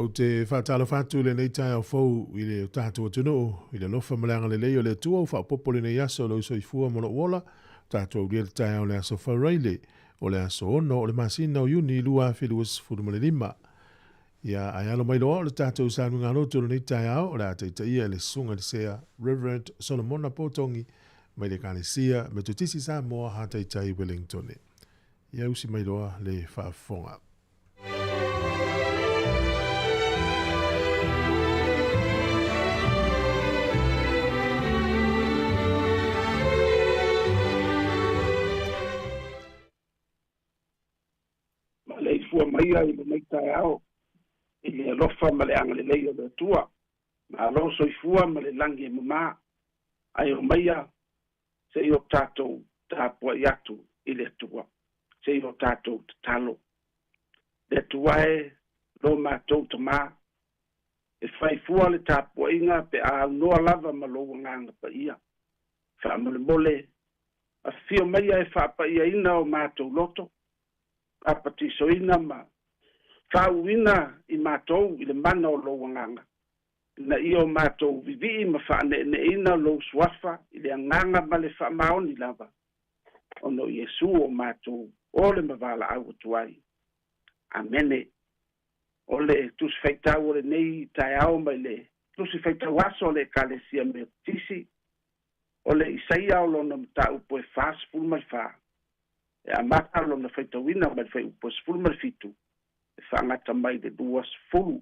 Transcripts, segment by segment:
Ou te faatalofa atu i lenei taeao fou i le tatou atunuu, i le alofa ma le agalelei o le Atua ua faaopoopo lenei aso i lou soifua ma lou ola. Tatou aulia le taeao o le aso Faraile, o le aso 6 o le masina o Iuni 2025. Ia, ae alo mai loa o le tatou sauniga lotu o lenei taeao o le a taitaia e le Susuga i le Sea Reverend Solomona Potogi mai le Ekalesia Metotisi Samoa Hataitai Wellingtone. Ia usi mai loa le faafofoga. Maleifua maia i lenei taeao i le alofa ma le agalelei o le Atua. Malo soifua ma le lagi e mama. Ae omaia se i o tatou tapuai atu i le Atua, se i o tatou tatalo. Le Atua e, lo matou Tamā, e fai fua le tapuaiga pe a aunoa lava ma lou Agaga Paia. Faamolemole, afifio maia e faapaiaina o matou loto, papatisoina ma faauuina i matou i le mana o lou Agaga, ina ia o matou vivii ma faaneeneeina lou suafa i le agaga ma le faamaoni lava, ona o Iesu o matou ole ma valaau atu ai. Amene. O le Tusi Faitau o lenei taeao mai le Tusi Faitau Aso a le Ekalesia Metotisi, o le Isaia o lona mataupu e 44, e amata lona faitauina mai le fuaiupu e 17, e faagata mai le 20.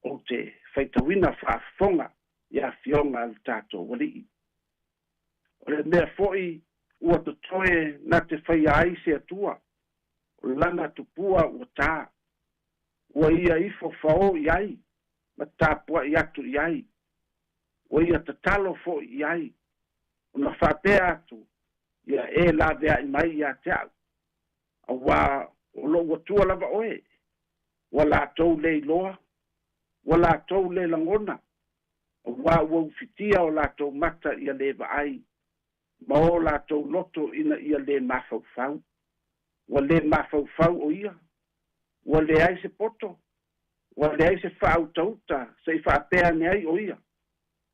Ou te faitauina faafofoga i afioga a le tatou Alii. O le mea foi ua totoe na te faia ai se Atua, o lana tupua ua tā, ua ia ifo faō i ai ma tapuai atu i ai, ua ia tatalo foi i ai, ona faapea atu, Ia e laveai mai ia te au, auā o lou Atua lava oe, ua latou le iloa, ua latou le lagona, auā ua ufitia o latou mata ia le vaai, ma o latou loto ina ia le mafaufau. Ua le mafaufau o ia, ua leai se poto, ua leai se faautauta se i faapea ane ai o ia,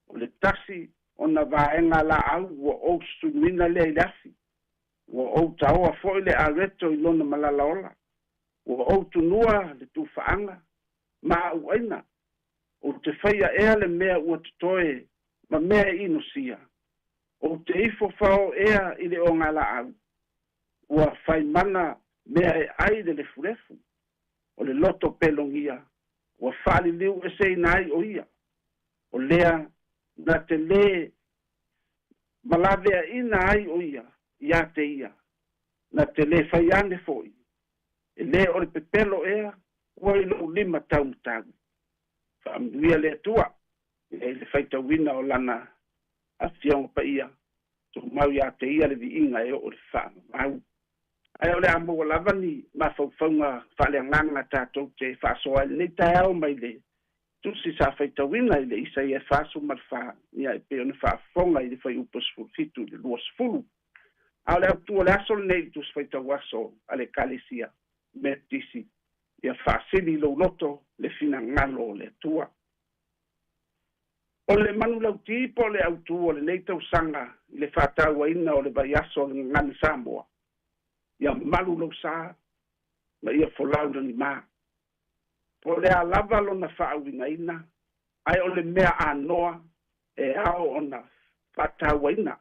O le tasi ona vaega laau ua ou sunuina lea i le afi, ua ou taoa foi le areto i lona malala ola, ua ou tunua le tufaaga ma a'u aina, ou te faia ea le mea ua totoe ma mea e inosia, ou te ifo fao ea i le ogalaau, ua fai mana mea e ai le lefulefu, o le loto pelogia ua faaliliu eseina ai o ia, o lea na te lē malaveaina ai o ia iā te ia, na te lē fai ane foi, e lē o le pepelo ea ua i lou lima taumatau. Faamanuia le Atua ia i le faitauina o Lana Afioga Paia, tumau iā te ia le viiga e oo i le faavavau. Ae o le a maua lava ni mafaufauga faaleagaga tatou te faasoa ai lenei taeao mai le Tusi sa faitauina i le Isaia 44, ia e pei ona faafofoga i le fuaiupu 17 i le 20. A o le autu o le aso lenei i le Tusi Faitau Aso a le Ekalesia Metotisi, ia faasili i lou loto le finagalo o le Atua. O le manulauti po o le autu o lenei tausaga i le faatauaina o le vaiaso o le Gagana Samoa, ia malu lou sa ma ia folau lagima. Po o le a lava lona faauigaina, ae o le mea anoa e ao ona faatauaina.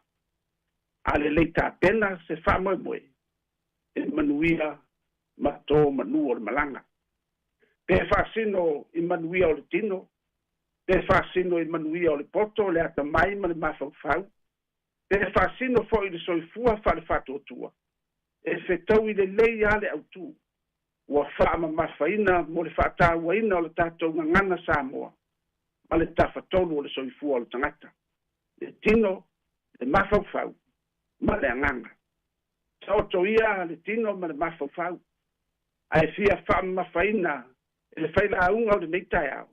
A lelei tapena se faamoemoe, e manuia ma tō manu o le malaga. Pe faasino i manuia o le tino, pe faasino i manuia o le poto, le atamai ma le mafaufau, pe faasino foi i le soifua faale-faatuatua, e fetaui lelei lava le autu ua faamamafaina mo le faatauaina o le tatou gagana Samoa ma le tafatolu o le soifua o le tagata, le tino, le mafaufau ma le agaga. Taoto ia le tino ma le mafaufau, ae fia faamamafaina e le failauga o lenei taeao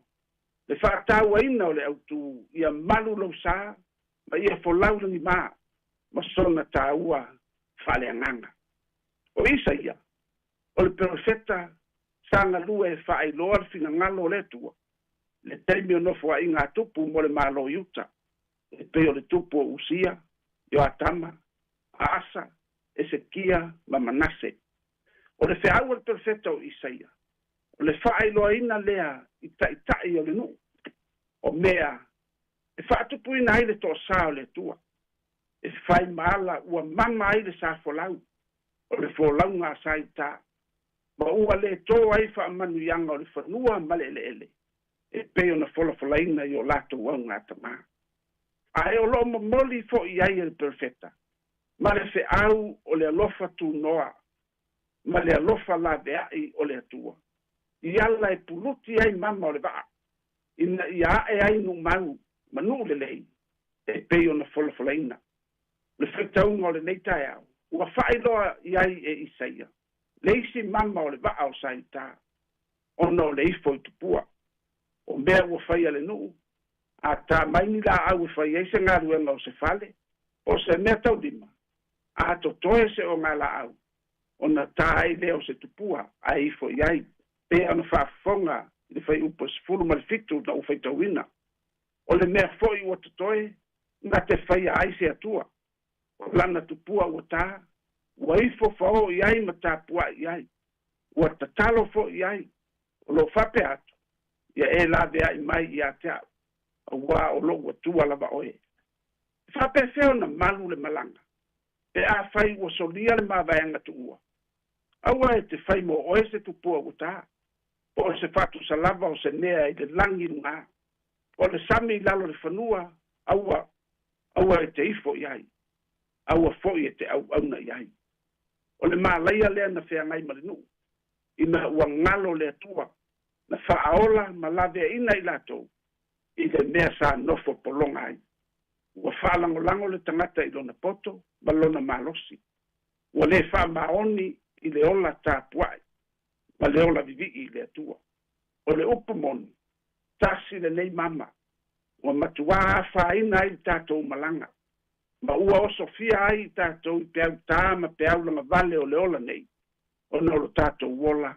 le faatauaina o le autu ia malu lou sa ma ia folau lagima ma sona taua faaleagaga. O Isaia, o le perofeta Sa galue e faailoa le finagalo o le Atua le taimi o nofoaiga a tupu mo le Malo i uta, e pei o le tupu o Usia, Ioatama, Aasa, Esekia ma Manase. O le feau a le perofeta o Isaia, o le faailoaina lea i taitai o le nuu, o mea e faatupuina ai le toasā o le Atua, e fai ma ala ua mama ai le sa folau, o le folauga a sa i uta, ma ua le tō ai faamanuiaga o le fanua ma le eleele, e pei ona folafolaina i o latou augatamā. Ae o loo momoli foi i ai e le perofeta, ma le feau o le alofa tunoa, ma le alofa laveai o le Atua, i ala e puluti ai mama o le vaa, ina ia ae ai numau ma nuu lelei, e pei ona folafolaina. Le faitauga o lenei taeao, ua faailoa i ai e Isaia, le isi mama o le vaa o sa i uta, ona o le ifo i tupua. O mea ua faia le nuu, a tā mai ni laau e fai ai se galuega o se fale, po o se mea taulima, a totoe se ogalaau, ona tā ai lea o se tupua ae ifo i ai, pei ona faafofoga i le fuaiupu 17 na ou faitauina. O le mea foi ua totoe, na te faia ai se Atua. O lana tupua ua tā, ua ifo faoo i ai ma tapuai i ai, ua tatalo foi i ai, o loo faapea atu, ia e laveai mai ia te au, auā o lou Atua lava oe. E faapefea ona malu le malaga, pe afai ua solia le mavaega tuua? Aua e te fai mo oe se tupua ua tā, po o se faatusa lava o se mea i le lagi i luga, po o le sami i lalo o le fanua, aua, aua e te ifo i ai, aua foi e te auauna i ai. O le malaia lea na feagai ma le nuu, ina ua galo le Atua, na faaola ma laveaiina i latou i le mea sa nofo pologa ai. Ua faalagolago le tagata i lona poto ma lona malosi. Ua le faamaoni i le ola tapuai ma le ola vivii i le Atua. O le upu moni, tasi lenei mama, ua matuā afaina ai le tatou malaga, ma ua osofia ai i tatou i peau tā ma peau lagavale o le ola nei, ona o lo tatou ola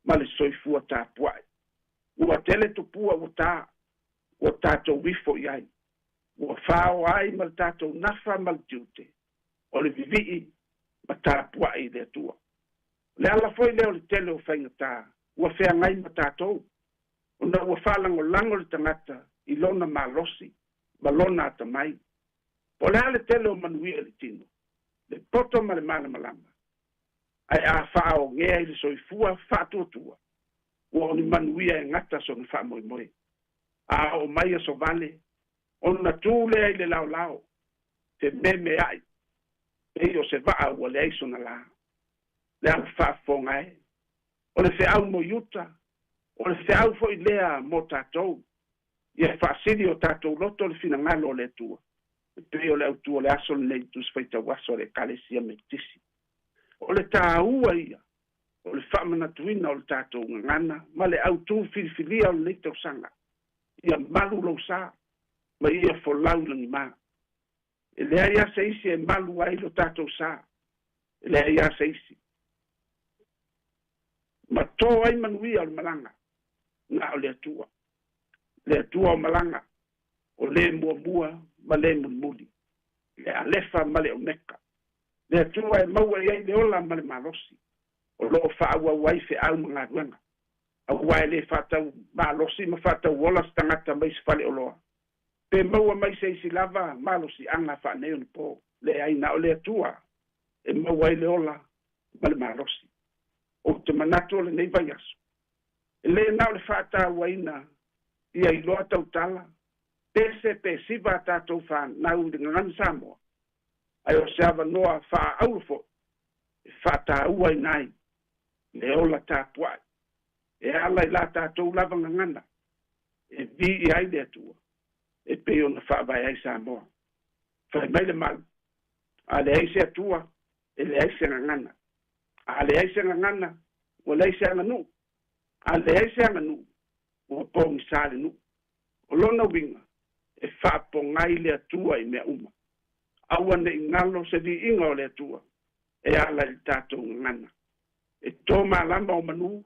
ma le soifua tapuai. Ua tele tupua ua tā, ua tatou ifo i ai, ua faoa ai ma le tatou nafa ma le tiute, o le vivii ma tapuai i le Atua. O le ala foi lea o le tele o faigata ua feagai ma tatou, ona ua faalagolago le tagata i lona malosi ma lona atamai. Po o le a le tele o manuia i le tino, le poto ma le malamalama, ae a faaogea i le soifua faatuatua, ua o ni manuia e gata sona faamoemoe. A oo mai aso vale, ona tu lea i le laolao, fememeai, pei o se vaa ua leai sona la. Le ala faafofoga e, o le feau mo Iuta, o le feau foi lea mo tatou, ia faasili o tatou loto le finagalo o le Atua, e pei o le autu o le aso lenei i Tusi Faitau Aso a le Ekalesia Metotisi. O le taua ia o le faamanatuina o le tatou gagana ma le autū filifilia o lenei tausaga, ia malu lou sa ma ia folau i lagimā. E leai lava se isi e malu ai lo tatou sa, e leai lava se isi. Ma tō ai manuia o le malaga, na o le Atua. Le Atua o malaga, o le muamua ma le mulimuli, le Alefa ma le Omeka. Le Atua e maua i ai le ola ma le malosi, o loo faaauau ai feau ma galuega. Aua e le faatau malosi ma faatau ola se tagata mai se faleoloa, pe maua mai se isi lava malosiaga faaneionapo. Leai, na o le Atua e maua ai le ola ma le malosi. Ou te manatu o lenei vaiaso, e le na o le faatauaina ia iloa tautala, pese pe siva a tatou fanau i le gagana Samoa, ae o se avanoa faaaulo foi e faatauaina ai le ola tapuai e ala i la tatou lava gagana e viia ai le Atua e pei ona faavae ai Samoa. Fai mai le mau, a leai se Atua, e leai se gagana. A leai se gagana, ua leai se aganuu. A leai se aganuu, ua pogisa le nuu. O lona uiga, e faapogai le Atua i mea uma. Aua ne i galo se viiga o le Atua e ala i le tatou gagana. E tō malama o manu,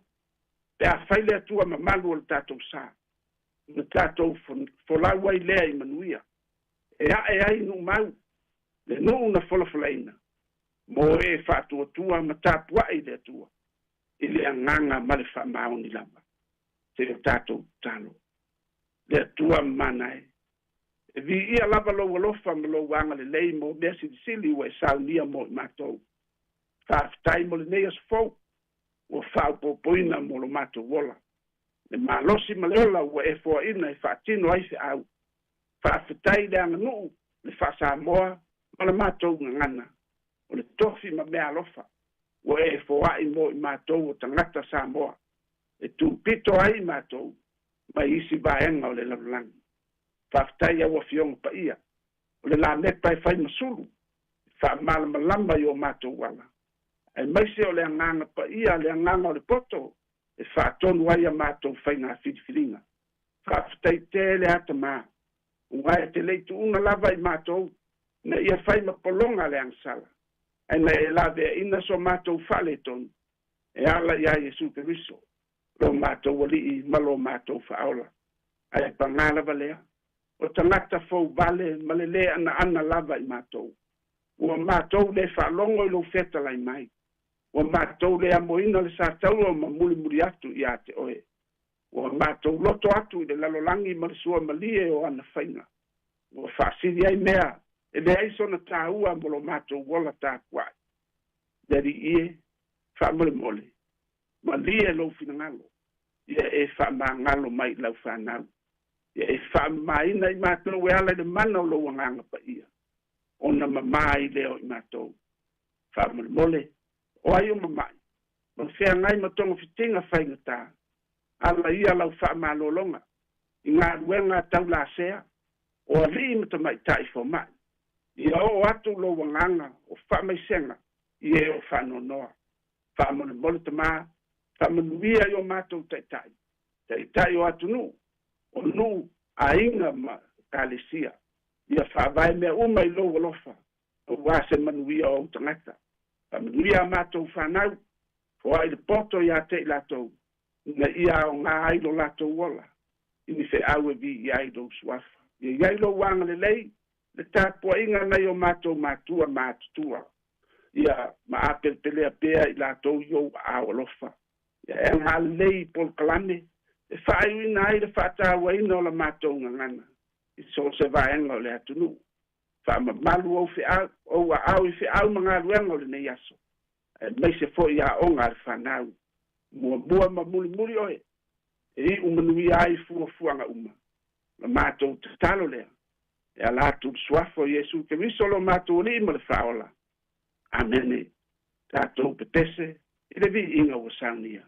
Pe afai le Atua mamalu o le tatou sa, na tatou folau ai lea i manuia, e a'e ai nu'umau, le nu'u na folafolaina, mo e fa'atuatua ma tapua'i le Atua, i le agaga ma le fa'amaoni lava. Se o tatou tatalo. Le Atua mamana e, e viia lava lou alofa ma lou agalelei mo mea silisili ua e saunia mo i matou. Faafetai mo lenei aso fou, ua faaopoopoina mo lo matou ola. Le malosi ma le ola ua e foaina e faatino ai feau. Faafetai i le aganuu, le faa-Samoa ma le matou gagana, o le tofi ma meaalofa ua e foai mo i matou o tagata Samoa, e tupito ai i matou mai isi vaega o le lalolagi. Faafetai i au Afioga Paia, o le lamepa e fai ma sulu, e faamalamalama i o matou ala, aemaise o le Agaga Paia, le Agaga o le poto, e faatonu ai a matou faiga filifiliga. Faafetai tele a Tamā, uae e te le i tuuga lava i matou, ina ia fai ma pologa le agasala, ae na e laveaina so matou faaletonu, e ala iā Iesu Keriso, lo matou Alii ma lo matou Faaola. Ae pagā lava lea, o tagata fou vale ma le lē anaana lava i matou. Ua matou le faalogo i lou fetalai mai, ua matou le amoina le sataua ma mulimuli atu iā te oe. Ua matou loto atu i le lalolagi ma le suamalie o ana faiga, ua faasili ai mea e leai sona tāua mo lo matou ola tapua'i. Le Alii e, faamolemole, malie lou finagalo, ia e faamagalo mai i lau fanau, ia e faamamaina i matou e ala i le mana o lou Agaga Paia, ona mamā ai lea o i matou. Faamolemole, o ai o mama'i, ma feagai ma togafitiga faigata, ala ia lau faamalologa i galuega taulasea o alii ma tamaitai foma'i. Ia oo atu lou agaga o faamaisega i e o faanoanoa. Faamolemole Tamā, faamanuia i o matou taitai, taitai o atunuu, o nuu, aiga ma ekalesia. Ia faavae mea uma i lou alofa, auā se manuia o ou tagata. Faamanuia a matou fanau, foai le poto iā te i latou, ina ia aogā ai lo latou ola i ni feau e viia ai lou Suafa. Ia i ai lou agalelei, le tapuaiga nai o matou matua matutua, ia maapelepelea pea i latou i ou aao alofa. Ia e agalelei i polokalame e faaiuina ai le faatauaina o la matou gagana i so o se vaega o le atunuu. Faamamalu ou feau, ou aao i feau ma galuega o lenei aso, aemaise foi aoga a le fanau. Muamua ma mulimuli oe, e iu manuia ai fuafuaga uma. O la matou tatalo lea, e ala atu i le Suafa o Iesu Keriso lo matou Alii ma le Faaola. Amene. Tatou pepese i le viiga ua saunia.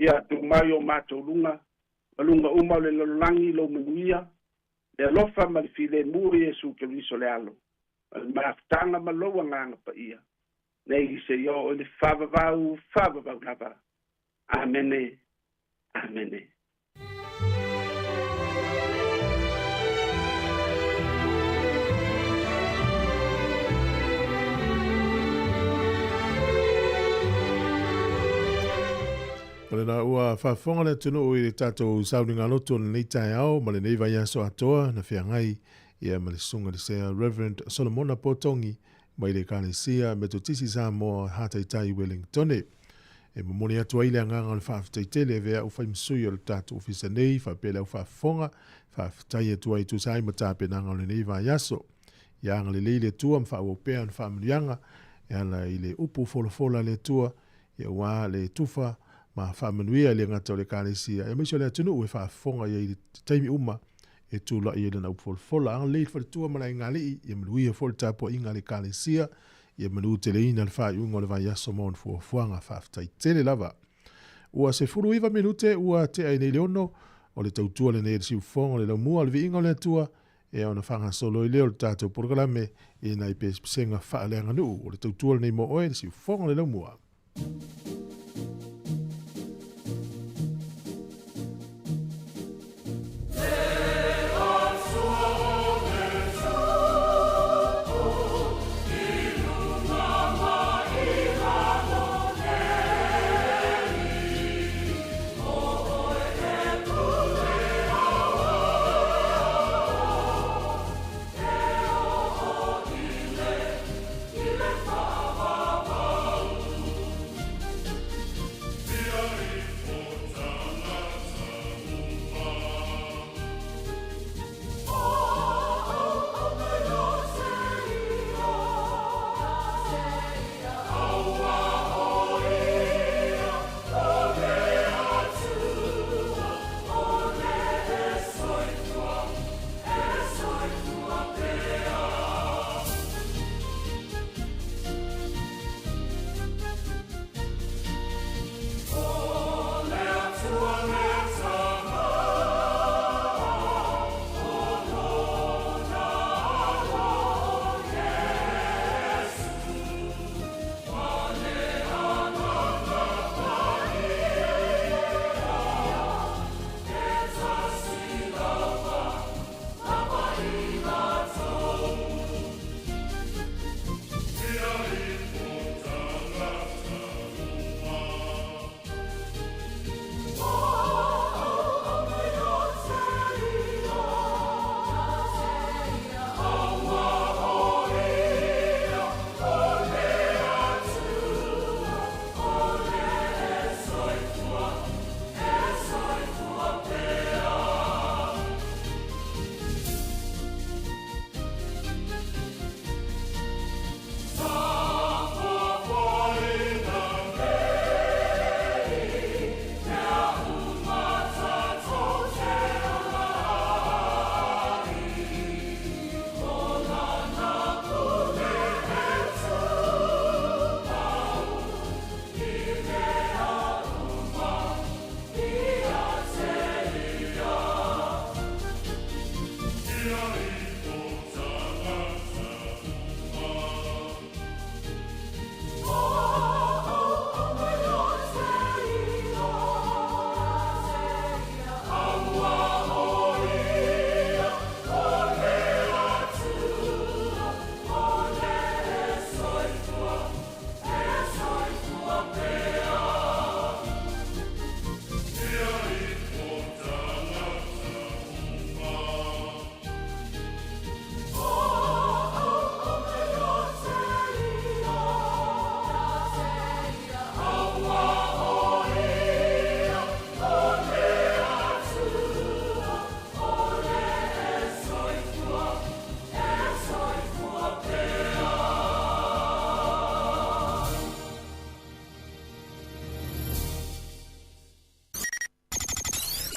Ia tumau o matou luga ma luga uma o le lalolagi lou manuia, le alofa ma le filemu o Iesu Keriso le Alo, ma le mafutaga ma lou agaga paia, nei seia oo i le faavavau faavavau lava. Amene. Amene. O lena ua faafofoga le atunuu i le tatou sauniga loto o lenei taeao ma lenei vaiaso atoa na feagai ia ma le susuga le Sea Reverend Solomona Potogi mai le Ekalesia Metotisi Samoa Hataitai i Wellingtone. E momoli atu ai le agaga o le faafetai tele e avea au fai ma sui o le tatou ofisa nei faapea le au faafofoga, faafetai atu ai e tusa ai ma tapenaga o lenei vaiaso. Ia agalelei le Atua ma faaauau pea ana faamanuiaga e ala i le upu folafola a le Atua, ia aua le tufa ma faamanuia e le gata o le Ekalesia, aemaise o le atunuu e faafofoga i ai i le taimi uma e tulai ai lana upu folafola. Agalelei le faletua ma le aigāliʻi, ia manuia foi le tapuaiga a le Ekalesia, ia manuteleina le faaiuga o le vaiaso ma ona fuafuaga. Faafetai tele lava. Ua 19 minute ua tea ai nei le 6, o le tautua lenei a le siufofoga o le laumua o le viiga o le Atua, e ona faagasolo ai lea o le tatou polokalame i nai pesepesega faaleaganuu. O le tautua lenei mo oe, le siufofoga o le laumua.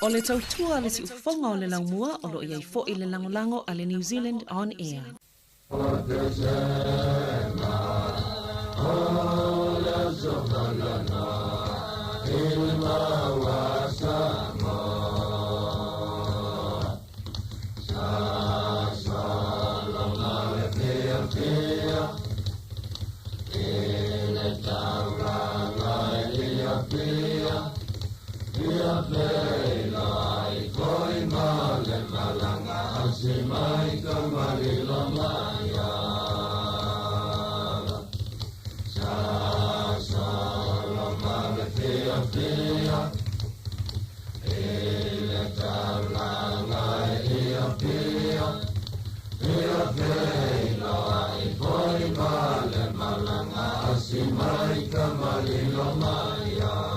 O le tautua a le siufofoga o le laumua o lo o i ai foi le lagolago a le New Zealand On Air. fia Ia feila ai foi ma le malanga asi mai ka malilo mai ala. Sa solo ma le fia fia I le taulaga ia fia Ia feila ai foi ma le malanga asi mai ka malilo mai ala.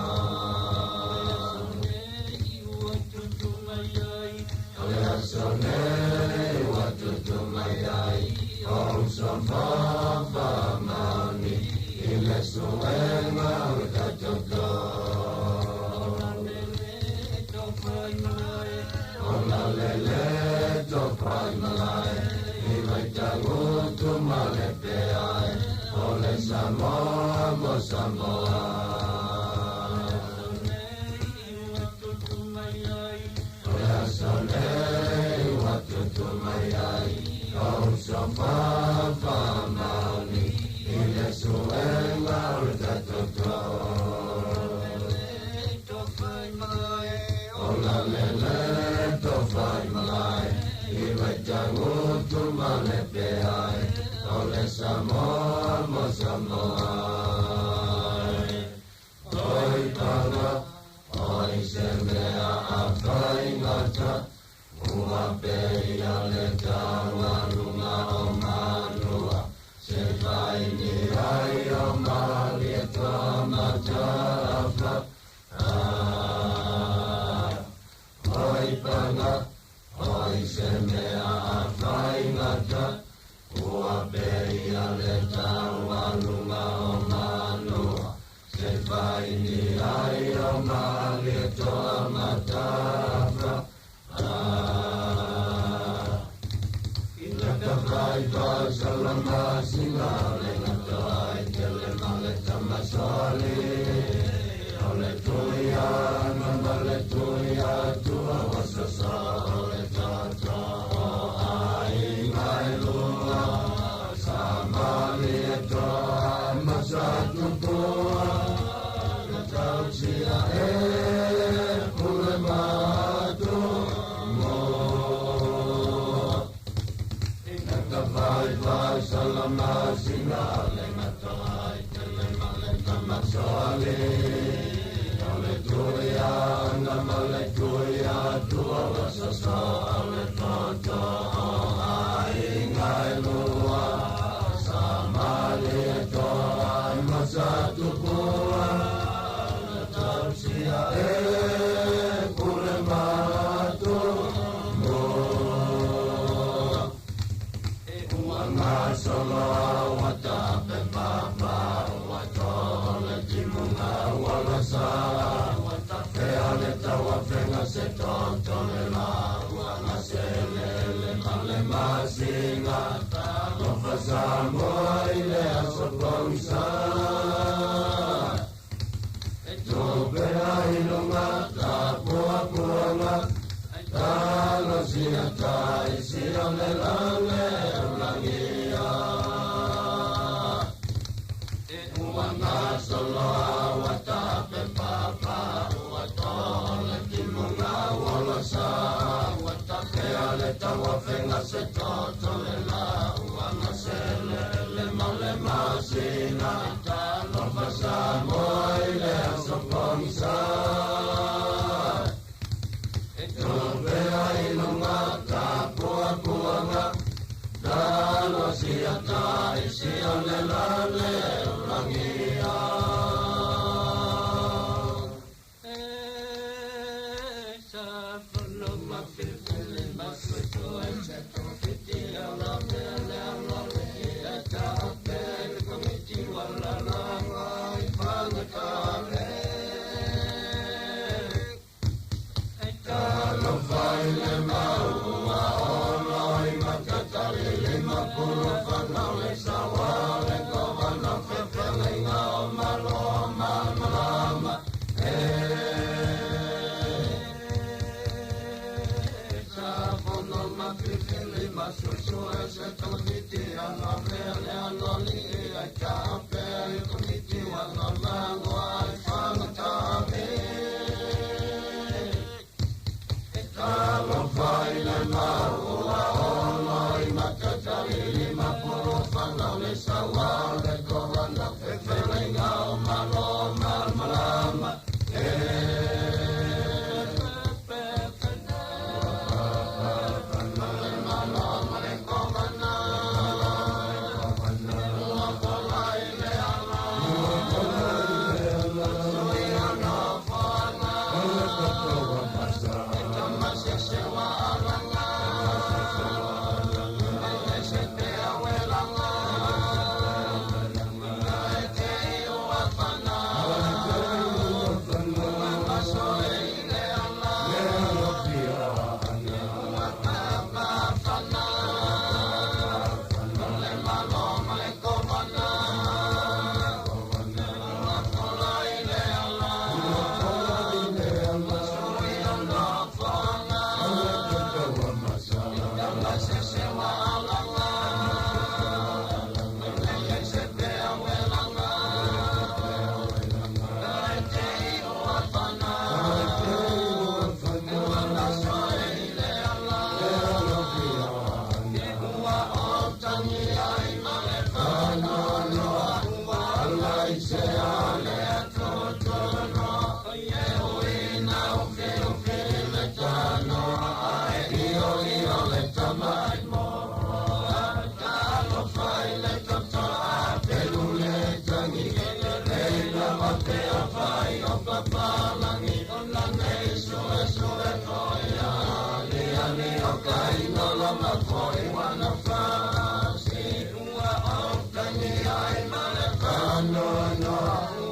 Papalangi o lane sue sue foia ali ali o kaino lama foi wana fasi ua o tangi ai male fano no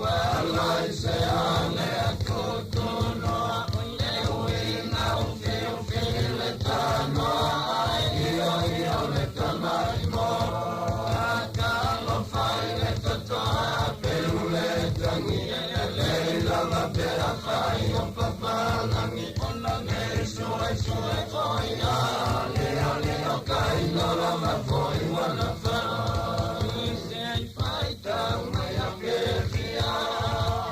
ua lai se ale akutuno le uina ufi ufi le tano ai io io le tamai mo akalo fai le totoa pelule tangi lava pera fai o papalangi o lane sue sue foia ale ale o kaino lama foi wana fasi ai fai tau mai a pefia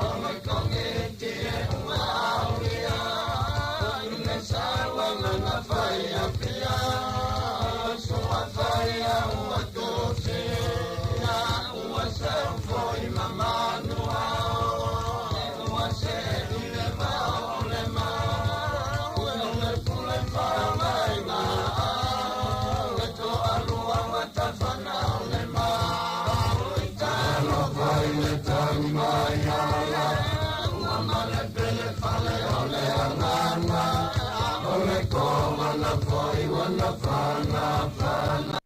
o mai konge tie ua aulia i le sawa lana fai a pia sua fai a ua tuse na ua sau foi mamanua ua se i le vao le ma ua le pule fa mai ma le to alua matafana o le ma ui talo fai le tangi mai ala ua male pele fale o le anganga o le koma na foi wana fana fana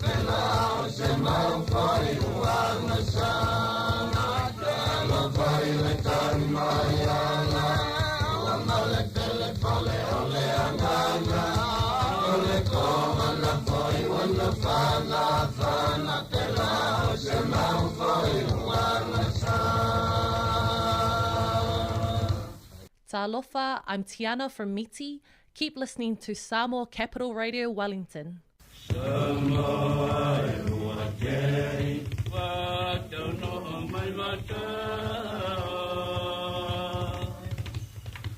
pela o se mau foi ua sana talo fai le tangi mai ala ua male pele fale o le anganga o le koma na foi wana fana fana pela o se mau foi ua sana. Talofa, I'm Tiana from Miti. Keep listening to Samoa Capital Radio Wellington. Samoa e ua keri, wa tauno mai mata.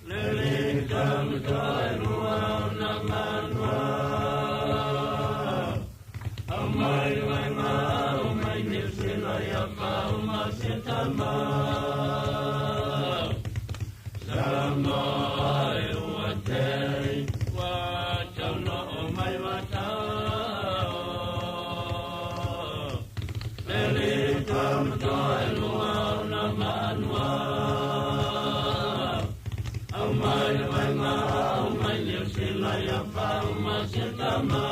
Lele kamuta e lua na manua. Au mai mai ma, au mai niusila ia pau ma se tama. Samoa e ua keri, wa tauno mai mata. Lele kamuta e lua na manua. Au mai mai ma, au mai niusila ia pau ma se tama.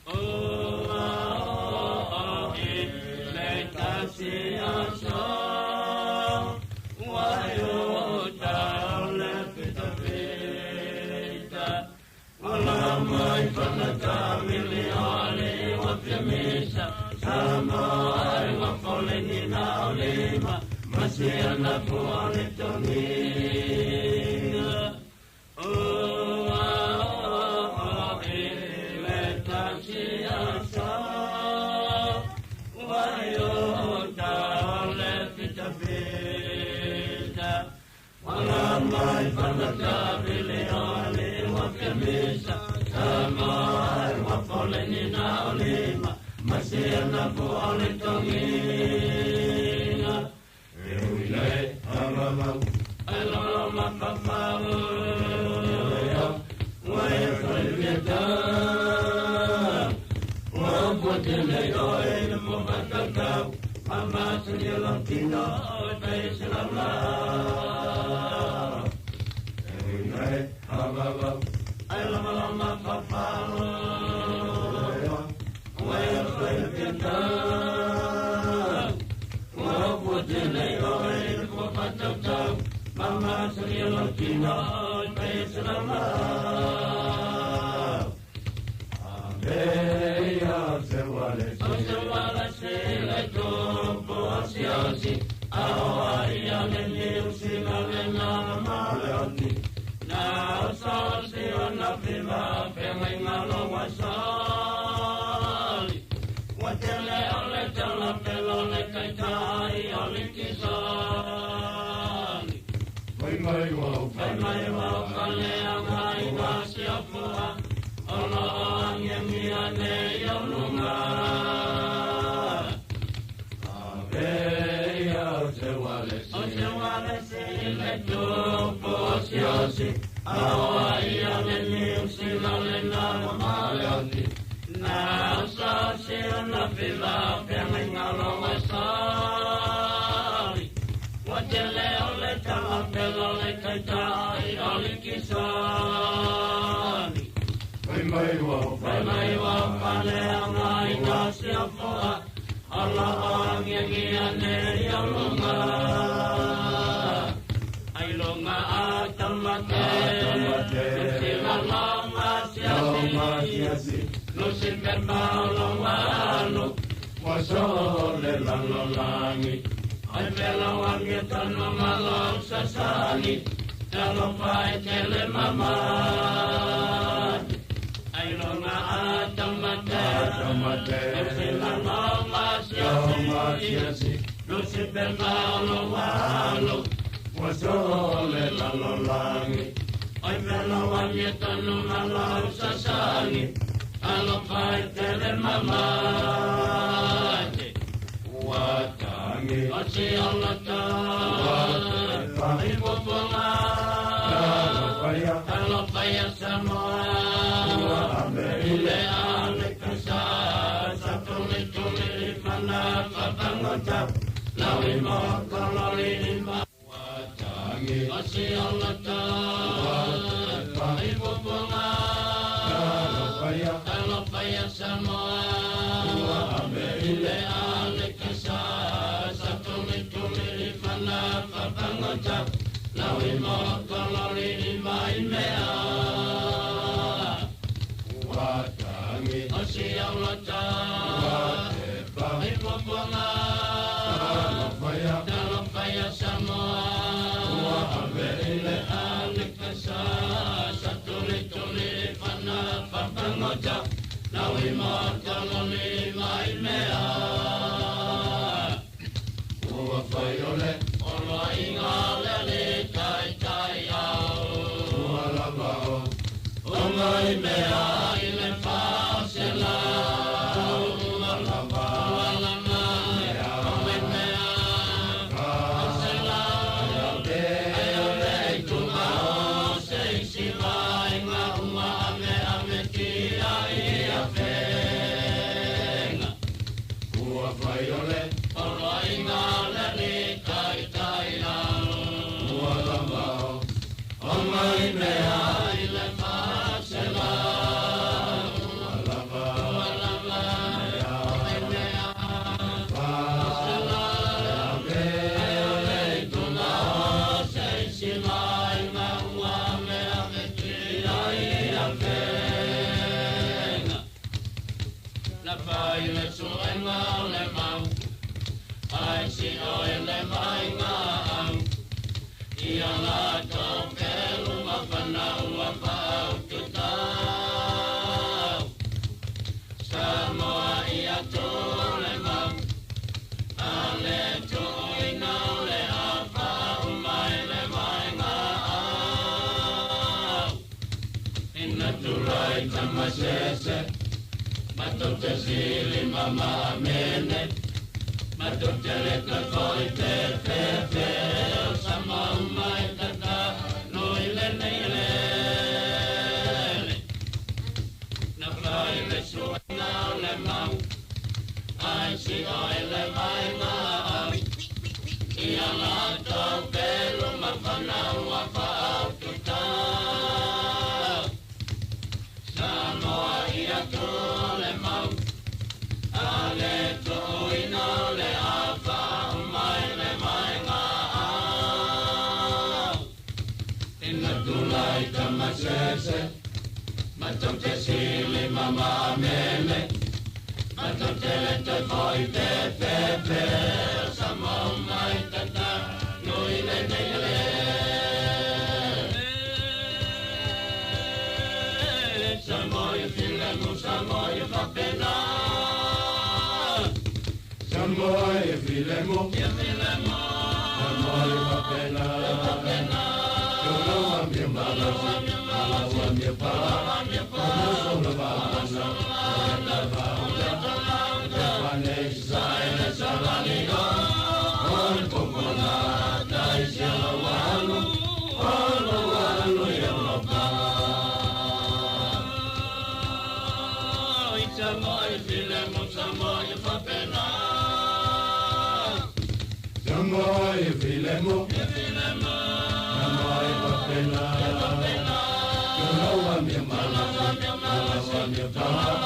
O a o o i le tasi aso. Ua e o tau le pita pita. Ola mai panata mili ole wa pemisa. Samoa e wa fole ni na olima. Masia na pu ole tonina. O a o o i le tasi aso. Ua e o tau le pita pita. Ola mai panata mili ole wa pemisa. Samoa e wa fole ni na olima. Masia na pu ole tonina. E ui le amamau, e lolo mafafau. Ua e fai vieta. Ua pua tele oe le po matatau. Mama suli lantino e pe se la la. E ui le amamau, e lolo mafafau. Ua e fai vieta. Ua pua tele oe le po matatau. Mama suli lantino e pe se la la. Ameia se wale se. O se wale se le topo asiasi. Ao ai a le niu si la le na maleoni. Na o sa se o na fiva pe ngai ngalo wa sali. Wa tele o le tala pelo le kai tai o le kisali. Mai mai wa o Mai mai wa o fale a ngai na si o fua. Olo o ange mia ne i o lunga. Ameia o se wale se. O se wale se le topo asiosi. Ao ai a le niu si la le na maleoni. Na sa se o na fiva pe ngai ngalo wa sali. mai wa pale anga i ka siafoa ala angi angi ane i alonga ai longa a tamate sila longa siasi lusi perma longa alu wasole lalolangi ai pela wangi tanu malo sasani talo pai tele mama ai longa a tamate sila longa siasi lusi perma longa alu wasole lalolangi ai pela wangi tanu malo sasani alo pai tele mama watangi ati alata ipoponga alo pai samoa ile ale kasa sa tuli tuli mana papangota lawi mo kololi ma watangi ati alata ipoponga alo pai samoa ile ale kasa sa tuli tuli mana papangota lawi mo kololi mai mea watangi ati alata ipoponga alo pai samoa ile ale kasa sa tuli tuli mana papangota lawi mo kololi mai mea ua whaiole olo inga lele tai tai au ua lava o o mai mea i le whaosela ua lava ua lama o mai mea whaosela ai ave i tunga o se isi vai ngā unga ame ame ki a i a whenga ua whaiole olo inga lele tai tai au ua lava o mai mea i le whaosela ua lava ua lama o mai mea whaosela ai ave i tunga o se isi vai ngā unga ame ame ki a i a whenga Na whai le suenga o le mau ai si oe le mai ngā au ia lātou pelu mawhanau a whau tutau Samoa ia tū le mau a le tuuina o le a whau mai le mai ngā au Ina tulai tamasese matou te sili mama mene matou te le toi te fe fe o sama mai tata no ile nei le na fai le suenga o le mau ai si oi le mai ngā au ia lātou pelu mawhanau a whau tutau Samoa ia tū le mau a le tuuina o le a whau mai le mai ngā au Ina tulai tamasese matou te sili mama mene matou te le te foi te fe fe o Samoa mai tata nui le nei le Samoa i filemu Samoa i whapena Samoa i filemu i filemu Samoa i whapena Yoloa mia malasi Malawa mia pala Masola vaana Oeta vauta Tepane saile savalio On popona tai sialo walu Olo walu yolopa Samoa i filemu Samoa i whapena Samoa i filemu i filemu Samoa i whapena Yoloa mia malasi Malawa mia pala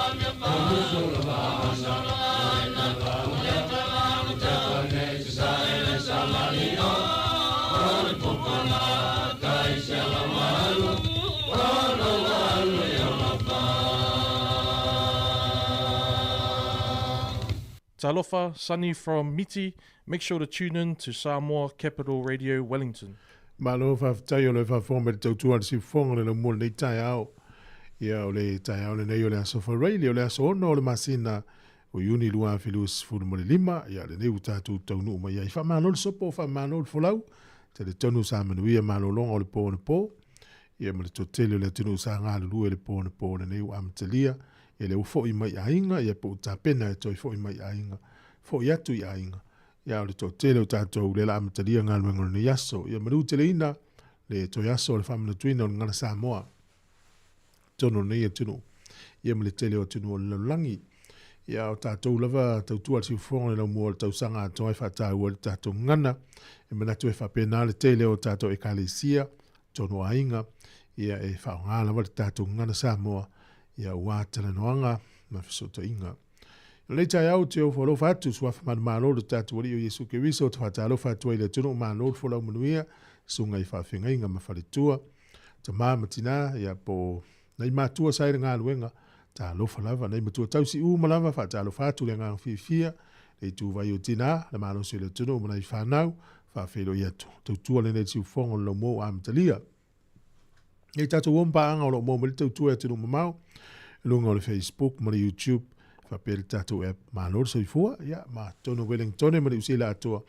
Talofa, Sunny from Miti. Make sure to tune in to Samoa Capital Radio Wellington. Malo faafetai o le faafofoga mai le tautua a le siufofoga o le laumua lenei taeao. Ia o le taeao lenei o le aso Faraile o le aso 6 o le masina o Iuni 2025, ia lenei ua tatou taunuu mai ai. Faamalo le sopo, faamalo le folau, talitonu sa manuia malologa o le po anapo, ia ma le toatele o le atunuu sa galulue i le po anapo lenei ua amatalia, ia lea ua foi mai aiga, ia po ua tapena e toe foi mai aiga, foi atu i aiga. Ia o le toatele o tatou lea la amatalia galuega o lenei aso. Ia manuteleina le toe aso o le faamanatuina o le Gagana Samoa totonu o lenei atunuu, ia ma le tele o atunuu o le lalolagi. Ia o tatou lava tautua le siufofoga le laumua o le tausaga atoa e faataua le tatou gagana. E manatu e faapena le tele o tatou ekalesia, totonu o aiga, ia e faaaoga lava le tatou gagana Samoa, ia ua talanoaga ma fesootaiga. O lenei taeao ou te ofo alofa atu, suafa manumalo lo tatou Alii o Iesu Keriso, ou te faatalofa atu ai i le atunuu malo le folau manuia, susuga i faafeagaiga ma faletua, tama ma tina, ia po nai matua sa i le galuega, talofa lava, nai matua tausi uma lava, faatalofa atu le agaga fiafia, le ituvai o tina, le malosi o le atunuu ma nai fanau, faafeiloai atu, tautua lenei siufofoga o le laumua ua amatalia. Nei tatou o paaga o lo o maua mai le tautua e atunuu mamao, i luga o le Facebook ma le YouTube, faapea le tatou app Malo le Soifua, ia ma totonu o Wellington ma le Usela atoa,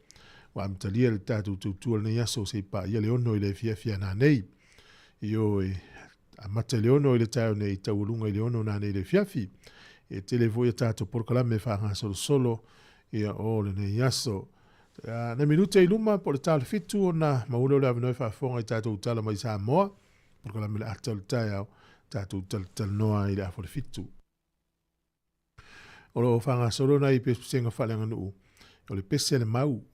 ua amatalia le tatou tautua lenei aso se i paia le 6 i le afiafi a nanei. Ioe, amata i le 6 i le taeao nei, taualuga i le 6 nanei i le afiafi. E tele foi a tatou polokalame e faagasolosolo ia o lenei aso. Nai minute i luma po o le ta o le 7 ona maua lea o le avanoa e faafofoga i tatou tala mai Samoa, polokalame le ata o le taeao, tatou talatalanoa ai i le afa o le 7. O lo o faagasolo nai pesepesega faaleaganuu o le pese a le mau,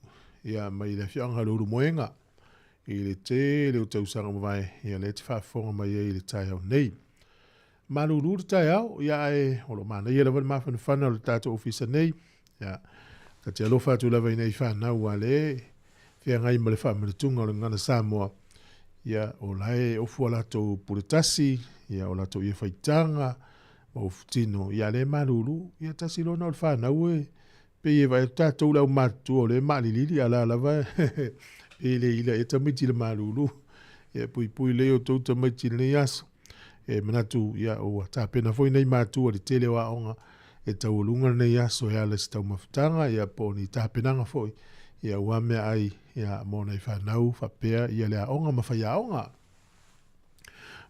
ia mai le afioaga o le Ulumoega i le tele o tausaga ua mavae, ia lea e te faafofoga mai ai i le taeao nei. Malulu le taeao, ia ae o lo o manaia lava le mafanafana o le tatou ofisa nei. Ia, ta te alofa atu lava i nei whanau a le feagai ma le faamanatuga o le gagana Samoa. Ia, o la e ofu a latou puletasi, ia, o latou ia faitaga, ma ofu tino, ia le malulu, ia tasi lona o le whanau e, pei e vaai atu tatou le aumatutua o lea e maalilili a la lava pei e le ila ea tamaiti i le malulu. Ia puipui lelei outou tamaiti i lenei aso. E manatu ia ua tapena foi nei matua i le tele o aoga e taualuga lenei aso e ala i se taumafataga ia po o ni tapenaga foi ia aua meaai ia mo nai fanau faapea ia le aoga ma faiaoga.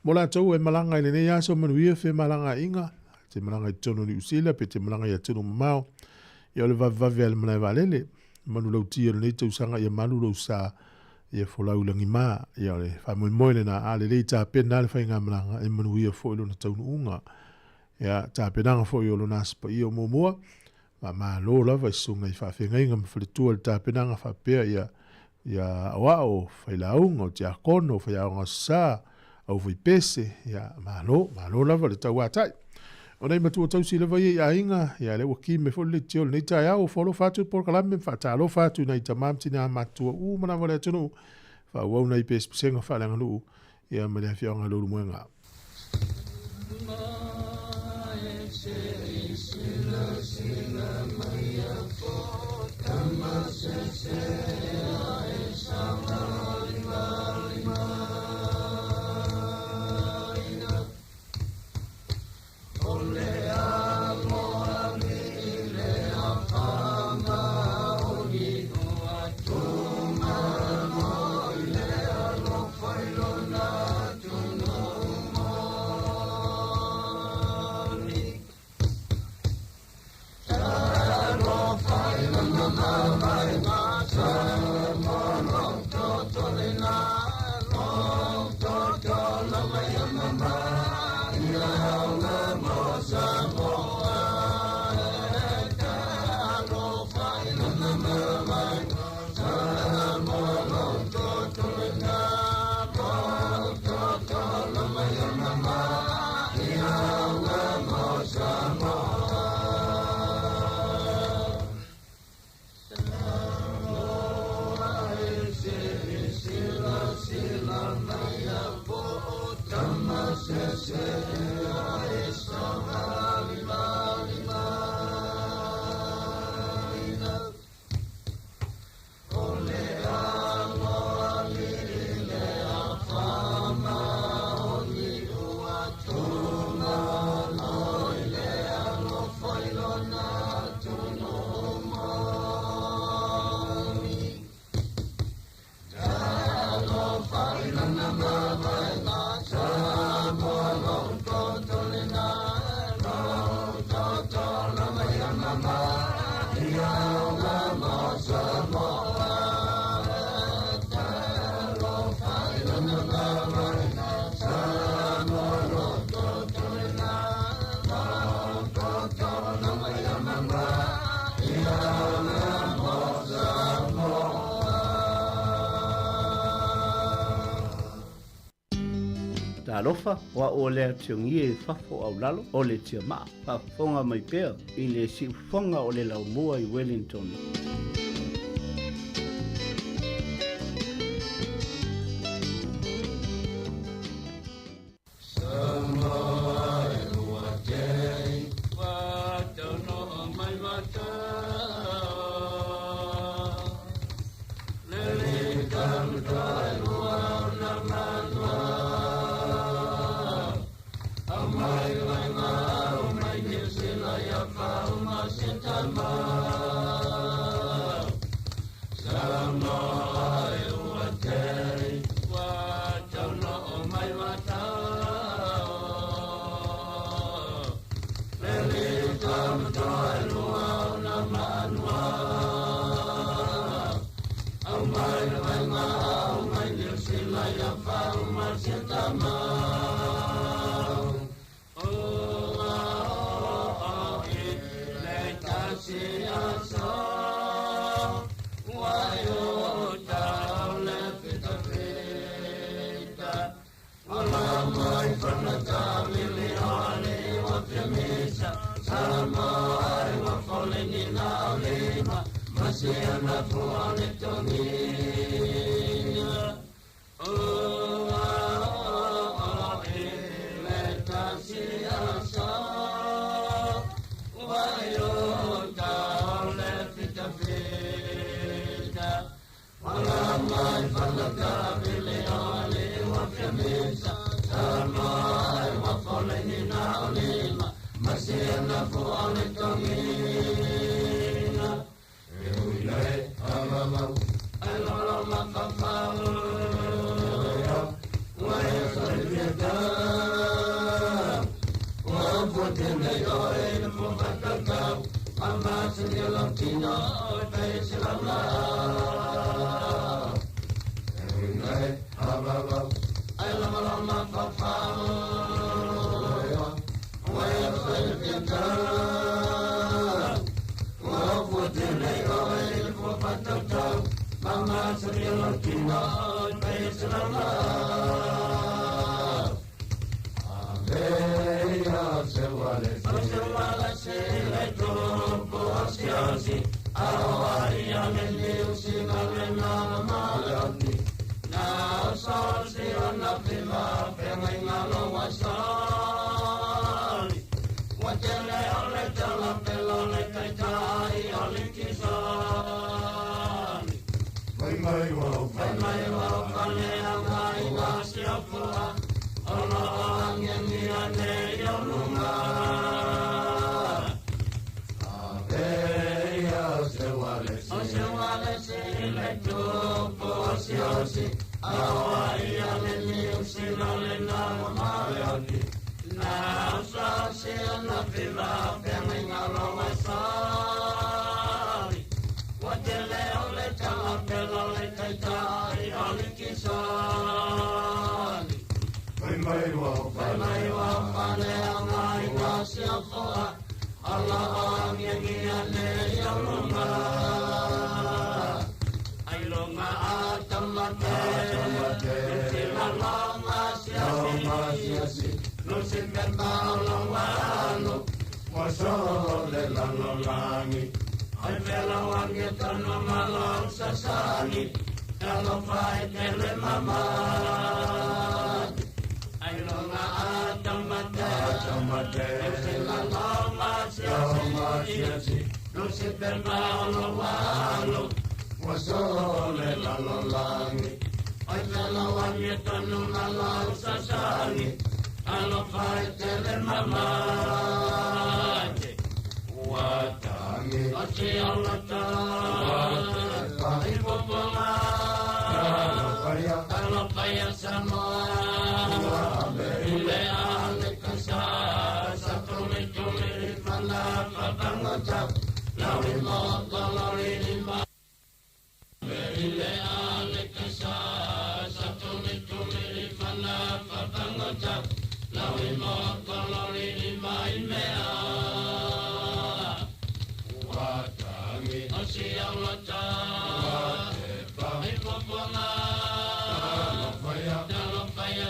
Mo latou e malaga i lenei aso manuia femalagaaiga, te malaga i totonu o Niu Sila pe te malaga i atunuu mamao, ia o le vavevave a le malae vaalele, manulauti o lenei tausaga ia malu lou sa, ia folau i lagima, ia o le faamoemoe lena, a lelei tapena le faigamalaga e manuia foi lona taunuuga. Ia tapenaga foi o lona Aso Paia o muamua, faamalo lava i susuga i faafeagaiga ma faletua i le tapenaga faapea ia ia aoao, failauga, o tiakono, faiaoga sa, au faipese, ia malo, malo lava le tauatai. O nei matua tausi lava ia i aiga, ia lea ua ki mai foi le leitio i lenei taeao, ua foalofa atu le polokalame ma faatalofa atu i nai tama ma tina matutua uma lava o le atunuu, faaauau nai pesepesega faaleaganuu, ia ma le afioaga i Leulumoega. Talofa, wa o lea tiongi e fafo au lalo, o le tia maa, faafofoga mai pea i le siufofoga o le laumua i Wellington.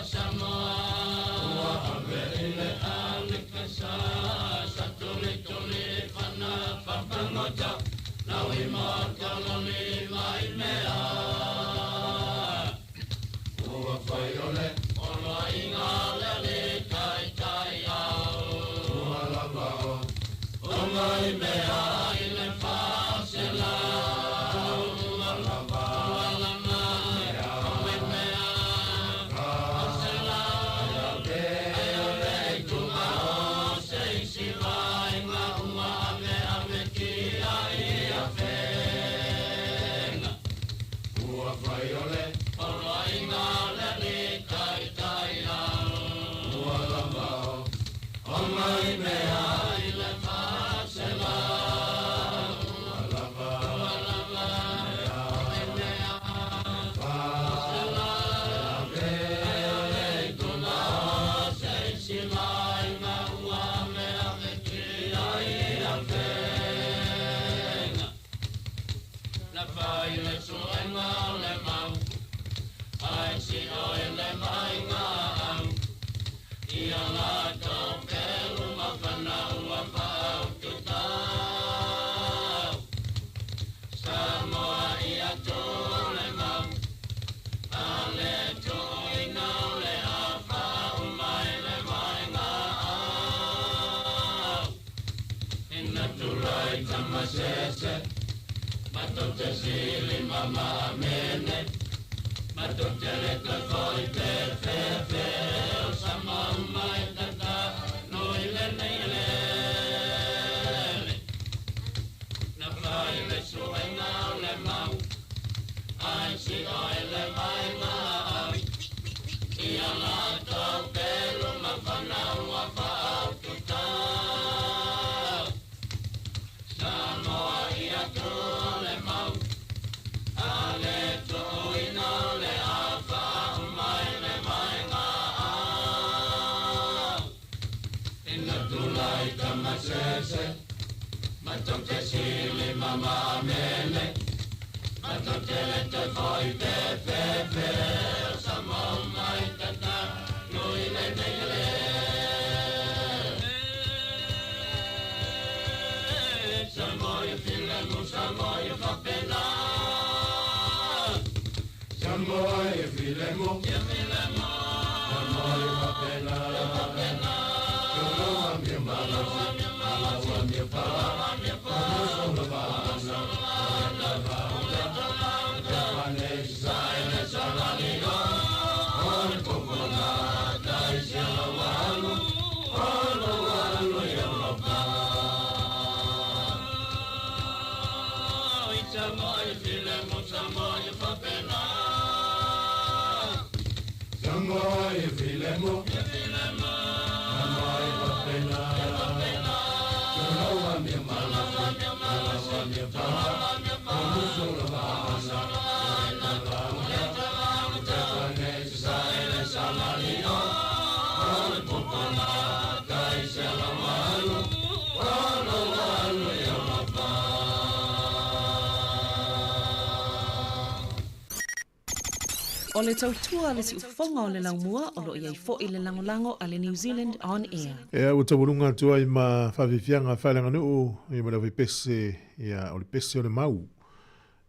Samoa. O le tautua le siufofoga o le laumua o loo iai fo'i le lagolago a le New Zealand On Air. Ea ua taualuga atu ai ma faafiafiaga faaleaganuu ia ma le aufaipese ia o le pese o le mau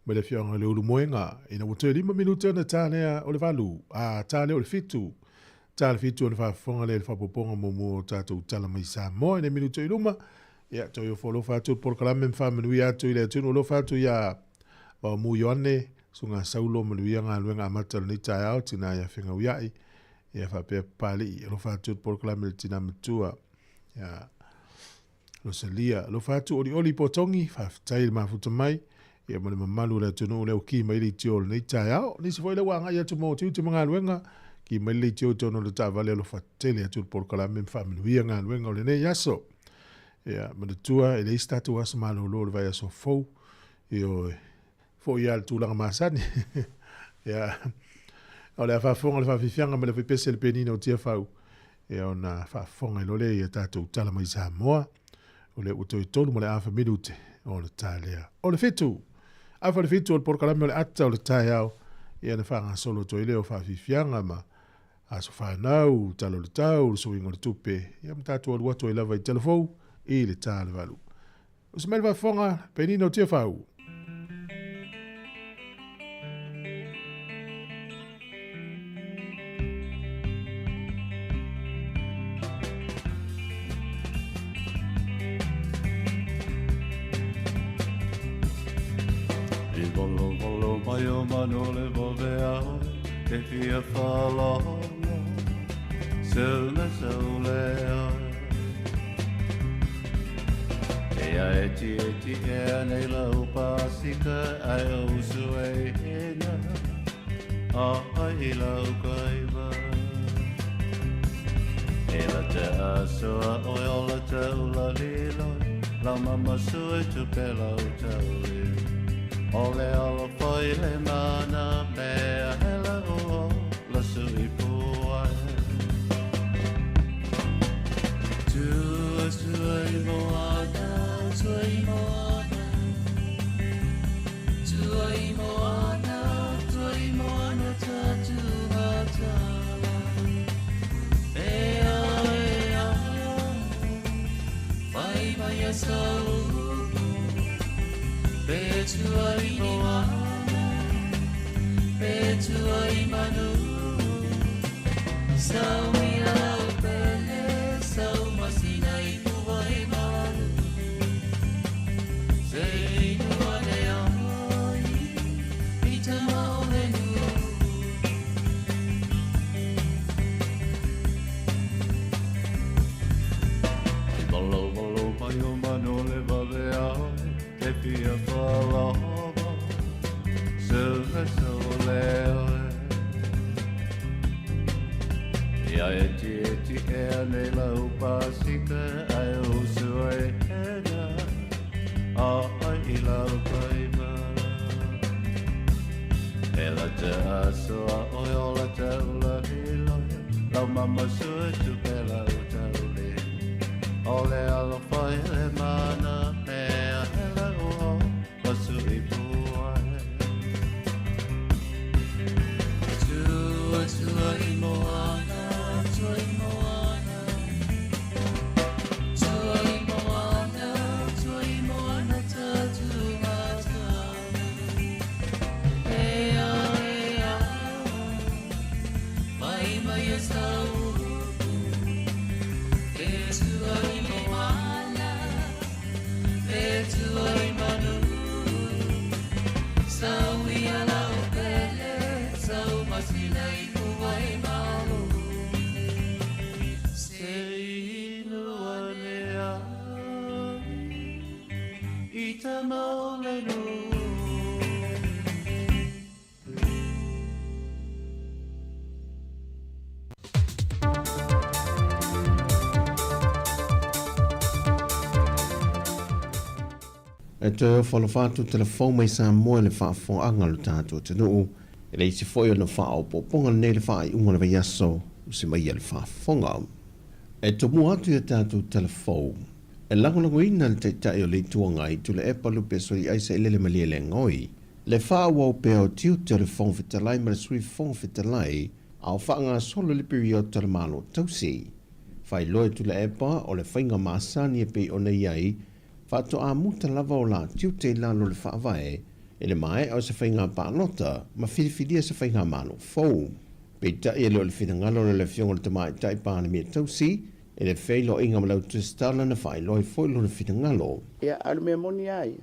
mai le afioaga i le Ulumoega ina ua toe 5 minute ona ta lea o le 8 a ta lea o le 7 ta le 7 ona faafofoga lea i le faaopoopoga muamua o tatou tala mai Samoa i le minute i luma ia toe ofo alofa atu le polokalame ma faamanuia atu i le atunuu alofa atu ia Vaomu Ioane Suga Saulo manuia galuega amata o lenei taeao tina ia Fegauiai ia faapea Papalii alofa atu le polokalame le tina matua ia Rosalia alofa atu Olioli Potogi faafetai le mafuta mai ia ma le mamalu o le atunuu lea ua ki mai le itio o lenei taeao. Nisi foi lea ua agai atu mo tiute ma galuega ki mai le itio i totonu o le taavale alofa tele atu le polokalame ma faamanuia galuega o lenei aso. Ia manatua e leai se tatou aso malolo o le vaiaso fou ioe foi lava le tulaga masani. Ia, o le a faafofoga le faafiafiaga ma le faipese le penina o Tiafau, ia ona faafofoga i loa lea ia tatou tala mai Samoa. O lea ua toe 3 ma le afa minute o le ta lea. O le 7, afa le 7 o le polokalame o le ata o le taeao, ia na faagasolo atu ai lea o faafiafiaga ma aso fanau, tala o le tau, le suiga o le tupe, ia ma tatou alu atu ai lava i talafou i le ta le 8. Uso mai le faafofoga, penina o Tiafau. I volo volo mai o manu le vove au e fia whalongo seu na seu lea. E a e ti e ti e anei lau pasika ai o usu e hena. A ai lau kaiva. E la te asoa oi o la te ula liloi, lau mama sui tu pe lau tauli. O le alo foi le mana mea hela o la sui puai. Tua tua i moana, tua i moana. Tua i moana, tua i moana ta tuhatala. Ea, ea, whai mai a saupu. Pe tua i moana, pe tua i manu. Sau ia lau pele, sau masina i pua i malu. Se inua le ai, i te maole nu. Malo malo mai o mano le vave ai, te fia whalava, se le so le oe. Ia e ti e ti e ane lau pasika, ai o sua e ena, a ai i lau kaiva. E la te asoa oi o la te ula iloi, lau mama sua tu pe lau tauli. O le alo whai le mana mea hela o pasu i puai. Tua tua i moana, tua i moana. Tua i moana, tua i moana ta tumatala. Ea, ea, mai mai e saupu. E tua i moana, e tua i manu. Sau ia lau pele, sau masina i pua i malu. Se inua ne ai, i te maole nu. E toe ofo alofa atu telefou mai Samoa i le faafofogaga o le tatou atunuu e le isi foi ona faaopoopoga lenei le faaiuga o le vaiaso o se maia le faafofoga. E tomua atu i a tatou telefou e lagolagoina le Taitai o le Itu Agai Tuilaepa Lupe Soliaisa i lele malie le goi le faaauau pea o tiute o le Fofoga Fetalai ma le Sui Fofoga Fetalai a o faagasolo le piriota o le Malo Tausi. Faailoa e Tuilaepa o le faiga masani e pei ona i ai faatoa muta lava o la tiute i lalo o le Faavae i le maea o se faiga palota ma filifilia se faigamalo fou. Peitai e le o le finagalo o le Afioga i le Tamaitai Palemia Tausi i le feiloaiga ma Lautusitala na faailoa ai foi lona finagalo. Ia, a o le mea moni lava ia,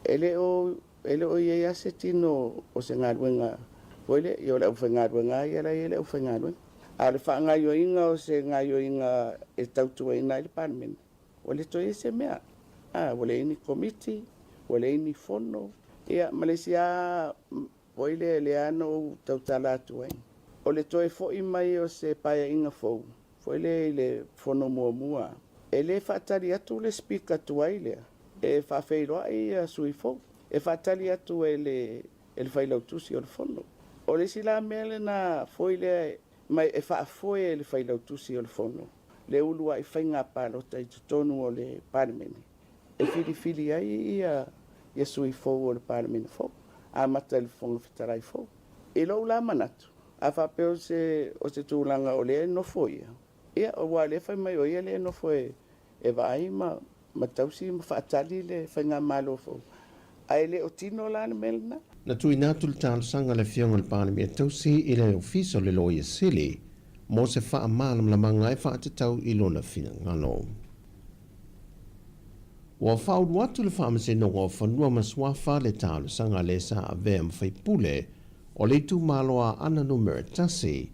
e le o, e le o i ai lava se tino o se galuega foi lea, ia o le aufaigaluega lava ia la e i ai le aufaigaluega. A o le faagaoioiga o se gaoioiga e tautuaina ai le Palemene, ua le toe i ai se mea. A, ua leai ni komiti, ua leai ni fono, ia ma le isi lava foi lea, lea lava na ou tautala atu ai, o le toe foi mai o se paeaiga fou foi lea i le fono muamua, e le faatali atu le Speaker tuai lea e faafeiloai ia sui fou, e faatali atu e le e le Failautusi o le Fono. O le isi la mea lena foi lea ma e faafoe e le Failautusi o le Fono le uluai faiga palota i totonu o le Palemene e filifili ai ia ia sui fou o le Palemene fou, amata i le Fofoga Fetalai fou. I lou la manatu, a faapea o se o se tulaga o lea e nofo ia, ia aua o lea e fai mai o ia lea e nofo e e vaai ma ma tausi ma faatali le faigamalo fou, ae le o tino la le mea lena. Na tuuina atu le talosaga a le Afioga i le Palemia Tausi i le Ofisa o le Loia Sili mo se faamalamalamaga e faatatau i lona finagalo. Ua faaulu atu le Faamasinoga o Fanua ma Suafa le talosaga a le sa avea ma faipule o le itumalo Aana Numera 1,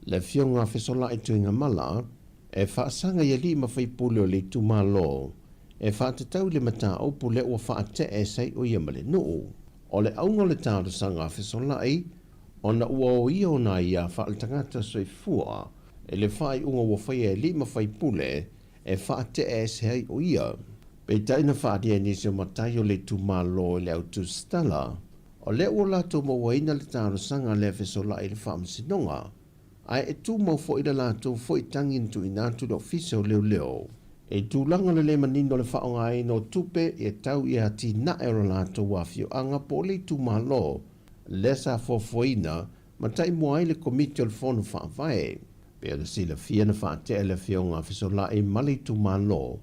le Afioga Fesolai Tuigamala, e faasaga i alii ma faipule o le itumalo e faatatau i le mataupu lea ua faatee sai o ia ma le nuu. O le auga o le talosaga a Fesolai, Ona ua oia ona aiā faaletagata soifua i le faaiuga ua faia e alii ma faipule e faate'a ese ai o ia. Peitai na faaalia e nisi o matai o le itumalo i le au tusitala, o lea ua latou mauaina le talosaga a le fesola'i i le faamasinoga, ae e tumau foi le latou foi tagi na tuuina atu i le Ofisa o Leoleo. I tulaga o le le manino o le faaaogaina o tupe e tau i atinae o le latou afioaga po o le itumalo, lea sa fuafuaina ma taimua ai le Komiti o le Fono Faavae. Pei ona silafia na faatea e le Afioga a Fesola'i ma le itumalo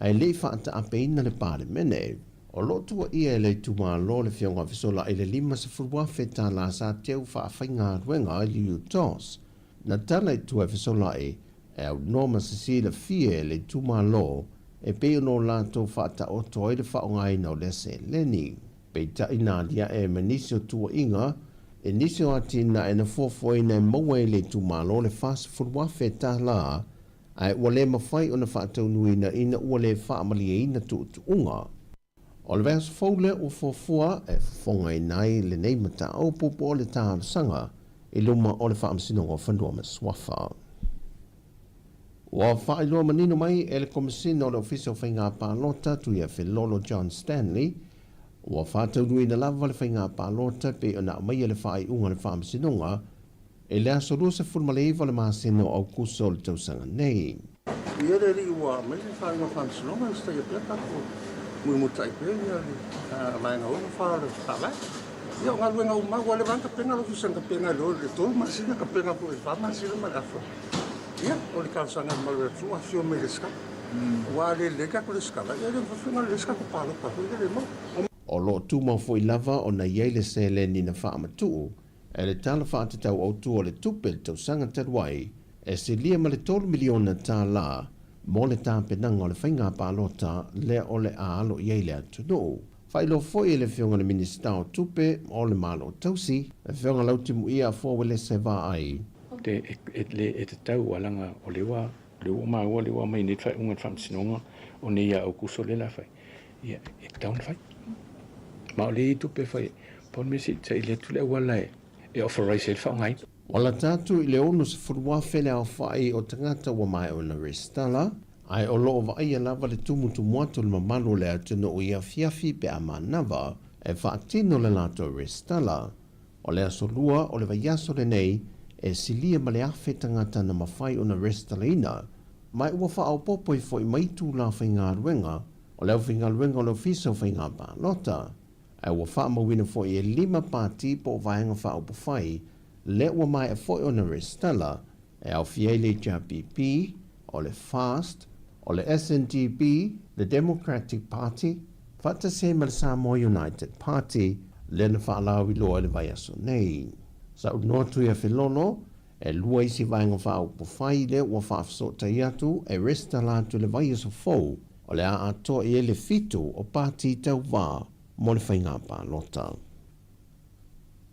ae le i faataapeina le Palemene. O lo o tuuaia e le itumalo le Afioga a Fesola'i i le $50,000 sa teu faafaigaluega i le UTOS. Na tala i tua e Fesola'i e aunoa ma se silafia e le itumalo e pei ona o latou faataoto ai le faaaogaina o lea seleni. Peitai na aliae ma nisi o tuuaiga i nisi o atinae na fuafuaina e maua e le itumalo le $40,000 ae ua le mafai ona faataunuuina ina ua le faamalieina tuutuuga. O le vaiaso fou lea ua fuafua e fofogaina ai lenei mataupu po o le talosaga i luma o le Faamasinoga o Fanua ma Suafa. Ua faailoa manino mai e le Komesina o le Ofisa o Faiga Palota Tuiafelolo John Stanley, ua faataunuuina lava le faiga palota pei ona aumaia le faaiuga a le Faamasinoga i le aso 29 o le masina o Aukuso o le tausaga nei. Ia le alii ua aumai le faaiuga faamasinoga, usitaia pea tatou mulimulitai pea ia le vaega 64 o le Faavae. Ia o galuega uma ua leva lava ona tapena le Ofisa na tapena i le 3 masina, tapena foi i le 4 masina ma le afa. Ia o le talosaga i le mamalu o le atunuu, afifio mai i resitala. Aua a le lelei le tatou resitala, ia e le mafai foi ona lelei se tatou palota foi lea le maua. O lo o tumau foi lava ona i ai le seleni na faamatuu E le Tala Faatatau Autu o le Tupe i le tausaga talu ai, e silia ma le $3 miliona mo le tapenaga o le faiga palota lea o le a alo i ai le atunuu. Faailoa foi e le Afioga i le Minisita o Tupe o le Malo Tausi, le Afioga Lautimuia Afoa Uelese Vaai. Te e le e tatau leaga o lea ua lea ua maua lea ua aumai nei le faaiuga a le Faamasinoga o nei ia Aukuso lea o le a fai. Ia, e tatau ona fai. Ma o lea e i ai tupe e fai ai. Pau le mea se i saili atu le auala e authorize ai le faaaogaina. Ua lata atu i le 60,000 le aofai o tagata ua maea ona resitala, ae o lo o vaaia lava le tumutumu atu o le mamalu o le atunuu i afiafi pe a manava e faatino le latou resitala. O le aso Lua o le vaiaso lenei e silia ma le 1,000 tagata na mafai ona resitalaina, ma ua faaopoopo ai foi mai itulā faigaluega o le aufaigaluega o le Ofisa o Faiga Palota, ae ua faamauina foi e lima pati po o vaega faaupufai lea ua maea foi ona resitala, e aofia ai le HRPP, o le FAST, o le SNDP, le Democratic Party, faatasi ai ma le Samoa United Party, lea na faalauiloa i le vaiaso nei. Saunoa Tuiafelolo, E lua isi vaega faaupufai lea ua faafesootai atu e resitala atu i le vaiaso fou o le a atoa i ai le 7 o pati tauvā mo le faiga palota.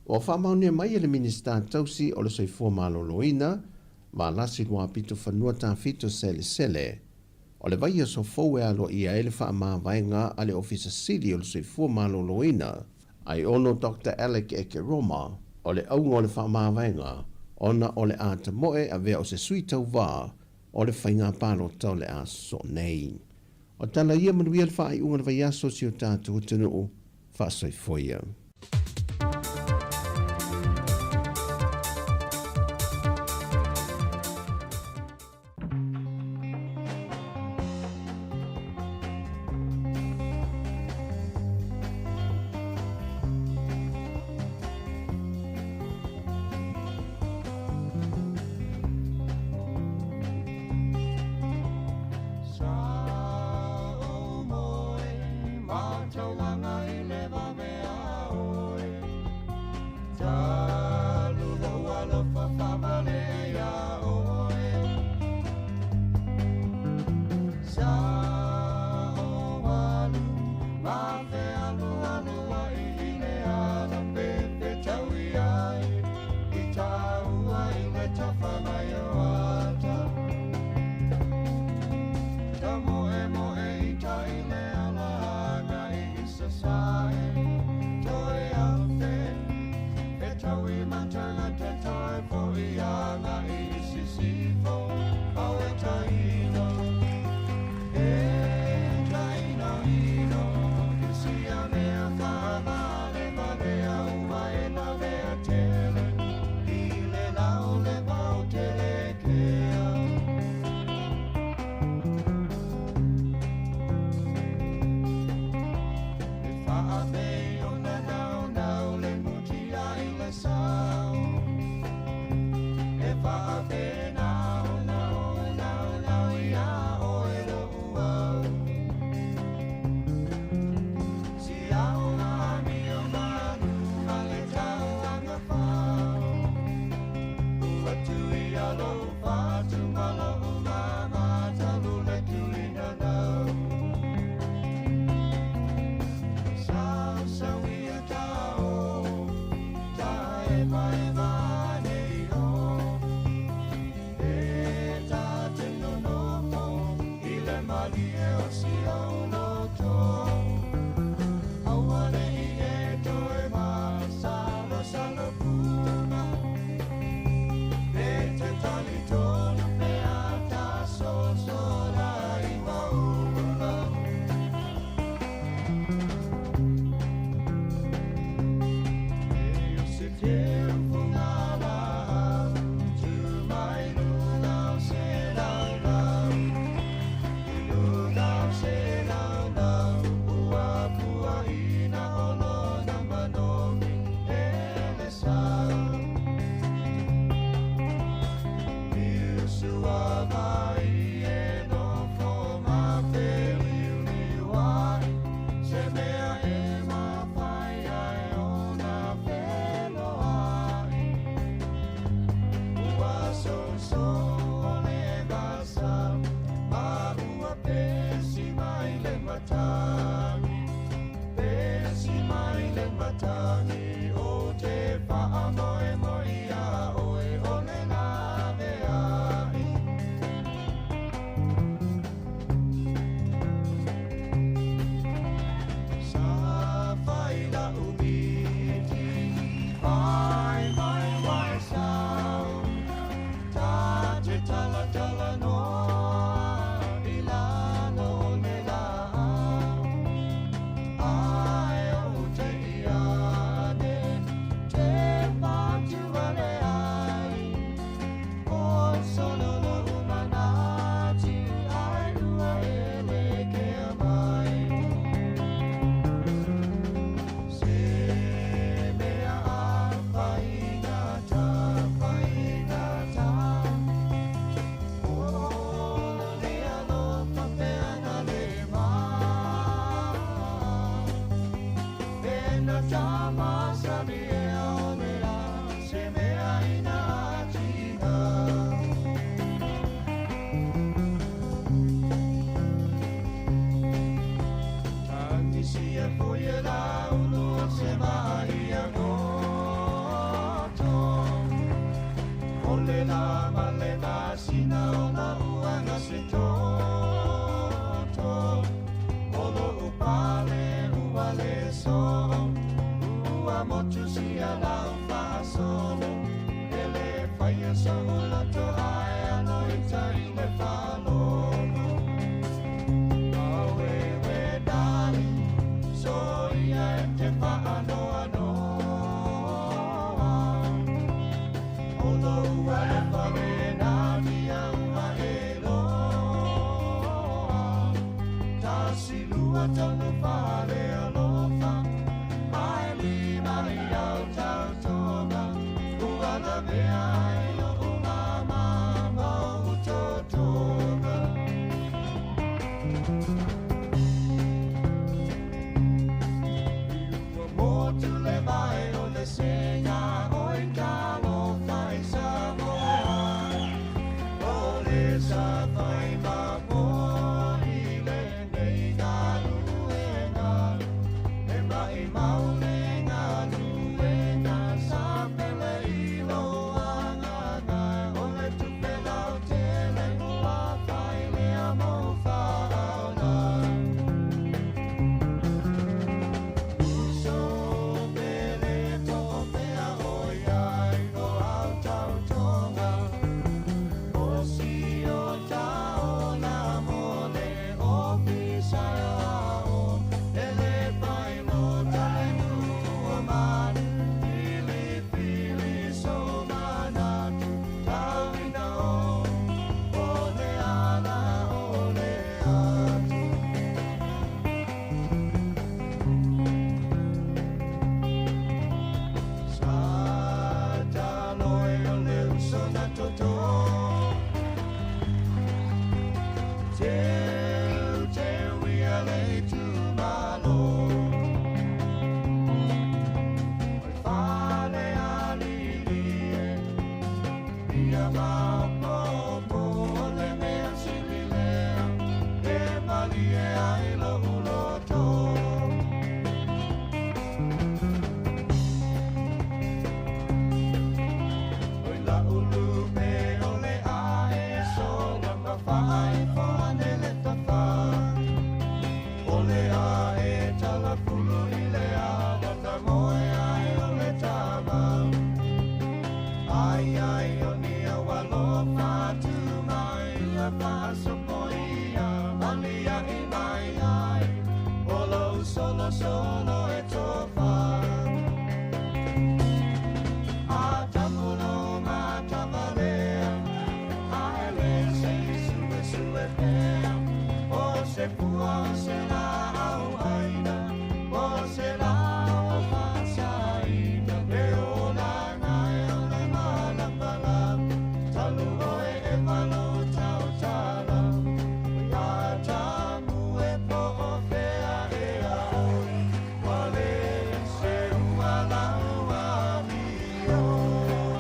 Ua faamaonia mai e le Minisita Tausi o le Soifua Maloloina, Valasi Luapitofanua Tafito Selesele, o le vaiaso fou e aloaia ai le faamavaega a le Ofisa Sili o le Soifua Maloloina, Aiono Doctor Alec Ekeroma, o le auga o le faamavaega ona o le a tamoe avea o se sui tauvā o le faiga palota o le a sosoo nei. O tala ia manuia le faaiuga o le vaiaso o si o tatou atunuu, faasoifua ia.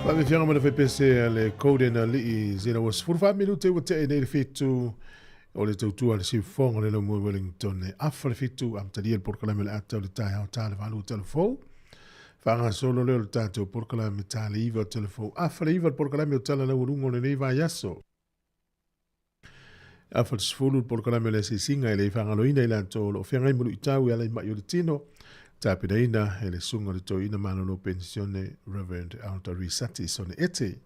Faafiafiaga ma le faipese a le Golden Alii zena ua 14 minute ua tea nei le 7 o le tautua le siufofoga o le Laumua i Wellington e afa le 7 amatalia le polokalame o le ata o le taeao ta le 8 o talafou. Faagasolo lea o le tatou polokalame ta le 9 o talafou. Afa le 9 le polokalame o tala laualuga o lenei vaiaso. Afa le 10 le polokalame o le asiasiga e le faagaloina i latou o lo o feagai ma luitau e ala i mai o le tino. Tapenaina e le susuga o le toeaina malolo penisione Reverend Alta Risati Sone Ete.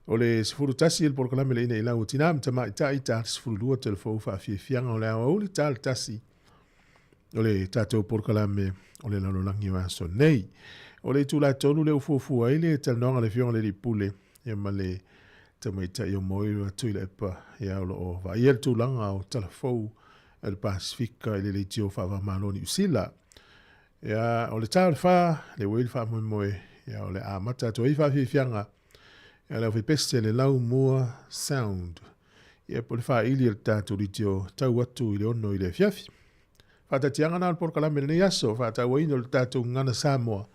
O le 11 le polokalame le ina i lau o tina ma tamaitai ta le 12 telefou faafiafiaga o le aoauli ta le 1 o le tatou polokalame o le lalolagi o aso nei. O le itula 3 le ufuafua ai le talanoaga le afioga le alii pule ia ma le tamaitai o Moira Tuilaepa ia o lo o vaaia le tulaga o talafou a le Pasifika i le leitio faava-o-Malo Niu Sila. Ia, o le ta o le 4, le ua i le faamoemoe, ia o le amata atu ai faafiafiaga ia le aufaipese le Laumua Sound. Ia po o le faaili o le tatou leitio tau atu i le 6 i le afiafi. Faatatiaga na o le polokalame i lenei aso, faatauaina o le tatou gagana Samoa.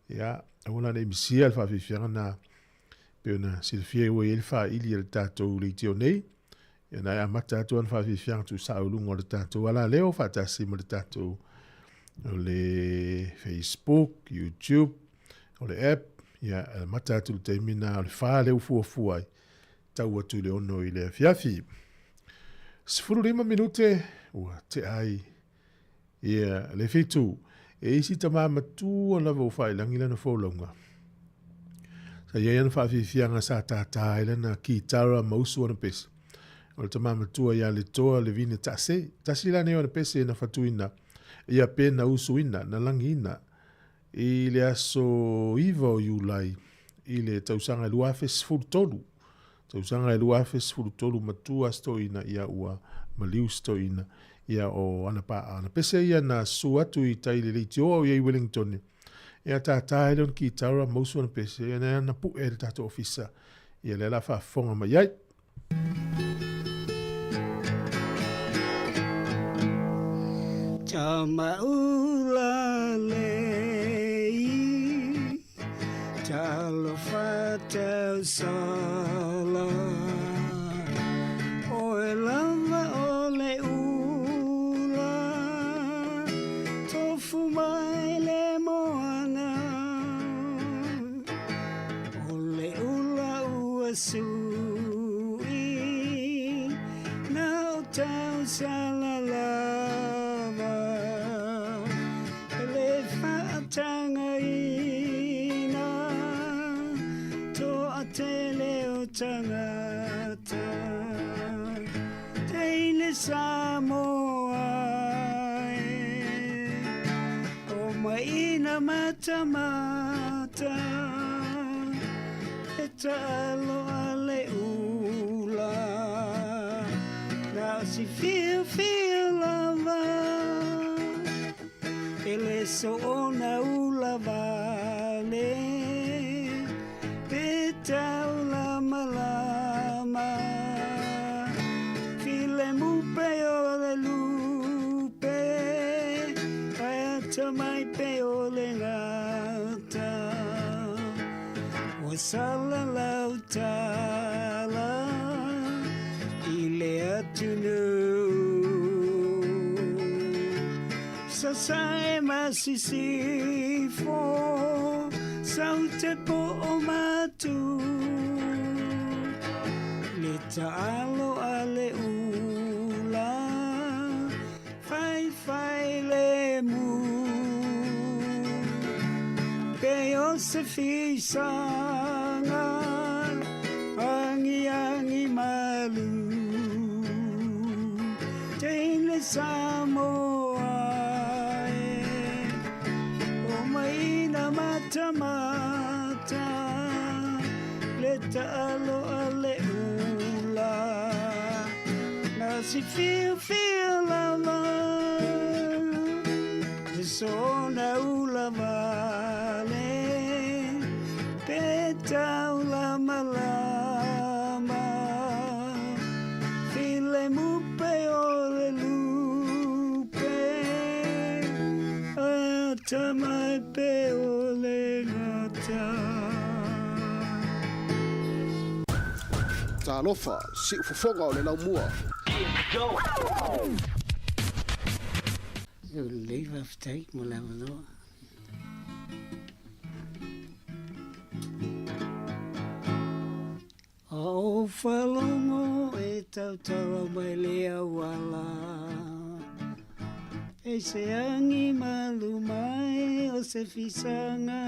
Ia, aua la ne i misia le faafiafiaga na pei ona silafia ua i ai le faaili a le tatou leitio nei. Ia na e amata atu ana faafiafiaga tuusao i luga o le tatou alaleo faatasi ma le tatou o le Facebook, YouTube, o le app, ia amata atu le taimi na o le 4 lea ua fuafua ai, tau atu i le 6 i le afiafi. 15 minute ua tea ai ia le 7. E isi tama matua lava ua faailangi lana folauga. Sa i ai ana faafiafiaga sa tātā ai lana kitara ma usu ana pese. O le tama matua ia Letoa Levine Tase. Tasi la nei o ana pese na fatuina ia pe na usuina, na langiina i le aso 9 o Iulai i le tausaga e 2013. Tausaga e 2013 matua stoina ia ua maliu stoina ia o ana paa. Ana pese ia na susu atu i tai le leitioa o ia i Wellington. E ataata ai lea o le kitara ma usu ona pese, ia na na pu'e i le tatou ofisa. Ia lea la faafofoga mai ai. Tamaula lei, talofa tausala. Oe lava o le ula, tofu mai le moana. O le ula ua sui, na o tausala lava. E le faatagaina, toatele o tagata. Teile Samoa e, o maina matamata. E taalo a le ula, na o si fiafia lava. E le soona ula vale, pe tau lamalama. File mupe o le lupe, ae atamai pe o le gata. Ua sala lau tala i le atunuu. Sasae ma sisifo, sau te po o matu. Le taalo a le ula, fai fai le mu. Pe o se fisanga, angi angi malu. Teile Samoa e, o maina matamata. Le taalo a le ula, na si fiafia lava. Le soona ula vale, pe tau lamalama. File mupe o le lupe, ae atamai pe o le gata. Talofa, siufofoga o le laumua. E lelei faafetai mo le avanoa. A o faalogo e tautala mai le auala, e se agi malu mai o se fisaga,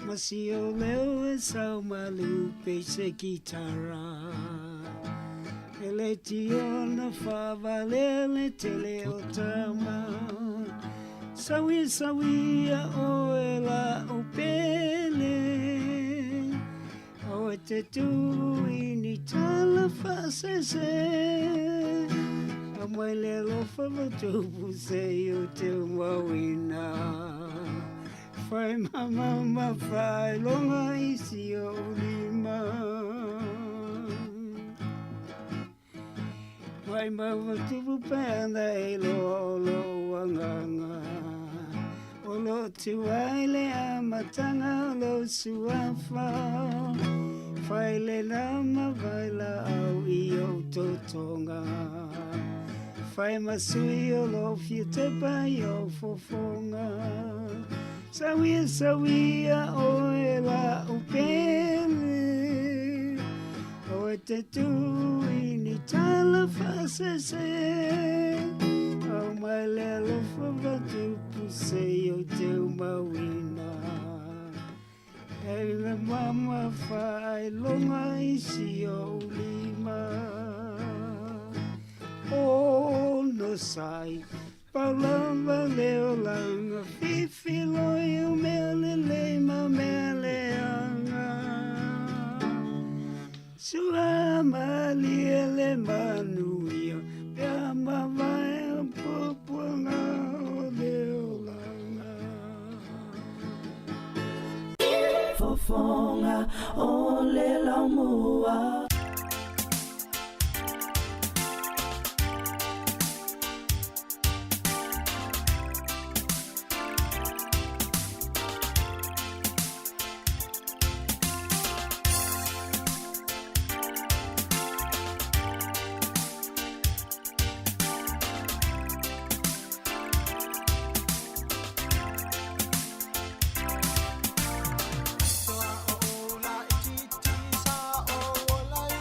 ma si o leo e sau malu pe se kitara. E le tiona faavalea le tele o tama. Sauia sauia oe la o pele, o e te tui ni tala faasese. Aumai le alofa matupu se i o te mauina. Fai mama ma faailoga i si ou lima. Mai mau matupu pe ana e loa o lou agaga. O lo tuai le amataga o lou suafa. Fai le nama vai laau i ou totoga. Fai ma sui o lou fia tepa i ou fofoga. Sauia sauia oe la o pele, o e te tui ni tala faasese. Aumai le alofa matupu se i o te mauina. E le mama faailoga i si ou lima. O no sai, paulava le olaga, fifiloi o mea lelei ma mea leaga. Sua malie le manuia, pe a mavae o puapuaga o le olaga. Siufofoga o le Laumua. Sa o la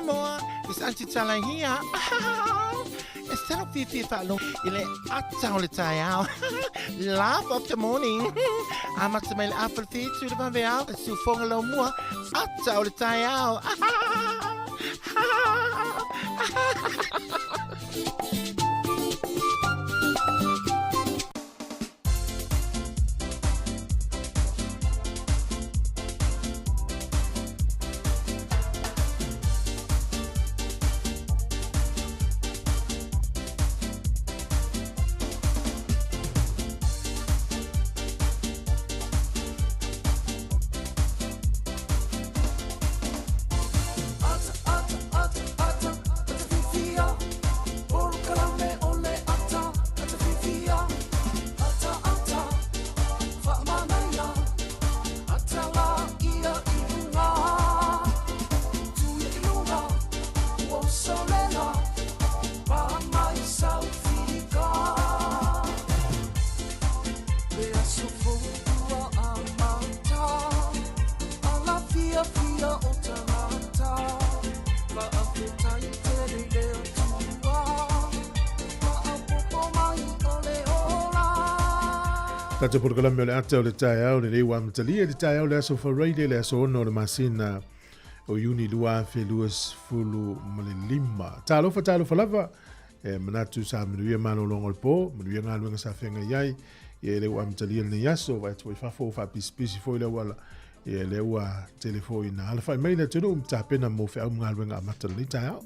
Samoa, it's Auntie Tala here. E se fifi whaalo i le ata o le taeao. Laugh of the morning. Amata mai le afa le whitu le vave ao. E siufoga lau mua. Ata o le taeao. Tatou polokalame o le ata o le taeao lenei ua amatalia le taeao le aso Friday le aso 6 o le masina o Iuni 2025. Talofa talofa lava e manatu sa manuia malologa o le po, manuia galuega sa feagai ai, ia e le ua amatalia lenei aso, vaai atu foi i fafo ua faapisipisi foi le auala, ia lea ua tele foi ina alafai mai le atunuu ma tapena mo feau ma galuega amata o lenei taeao.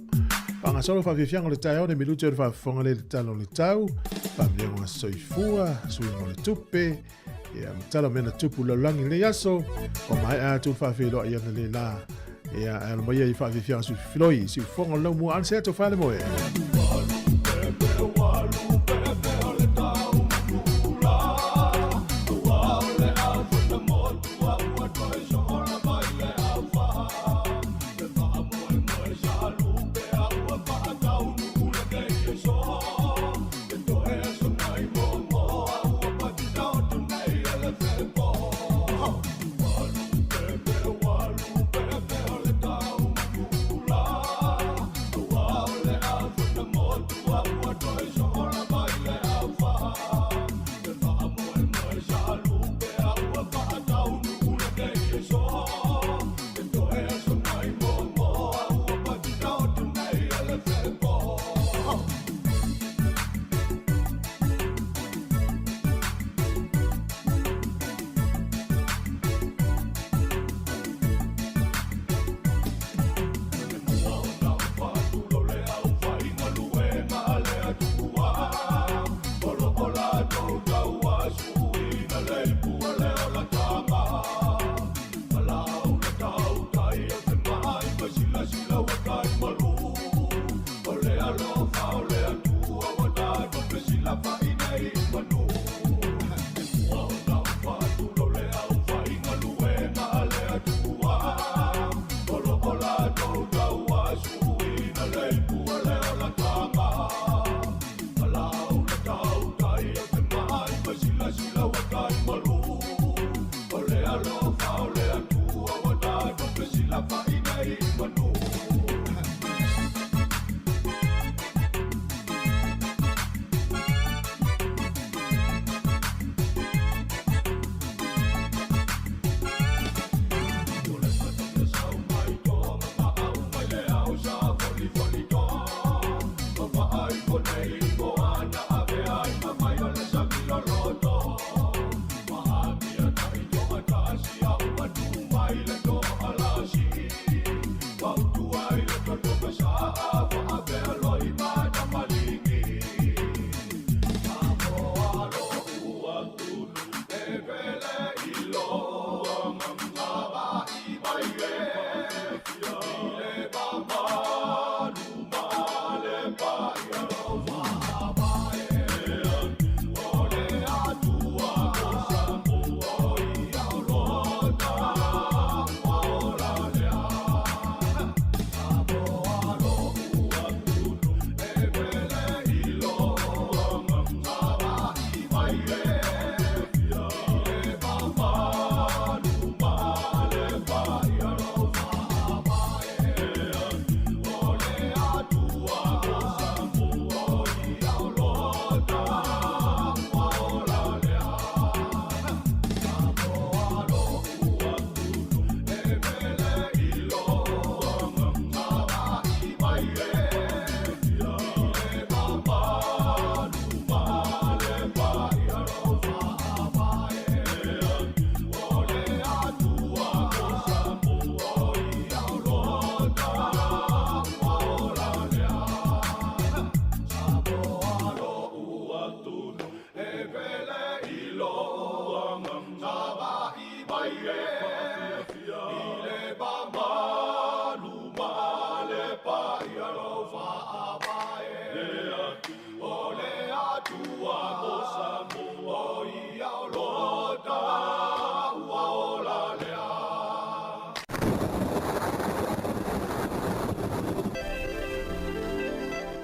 Faagasolo faafiafiaga o le taeao, nei minute o le faafofoga lea i le tala o le tau, faamanuiaga o soifua, suiga o le tupe, ia ma tala o mea na tupu i le lalolagi i lenei aso, ua maea atu le faafeiloai analeila. Ia, ae alo mai ia i faafiafiaga sui filoi, siufofoga o le laumua, ane se atu fale moe.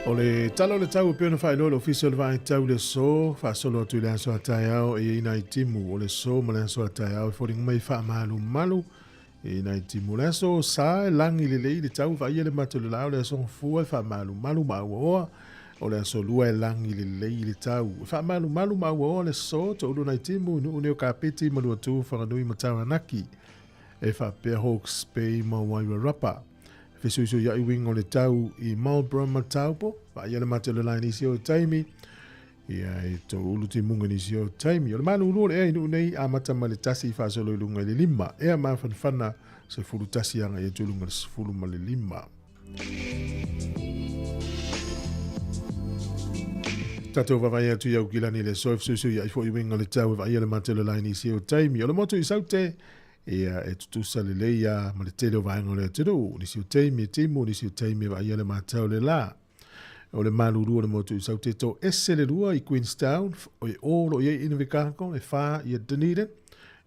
O le tala o le tau e pei ona faailoa le Ofisa o le Vaai Tau i le Aso, faasolo atu i le aso a taeao e i ai nai timu o le aso ma le aso a taeao e foliga mai faamalumalu e nai timu. O le aso sa e lagi lelei le tau vaaia le mata o le la, o le aso gafua e faamalumalu ma auaoa, o le aso lua e lagi lelei le tau e faamalumalu ma auaoa le aso toulu nai timu i nuu nei o Kapiti, Maluatu, Whanganui ma Taranaki e faapea Hawke's Bay ma Wairarapa. Fesuisuiai uiga o le tau i Marlborough ma Taupo, vaaia le mate o le la i nisi o taimi, ia e toulu timuga i nisi o taimi. O le malulu o le ea i nuu nei, amata mai le 1 faasolo i luga i le 5. Ea mafanafana 11 agai atu i luga i le 15. Tatou vaavaai atu i Aukilani i le aso e fesuisuiai foi uiga o le tau e vaaia le mate o le la i nisi o taimi. O le motu i Saute, ia e tutusa lelei a ma le tele o vaega o le atunuu. Nisi o taimi e timu, nisi o taimi e vaaia le mata o le la. O le malulu o le motu i Saute to ese le 2 i Queenstown, o e o lo i ai Invercargill, e 4 i Dunedin,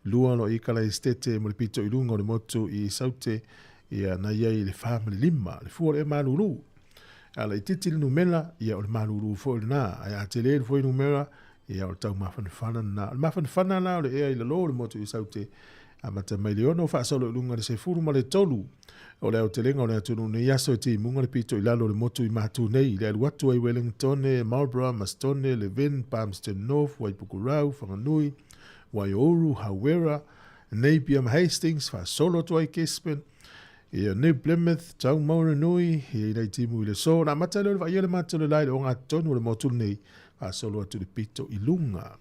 2 lo i Kalaestete mo le pito i luga o le motu i Saute, ia na iai le 4 ma le 5, le fua o le malulu. Ala i titi le numera, ia o le malulu foi lena, ai a tele le foi numera, ia o le tau mafanafana na. O le mafanafana la o le ea i lalo o le motu i Saute, amata mai le 6 faasolo i luga le 13. O le aotelega o le atunuu nei aso e timuga le pito i lalo o le motu i Matu nei, le alu atu ai Wellington, Marlborough, Mastone, Levin, Palmerston North, Waipukurau, Whanganui, Waiouru, Hawera, Napier ma Hastings, faasolo atu ai Gisborne, ia New Plymouth, Taumaranui, ia i nei timu i le so. Na amata leo le vaaia le mata o le lai le o ngā tonu o le motu nei, faasolo atu le pito i luga.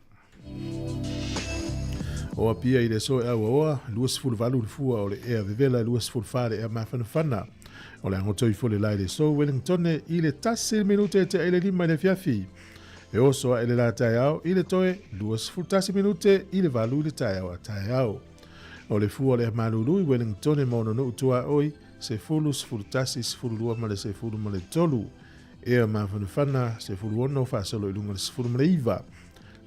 O Apia i le aso e auaoa, 28 le fua o le ea vevela, 24 le ea mafanafana. O le angoto ifo le lai le aso Wellington i le 1 minute e te ai le 5 i le fiafi. E oso a ele la taeao i le toe 21 minute i le 8 i le taeao a taeao. O le fua o le malulu i Wellington ma ona nuu tua oi, 10, 11, 12 ma le 13 ma le 3. Ea mafanafana, 16 faasolo i luga le 19.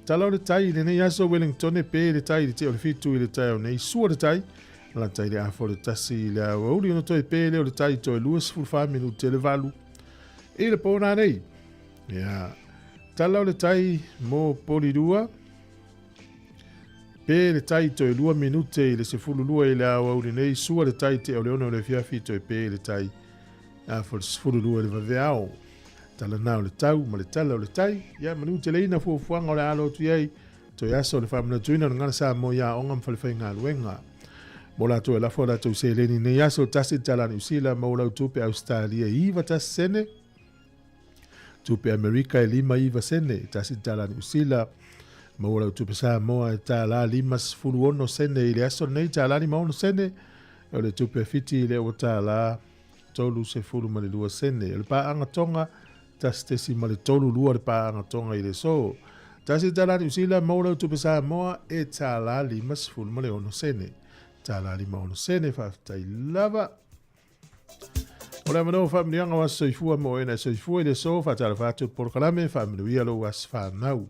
Tala o le tai i lenei aso Wellington pe le tai i le te o le 7 i le tai o nei sua le tai. La tai le afo le 1 i le awauli ona toe pe le o le tai toe 24 minute le 8 i le pōna nei. Ia, tala o le tai mō Porirua pe le tai toe 2 minute i le 12 i le awauli nei sua le tai te o le 6 o le fiafi toe pe le tai afo le 12 i le vaveao. Tala nā o le tau ma le tala o le tai, ia manu te leina fuafuaga o le alo atu i ai, toe aso o le faamanatuina o le gala Samoa i aoga ma falefaigaluega. Mo latou e lafo latou seleni nei aso 1 tala Niu Sila ma o lau tupe Australia 91 sene, tupe Amerika e 59 sene, 1 tala Niu Sila ma o lau tupe Samoa e tala 56 sene i le aso nei tala 56 sene, o le tupe Fiti i le ua tala 32 sene. O le paanga tonga 1.32 le paanga tonga i le so. 1 tala Niu Sila ma o lau tupe Samoa e tala 56 sene. Tala 56 sene faafetai lava. O le avanoa faamanuiaga o aso soifua mo ena e soifua i le aso faatalofa atu le polokalame faamanuia lou aso fanau.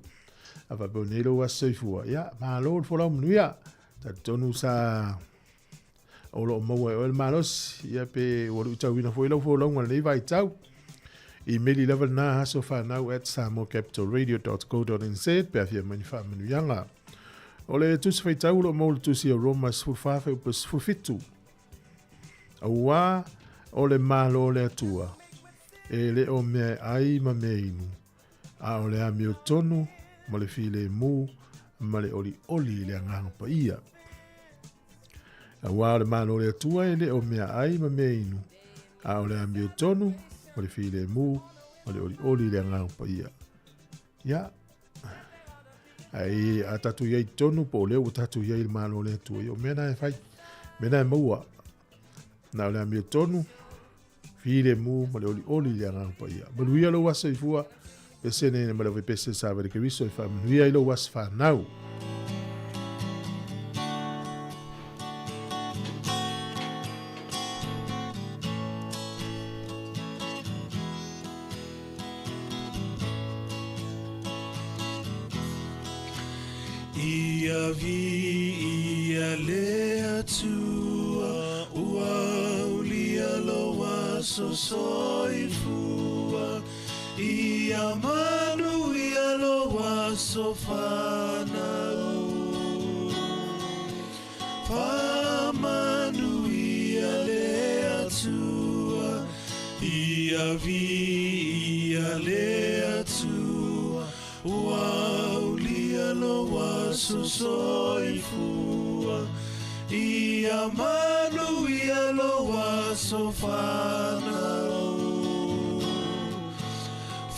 A faapea nei lou aso soifua. Ia, malo le folau manuia. Talitonu sa o loo maua e oe le malosi. Ia pe ua luitauina foi lau folauga lenei vaitau. Email i lava lena asofanau at samoacapitalradio.co.nz pe afia mai ni faamanuiaga. O le tusi faitau o loo maua le tusi o Roma 14 fuaiupu 17. Auā o le Malo o le Atua, e le o mea e ai ma mea inu, a o le amiotonu ma le filemu ma le olioli i le Agaga Paia. Auā o le Malo o le Atua e le o mea ai ma mea inu, a o le amiotonu ma le filemu ma le olioli i le Agaga Paia. Ia, ai a tatou iai tonu po o lea ua tatou iai i le Malo o le Atua, ia o mea na e fai, mea na e maua. Na o le amiotonu, filemu ma le olioli i le Agaga Paia. Manuia lou aso soifua, pesene ma le pese sa vale Keriso e faamanuia i lou aso fanau. Ia viia le Atua ua aulia lou aso soifua. Ia manuia lou aso fanau. Faamanuia le Atua. Ia viia le Atua ua aulia lou aso soifua. Ia manuia lou aso fanau.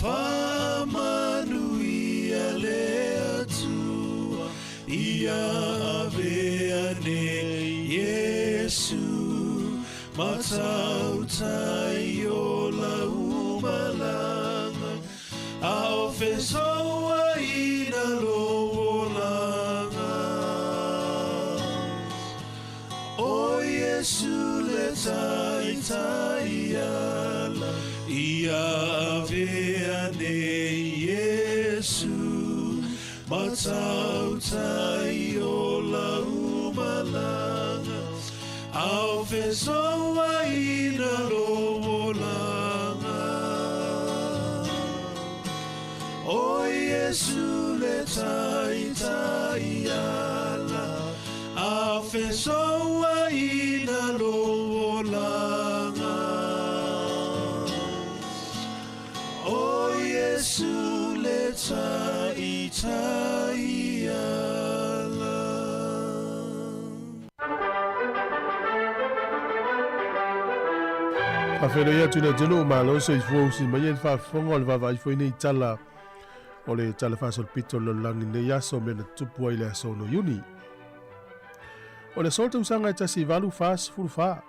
Faamanuia le Atua. Ia avea nei Iesu ma tautai o lau malaga, a o fesouaina lou olaga. O Iesu le taitai ala, ia avea nei Iesu ma tautai o lau malaga, a o fesouaina lou olaga. O Iesu le taitai ala, a o fesouaina lou olaga. O Iesu le taitai ala. Faafeiloai atu i le atunuu malo soifua usi mai ai le faafofoga o le vaavaai foi nei tala o le Tala Faasolopito o le Lalolagi nei aso mea na tutupu ai le aso 6 Iuni. O le aso le tausaga e 1844,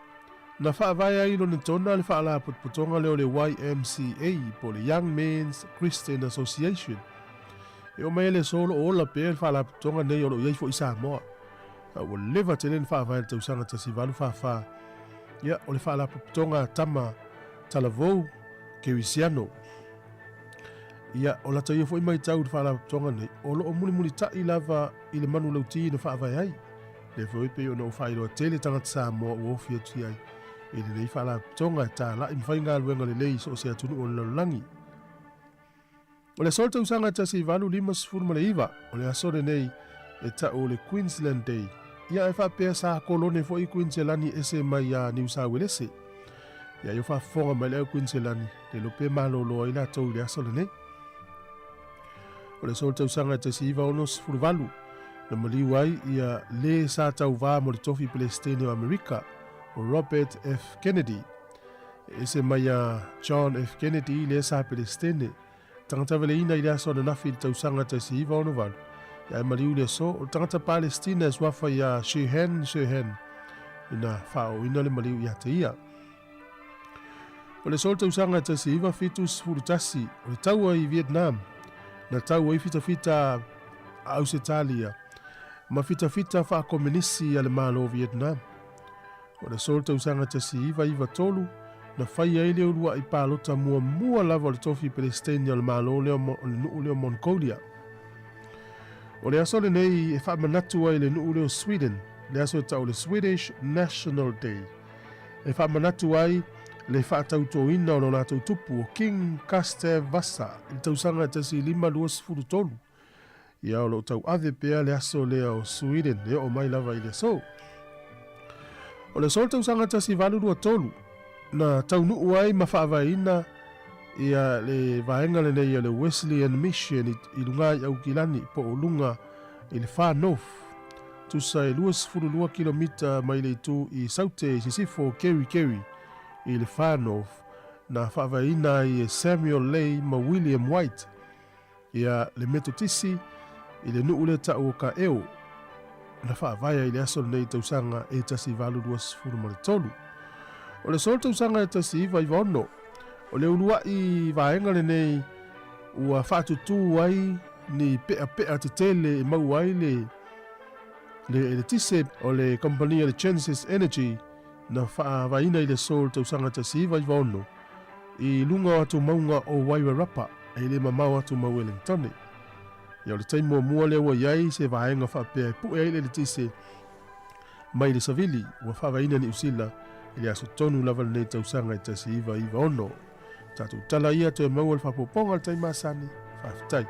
na faavae ai i Lonetona le faalapotopotoga lea o le YMCA po o le Young Men's Christian Association. E oo mai ai le aso o lo o ola pea le faalapotopotoga nei o lo o i ai foi i Samoa. A ua leva tele na faavae i le tausaga 1844. Ia, o le faalapotopotoga a tama talavou kerisiano. Ia, o lata ia foi maitau i le faalapotopotoga nei, o lo o mulimulita'i lava i le manulauti na faavae ai. Lea foi pei ona ou faailoa tele tagata Samoa ua ofi atu i ai i lenei faalapotopotoga e tala'i ma faigaluega lelei i so o se atunuu o le lalolagi. O le aso o le tausaga e 1859, o le aso lenei e ta'u o le Queensland Day. Ia ae faapea sa kolone foi Kuiniselani ese mai iā Niu Sauelese. Ia io faafofoga mai le au Kuiniselani, le iloa pe malolo ai latou i le aso lenei. O le aso o le tausaga e 1968, na maliu ai ia le sa tauvā mo le tofi Pelesitene o Amerika, o Robert F. Kennedy. E ese mai iā John F. Kennedy lea sa Pelesitene. Tagata veleina i le aso ananafi i le tausaga 1968, ia ae maliu le aso, o le tagata Palestina e suafa iā Shehan Shehan ina faaooina le maliu ia te ia. O le aso o le tausaga 1971, o le taua i Vietnam, na tau ai fitafita a Ausetalia ma fitafita faakomenisi a le Malo o Vietnam. O le aso o le tausaga 1993, na fai ai le ulua'i palota muamua lava o le tofi Pelesitene o le Malo lea o le nuu lea o Mongolia. O le aso lenei e faamanatu ai le nuu lea o Sweden, le aso e ta'u o le Swedish National Day, e faamanatu ai le faatautoina o lo latou tupu o King Gustav Vasa i le tausaga e 1523. Ia o lo o tauave pea le aso lea o Sweden e oo mai lava i le aso. O le aso o le tausaga 1823, na taunuu ai ma faavaeina ia le vaega lenei o le Wesleyan Mission i luga i Aukilani po o luga i le Far North, tusa e 22 kilomita mai le itu i Saute i sisifo o Kerikeri i le Far North, na faavaeina ai e Samuel Lay ma William White. Ia le Metotisi i le nuu lea ta'u o Ka'eo, na faavae ai i le aso lenei tausaga e 1823. O le aso o le tausaga e 1996, o le ulua'i vaega lenei ua faatutū ai ni pe'ape'a tetele e maua ai le le eletise o le kamupani a le Genesis Energy na faavaeina i le aso o le tausaga 1996 i luga o atu mauga o Wairarapa e le mamao atu ma Wellingtone. Ia o le taimi muamua lea ua i ai se vaega faapea e pue ai le eletise mai le savili ua faavaeina e Niu Sila i le aso tonu lava lenei tausaga e 1996. Tatou tala ia toe maua le faaopoopoga o le taimi masani. Faafetai.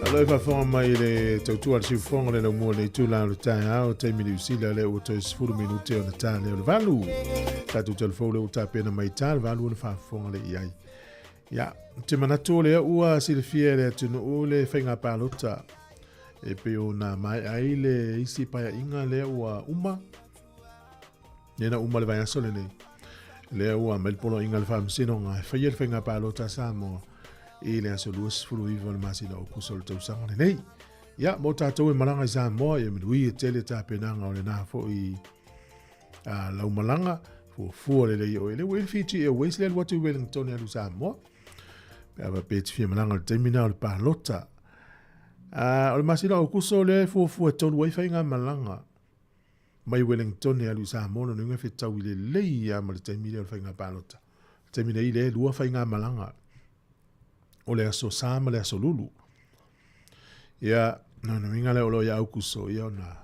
Alo e faafofoga mai le tautua a le siufofoga le laumua le itula o le taeao taimi Niu Sila lea ua toe 10 minute ona ta lea o le valu. Tatou telefou lea ua tapena mai ta le valu ona faafofoga le i ai. Ia, te manatu o lea ua silafia e le atunuu le faiga palota e pei ona maea ai le isi paeaiga lea ua uma lea na uma le vaiaso lenei. Lea ua aumai le poloaiga a le Faamasinoga e faia le faiga palota a Samoa i le aso 29 o le masina o Okuso o le tausaga lenei. Ia, mo tatou e malaga i Samoa, ia manuia tele tapenaga o lenā foi laumalaga, fuafua lelei oe. Le ua i le Fiji Airways le alu atu i Wellington e alu i Samoa. Pe a faapea e te fia malaga i le taimi lena o le palota. O le masina o Okuso lea e fuafua e tolu ai faigamalaga mai Wellington e alu i Samoa, lona uiga e fetaui lelei lava ma le taimi lea o le faiga palota. Le taimi nei lea e lua faigamalaga o le aso Sa ma le aso Lulu. Ia, lona uiga lea o lo o ia Aukuso, ia ona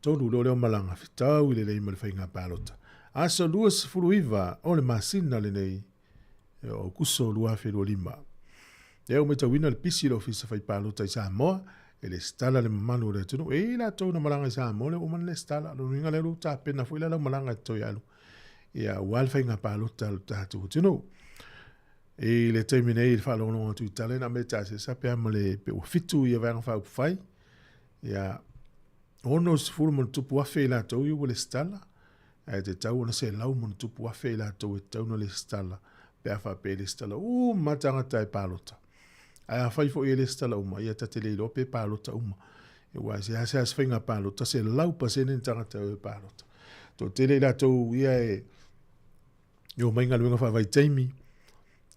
tolu loa lea o malaga fetaui lelei ma le faiga palota. Aso 29 o le masina lenei o Aukuso 2025. Lea ua matauina le pisi o le Ofisa Fai Palota i Samoa e lesitala le mamalu o le atunuu. E i ai latou na malaga i Samoa lea ua uma ona lesitala. Lona uiga lea ua tapena foi la lau malaga e toe alu ia aua le faiga palota a le tatou atunuu. I le taimi nei i le faalogologo atu i tala ina mea tasesa pe a ma le pe ua 7 ia Vaega Faaupufai ia 60 ma ona tupu afe i latou ia ua lesitala ae tatau ona 100 ma ona tupu afe i latou e tatau ona lesitala pe a faapea e lesitala uma tagata e palota. Ae afai foi e lesitala uma, ia ta te le iloa pe palota uma. Aua e seasea se faiga palota, 100% ni tagata e o e palota. Toatele i latou ia e omai galuega faavaitaimi,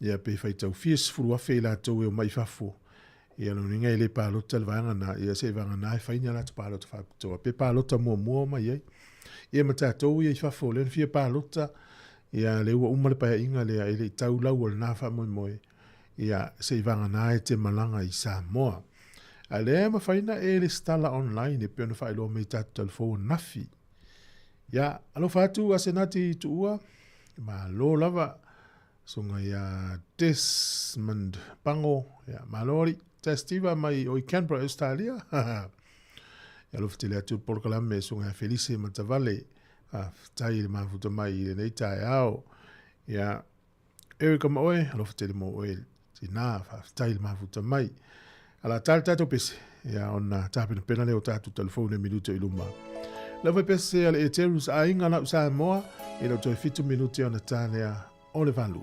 ia pe faitau fia 10,000 i latou e omai i fafo, ia lona uiga e le palota le vaega na, ia seivagana e fai ni a latou palota faapitoa, pe palota muamua omai ai. Ia ma tatou ia i fafo, lea na fia palota, ia lea ua uma le paeaiga lea, e le i tau lau o lena faamoemoe, ia seivagana e te malaga i Samoa. A lea e mafai ona e lesitala online e pei ona faailoa mai i tatou talafou ananafi. Ia, alofa atu Asenati Tuua, malo lava, susuga ia Desmond Pango, ia, malo alii, Testiva mai o i Canberra, Australia. Ia alofa tele atu le polokalame susuga ia Felise Matavale, faafetai i le mafuta mai i lenei taeao. Ia, Eric ma oe, alofa tele mo oe, tina, faafetai i le mafuta mai. Ala tā le tātou pese, ia ona tāpenapena lea o tātou talafou nei minute i luma. Lau fai pese a le Eterus aiga lau Samoa, i lau toe 7 minute ona tā lea o le 8.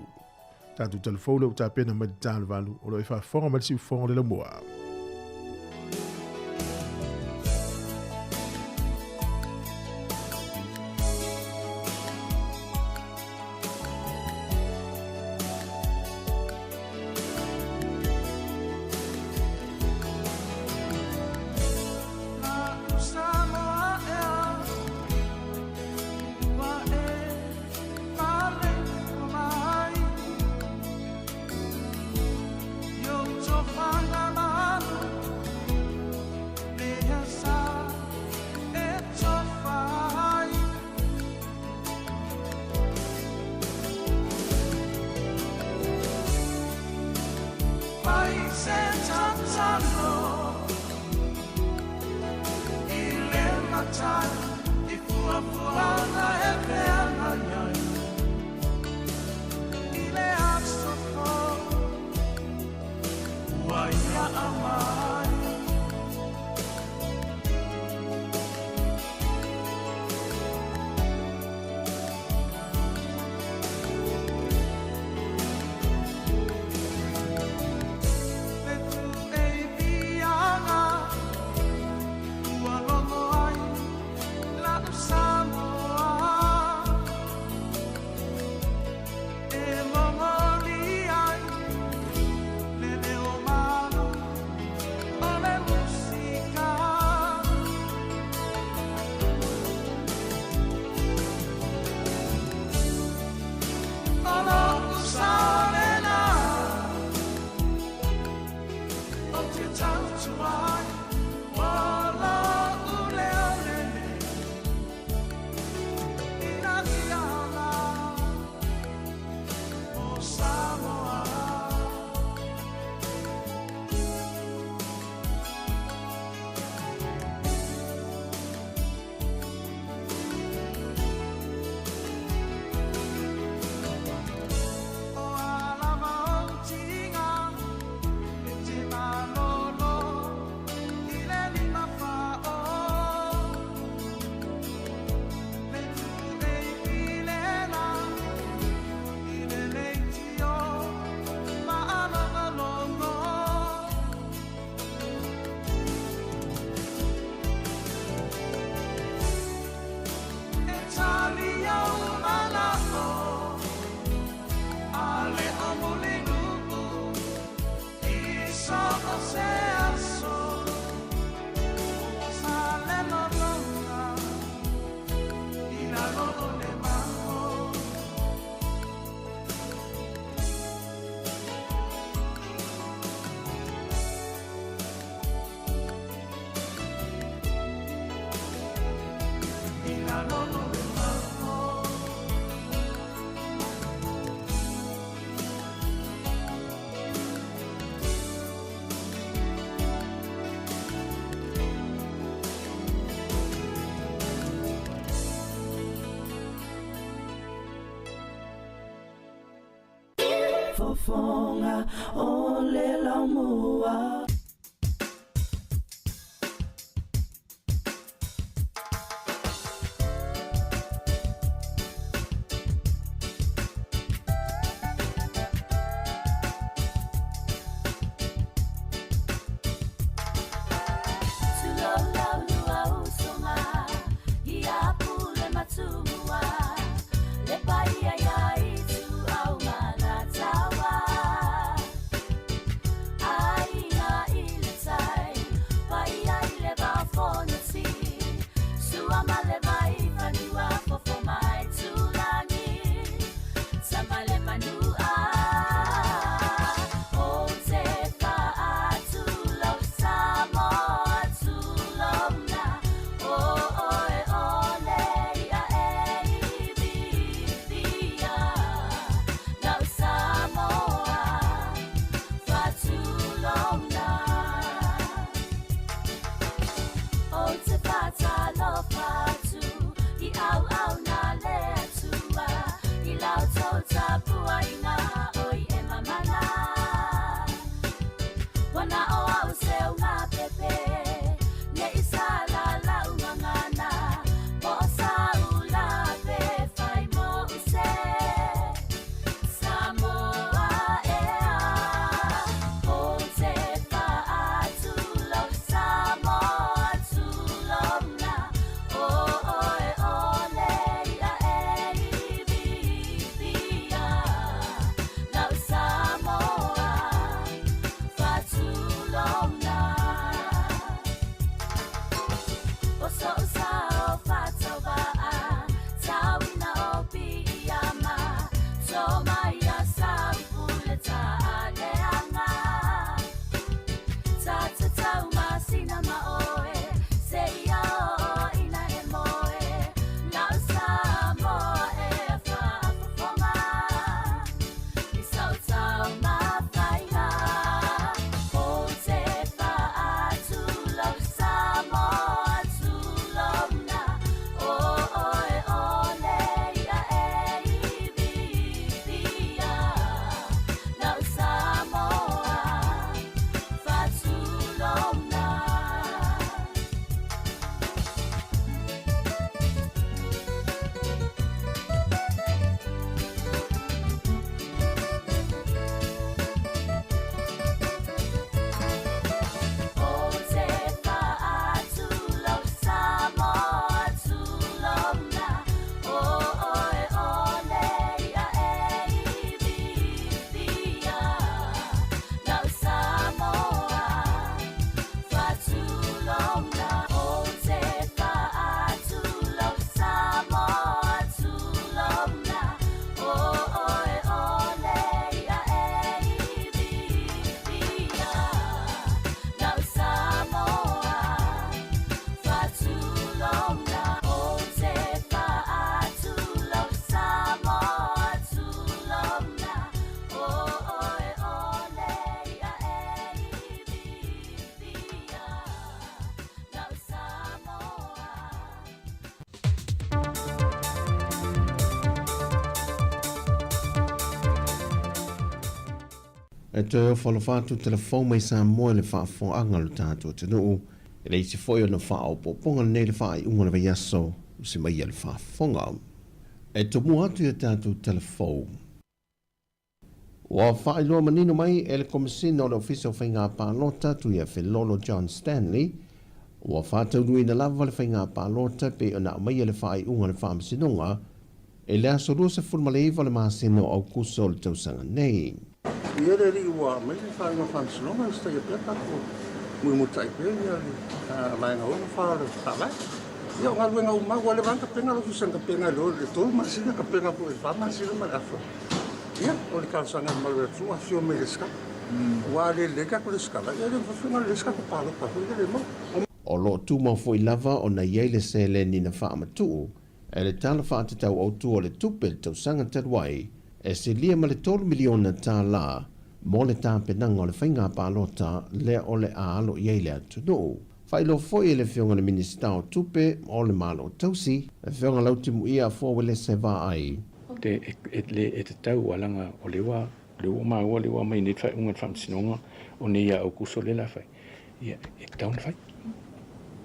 Tātou talafou lea ua tapena mai le tā o le 8, o lo e faafofoga mai le siufofoga o le laumua. so o se aso ua sa le lologa i lalo o le malo. I lalo o le malo. Fofoga o le laumua. E toe ofo alofa atu telefou mai Samoa i le faafofogaaga a lo tatou atunuu. E le isi foi ona faaopoopoga lenei le faaiuga o le vaiaso o se mai a le faafofoga. E tomua atu i a tatou telefou. Ua faailoa manino mai e le Komesina o le Ofisa o Faiga Palota Tuiafelolo John Stanley, ua faataunuuina lava le faiga palota pei ona aumaia le faaiuga a le Faamasinoga i le aso 29 o le masina o Aukuso o le tausaga nei. Ia le alii ua aumai le faaiuga o le Faamasinoga e usitaia pea tatou mulimulita'i pea le Vaega 64 o le Faavae. Ia o galuega uma lava, ua leva lava ona tapena le Ofisa na tapena i le 3 masina, tapena foi i le 4 masina ma le afa. Ia, o le talosaga i le mamalu o le atunuu, afifio mai e resitala. Aua a le lelei le tatou resitala, ia e le mafai foi ona lelei se tatou palota foi lea le maua. O lo o tumau foi lava ona i ai le seleni na faamatuu e le Tala Faatatau Autu o le Tupe i le tausaga talu ai, e silia ma le $3 miliona mo le tapenaga o le faiga palota lea o le a alo i ai le atunuu. Faailoa foi e le Afioga i le Minisita o Tupe o le Malo Tausi, le Afioga Lautimuia Afoa Uelese Vaai. Te e le e tatau alaga o le ua le ua maua le ua aumai nei le faaiuga a le Faamasinoga o nei ia Aukuso lea o le a fai. Ia, e tatau ona fai.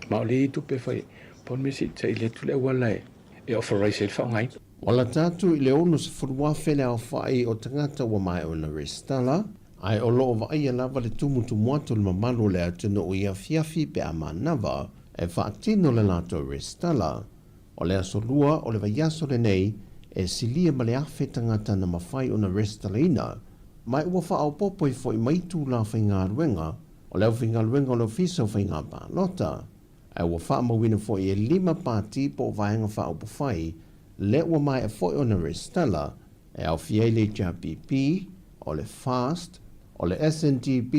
Ma o lea e i ai tupe e fai ai. Pau le mea se i saili atu le auala e authorize ai le faaaogaina. Ua lata atu i le 60,000 le aofai o tagata ua maea ona resitala, ae o lo o vaaia lava le tumutumu atu o le mamalu o le atunuu i afiafi pe a manava e faatino le latou resitala. O le aso Lua o le vaiaso lenei e silia ma le 1,000 tagata na mafai ona resitalaina, ma ua faaopoopo ai foi mai itula faigaluega o le aufaigaluega o le Ofisa o Faiga Palota. Ae ua faamauina foi e 5 pati po o vaega faaupufai lea ua maea foi ona resitala, e aofia ai le HRPP, o le FAST, o le SNDP,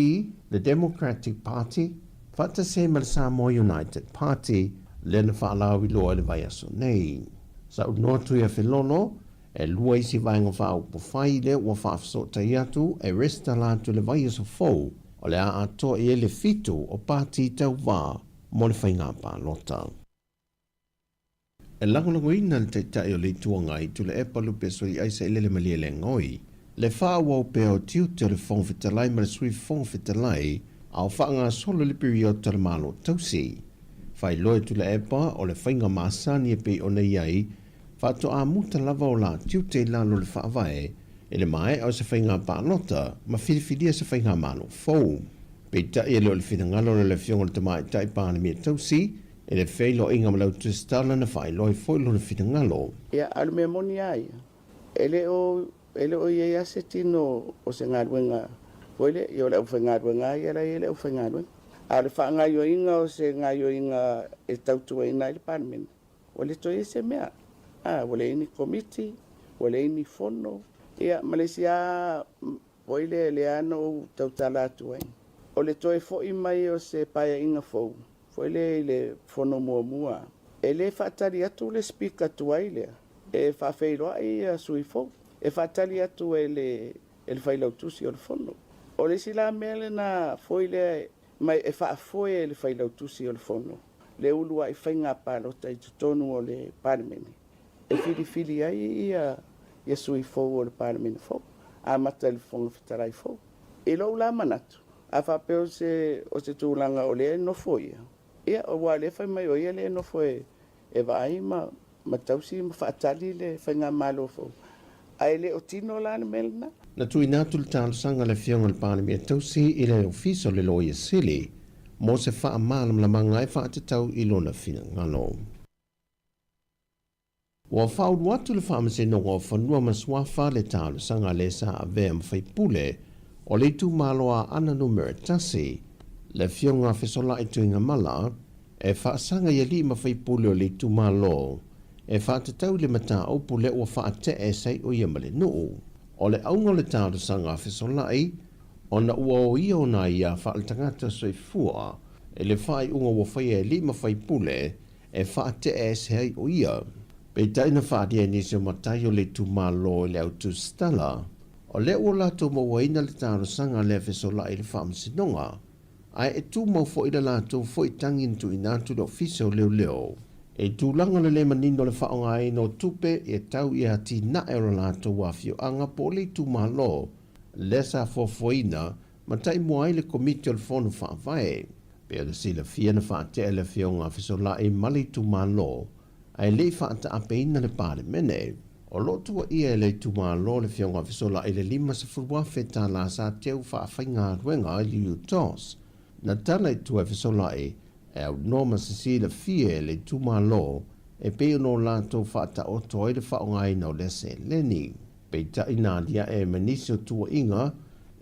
le Democratic Party, faatasi ai ma le Samoa United Party, lea na faalauiloa i le vaiaso nei. Saunoa Tuiafelolo, e 2 isi vaega faaupufai lea ua faafesootai atu e resitala atu i le vaiaso fou, o le a atoa i ai le 7 o pati tauvā mo le faiga palota. E lagolagoina le Taitai o le Itu Agai, Tuilaepa Lupe Sui Aisa i Lele Malielegaoi, le faaauau pea o tiute o le Fofoga Fetalai ma le Sui Fofoga Fetalai a o faagasolo le piriota o le Malo Tausi. Faailoa e Tuilaepa o le faiga masani e pei ona i ai, faatoa muta lava o la tiute i lalo o le faavae i le maea o se faiga palota ma filifilia se faiga malo fou. Peitai e le o le finagalo o le Afioga i le Tamaitai Palemia Tausi, e le feiloaiga ma lau tusitala na faailoa ai foi lona finagalo. Ia, a o le mea moni lava ia, e le o, e le o i ai lava se tino o se galuega foi lea, ia o le aufaigaluega lava ia la e i ai le aufaigaluega. A o le faagaoioiga o se gaoioiga e tautuaina ai le Palemene, ua le toe i ai se mea. A, ua leai ni komiti, ua leai ni fono, ia ma le isi lava foi lea, lea na ou tautala atu ai, o le toe foi mai o se paeaiga fou, foi lea i le fono muamua, e le faatali atu le Speaker tuai lea, e faafeiloai ia sui fou, e faatali atu e le failautusi o le fono. O le isi la mea lena foi lea mai e faafoe e le failautusi o le fono, le uluai faiga palota i totonu o le Palemene, e filifili ai ia sui fou o le Palemene fou, amata i le Fofoga Fetalai fou. I lou la manatu, a faapea o se tulaga o lea e nofo ia, ia ua le fai mai o ia le nofo e vaai ma tausi ma faatali le faigamalo fou. Ae le o tino la le mea lena. Na tuuina atu le talosaga a le Afioga i le Palemia Tausi i le Ofisa o le Loia Sili mo se faamalamalamaga e faatatau i lona finagalo. Ua faaulu atu le Faamasinoga o Fanua ma Suafa le talosaga le sa avea ma faipule o le itumalo Aana numera 1, le Afioga Fesola'i Tuigamala, e faasaga i alii ma faipule o le itumalo e faatatau i le mataupu lea ua faate'e sai o ia ma le nuu. O le auga o le talosaga a Fesola'i, ona ua o ia ona ia faaletagata soifua e le faaiuga ua faia e alii ma faipule e faate'e ese ai o ia. Peitai na faalia e nisi o matai o le itumalo i le autusitala, o lea ua latou mauaina le talosaga lea Fesola'i i le Faamasinoga, ae e tumau foi le latou foi tangi na tuuina atu i le Ofisa o Leoleo. E tulaga le le manino o le faaaogaina o tupe e tau i atinae o le latou afioaga po o le itumalo lea sa fuafuaina ma taimua ai le Komiti o le Fono Faavae. Pe o le silafia na faate'a le Afioga a Fesola'i ma le itumalo, ae le i faataapeina le Palemene. O lo o tuuaia e le itumalo le Afioga a Fesola'i le $50,000 sa teu faafaigaluega i le UTOS. Na tala i tua e Fesola'i e aunoa ma se silafia e le itumalo e pei ona o latou faataoto ai le faaaogaina o lea seleni. Peitai na alia'e ma nisi o tuuaiga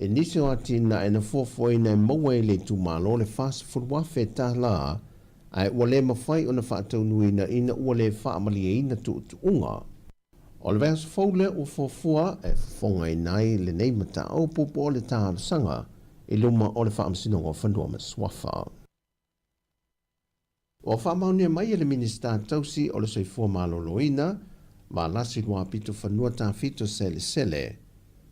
I nisi o atinae na fuafuaina e maua e le itumalo le $40,000 tālā, ae ua le mafai ona faataunuuina ina ua le faamalieina tuutuuga. O le vaiaso fou lea ua fuafua e fofogaina ai lenei mataupu po o le talosaga i luma o le Faamasinoga o Fanua ma Suafa. Ua faamaonia mai e le Minisita Tausi o le Soifua Maloloina, Valasi Luapito Fanua Tafito Selesele,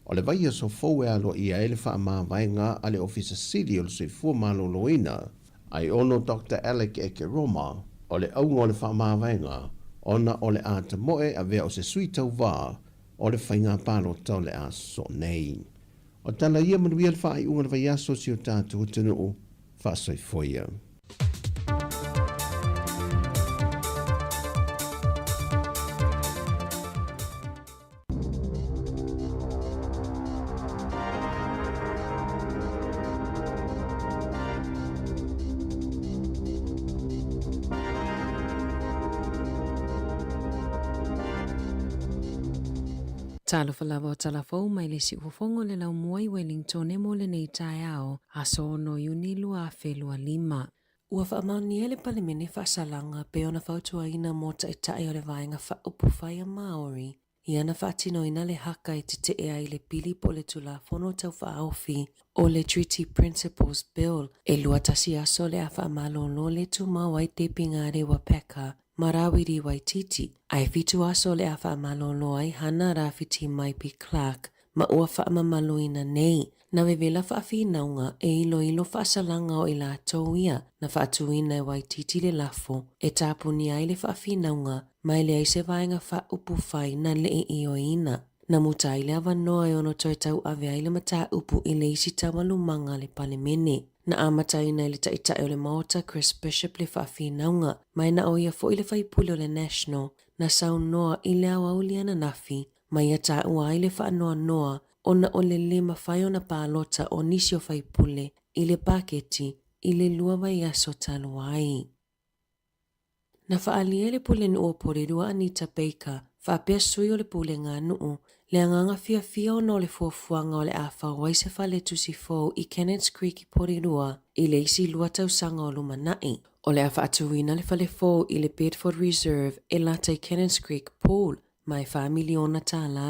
o le vaiaso fou e aloaia ai le faamavaega a le Ofisa Sili o le Soifua Maloloina, Aiono Doctor Alec Ekeroma, o le auga o le faamavaega ona o le a tamoe avea o se sui tauvā o le faiga palota o le a sosoo nei. O tala ia manuia le faaiuga o le vaiaso o si o tatou atunuu, faasoifua ia. Talofa lava o Talafou mai le siufofoga o le laumua i Wellingtone mo lenei taeao, aso 6 Iuni 2025. Ua faamaonia e le Palemene faasalaga pei ona fautuaina mo Taitai o le Vaega Faaupufai a Māori i ana faatinoina le haka e tetee ai le pili po o le Tulafono Tau Faaofi o le Treaty Principles Bill e 21 aso le a faamalolo le tumau ai Debbie Ngarewa Packer ma Rawiri Waititi, ae 7 aso le a faamalolo ai Hana Rawhiti Maipi Clark ma ua faamamaluina nei na vevela faafinauga e iloilo faasalaga o i latou ia na faatuina e Waititi le lafo e tapunia ai le faafinauga ma e leai se vaega faaupufai na lee ioeina. Na muta ai le avanoa e ono toe tauave ai le mataupu i le isi taualumaga a le Palemene. Na amataina e le Taitai o le Maota Chris Bishop le faafinauga, ma e na o ia foi le faipule o le National na saunoa i le aoauli ananafi ma ia taua ai le faanoanoa ona o le lē mafai ona palota o nisi o faipule i le paketi i le 2 vaiaso talu ai. Na faaalia e le Pulenuu o Porirua Anita Baker faapea sui o le Pulega Nuu le agaga fiafia ona o le fuafuaga o le a fau ai se fale tusi fou i Cannons Creek i Porirua i le isi 2 tausaga o lumanai. O le a faatuina le fale fou i le Bedford Reserve e lata i Cannons Creek Pool ma e $4 miliona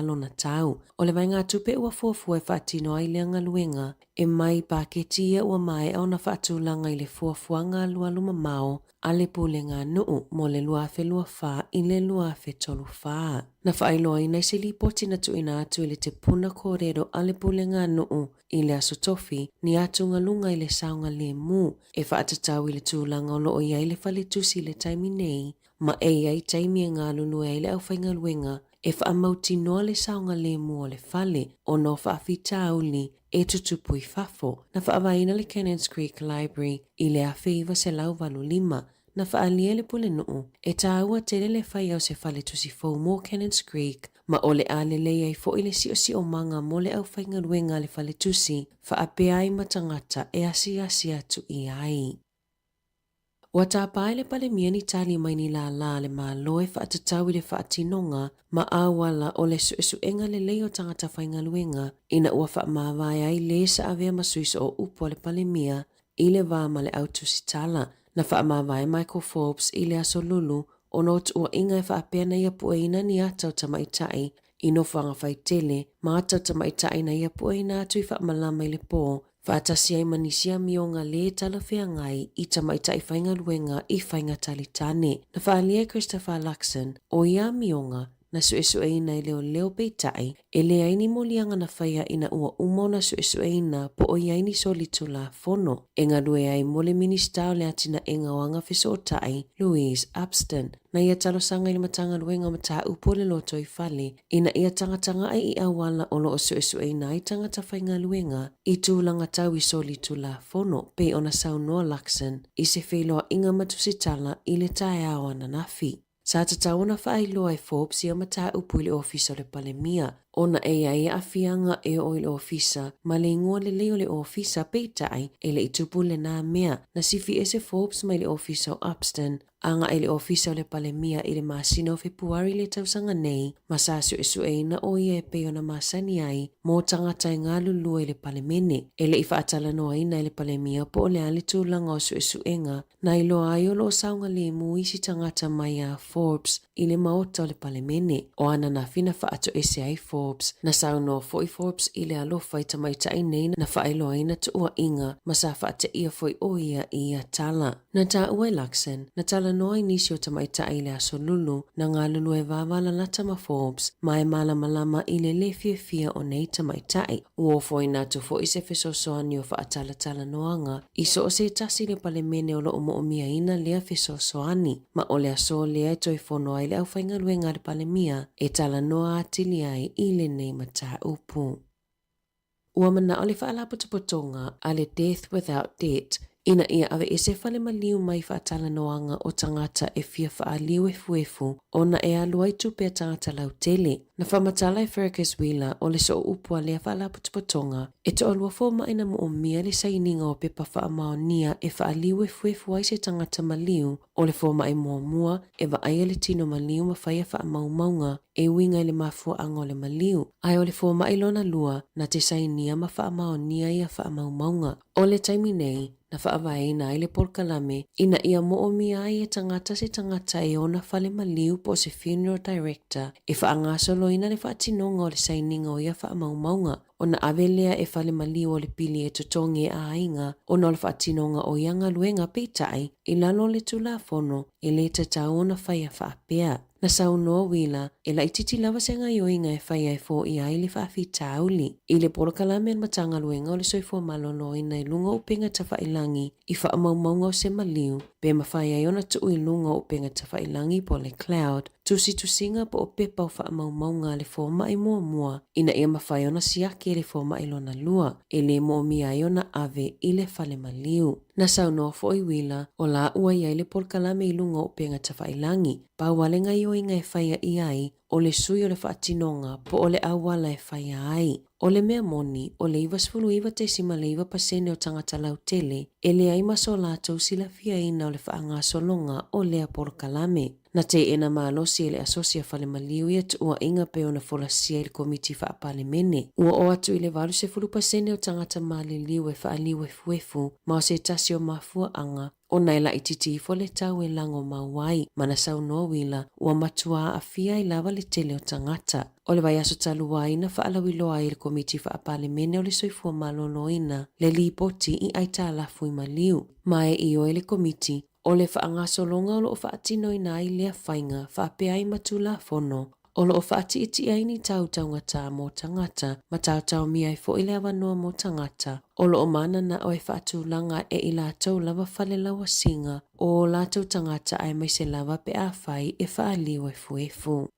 lona tau. O le vaegatupe ua fuafua e faatino ai lea galuega e mai i paketi ia ua maea ona faatulaga i le fuafuaga alualu mamao a le Pulega Nuu mo le 2024 i le 2034. Na faailoaina i se lipoti na tuuina atu i le Te Puna Kōrero a le Pulega Nuu i le Aso Tofi ni atugaluga i le saogalemu e faatatau i le tulaga o loo i ai le faletusi i le taimi nei ma e i ai taimi e galulue ai le aufaigaluega e faamautinoa le saogalemu o le fale ona o faafitauli e tutupu i fafo. Na faavaeina le Cannons Creek Library i le 1985, na faaalia e le Pulenuu e tāua tele le fai o se fale tusi fou mo Cannons Creek ma o le a lelei ai foi le siosiomaga mo le aufaigaluega a le faletusi faapea ai ma tagata e asiasi atu i ai. Ua tapa e le Palemia ni tali mai ni lālā a le Malo e faatatau i le faatinoga ma auala o le suesuega lelei o tagata faigaluega ina ua faamavae ai lē sa avea ma sui sooupu a le Palemia i le va ma le au tusitala. Na faamavae Michael Forbes i le aso Lulu ona o tuuaiga e faapea na ia pueina ni ata o tamaitai i nofoaga faitele ma ata o tamaitai na ia pueina atu i faamalama i le pō faatasi ai ma nisi amioga lē talafeagai i tamaitai faigaluega i faiga talitane. Na faaalia e Christopher Luxon o ia amioga na suesueina e leoleo peitai e leai ni moliaga na faia ina ua uma ona suesueina po o i ai ni solitulafono e galue ai mo le Minisita o le Atinaega o Aga Fesootai Louise Upston. Na ia talosaga i le Matagaluega o Mataupu o le Lotoifale ina ia tagatagai i auala o loo suesueina ai tagata faigaluega i tulaga tau i solitulafono pei ona saunoa Luxon i se feiloaiga ma tusitala i le taeao ananafi. Sa tatau ona faailoa e Forbes ia mataupu i le Ofisa o le Palemia. Ona e i ai aafiaga e oo i le ofisa ma le igoa lelei o le ofisa, peitai, e le i tupu lenā mea. Na sifi ese Forbes mai le ofisa o Upston agai i le ofisa o le Palemia i le masina o Fepuari i le tausaga nei, ma sa suesueina ʻo ia e pei ona masani ai mo tagata e galulue i le Palemene. E le i faatalanoaina e le Palemia po o le a le tulaga o suesuega na iloa ai o lo o saogalemu isi tagata mai a Forbes i le Maota o le Palemene. O ananafi na faatoese ai Forbes. Na saunoa foi Forbes i le alofa i tamaitai nei na faailoaina tuuaiga ma sa faateia foi ʻo ia i ia tala. Na taua e Luxon, na talanoa i nisi o tamaitai i le Aso Lulu na galulue vāvālalata ma Forbes ma e malamalama i le lē fiafia o nei tamaitai. Ua ofoina atu foi se fesoasoani o faatalatalanoaga i so o se tasi i le Palemene o lo o moʻomiaina lea fesoasoani, ma o le aso lea e toe fono ai le aufaigaluega a le Palemia e talanoa atili ai i lenei mataupu. Ua manaʻo le Faalapotopotoga a le Death Without Debt ina ia aveese fale maliu mai faatalanoaga o tagata e fia faaliu efuefu ona e alu ai tupe a tagata lautele. Na faamatala e Fergus Wheeler o le sooupu a lea faalapotopotoga e toalua fomaʻi na moomia le sainiga o pepa faamaonia e faaliu efuefu ai se tagata maliu o le fomaʻi muamua e vaaia le tino maliu ma faia faamaumauga e uiga i le mafuaaga o le maliu, ae o le fomaʻi lona lua na te sainia ma faamaonia ia faamaumauga. O le taimi nei, na faavaeina ai le polokalame ina ia moomia ai e tagata se tagata e ona fale maliu po o se funeral director e faagasoloina le faatinoga o le sainiga o ia faamaumauga ona ave lea e fale maliu o le pili e totogi e aiga ona o le faatinoga o ia galuega peitai i lalo o le Tulafono e lē tatau ona faia faapea. Na saunoa Wheeler, e laitiiti lava se gaoioiga e faia e foia ai le faafitauli i le polokalame a le Matagaluega o le Soifua Maloloina i luga o upega tafailagi i faamaumauga o se maliu pe mafai ai ona tuu i luga o upega tafailagi po o le cloud, tusitusiga po o pepa o faamaumauga a le fomaʻi muamua ina ia mafai ona siaki e le fomaʻi lona lua e lē moomia ai ona ave i le fale maliu. Na saunoa foi Wheeler, o la ua i ai le polokalame i luga o upega tafailagi, Pau lava le gaoioiga e faia i ai, o le sui o le faatinoga po o le auala e faia ai. O le mea moni, o le 99.9% o tagata lautele e leai ma so latou silafiaina o le faagasologa o lea polokalame. Na teena malosi e le Asosi a Falemaliu ia tuuaiga pei ona folasia i le Komiti Faa-Palemene. Ua oo atu i le 80% o tagata maliliu e faaliu efuefu ma o se tasi o mafuaaga Ona e laitiiti ifo le tau e lago mau ai, ma na saunoa uila, ua matua aafia ai lava le tele o tagata. O le vaiaso talu ai na faalauiloa ai e le Komiti Faa-Palemene o le Soifua Maloloina le lipoti i aitalafu i maliu. Ma e ioe le Komiti, o le faagasologa o lo o faatinoina ai lea faiga faapea ai ma Tulafono O lo o faatiatia ai ni tau taugatā mo tagata ma taotaomia ai foi le avanoa mo tagata o lo o mananao e faatulaga e i latou lava fale lauasiga o o latou tagata aemaise lava pe afai e faaliu efuefu.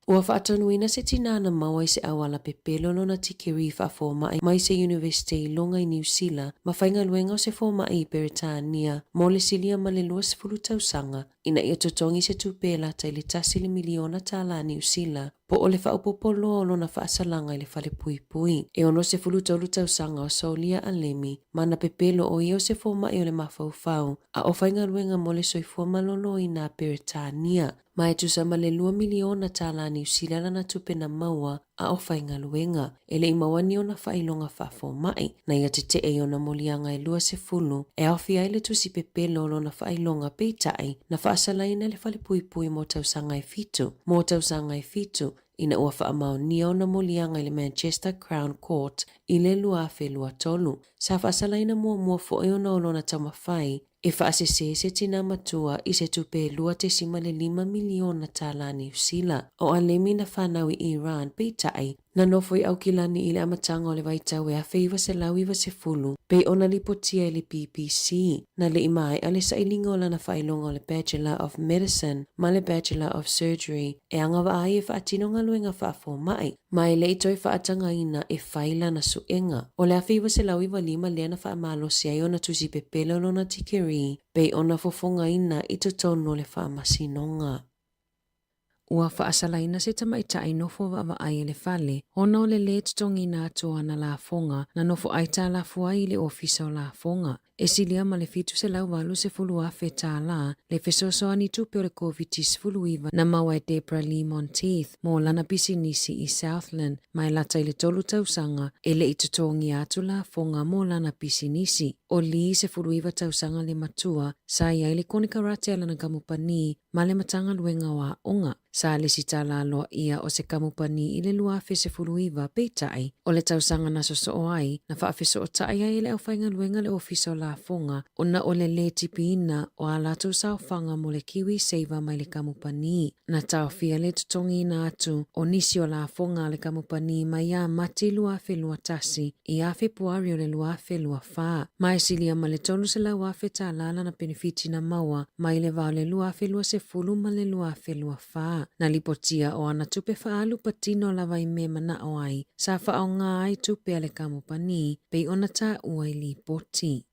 Ua faatonuina se tinā na maua i se auala pepelo lona tikeri faafomaʻi mai se Iunivesite i luga i Niu Sila ma faigaluega o se fomaʻi i Peretania mo le silia ma le 20 tausaga ina ia totogi se tupe e lata i le tasi le miliona tālā Niu Sila, po o le faaopoopo loa o lona faasalaga i le fale puipui. E 63 tausaga o Solia Alemi ma na pepelo o ia o se fomaʻi o le mafaufau a o faigaluega mo le soifua maloloina a Peretania, ma e tusa ma le $2 miliona tālā Niu Sila lana tupe na maua a o faigaluega. E le i maua ni ona faailoga faafomaʻi, na ia tetee i ona moliaga e 20, e aofia ai le tusi pepelo o lona faailoga peitai na faasalaina le falepuipui mo tausaga e fitu, mo tausaga e fitu, ina ua faamaonia ona moliaga i le Manchester Crown Court i le 2023. Sa faasalaina muamua foi ona o lona taumafai e faasese se tinā matua i se tupe e $2.5 miliona tālā Niu Sila. O Alemi na whanau i Iran, peitai, na nofo i Aukilani i le amataga o le vaitau e 1990, pei ona lipotia e le BBC, na le i maeʻa le sailiga o lana faailoga o le Bachelor of Medicine ma le Bachelor of Surgery e agavaa ai e faatino galuega faafomaʻi. Ma e le i toe faatagaina e fai lana suega. O le 1995 lea na faamalosi ai ona tusi pepelo o lona tikeri pei ona fofogaina i totonu o le faamasinoga. Ua faasalaina se tamaitaʻi nofo vaavaai i le fale, ona o le lē totogiina atu o ana lafoga na nofo aitalafu ai i le Ofisa o Lafoga. E silia ma le $780,000 tālā le fesoasoani tupe o le Koviti-19 na maua e Debra Lee Monteith mo lana pisinisi i Southland ma e lata i le 3 tausaga e le i totogia atu lafoga mo lana pisinisi. O Lee 19 tausaga le matua sa i ai le konekarate a lana kamupani ma le Matagaluega o Aoga. Sa lesitala aloaia o se kamupani i le 2019, peitai, o le tausaga na sosoo ai, na faafesootai ai e le aufaigaluega le Ofisa o Lafoga ona o le lē tipiina o a latou saofaga mo le KiwiSaver mai le kamupani. Na taofia le totogiina atu o nisi o lafoga a le kamupani mai ia Mati 2021 ia Fepuari o le 2024, ma e silia ma le $300,000 tālā lana penefiti na maua mai le va o le 2020 ma le 2024. Na lipotia o ana tupe faaalu patino lava i mea e manao ai, sa faaaoga ai tupe a le kamupani, pei ona taua i lipoti.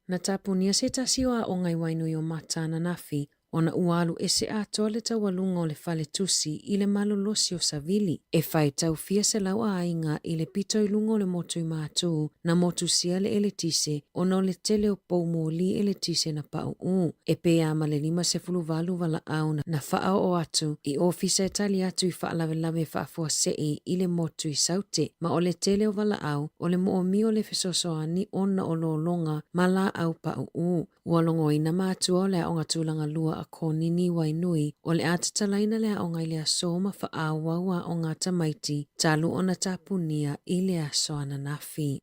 Na tapunia se tasi o aoga i Wainuiomata ananafi ona ua alu ese atoa le taualuga o le fale tusi i le malolosi o savili. E faitau fia selau aiga i le pito i luga o le motu i Matū na motusia le eletise ona o le tele o pou moli eletise na paʻuʻū. E pē lava ma le 58 valaau na faaoo atu i ofisa e tali atu i faalavelave faafuasei i le motu i Saute, ma o le tele o valaau o le moomia o le fesoasoani ona o lologa ma laau paʻuʻū. Ua logoina matua o le aoga tulaga lua a Konini i Wainui o le a tatalaina le aoga i le aso ma faaauau aoga a tamaiti talu ona tapunia i le aso ananafi.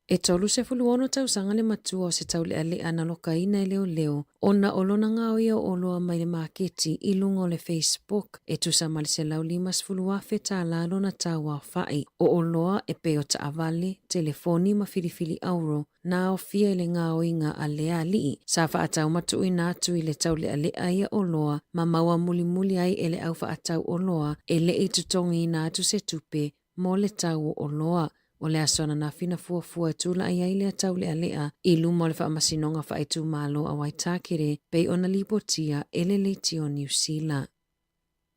E 36 tausaga le matua o se taulealea na lokaina e leoleo ona o lona gaoia o oloa mai le maketi i luga o le Facebook e tusa ma le $150,000 tālā lona tau aofai. O oloa e pei o taavale, telefoni ma filifili auro na aofia i le gaoiga a lea alii. Sa faatau ma tuuina atu i le taulealea ia oloa ma maua mulimuli ai e le au faatau oloa e le i totogiina atu se tupe mo le tau o oloa. O le aso ananafi na fuafua e tulaʻi ai lea taulealea i luma o le Faamasinoga Faaitumalo a Waitakere pei ona lipotia e le Leitio Niu Sila.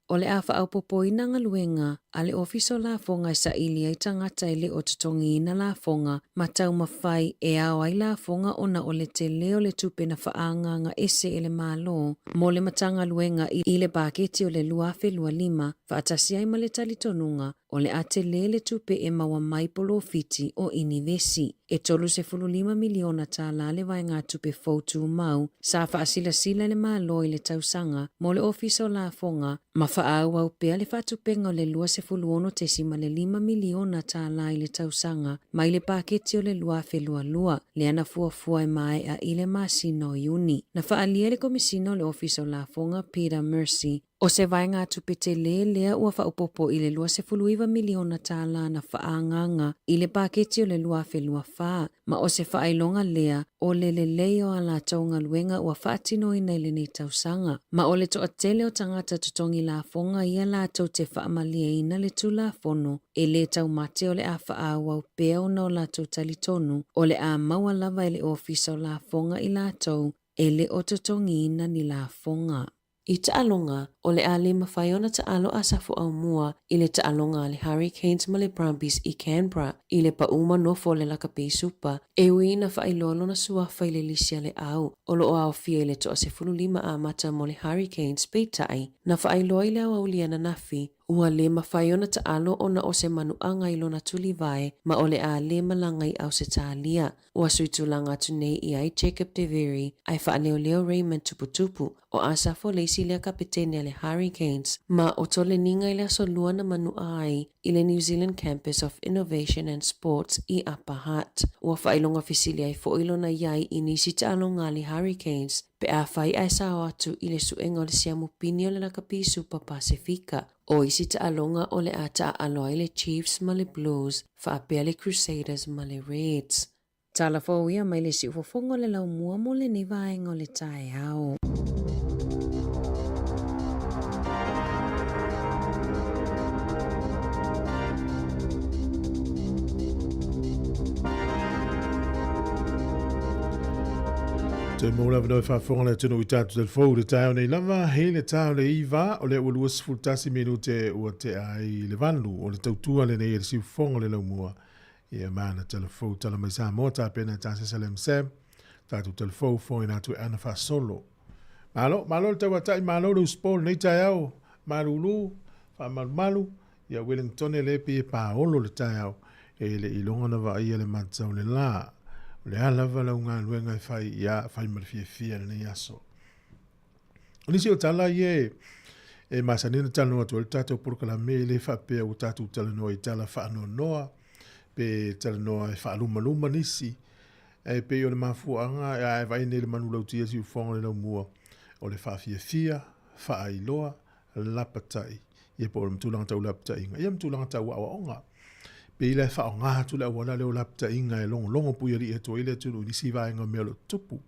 O le a faaopoopoina galuega a le Ofisa o Lafoga e saili ai tagata e le o totogiina lafoga ma taumafai e ao ai lafoga ona o le tele o le tupe na faaagaaga ese e le Malo mo le Matagaluega i le paketi o le 2025 faatasi ai ma le talitonuga o le a tele le tupe e maua mai polofiti o inivesi. E $35 miliona tālā le vaegatupe fou tumau sa faasilasila e le Malo i le tausaga mo le Ofisa o Lafoga ma faaauau pea le faatupega o le $26.5 miliona tālā i le tausaga mai le paketi o le 2022, lea na fuafua e maea i le masina o Iuni. Na faaalia e le Komisina o le Ofisa o Lafoga Peter Mercy, O se vaegatupe tele lea ua faaopoopo i le $29 miliona tālā na faaagaaga i le paketi o le 2024, ma o se faailoga lea o le lelei o a latou galuega ua faatinoina i lenei tausaga. Ma o le toatele o tagata totogi lafoga ia latou te faamalieina le Tulafono e lē taumate o le a faaauau pea ona o latou talitonu o le a maua lava e le Ofisa o Lafoga i latou e le o totogiina ni lafoga. I taaloga, o le a le mafai ona taalo a Safoaumua i le taaloga a le Hurricanes ma le Brumbies i Canberra i le pau ma nofo o le lakapi supa, e ui ina faailoa lona suafa i le lisi a le au o lo o aofia i le toa 15 amata mo le Hurricanes, peitai, na faailoa i le aoauli ananafi, ua le mafai ona taalo ona o se manuaga i lona tulivae ma o le a le malaga i Ausetalia. Ua sui tulaga atu nei i ai Jacob Devery ae faaleoleo Raymond Tuputupu, o Asafo le isi lea kapetene a le Hurricanes, ma o Toleniga i le aso Lua na manuʻa ai i le New Zealand Campus of Innovation and Sports i Upper Hutt. Ua faailoga fesili ai foʻi lona iai i nisi taaloga a le Hurricanes pe afai ae sao atu i le suega o le siamu pini o le lakapi Supa Pasefika. O isi taaloga o le a taaalo ai le Chiefs ma le Blues, faapea le Crusaders ma le Reds. Tala fou ia mai le siufofoga o le laumua mo lenei vaega o le taeao. Toe maua le avanoa e faafofoga le atunuu i tatou telefou i le taeao nei lava, i le ta o le 9, o lea ua 21 minute ua tea ai le 8, o le tautua lenei e le siufofoga o le laumua, ia ma ana telefou tala mai Samoa tapena e tasesa le MSAM, tatou telefou fofogaina atu e ana faasolo. Malo, malo le tauatai, malo le usupo lenei taeao, malulu, faamalumalu, ia Wellingtone le pei e paolo le taeao, e le iloga na vaaia le mata o le la. O le a lava lau galuega e fai, ia fai ma le fiafia lenei aso. O nisi o tala ia e, e masani ona talanoa atu ai le tatou polokalame, e le faapea ua tatou talanoa i tala faanoanoa, pe talanoa e faalumaluma nisi, Ae pei o le mafuaaga e ae vaai nei le manulauti a Siufofoga o le Laumua, o le faafiafia, faailoa, lapatai, ia po o le tulaga tau lapataiga, ia ma tulaga tau aoaoga. Pei la e faaaoga atu le auala lea o lapataiga e logologo puialii atu ai le atunuu i nisi vaega o mea o lo o tutupu.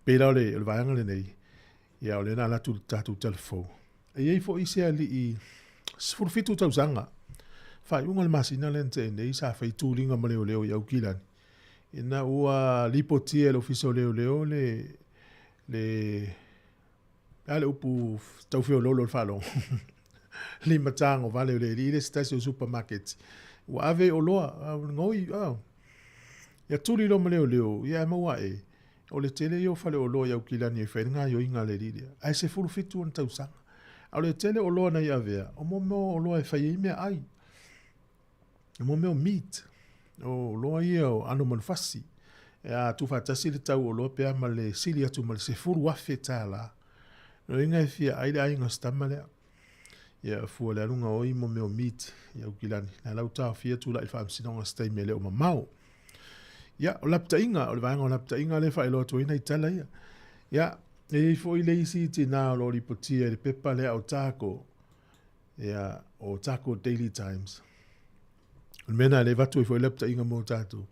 Pei la o le, o le vaega lenei, ia o lea na ala atu i le tatou talafou. E i ai foi se alii 17 tausaga, faaiuga o le masina lea na tea nei sa fai tuliga ma leoleo i Aukilani, ina ua lipotia e le Ofisa o Leoleo le, le, a le upu tau feoloolo o le faalogo, limatago vale o le alii le se tasi o supermarket, ua ave i oloa, gaoi, ia tuli loa ma leoleo, ia ae maua ae, o le tele ia o faleoloa i Aukilani e fai ai le gaoioiga a le alii lea, ae 17 ona tausaga. A o le tele o oloa na ia avea, o mo mea o oloa e fai ai meaai, o mo mea o meat, o oloa ia o ʻano manufasi. E a tuufaatasi le tau o oloa pe a ma le sili atu ma le $10,000. Lona uiga e fia ai le aiga o si tama lea. Ia fua le aluga oi mo mea o meat i Aukilani. Na lau taofia tulai i le faamasinoga se taimi e le o mamao. Ia, o lapataiga, o le vaega o lapataiga lea e faailoa atu ai nai tala ia. Ia, e i ai foi le isi tinā o lo o lipotia i le pepa lea o Otago, ia, o Otago Daily Times. O le mea lena lea e avatu ai foi lapataiga mo tatou.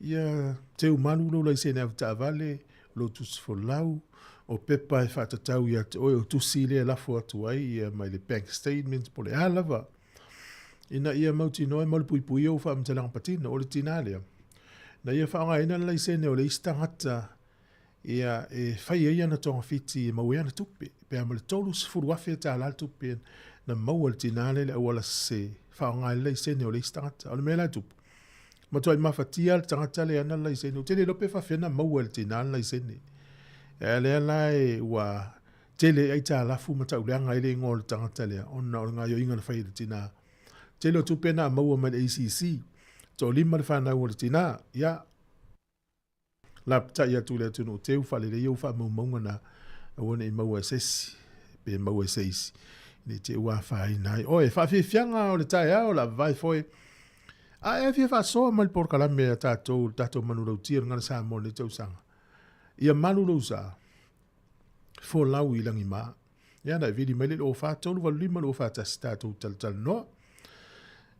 Ia, teu malu lou laisene avetaavale, lou tusi folau, o pepa e faatatau ia te oe, o tusi lea e lafo atu ai ia mai le bank statement po o le a lava, ina ia mautinoa e malupuipuia ou faamatalaga patino. O le tinā lea, na ia faaaogaina le laisene o le isi tagata ia e fai ai ana togafiti e maua ai ana tupe, pe a ma le $30,000 le tupe na maua e le tinā lea i le auala sese, faaaoga ai le laisene o le isi tagata. O le mea la e tupu, matuai mafatia le tagata lea e ana le laisene, ou te le iloa pe faafefea ona maua e le tinā le laisene. Ae lea la e ua tele ai aitalafu ma tauleaga ai le igoa o le tagata lea ona o le gaoioiga na fai e le tinā. Tele o tupe na maua mai le ACC, toalima le fanau o le tinā, ia, Lapatai atu i le atunuu teu faalelei ou faamaumauga na aua ne i maua e se isi pe maua e se isi ne i te i ua afaina ai oe. Faafiafiaga o le taeao la vavae foe a e fia faasoa mai le polokalame a tatou le tatou manulauti o le Gagana Samoa i lenei tausaga. Ia malu lou sa, folau i lagima. Ia na e vili mai le 04 3 8 5 2 4 1 tatou talatalanoa.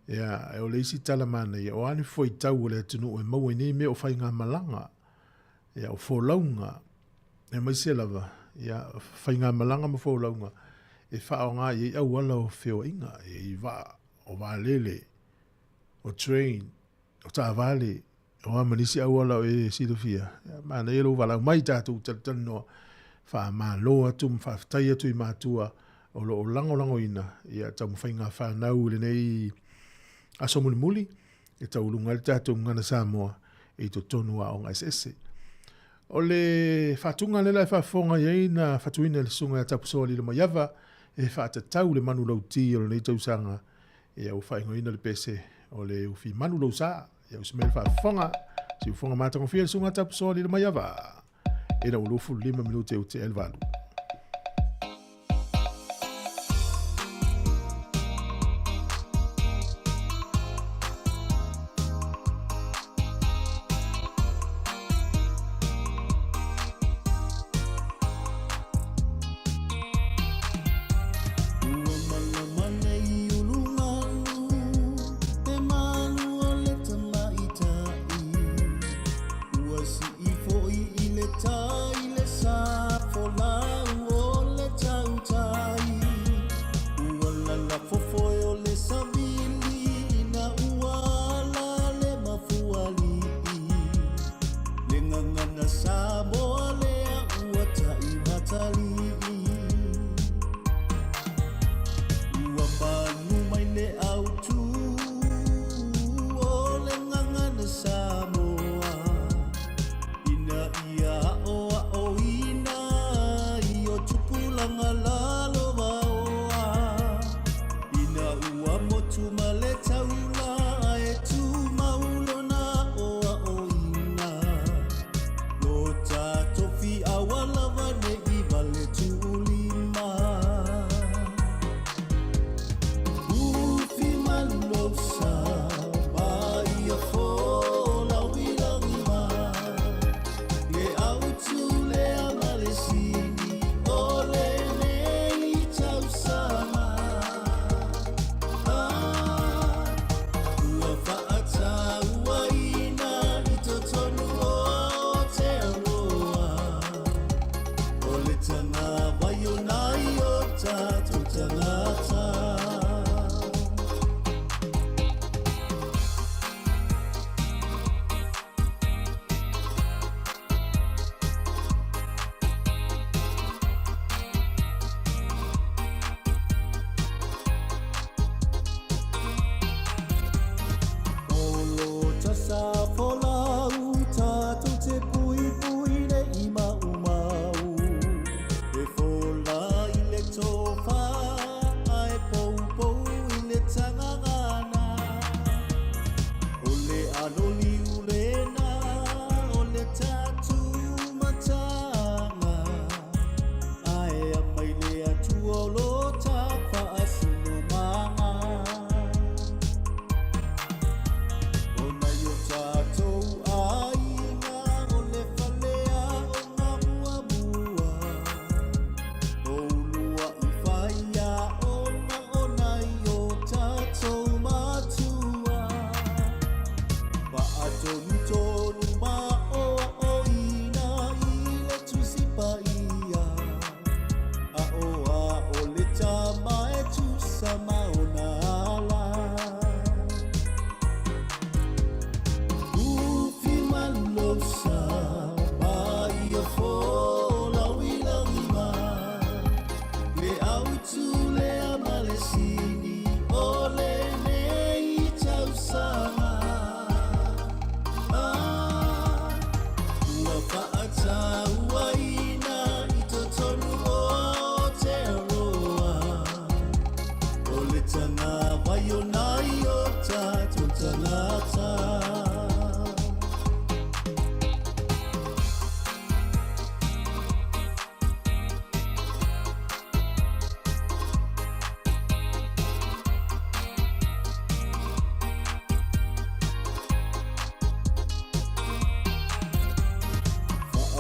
Ia, o le isi tala manaia, o a ni fuaitau o le atunuu e maua i nei mea o faigamalaga, ia, o folauga, aemaise lava, ia, faigamalaga ma folauga e faaaoga i ai auala o feoaiga, e i ai vaa, o vaalele, o train, o taavale, O a ma nisi auala o e silafia, ia, manaia lou valaau mai tatou talatalanoa, faamalo atu ma faafetai atu i matua o lo o lagolagoina ia taumafaiga a fanau i lenei aso mulimuli e tauuluga ai le tatou gagana Samoa i totonu o aoga eseese. O le faatuga lea la e faafofoga i ai na fatuina e le Susuga ia Tapusoa Lilomaiava e faatatau le manulauti o lenei tausaga Ia ua faaigoaina le pese o le ufi malu lou sa. Ia usi mai le faafofoga. Siufofoga matagofie le Susuga Tapusoa Lilomaiava. Ina ua 25 minute o te 8. Ua malama nei ulugalu e malu o le tamaitai Ua sii foi i le tai le sa folau.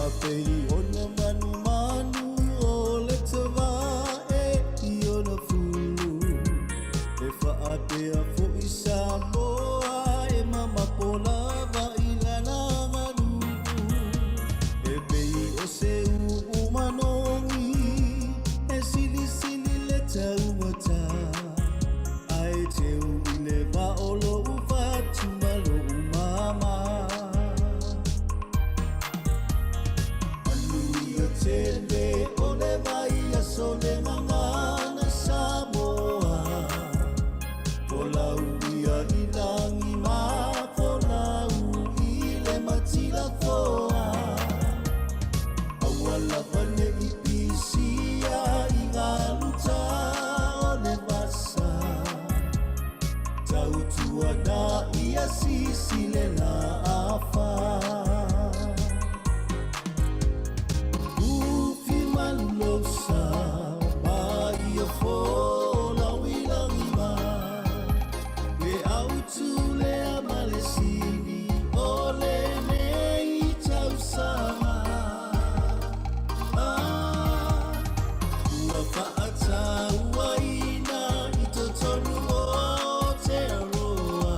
Faapei ona manumanu o le tavae i ona fulu, e faapea fo'i Samoa e mamapo lava i lana aganuu. E pei o se uu manogi e silisili le taugata, ae teu i le vā o lo'u fatu ma lo'u māmā. Manuia tele o le vaiaso le gagana Samoa, folau ia i lagi ma folau i le matilafoa. Aua lava ne'i pisia i galuta o le vasa, tautuana ia sisi le laafa. Ufi malulosa ma ia folau i lagi ma le autulea ma le sili o lenei tausaga. Ah, ua faatauaina i totonu o Aotearoa,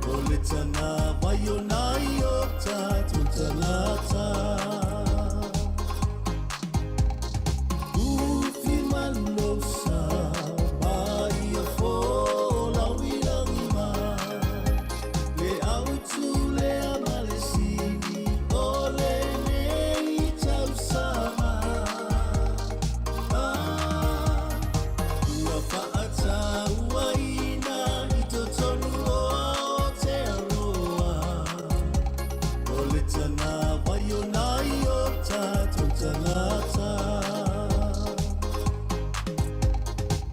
o le tagavai o nai o tatou tagata. Ufi malulosa ma ia folau i lagi ma le autulea ma le sili o lenei tausaga. Ah, ua faatauaina i totonu o Aotearoa, o le tagavai o nai o tatou tagata.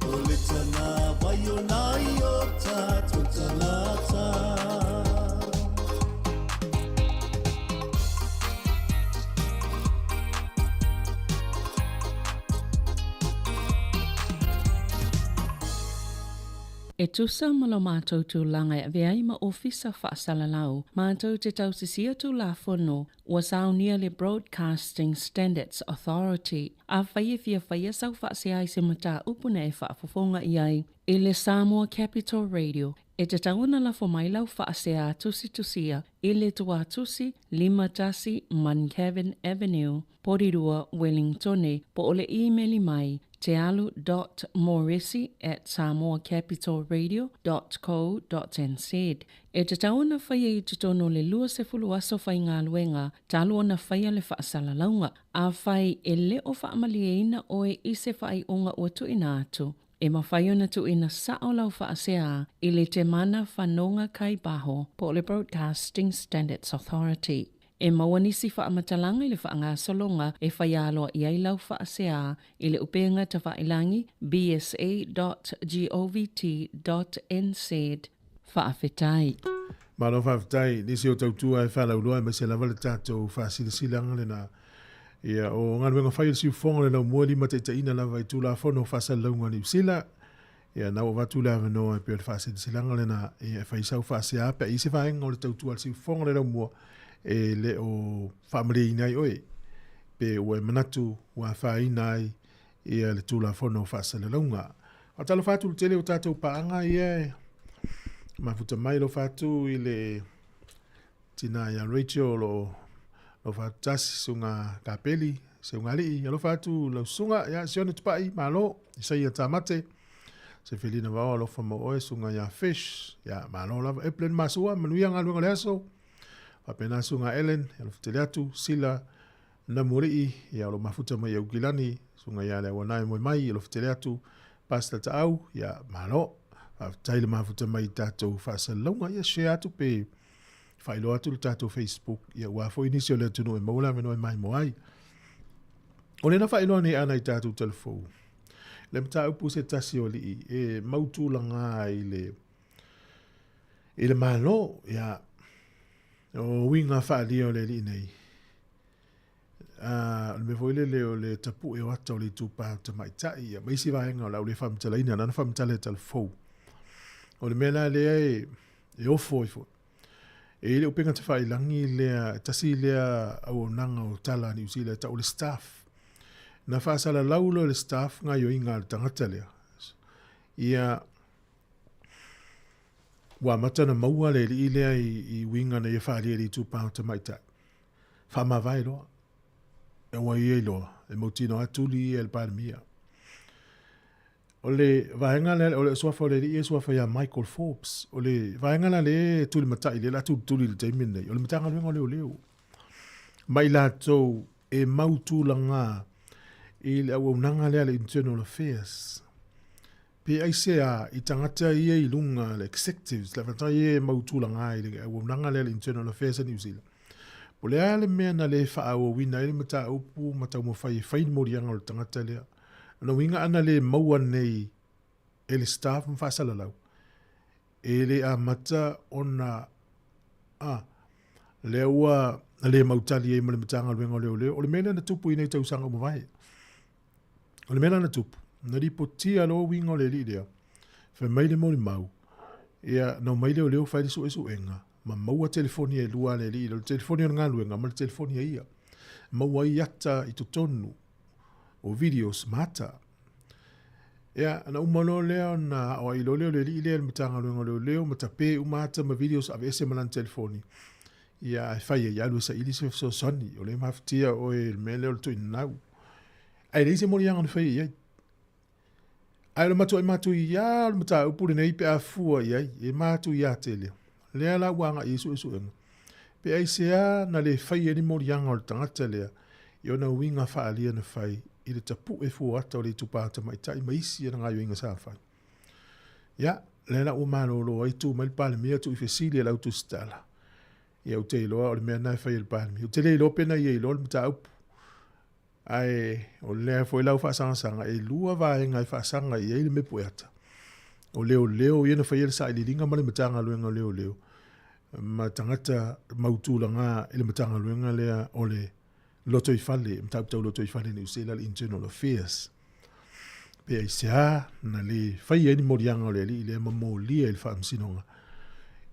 O le tagavai o nai o tatou tagata. E tusa ma lo matou tulaga e avea ai ma Ofisa Faasalalau, matou te tausisia Tulafono ua saunia le Broadcasting Standards Authority. Afai e fia faia sau faasea i se mataupu na e faafofoga i ai i le Samoa Capital Radio, e tatau ona lafo mai lau faasea tusitusia i le tuatusi 51 Muncavin Avenue, Porirua, Wellingtone, po o le imeli mai tealu dot moresi at samoacapitalradio dot co dot nz. E tatau ona faia i totonu o le 20 aso faigaluega talu ona faia le faasalalauga. Afai e le o faamalieina oe i se faaiuga ua tuuina atu, e mafai ona tuuina sao lau faasea i le Temana Fanoga Kai Baho po o le Broadcasting Standards Authority. E maua nisi faamatalaga i le faagasologa e fai aloaia ai lau faasea i le upega tafailagi bsa.govt.nz. Faafetai. Malo faafetai nisi o tautua e faalauiloa aemaise lava le tatou faasilasilaga lena. Ia, o galuega fai a le siufofoga o le laumua e limataitaiina lava i Tulafono o Faasalalauga a Niu Sila. Ia, na ua avatu le avanoa e pei o le faasilasilaga lena, ia, e fai sau faasea pe a i ai se vaega o le tautua a le siufofoga o le laumua e le o faamalieina ai oe, pe ua e manatu ua afaina ai ia le Tulafono o Faasalalauga. Faatalofa atu i le tele o tatou paaga ia e mafuta mai alofa atu i le tina ia Rachel o lo o alofa atu tasi suga Kapeli Seugalii alofa atu lau susuga ia Sione Tupai malo Isaia Tamate Sefelina Vaoa alofa mo oe suga ia Fish ia malo lava Evelyn Masua manuia galuega o le aso faapena suga Ellen alofa tele atu Sila Namualii ia o lo mafuta mai Aukilani suga ia le auanae moe mai alofa tele atu Pastor Taau ia malo faafetai le mafuta mai i tatou faasalalauga ia share atu pe faailoa atu le tatou Facebook ia ua foi nisi o le atunuu e maua le avanoa e maimoa ai. O lena faailoa nei ana i tatou talafou. Le mataupu se tasi o alii e mautulaga i le i le Malo, ia, o uiga faaalia o le alii nei. A, o le mea foi lele o le tapue o ata o le itupa o tamaitai, ia, ma isi vaega o le a ou le faamatalaina, na ona faamatala e talafou. O le mea la lea e, e ofo ai foi. E i ai le upega tafailagi lea, e tasi lea auaunaga o tala a Niu Sila e tau o le staff. Na faasalalau loa e le staff gaoioiga a le tagata lea. Ia, ua amata ona maua le alii lea i, i uiga na ia faaalia i le itupa o tamaitai. Faamavae loa. Ua ia iloa, e mautinoa lava tuli ia e le Palemia. O le vaega lea, o le suafa o le alii e suafa ia Michael Forbes. O le vaega la lea e tulimatai lea o le a tulituli i le taimi lenei, o le Matagaluega o Leoleo. Ma i latou e mau tulaga i le auaunaga lea a le Internal Affairs. Pe aisea i tagata ia i luga, le executives, le tagata ia e mau tulaga i le auaunaga lea a le Internal Affairs a Niu Sila. Po o le a le mea na le faaauauina ai le mataupu ma taumafai e fai le moliaga o le tagata lea. O lona uiga ana le maua nei e le staff ma faasalalau, e le amata ona a lea ua le mautali ai ma le Matagaluega o Leoleo. O le mea lea na tupu i nei tausaga ua mavae. O le mea la na tupu, na lipotia loa uiga o le alii lea, fai mai le molimau, ia, na omai leoleo fai le suesuega, ma maua telefoni e lua a le alii lea, o le telefoni o le galuega ma le telefoni a ia. Maua ai ata i totonu o videos ma ata. Ia, na uma loa lea ona aoai loa lea o le alii lea i le Matagaluega o Leoleo ma tape uma ata ma videos aveese ma lana telefoni. Ia, ae fai ai, alu e saili se fesoasoani, o lea e mafatia oe i le mea lea o le tuuinanau. Ae leai se moliaga na faia i ai. Ae o le matuai matuia o le mataupu lenei pe a fua i ai, e matuia tele. Lea la ua agai i ai suesuega. Pe aisea na le faia ai ni moliaga o le tagata lea i ona uiga faaalia na fai i le tapue fuata o le itupa tamaitai ma isi ana gaoioiga sa fai. Ia, lea la ua malolo ai, tu mai le Palemia tuu i fesili e lau tusitala. Ia, ou te iloa o le mea lena e fai e le Palemia. Ou te le iloa pe na ia iloa le mataupu. Ae o lea foi lau faasagasaga, e lua vaega e faasaga i ai le mepueata. O leoleo ia na faia le sailiiliga ma le Matagaluega o Leoleo ma tagata mautulaga i le Matagaluega lea o le Lotoifale, mataupu tau lotoifale i Niu Sila, le Internal Affairs. Pe aisea na le faia ai ni moliaga o le alii lea ma molia i le faamasinoga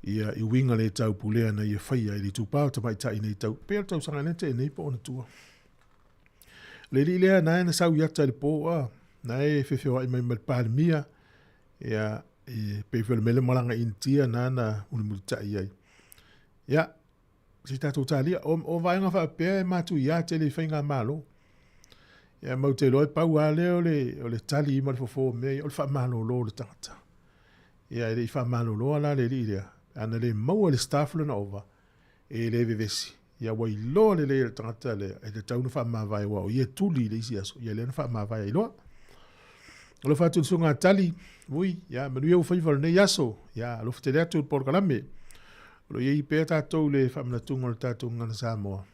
ia i uiga le taupulea na ia faia i le itupa o tamaitai nei tau, pei o le tausaga lea na tea nei po o ona tua. Le alii lea na na sau i ata i le po a, na e fefeoai mai ma le Palemia, ia, e pei foi o le mea lea malaga i Initia na na mulimulitai ai. Ia, se i tatou talia. O, o vaega faapea e matuia tele i faigamalo. Ia mau te iloa e pau lava lea o le, o le tali ma le fofo o mea ia, o le faamalolo o le tagata. Ia e le i faamaloloa la le alii lea, ana le maua e le staff lona ova, e le vevesi. Ia ua iloa lelei e le tagata lea, e tatau ona faamavae aua o ia e tuli i le isi aso, ia lea na faamavae ai loa. Alofa atu i le susuga a Tali, ui, ia manuia ua faiva o lenei aso, ia alofa tele atu i le polokalame. O lo o i ai pea tatou i le faamanatuga o le tatou gagana Samoa.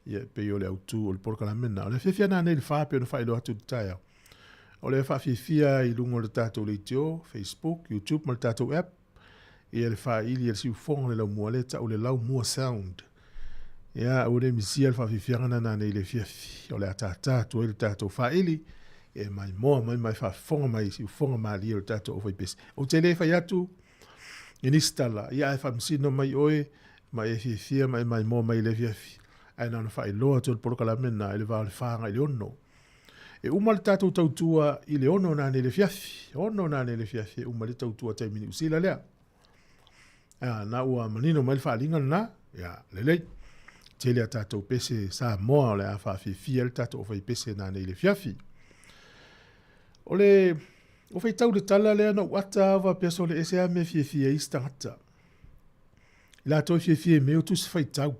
Ia, e pei o le autu o le polokalame lena. O le afiafi ana nei i le fa pei ona faailoa atu i le taeao. O le faafiafia i luga o le tatou leitio, Facebook, YouTube ma le tatou app. Ia le faili a le siufofoga o le laumua lea e tau le Laumua Sound. Ia, aua ne i misia le faafiafiaga lena nanei i le afiafi. O le a tata atu ai le tatou faili e maimoa mai ma e faafofoga mai i siufofoga malie o le tatou aufaipese. Ou te le fai atu i nisi tala, ia ae faamasino mai oe ma e fiafia ma e maimoa mai i le afiafi. Ae na ona faailoa atu o le polokalame lena i le va o le 4 agai i le 6. E uma le tatou tautua i le 6 nanei i le afiafi. 6 nanei i le afiafi e uma le tautua taimi Niu Sila lea. A, na ua manino mai le faaaliga lena, ia, lelei. Tele a tatou pese Samoa o le a faafiafia le tatou aufaipese nanei i le afiafi. O le o faitau le tala lea na ou ata lava faapea sole ese lava mea e fiafia ai isi tagata. I latou e fiafia i mea o tusi faitau.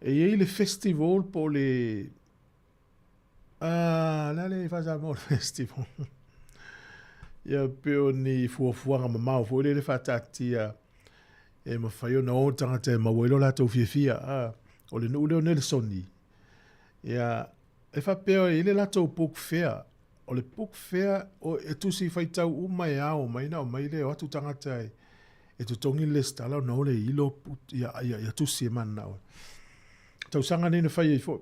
E i ai le festival po o le a le a le faa-Samoa o le festival. Ia pei o ni fuafuaga mamao foi lele faataatia e mafai ona o tagata e maua ai lo latou fiafia. A, o le nuu lea o Nelesoni, ia, e faapea e i ai le latou book fair. O le book fair, o, e tusi faitau uma e ao mai ona aumai lea, e o atu tagata e, e totogi le lesitala ona o lea e ilo ia, ia, ia tusi e mananao ai. Tausaga nei na fai ai foi.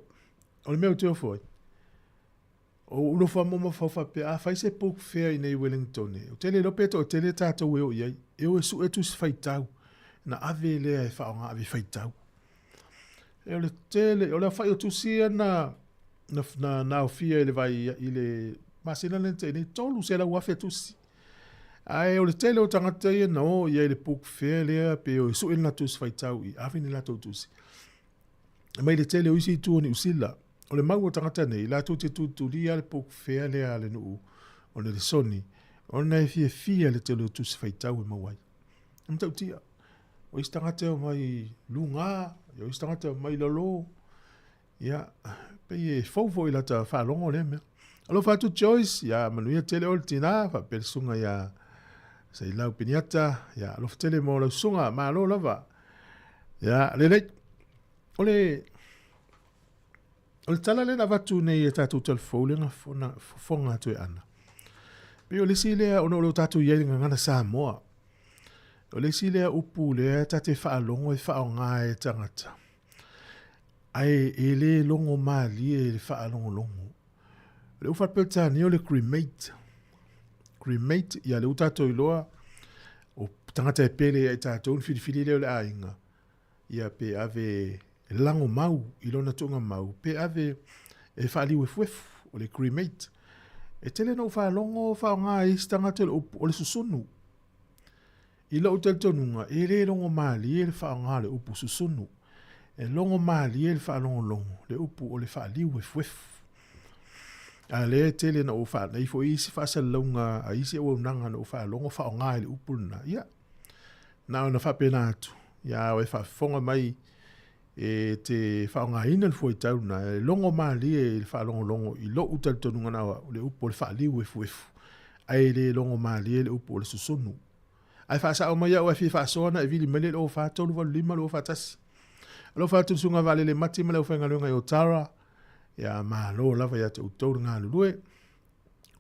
O le mea ou te ofo ai, o ou nofo lava ma mafaufau faapea, a fai se book fair i nei Wellington, ou te le iloa pe toatele tatou e o i ai, e o e sue tusi faitau. na ave lea e faaaoga ave faitau. E o le tele, o le aofai o tusi ia na, na, na, na aofia i le vai, i le masina lea na tea nei, 300,000 tusi. Ae o le tele o tagata ia na o i ai i le book fair lea, pe o e sue ni latou tusi faitau i ave ni latou tusi. Mai le tele o isi itu o Niu Sila, o le mau o tagata nei, latou te tulitulia le book fair lea a le nuu o Nelesoni, ona e fiafia le tele o tusi faitau e maua ai. E matautia. O isi tagata e omai luga, o isi tagata e omai lalo. Ia, pei e fou foi i lata faalogo lea mea. Alofa atu Joyce, ia manuia tele oe le tina, faapea le susuga ia Sailau Peniata, ia alofa tele mo lau susuga, malo lava. Ia, lelei. O le O le tala lea na avatu nei e tatou talafou lea na fofoga atu e Ana. Pei o le isi lea ona o lo tatou i ai i le gagana Samoa. O le isi lea upu lea ta te faalogo e faaaoga e tagata. Ae e le logo malie i le faalogologo. O le upu faa-Peretania o le cremate. Cremate, ia lea ua tatou iloa, o tagata e pele ia i tatou ona filifili lea o le aiga. Ia pe ave e lago mau i lona tuuga mau, pe ave e faaliuefuefu, o le cremate. E tele ina ou faalogo o faaaoga e isi tagata le upu o le susunu. I lou talitonuga, e le logo malie le faaaoga o le upu susunu. E logo malie le faalogologo le upu o le faaliuefuefu. A lea e tele na ou faanai foi isi faasalalauga a isi auaunaga na ou faalogo faaaoga i le upu lena. Ia, na ona faapena atu, ia a e faafofoga mai e te faaaogaina le fuaitau lena, e logo malie i le faalogologo i lou talitonuga na o au, le upu o le faaliuefuefu, ae le logo malie le upu o le susunu. Ae faasao mai au a e fia faasoa ona e vili mai lea i le 04 385 241. Alofa atu i le Susuga Vaalele Mati ma le aufaigaluega i Otara, ia malo lava ia te outou le galulue.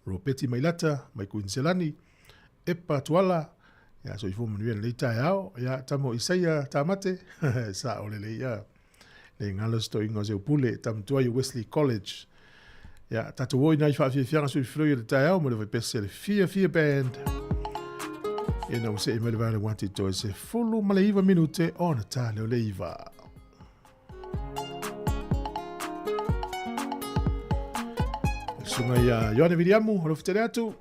Ropeti Mailata mai Kuiniselani, Epa Tuala, ia soifua manuia lenei taeao. Ia tama o Isaia Tamate, sao lelei ia. Le galo se toeaina o Seupule, tama tuai o Wesley College. Ia tatou o i nai faafiafiaga suifiloi o le taeao mo le vaipese le Fia Fia Band. Ina ua see mai le vale wati toe se 19 minute ona ta leo le iva. Susuga ia Ioane Viliamu, alofa tele atu.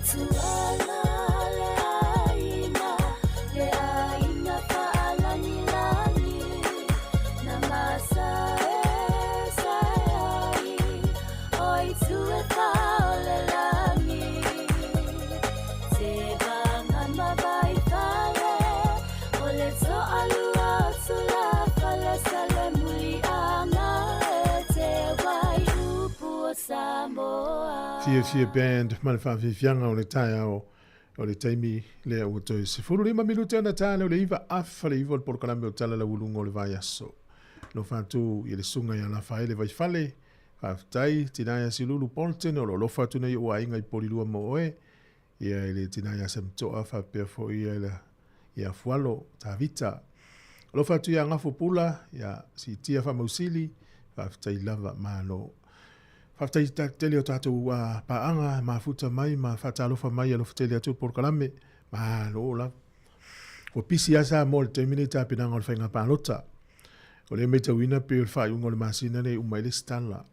Tuala le aiga, le aiga faalagilagi, na masaesae ai o itu e fa o le lagi. Tevaga ma Vaifale, o le toalua o Tulafale, Salemuliaga e te wai upu o Samoa. Fiafia Band ma le faafiafiaga o le taeao o le taimi lea ua toe 15 minute ona ta lea o le 9 afa le 9 o le polokalame o Tala Lauuluga o le Vaiaso. Alofa atu i le susuga ia Lafaele Vaifale, faafetai tina ia Silulu Bolton o lo o alofa atu nei i ou aiga i Polilua mo oe, ia i le tina ia Samitoa faapea foi ia ia Fualo Tavita. Alofa atu ia Gafo Pula, ia Siitia Faamausili, faafetai lava, malo. Faafetai i tele o tatou paaga mafuta mai ma faatalofa mai, alofa tele atu le polokalame, malo lava. Ua pisi lava Samoa i le taimi nei i tapenaga o le faiga palota. O lea e matauina pei o le faaiuga o le masina lenei e uma ai le isi tala.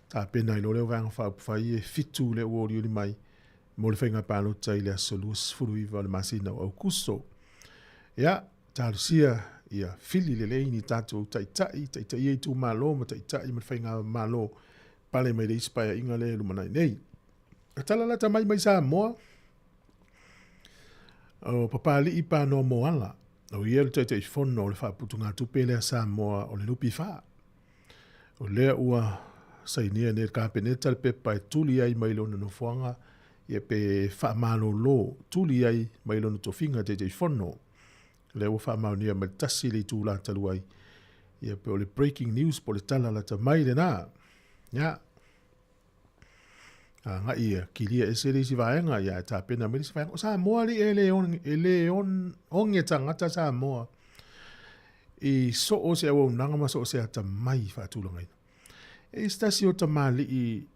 Tapena ai loa lea o Vaega Faaupufai e 7 lea ua olioli mai mo le faiga palota i le aso 29 o le masina o Aukuso. Ia, talosia ia fili lelei ni tatou taitai, taitaia itumalo ma taitai ma le faigamalo pale mai le isi paeaiga lea e lumanai nei. A tala lata mai mai Samoa, o Papali'i Panoa Moala, o ia le Taitaifono o le Faaputugatupe lea Samoa o le NPF. O lea ua sainia nei e le Kapeneta le pepa e tuli ai mai lona nofoaga ia pe faamalolo tuli ai mai lona tofiga Taitaifono. Lea ua faamaonia mai le 1 le itula talu ai ia pe o le breaking news po o le tala lata mai lena. Ia, agai ia kilia ese le isi vaega ia ae tapena mai le isi vaega. O Samoa alii e le on, e le on, oge tagata Samoa i so o se auaunaga ma so o se atamai faatulagaina. E i se tasi o tamalii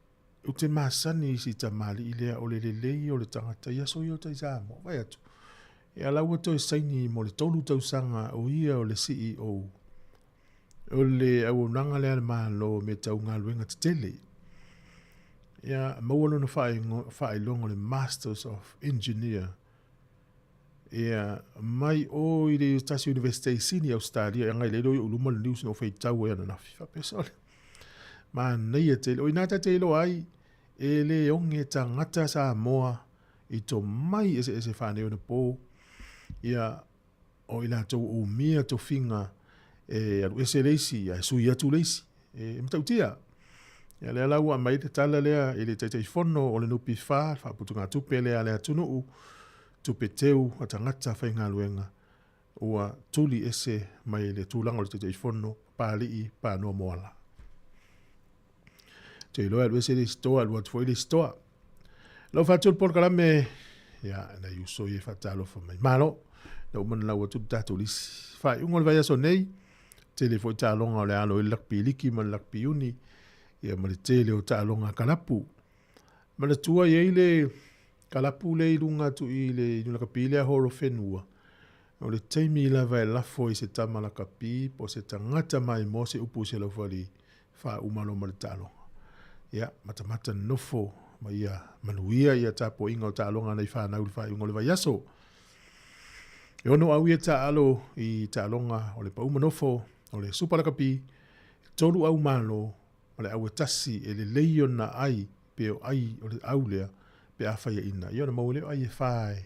ou te masani i si tamalii lea o le lelei o le tagata i aso ia o tai Samoa. Vaai atu, ia la ua toe saini mo le 3 tausaga o ia o le CEO o le auaunaga lea a le Malo me tau galuega tetele. Ia maua lona faailoga o le Masters of Engineer ia mai o i le tasi University i Sydney, Australia, ia ngai le i luma le news no faitau ai ananafi. Faapea sole. Manaia tele. O ina ta te iloa ai e le oge tagata Samoa i tomai eseese faaneionapo ia o i latou umia tofiga e alu ese le isi ae sui atu le isi e matautia. Ia lea la ua aumai le tala lea i le Taitaifono o le NPF, le faaputugatupe lea a le atunuu, tupe teu a tagata faigaluega ua tuli ese mai le tulaga o le Taitaifono Papalii Panoa Moala. Te iloa e alu ese le isi toa, alu atu foi le isi toa. Lau faatu le polokalame, ia, nai uso ia e faatalofa mai. Malo, na uma na lau atu le tatou lisi. Faaiuga o le vaiaso nei, tele foi taaloga o le alo i le lakpi liki ma le lakpi uni, ia ma le tele o taaloga kalapu. Manatua i ai le kalapu le i luga atu i le lakapi lea Horowhenua. O le taimi lava e lafo ai se tama lakapi po o se tagata maimoa se upu i se laufali faauma loa ma le taaloga. Ia, matamata nofo ma ia manuia ia tapuaiga o taaloga nei fanau i le faaiuga o le vaiaso. E ono au ia taalo i taaloga o le pauma nofo o le Supa Lakapi, e 3 au malo ma le au e tasi e lelei ona ai pe o ai o le au lea pe a faiaina. Ia ona maua lea o ai e fa e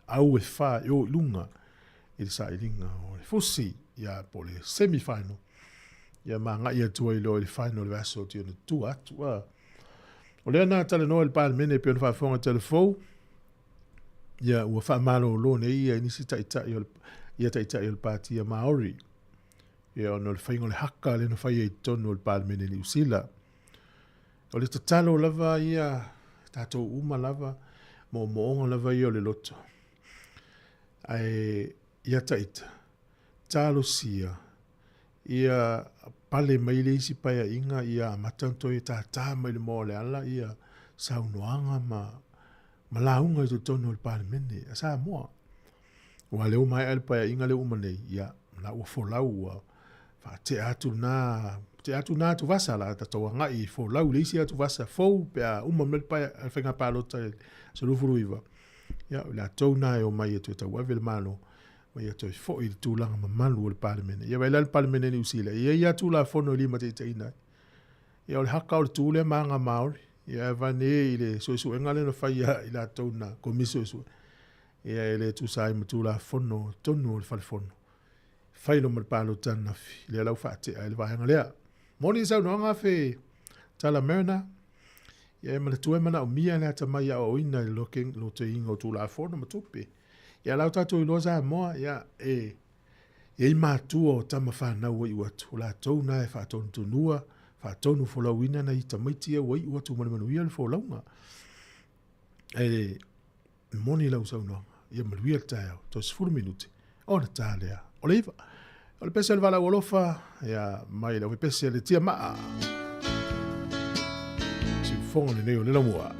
au e fa e o i luga i le sailiga o le fusi ia po o le semi final ia ma agai atu ai loa i le final o le vaiaso ti ona tua atu a. O lea na talanoa i le Palemene e pei ona faafofoga i telefou ia ua faamalolo nei ia i nisi taitai o le ia taitai o le Pāti a Māori ia ona o le faiga o le haka lea na faia i totonu o le Palemene i Niu Sila. O le tatalo lava ia tatou uma lava, moomooga lava ia o le loto. Ae ia taita, talosia, ia pale mai le isi paeaiga, ia amata ona toe tātā mai le moa o le ala, ia saunoaga ma lauga i totonu o le Palemene a Samoa. Ua lea ua maea le paeaiga lea ua uma nei, ia, la ua folau, ua faatea atu lena Te atu nā atuvasa la tatou agai i folau i le isi atuvasa fou pe a uma mai le pae a le faiga palota i le aso 29. Ia, o i latou na e omai e toe tauave le Malo, ma ia toe foi i le tulaga mamalu o le Palemene. Ia vaai la le Palemene Niu Sila, e i ai lava Tulafono e limataitaiina ai. Ia o le haka o le tu lea ma aga Māori. Ia e avane i le suesuega lea na fai ia i latou na Komisi Suesue. Ia e le tusa ai ma Tulafono tonu o le Fale Fono. Fai lo ma le palota ananafi, lea la ua faatea ai le vaega lea. Moni saunoaga afe Tala Mariner, ia e manatua e manaomia le atamai aoaoina i le lotoiina o Tulafono ma tupe. Ia la ua tatou iloa Samoa, ia e i ai matua o tama fanau ua iu atu, o latou na e faatonutonua, faatonu folauina nai tamaiti ia ua iu atu ma le manuia le folauga. E moni lau saunoaga, ia manuia le taeao, toe 10 minute, ona ta lea o le 9. O le pese o le valaau alofa, ia mai le pese le tia maa. Siufoga lenei o le laumua.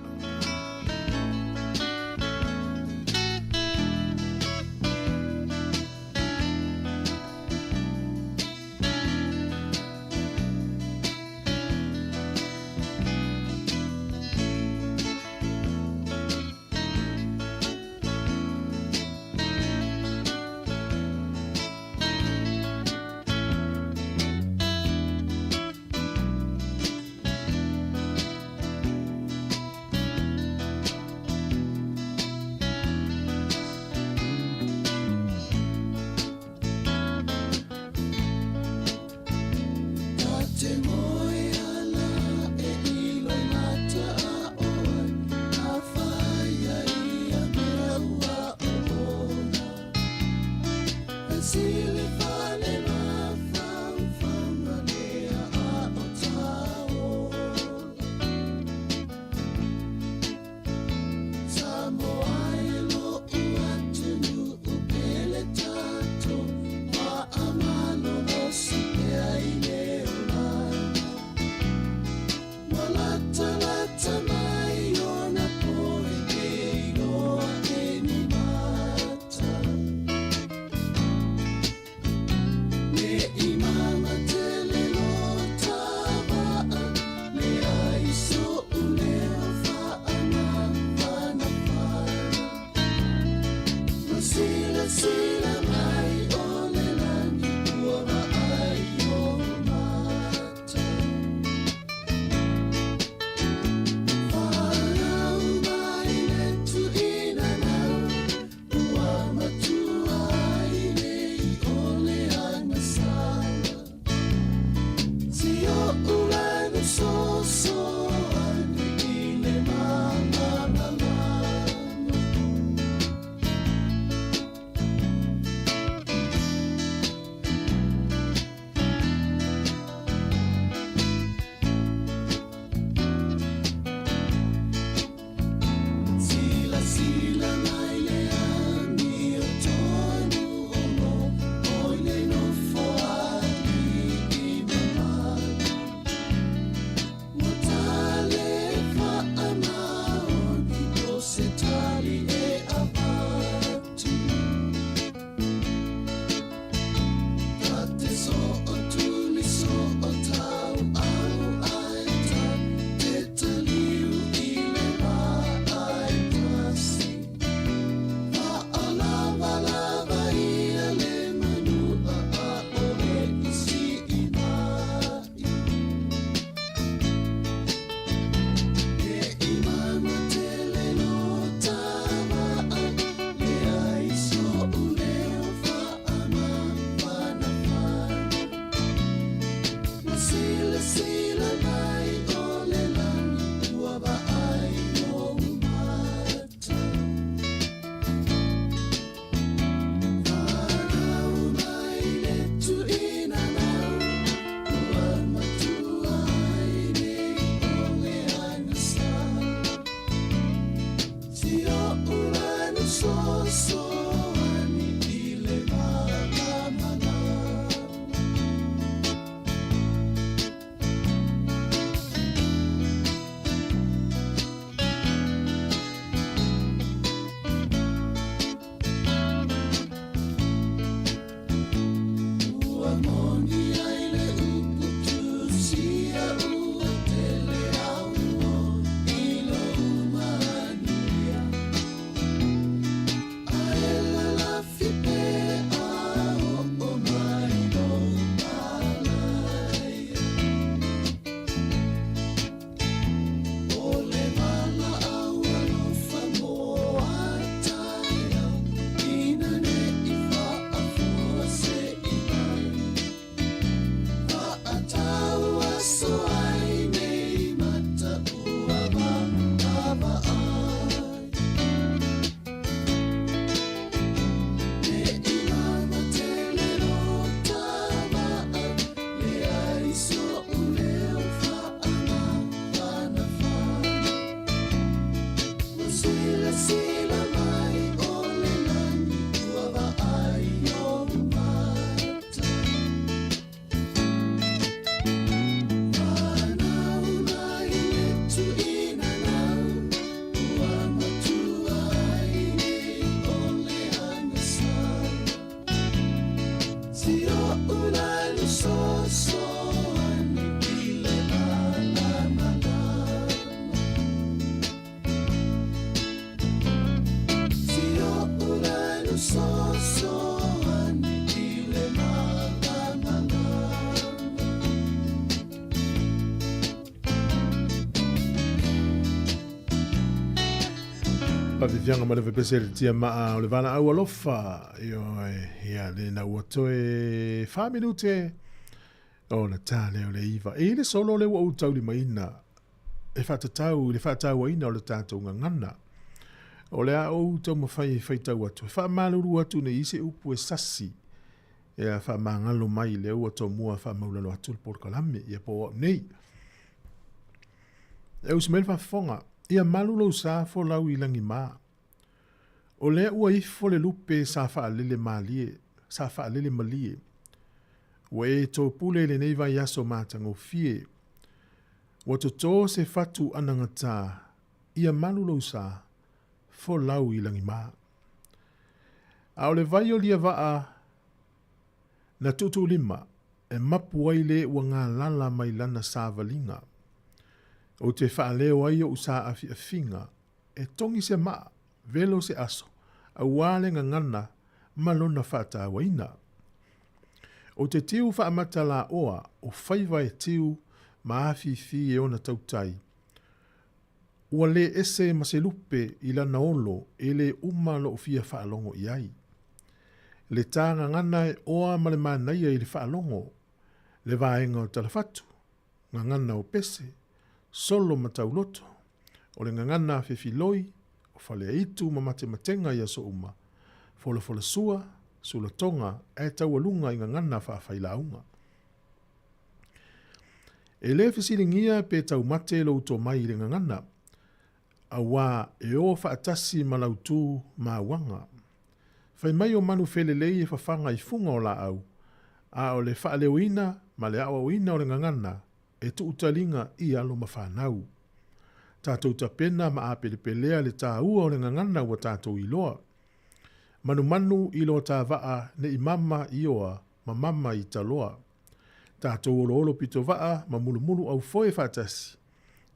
Silasila mai o le lani ua vaai i ou mata. Fanau mai le tuuina lau ua matua ai nei o le agasa. Si oʻu lani sosoani i le malamalama. Si oʻu lani sosoani i le malamalama. Faafiafiaga ma le fepese i le tia maa o le valaau alofa. Ioe, ia lena ua toe fa minute ona ta lea o le 9. E i le solo lea ua ou taulimaina e faatatau i le faatauaina o le tatou gagana. O le a ou taumafai e faitau atu, e faamalulu atu nei i se upu e sasi e faamagalo mai lea ua tomua faamaulalo atu le polokalame, ia po o au nei. E usi mai le faafofoga, ia malu lou sa folau i lagi mā. O lea ua ifo le lupe sa faalele malie, sa faalele malie. Ua e topule i lenei vaiaso matagofie. Ua totō se fatu anagata, ia malu lou sa, folau i lagi mā. A o le vai o lia vaa na tuutuulima, e mapu ai le ua galala mai lana savaliga. Ou te faaleo ai oʻu saafiafiga, e togi se maa, velo se aso, auā le gagana ma lona faatauaina. Ou te tiu faamata laoa o faiva e tiu ma afifi e ona tautai. Ua lē ese ma se lupe i lana olo e lē uma loʻu fia faalogo i ai. Le tā gagana e oa ma le manaia i le faalogo, le vaega o talafatu, gagana o pese, solo ma tauloto, o le gagana fefiloi, o faleaitu ma matematega i aso uma, folafolasua, sulatoga ae taualuga i gagana faafailauga. E lē fesiligia pe taumate lou tomai i le gagana, auā e o faatasi ma lau tu ma auaga. Fai mai o manu felelei e fafaga i fuga o laau, a o le faaleoina ma le aoaoina o le gagana e tuutaliga i alo ma fanau. Tatou tapena ma apelepelea le tāua o le gagana ua tatou iloa. Manumanu i lo ta vaa neʻi mama i oa ma mama i taloa. Tatou oloholo pito vaa ma mulumulu aufoe faatasi.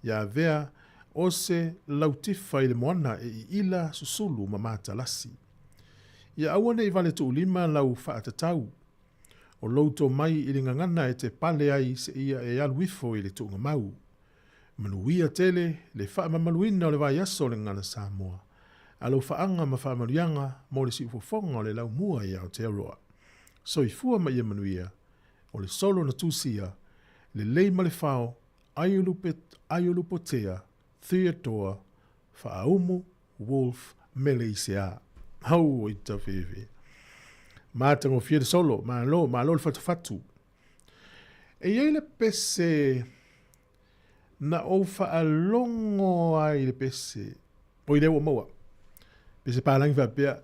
Ia avea o se lautifa i le moana e iila susulu ma matalasi. Ia aua neʻi vale tuulima lau faatatau. O lou tomai i le gagana e te pale ai seia e alu ifo i le tuugamau. Manuia tele le faamamaluina o le vaiaso o le Gagana Samoa. Alofaaga ma faamanuiaga mo le siufofoga o le laumua i Aotearoa. Soifua ma ia manuia, o le solo na tusia, lelei ma le fao, Aiolupotea, Theodore, Faaumu, Wolf, Meleisea. Hau i tawhewhe. Matagofie le solo, malo, malo le fatufatu. E i ai le pese na ou faalogo ai i le pese, oi lea ua maua, pese palagi faapea,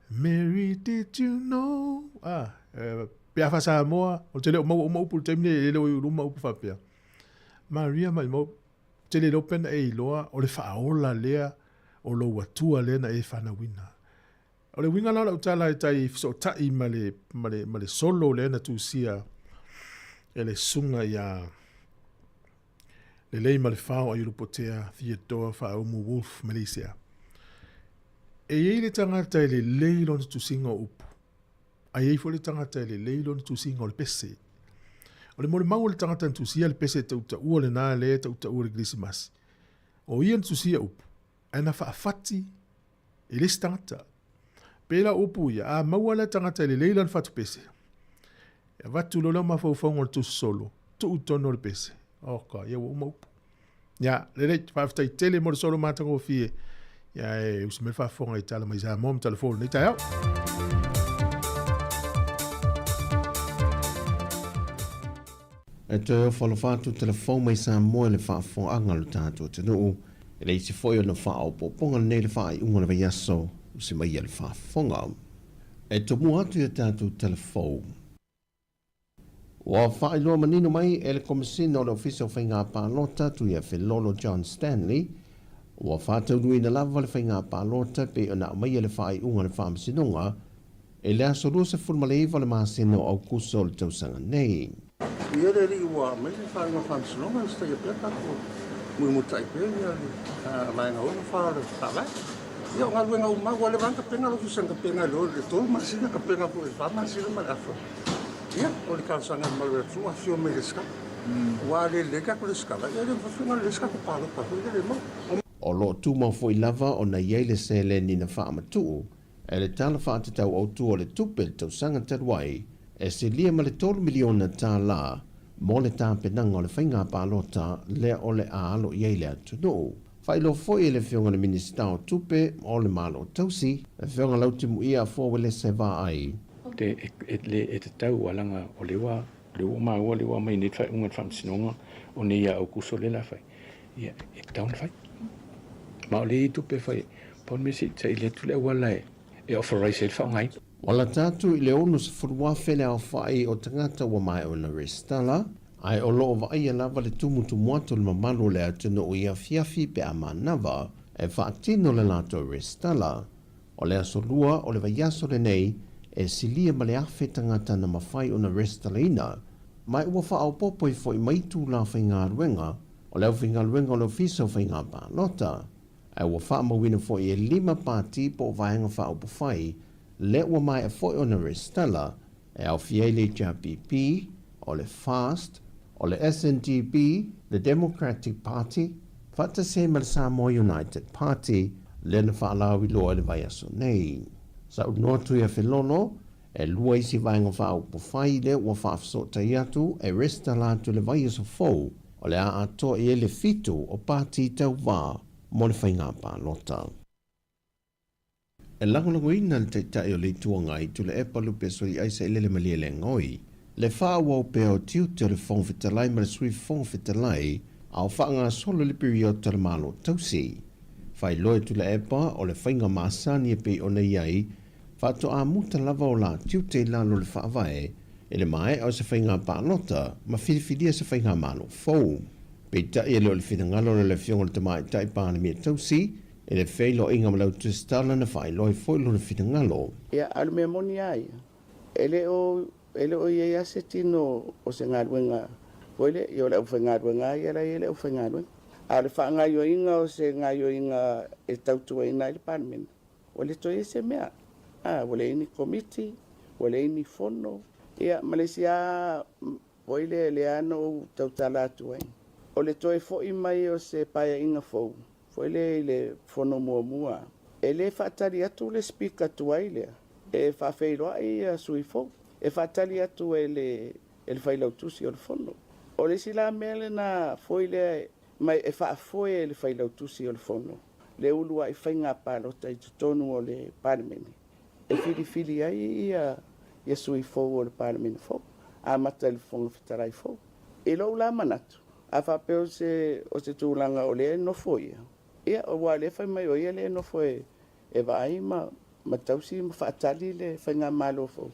Mary did you know, ah, pe a faa-Samoa, ou te le o maua uma upu i le taimi lenei, e le o i luma upu faapea. Maria maimau, te le iloa pe na e iloa o le faaola lea o lou Atua lea na e fanauina. O le uiga la o lau tala e tai fesootai ma le, ma le, ma le solo lea na tusia e le susuga iā Lelei ma le Fao Aiolupotea Theodore Faaumu Wolf Malaysia. E i ai le tagata e lelei lona tusiga o upu, a i ai foi le tagata e lelei lona tusiga o le pese. O le molimau o le tagata na tusia le pese tautaua lena lea e tautaua i le Kerisimasi, o ia na tusia upu, ae na faafati e le isi tagata. Pēlā upu ia, a maua lea tagata e lelei lana fatupese, e avatu loa lea mafaufauga o le tusi solo, tuu i totonu o le pese. Oka, ia ua uma upu. Ia, lelei, faafetai tele mo le solo matagofie. Ia, e usi mai le faafofoga i tala mai Samoa ma tala fou o lenei taeao. E toe ofo alofa atu telefou mai Samoa i le faafofogaaga a lo tatou atunuu. E le isi foi ona faaopoopoga lenei i le faaiuga o le vaiaso usi mai ia le faafofoga. E tomua atu i a tatou tala fou. Ua faailoa manino mai e le Komesina o le Ofisa o Faiga Palota Tuiafelolo John Stanley, ua faataunuuina lava le faiga palota e pei ona aumaia le faaiuga a le Faamasinoga i le aso 29 o le masina o Aukuso o le tausaga nei. Ia le alii ua aumai le faaiuga faamasinoga e usitaia pea tatou mulimulita'i pea ia le vaega 64 o le Faavae. Ia o galuega uma ua leva lava ona tapena le Ofisa na tapena i le 3 masina, tapena foi i le 4 masina ma le afa. Ia o le talosaga i le mamalu o le atunuu, afifio mai e resitala. Aua a le lelei le tatou resitala, ia e le mafai foi ona lelei se tatou palota foi lea le maua. O lo o tumau foi lava ona i ai le seleni na faamatuu e le Tala Faatatau Autu o le Tupe i le tausaga talu ai, e silia ma le $3 miliona mo le tapenaga o le faiga palota lea o le a alo i ai le atunuu. Faailoa foi e le Afioga i le Minisita o Tupe o le Malo Tausi, le Afioga Lautimuia Afoa Uelese Vaai. Te e le e tatau alaga o le ua le ua maua le ua aumai nei le faaiuga a le Faamasinoga o nei ia Aukuso lea o le a fai. Ia, e tatau ona fai. Ma o lea e i tupe e fai ai. Pau le mea se i saili atu le auala e authorize ai le faaaogaina. Ua lata atu i le 60,000 le aofai o tagata ua maea ona resitala, ae o lo o vaaia lava le tumutumu atu o le mamalu o le atunuu i afiafi pe a manava e faatino le latou resitala. O le aso Lua o le vaiaso lenei e silia ma le 1,000 tagata na mafai ona resitalaina, ma ua faaopoopo ai foi mai itula faigaluega o le aufaigaluega o le Ofisa o Faiga Palota, ae ua faamauina foi e 5 pati po o vaega faaupufai lea ua maea foi ona resitala, e aofia ai le HRPP, o le FAST, o le SNDP, le Democratic Party, faatasi ai ma le Samoa United Party, lea na faalauiloa i le vaiaso nei. Saunoa Tuiafelolo, E lua isi vaega faaupufai lea ua faafesootai atu e resitala atu i le vaiaso fou o le a atoa i ai le 7 o pati tauva mo le faiga palota. E lagolagoina le Taitai o le Itu Agai, Tuilaepa Lupe Soliaisa i Lele Malielegaoi, le faaauau pea o tiute o le Fofoga Fetalai ma le Sui Fofoga Fetalai a o faagasolo le piriota o le Malo Tausi. Faailoa e Tuilaepa o le faiga masani e pei ona i ai Faatoa muta lava o la tiute i lalo o le Faavae i le maea o se faiga palota ma filifilia se faigamalo fou. Peitai e le o le finagalo o le Afioga i le Tamaitai Palemia Tausi i le feiloaiga ma Lautusitala na faailoa ai foi lona finagalo. Ia, a o le mea moni lava ia, e le o, e le o i ai lava se tino o se galuega foi lea, ia o le aufaigaluega lava ia la e i ai le aufaigaluega. A o le faagaoioiga o se gaoioiga e tautuaina ai le Palemene, Ua le toe i ai se mea. A, ua leai ni komiti, ua leai ni fono, ia ma le isi lava foi lea lea na ou tautala atu ai, o le toe foi mai o se paeaiga fou foi lea i le fono muamua, e le faatali atu le Speaker tuai lea e faafeiloai ia sui fou, e faatali atu e le e le Failautusi o le Fono. O le isi la mea lena foi lea ma e faafoe e le Failautusi o le Fono le uluai faiga palota i totonu o le Palemene e filifili ai ia ia sui fou o le Palemene fou, amata i le Fofoga Fetalai fou. I lou la manatu, a faapea o se o se tulaga o lea e nofo ia, ia aua o lea e fai mai o ia lea e nofo e e vaai ma ma tausi ma faatali le faigamalo fou,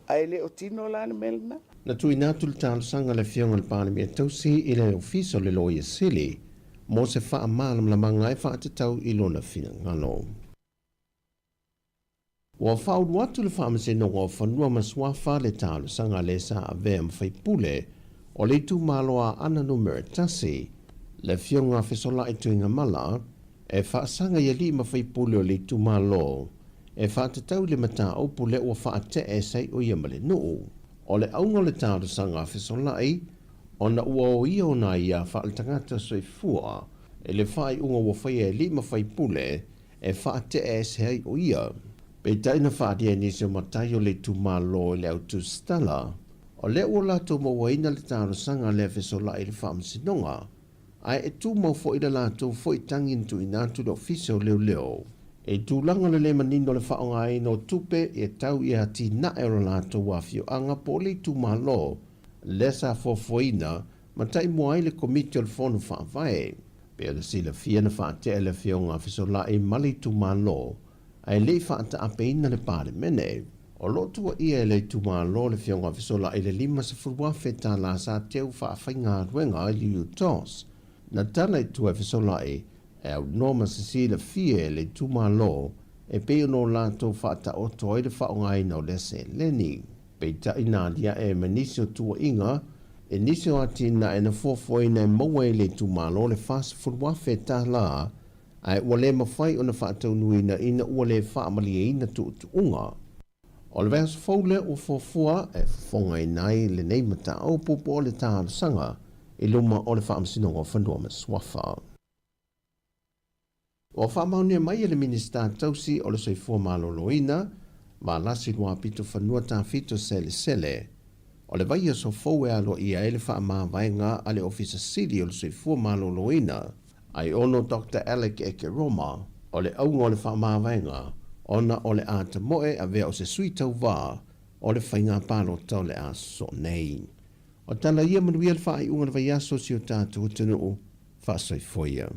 ae le o tino la le mea lena. Na tuuina atu le talosaga a le Afioga i le Palemia Tausi i le Ofisa o le Loia Sili mo se faamalamalamaga e faatatau i lona finagalo. Ua faaulu atu le Faamasinoga o Fanua ma Suafa le talosaga a le sa avea ma faipule o le itumalo Aana Numera 1, le Afioga Fesolai Tuigamala, E faasaga i alii ma faipule o le itumalo e faatatau i le mataupu lea ua faate'e sai o ia ma le nuu. O le auga o le talosaga a Fesolai ona ua o ia ona aiā faaletagata soifua i le faaiuga ua faia e alii ma faipule e faate'e ese ai o ia. Peitai na faaalia e nisi o matai o le itumalo i le autusitala, o lea ua latou mauaina le talosaga lea Fesolai i le Faamasinoga ae e tumau foi le latou foi tagi na tuuina atu i le Ofisa o Leoleo. I tulaga o le le manino o le faaaogaina o tupe e tau i atinae o le latou afioaga po o le itumalo lea sa fuafuaina ma taimua ai le Komiti o le Fono Faavae. Pei ona silafia na faatea e le Afioga a Fesola'i ma le itumalo ae le i faataapeina le Palemene. O lo o tuuaia e le itumalo le Afioga a Fesola'i i le $50,000 tala sa teu faafaigaluega i le UTOS. Na tala i tua e Fesola'i e aunoa ma se silafia e le itumalo e pei ona o latou faataoto ai le faaaogaina o lea seleni. Peitai na aliae ma nisi o tuuaiga i nisi o atinae na fuafuaina e maua e le itumalo le $40,000 ae ua le mafai ona faataunuuina ina ua le faamalieina tuutuuga. O le vaiaso fou lea ua fuafua e fofogaina ai lenei mataupu po o le talosaga i luma o le Faamasinoga o Fanua ma Suafa. Ua faamaonia mai e le Minisita Tausi o le Soifua Maloloina, Valasi Luapito Fanua Tafito Selesele, o le vaiaso fou e aloaia ai le faamavaega a le Ofisa Sili o le Soifua Maloloina, Aiono Doctor Alec Ekeroma, o le auga o le faamavaega ona o le a tamoe avea o se sui tauva o le faiga palota o le a sosoo nei. O tala ia manuia le faaiuga o le vaiaso o si o tatou atunuu. Faasoifua ia.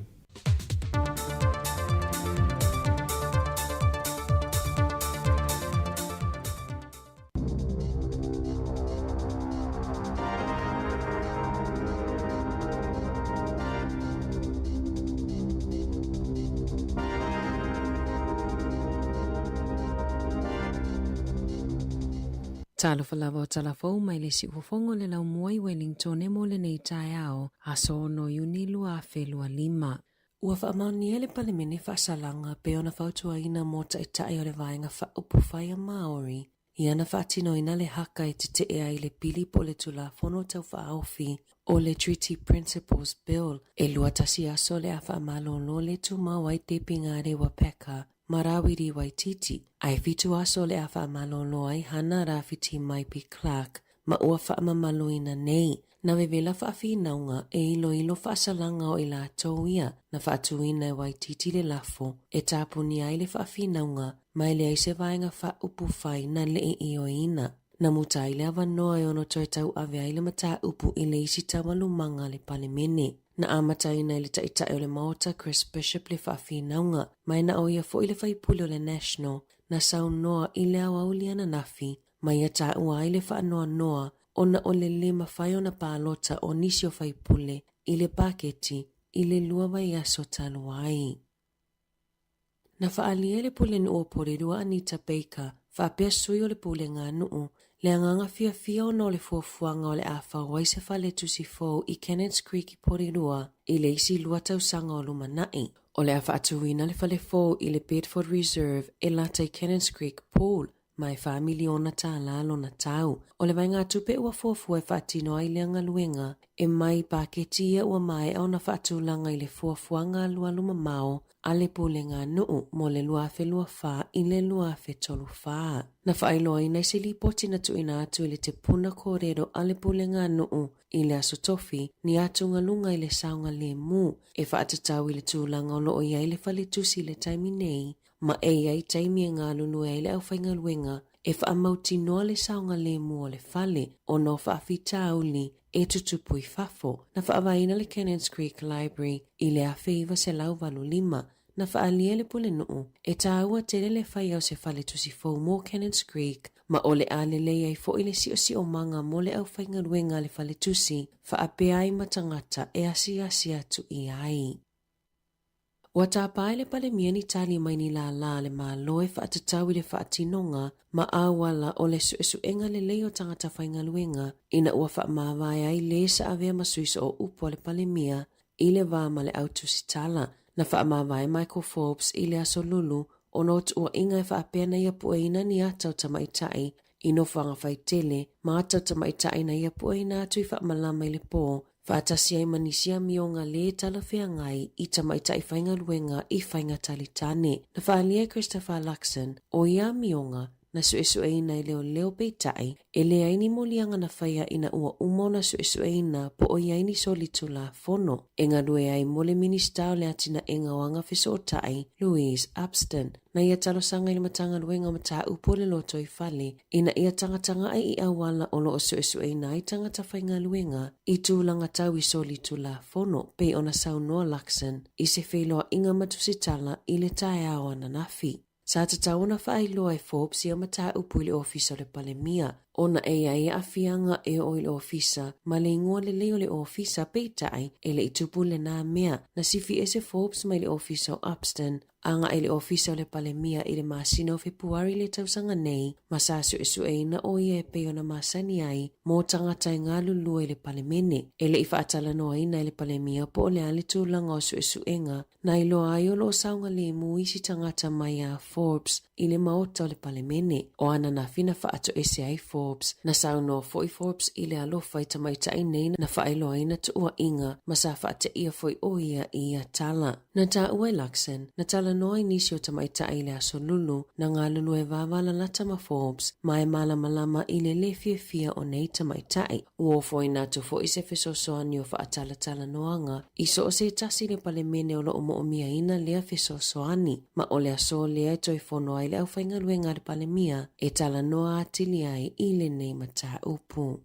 Talofa lava o Talafou mai le siufofoga o le laumua i Wellingtone mo lenei taeao, aso 6 Iuni 2025. Ua faamaonia e le Palemene faasalaga pei ona fautuaina mo Taitai o le Vaega Faaupufai a Māori i ana faatinoina le haka e tetee ai le pili po o le Tulafono Tau Faaofi o le Treaty Principles Bill e 21 aso le a faamalolo le tumau ai Debbie Ngarewa Packer ma Rawiri Waititi, ae 7 aso le a faamalolo ai Hana Rawhiti Maipi Clark ma ua faamamaluina nei na vevela faafinauga e iloilo faasalaga o i latou ia na faatuina e Waititi le lafo e tapunia ai le faafinauga ma e leai se vaega faaupufai na lee ioeina. Na muta ai le avanoa e ono toe tauave ai le mataupu i le isi taualumaga a le Palemene. Na amataina e le Taitai o le Maota Chris Bishop le faafinauga, ma e na o ia foi le faipule o le National na saunoa i le aoauli ananafi ma ia taua ai le faanoanoa ona o le lē mafai ona palota o nisi o faipule i le paketi i le 2 vaiaso talu ai. Na faaalia e le Pulenuu o Porirua Anita Baker faapea sui o le Pulega Nuu le agaga fiafia ona o le fuafuaga o le a fau ai se fale tusi fou i Cannons Creek i Porirua i le isi 2 tausaga o lumanai. O le a faatuina le fale fou i le Bedford Reserve e lata i Cannons Creek Pool ma e $4 miliona lona tau. O le vaegatupe ua fuafua e faatino ai lea galuega e mai i paketi ia ua maea ona faatulaga i le fuafuaga alualu mamao a le Pulega Nuu mo le 2024 i le 2034. Na faailoaina i se lipoti na tuuina atu i le Te Puna Kōrero a le Pulega Nuu i le Aso Tofi ni atugaluga i le saogalemu e faatatau i le tulaga o lo o i ai le faletusi i le taimi nei ma e i ai taimi e galulue ai le aufaigaluega e faamautinoa le saogalemu o le fale ona o faafitauli e tutupu i fafo. Na faavaeina le Cannons Creek Library i le 1985, na faaalia e le Pulenuu e tāua tele le fai o se faletusi fou mo Cannons Creek ma o le a lelei ai foi le siosiomaga mo le aufaigaluega a le faletusi faapea ai ma tagata e asiasi atu i ai. Ua tapa e le Palemia ni tali mai ni lālā a le Malo e faatatau i le faatinoga ma auala o le suesuega lelei o tagata faigaluega ina ua faamavae ai lē sa avea ma sui sooupu a le Palemia i le va ma le au tusitala. Na faamavae Michael Forbes i le Aso Lulu ona o tuuaiga e faapea na ia pueina ni ata o tamaitai i nofoaga faitele ma ata o tamaitai na ia pueina atu i faamalama i le pō faatasi ai ma nisi amioga lē talafeagai i tamaitai faigaluega i faiga talitane. Na faaalia e Christopher Luxon o ia amioga na suesueina e leoleo peitai, e leai ni moliaga na faia ina ua uma ona suesueina po o i ai ni solitulafono e galue ai mo le Minisita o le Atinaega o Aga Fesootai, Louise Upston. Na ia talosaga i le Matagaluega o Mataupu o le Lotoifale ina ia tagataga'i i auala o lo o suesueina ai tagata faigaluega i tulaga tau i solitulafono, pei ona saunoa Luxon i se feiloaiga ma tusitala i le taeao ananafi. Sa tatau ona faailoa e Forbes ia mataupu i le Ofisa o le Palemia, ona e i ai aafiaga e oo i le ofisa ma le igoa lelei o le ofisa, peitai, e le i tupu lena mea. Na sifi ese Forbes mai le ofisa o Upston agai i le Ofisa o le Palemia i le masina o Fepuari i le tausaga nei, ma sa suesueina ʻo ia e pei ona masani ai mo tagata e galulue i le Palemene. E le i faatalanoaina e le Palemia po o le a le tulaga o suesuega na iloa ai o lo o saogalemu isi tagata mai a Forbes i le Maota o le Palemene. O ananafi na faatoese ai Forbes, na saunoa foi Forbes i le alofa i tamaitai nei na faailoaina tuuaiga ma sa faateia foi ʻo ia i ia tala. Na taua e Luxon, na talanoa i nisi o tamaitai i le Aso Lulu, na galulue vāvālalata ma Forbes, ma e malamalama i le lē fiafia o nei tamaitai. Ua ofoina atu foi se fesoasoani o faatalatalanoaga i so o se tasi i le Palemene o lo o mo'omiaina lea fesoasoani, ma o le aso lea e toe fono ai le aufaigaluega a le Palemia e talanoa atili ai i lenei mataupu.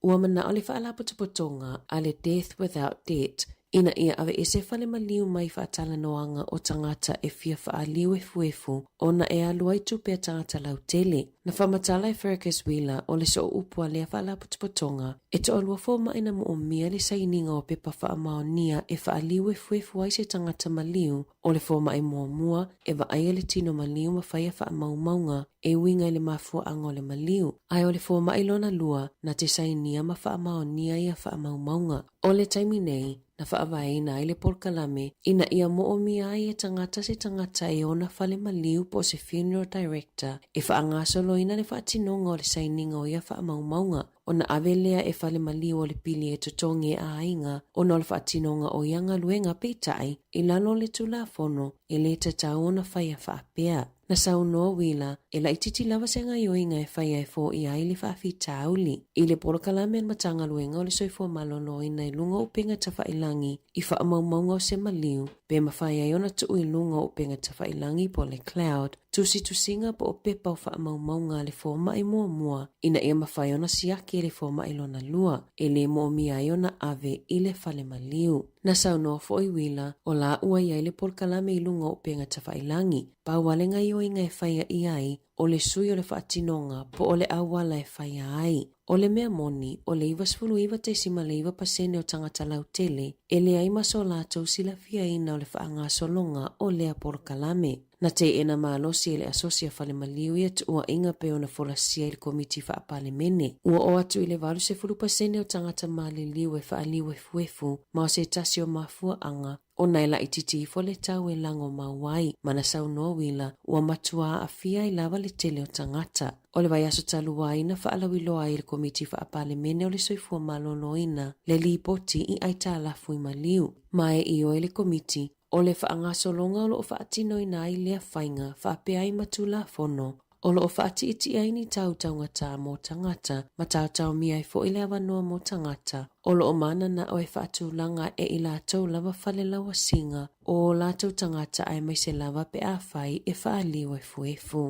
Ua mana'o le Faalapotopotoga a le Death Without Debt ina ia aveese fale maliu mai faatalanoaga o tagata e fia faaliu efuefu ona e alu ai tupe a tagata lautele. Na faamatala e Fergus Wheeler o le sooupu a lea faalapotopotoga e toalua fomaʻi na moomia le sainiga o pepa faamaonia e faaliu efuefu ai se tagata maliu o le fomaʻi muamua e vaaia le tino maliu ma faia faamaumauga e uiga i le mafuaaga o le maliu, ae o le fomaʻi lona lua na te sainia ma faamaonia ia faamaumauga. O le taimi nei, na faavaeina ai le polokalame ina ia moomia ai e tagata se tagata e ona fale maliu po o se funeral director e faagasoloina le faatinoga o le sainiga o ia faamaumauga, ona ave lea e fale maliu o le pili e totogi e aiga ona o le faatinoga o ia galuega peitai, i lalo o le Tulafono, e lē tatau ona faia faapea. Na saunoa Wheeler, e laitiiti lava se gaoioiga e faia e foia ai le faafitauli. I le polokalame a le Matagaluega o le Soifua Maloloina i luga o upega tafailagi i faamaumauga o se maliu, pe mafai ai ona tuu i luga o upega tafailagi po o le cloud, tusitusiga po o pepa o faamaumauga a le fomaʻi muamua ina ia mafai ona siaki e le fomaʻi lona lua, e lē moomia ai ona ave i le fale maliu. Na saunoa foi Wheeler, o la ua i ai le polokalame i luga o upega tafailagi, Pau lava le gaoioiga e faia i ai, o le sui o le faatinoga po o le auala e faia ai. O le mea moni, o le 99.9 pasene o tagata lautele e leai ma so latou silafiaina o le faagasologa o lea polokalame. Na teena malosi e le Asosi a Falemaliu ia tuuaiga pei ona folasia i le Komiti Faa-Palemene. Ua oo atu i le 80 pasene o tagata maliliu e faaliu efuefu ma o se tasi o mafuaaga ona e laitiiti ifo le tau e lago mau ai, ma na saunoa Wheeler, ua matua aafia ai lava le tele o tagata. O le vaiaso talu ai na faalauiloa ai e le Komiti Faa-Palemene o le Soifua Maloloina le lipoti i aitalafu i maliu. Ma e ioe le Komiti, o le faagasologa o lo o faatinoina ai lea faiga faapea ai ma Tulafono o lo o faatiatia ai ni tau taugatā mō tagata ma taotaomia ai foi le avanoa mō tagata o lo o mananao e faatulaga e i latou lava fale lauasiga o o latou tagata aemaise lava pe afai e faaliu efuefu.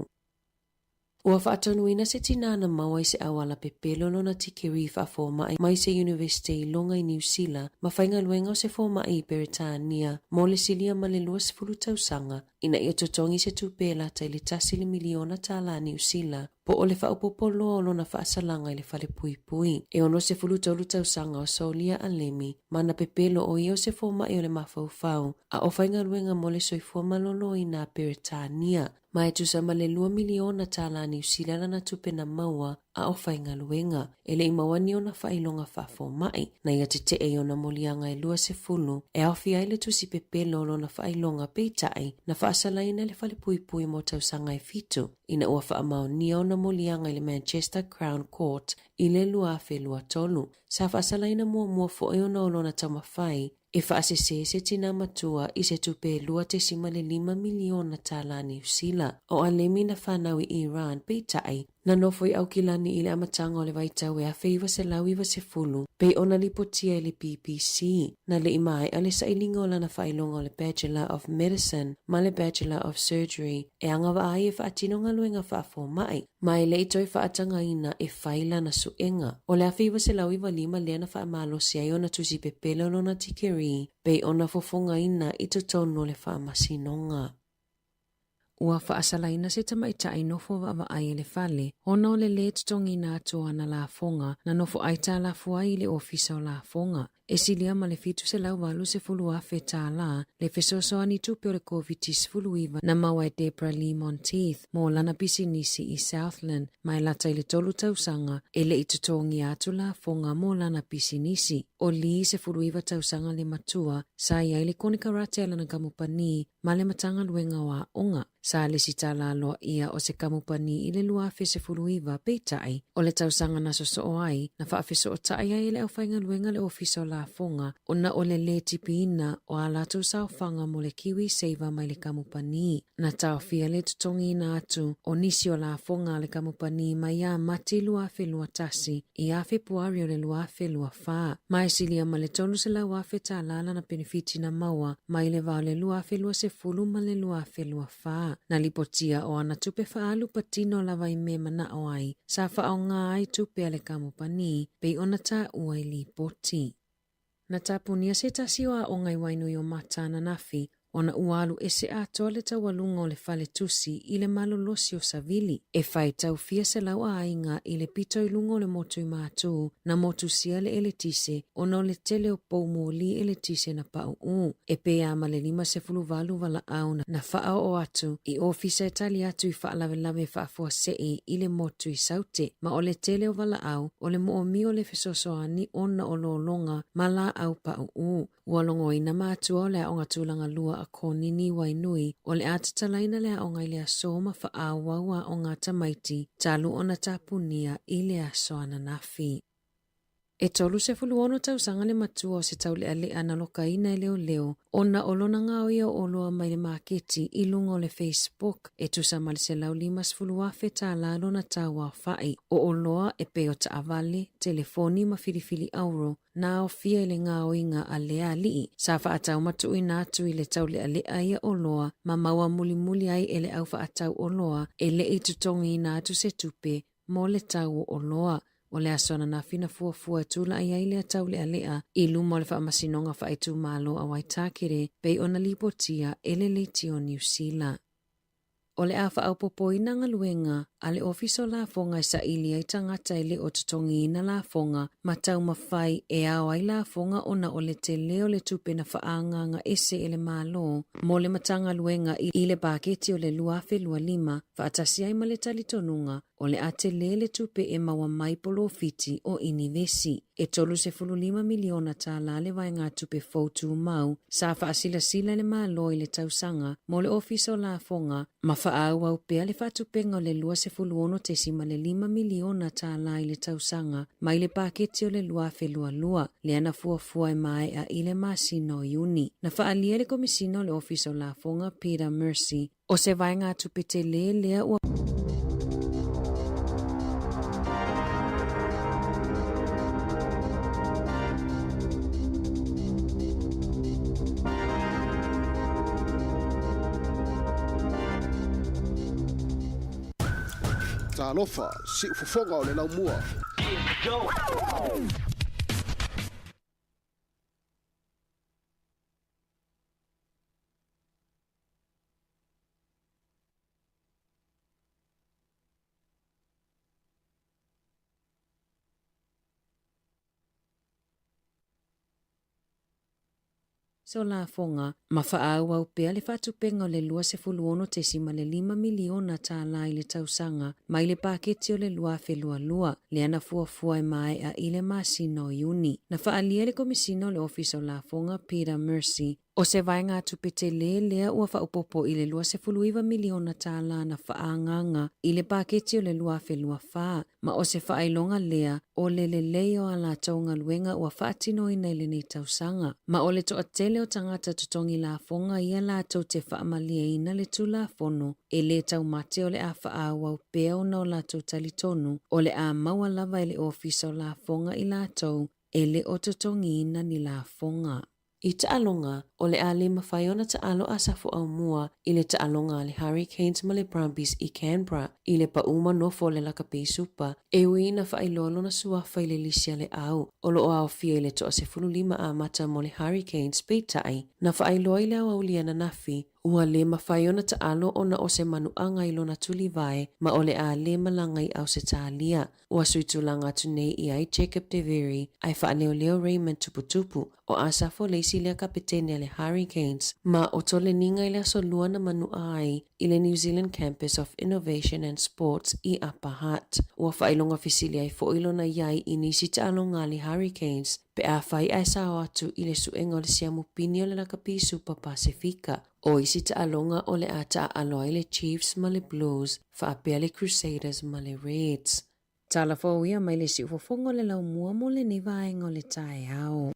Ua faatonuina se tinā na maua i se auala pepelo lona tikeri faafomaʻi mai se Iunivesite i Loga i Niu Sila ma faigaluega o se fomaʻi i Peretania mo le silia ma le 20 tausaga ina ia totogi se tupe e lata i le tasi le miliona tālā Niu Sila, po o le faaopoopo loa o lona faasalaga i le fale puipui. E 63 tausaga o Solia Alemi ma na pepelo o ia o se fomaʻi o le mafaufau a o faigaluega mo le soifua maloloina a Peretania, ma e tusa ma le lua miliona tālā Niu Sila lana tupe na maua a o faigaluega. E le i maua ni ona faailoga faafomaʻi, na ia teteʻe i ona moliaga e 20 e aofia ai le tusi pepelo o lona faailoga peitai na faasalaina e le falepuipui mo tausaga e fitu ina ua faamaonia ona moliaga i le Manchester Crown Court. i le 2023. Sa faasalaina muamua foi ona o lona taumafai e faasese se tinā matua i se tupe e $2.5 miliona tālā Niu Sila. O Alemi na fanau i Iran, peitai, na nofo i Aukilani i le amataga o le vaitau e 1990, pei ona lipotia e le BBC, na le i maea le sailiga o lana faailoga o le Bachelor of Medicine ma le Bachelor of Surgery e agavaa ai e faatino galuega faafoma'i, ma e le i toe faatagaina e fai lana suega. O le 1995 lea na faamalosi ai ona tusi pepelo o lona tikeri pei ona fofogaina i totonu o le faamasinoga. Ua faasalaina se tamaitai nofo vaavaai i le fale ona o le lē totogiina atu o ana lafoga na nofo aitalafu ai i le Ofisa o Lafoga. E silia ma le $780,000 tālā le fesoasoani tupe o le Koviti-19 na maua e Debra Lee Monteith mo lana pisinisi i Southland ma e lata i le tolu tausaga e le i totogia atu lafoga mo lana pisinisi. O Lee 19 tausaga le matua sa i ai le konekarate a lana kamupani ma le Matagaluega o Aoga. Sa lesitala aloaia o se kamupani i le 2019, peitai, o le tausaga na sosoo ai, na faafesootai ai e le aufaigaluega le Ofisa o Lafoga ona o le lē tipiina o a latou saofaga mo le KiwiSaver mai le kamupani. Na taofia le totogiina atu o nisi o lafoga a le kamupani mai ia Mati 2021 ia Fepuari o le 2024, ma e silia ma le $300,000 tālā lana penefiti na maua mai le va o le 2020 ma le 2024. Na lipotia o ana tupe faaalu patino lava i mea e manao ai, sa faaaoga ai tupe a le kamupani, pei ona taua i lipoti. Na tapunia se tasi o aoga i Wainuiomata ananafi ona ua alu ese atoa le taualuga o le fale tusi i le malolosi o Savili. E fai tau fia selau aiga i le pito i luga o le motu i Matū na motusia le eletise ona o le tele o pou moli eletise na paʻuʻū. E pei a ma le 58 valaau na faaoo atu i ofisa e tali atu i faalavelave faafuasei i le motu i Saute, ma o le tele o valaau o le moomia o le fesoasoani ona o lologa ma laau paʻuʻū. Ua logoina matua o le aoga tulaga lua a Konini i Wainui o le a tatalaina le aoga i le aso ma faaauau aoga a tamaiti talu ona tapunia i le aso ananafi. E 36 tausaga le matua o se taulealea na lokaina e leoleo ona o lona gaoia o oloa mai le maketi i luga o le Facebook e tusa ma le $150,000 tālā lona tau aofai. O oloa e pei o taavale, telefoni ma filifili auro na aofia i le gaoiga a lea alii. Sa faatau ma tuuina atu i le taulealea ia oloa ma maua mulimuli ai e le au faatau oloa e le i totogiina atu se tupe mo le tau o oloa. O le aso ananafi na fuafua e tula'i ai lea taulealea i luma o le Faamasinoga Faaitumalo a Waitakere pei ona lipotia e le Leitio Niu Sila. O le a faaopoopoina galuega a le Ofisa o Lafoga e saili ai tagata e le o totogiina lafoga ma taumafai e ao ai lafoga ona o le tele o le tupe na faaagaaga ese e le Malo mo le Matagaluega i le paketi o le 2025 faatasi ai ma le talitonuga o le a tele le tupe e maua mai polofiti o inivesi. E $35 miliona tālā le vaegatupe fou tumau sa faasilasila e le Malo i le tausaga mo le Ofisa o Lafoga ma faaauau pea le faatupenga o le $26.5 miliona tālā i le tausaga mai le paketi o le 2022, lea na fuafua e maea i le masina o Iuni. Na faaalia e le Komesina o le Ofisa o Lafoga Peter Mercy O se vaegatupe tele lea ua. Talofa, siufofoga o le laumua. So lafoga, ma faaauau pea le faatupenga o le $26.5 miliona tālā i le tausaga mai le paketi o le 2022, lea na fuafua e maea i le masina o Iuni. Na faaalia e le Komesina o le Ofisa o Lafoga Peter Mercy, O se vaegatupe telē lea ua faaopoopo i le $29 miliona tālā na faaagaaga i le paketi o le 2024, ma o se faailoga lea o le lelei o a latou galuega ua faatinoina i lenei tausaga, ma o le toatele o tagata totogi lafoga ia latou te faamalieina le Tulafono e lē taumate o le a faaauau pea ona o latou talitonu o le a maua lava e le Ofisa o Lafoga i latou e le o totogiina ni lafoga. I taaloga, o le a le mafai ona taalo a Safo Aumua i le taaloga a le Hurricanes ma le Brumbies i Canberra i le pau manofo o le Lakapi Supa, e ui ina faailoa lona suafa i le lisi a le au o lo o aofia i le toa 15 amata mo le Hurricanes, peitai, na faailoa i le aoauli ananafi, ua le mafai ona taalo ona o se manuaga i lona tulivae ma o le a le malaga i Ausetalia. Ua suitulaga atu nei i ai Jacob Devery ae faaleoleo Raymond Tuputupu, o Asafo le isi lea kapetene a le Hurricanes, ma o Toleniga i le aso Lua na manu'a ai i le New Zealand Campus of Innovation and Sports i Upper Hutt. Ua faailoga fesili ai fo'i lona iai i nisi taaloga a le Hurricanes pe afai ae sao atu i le suega o le siamu pini o le Lakapi Supa Pasefika. O isi taaloga o le a taaalo ai le Chiefs ma le Blues, faapea le Crusaders ma le Reds. Tala fou ia mai le siufofoga o le laumua mo lenei vaega o le taeao.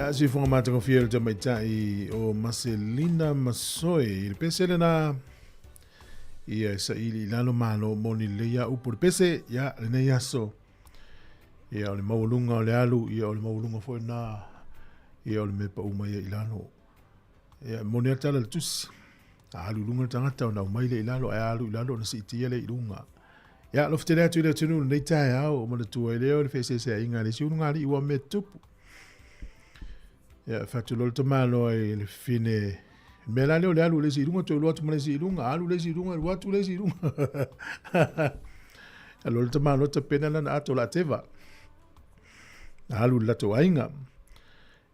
Ia, siufoga matagofie o le tamaitai o Maselina Masoe i le pese lena. Ia, e saili i lalo malo moni lelei a upu le pese, ia, lenei aso. Ia, o le maualuga o le alu, ia, o le maualuga foi na, ia, o le mea pau mai ai i lalo. Ia, moni a tala le tusi. A alu i luga le tagata ona aumai lea i lalo, ae a alu i lalo ona siitia lea i luga. Ia, alofa tele atu i le atunuu lenei taeao, o manatua ai lea o le feeseeseaiga a le isi ulugalii ua mea tupu. Ia, fatu loa le tamaloa i le fine. Le mea la lea o le alu i le isi i luga, toe alu atu ma le isi i luga, alu le isi i luga, alu atu le isi i luga. Alu le tamaloa tapena lana ato la teva. Alu le latou aiga.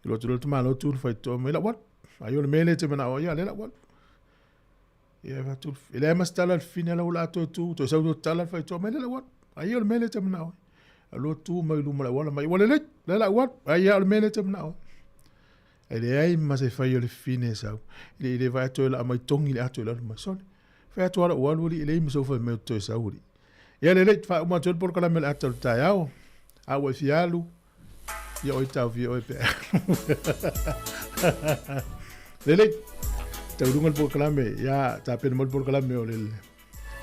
Alu atu loa le tamaloa tu le faitotoa mai, lau alu. Ai o le mea lea e te manao ai, ia lea lau alu. Ia fatu, e leai ma se tala le fine la ua atoa tu, toe sau toe tala le faitotoa mai, lea lau alu. Ai o le mea lea e te manao ai. Alua tu mai luma le auala mai, ua lelei, lea lau alu. Ai o le mea lea e te manao ai. E leai ma se fai o le fine e sau. I le vaai atu e laa mai togi le ato i lalo mai. Sole, fai atu ala ua alu ali, e leai ma sou fai mai o toe sau ali. Ia lelei, faauma atu ai le polokalame o le ata o le taeao. A ua e fia alu, Ia oi tau fia oi pe. Lelei, tauluga le polokalame, ia tapena mai le polokalame o le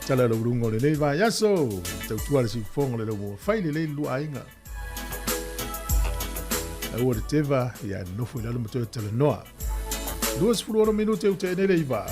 tala o luga o lenei vaiaso. Tautua le siufofoga o le laumua. Fai lelei le lua aiga. Aua le teva, ia nofo i lalo ma toe talanoa. 26 minute u te ene le iva.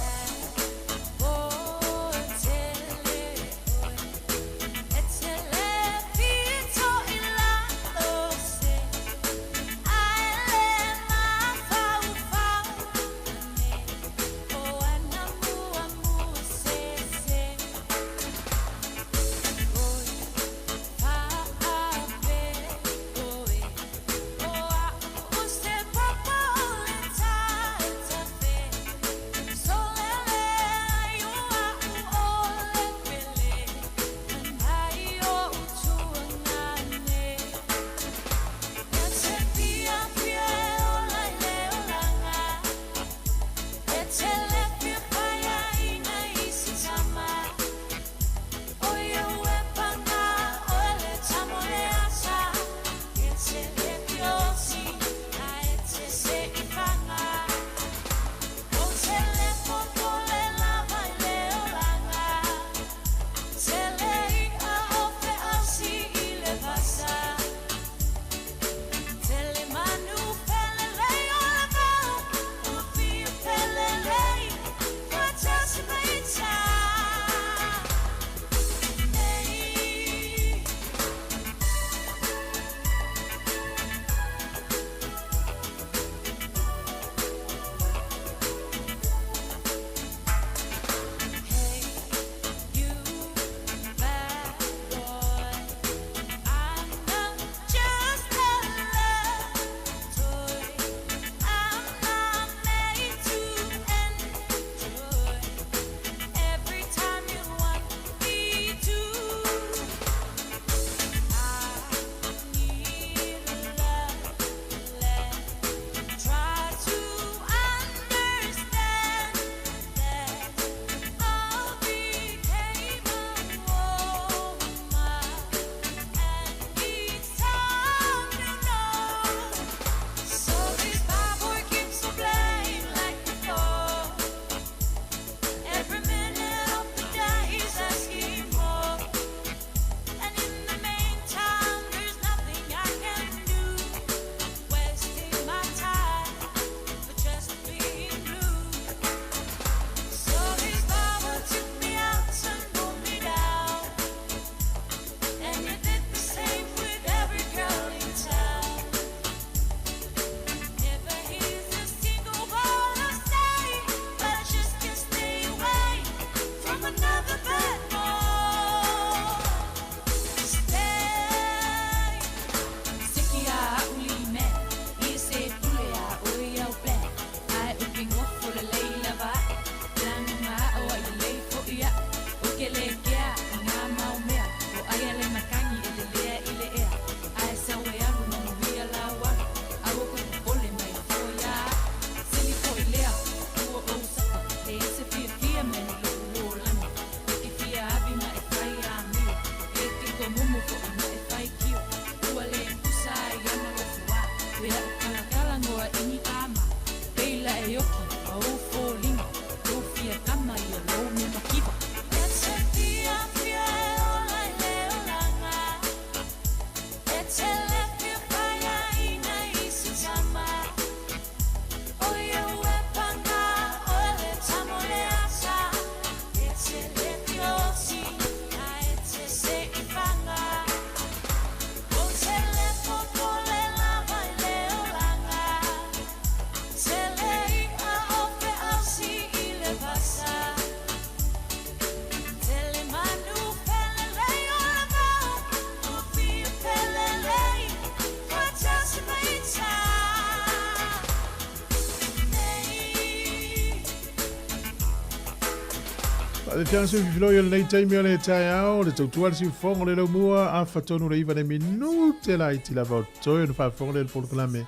Le fianga sui fifiloi o lenei taimi o le taeao, le tautua le siufofoga o le laumua, afa tonu le iva le minute laiti lava o toe ona faafofoga lea i le polokalame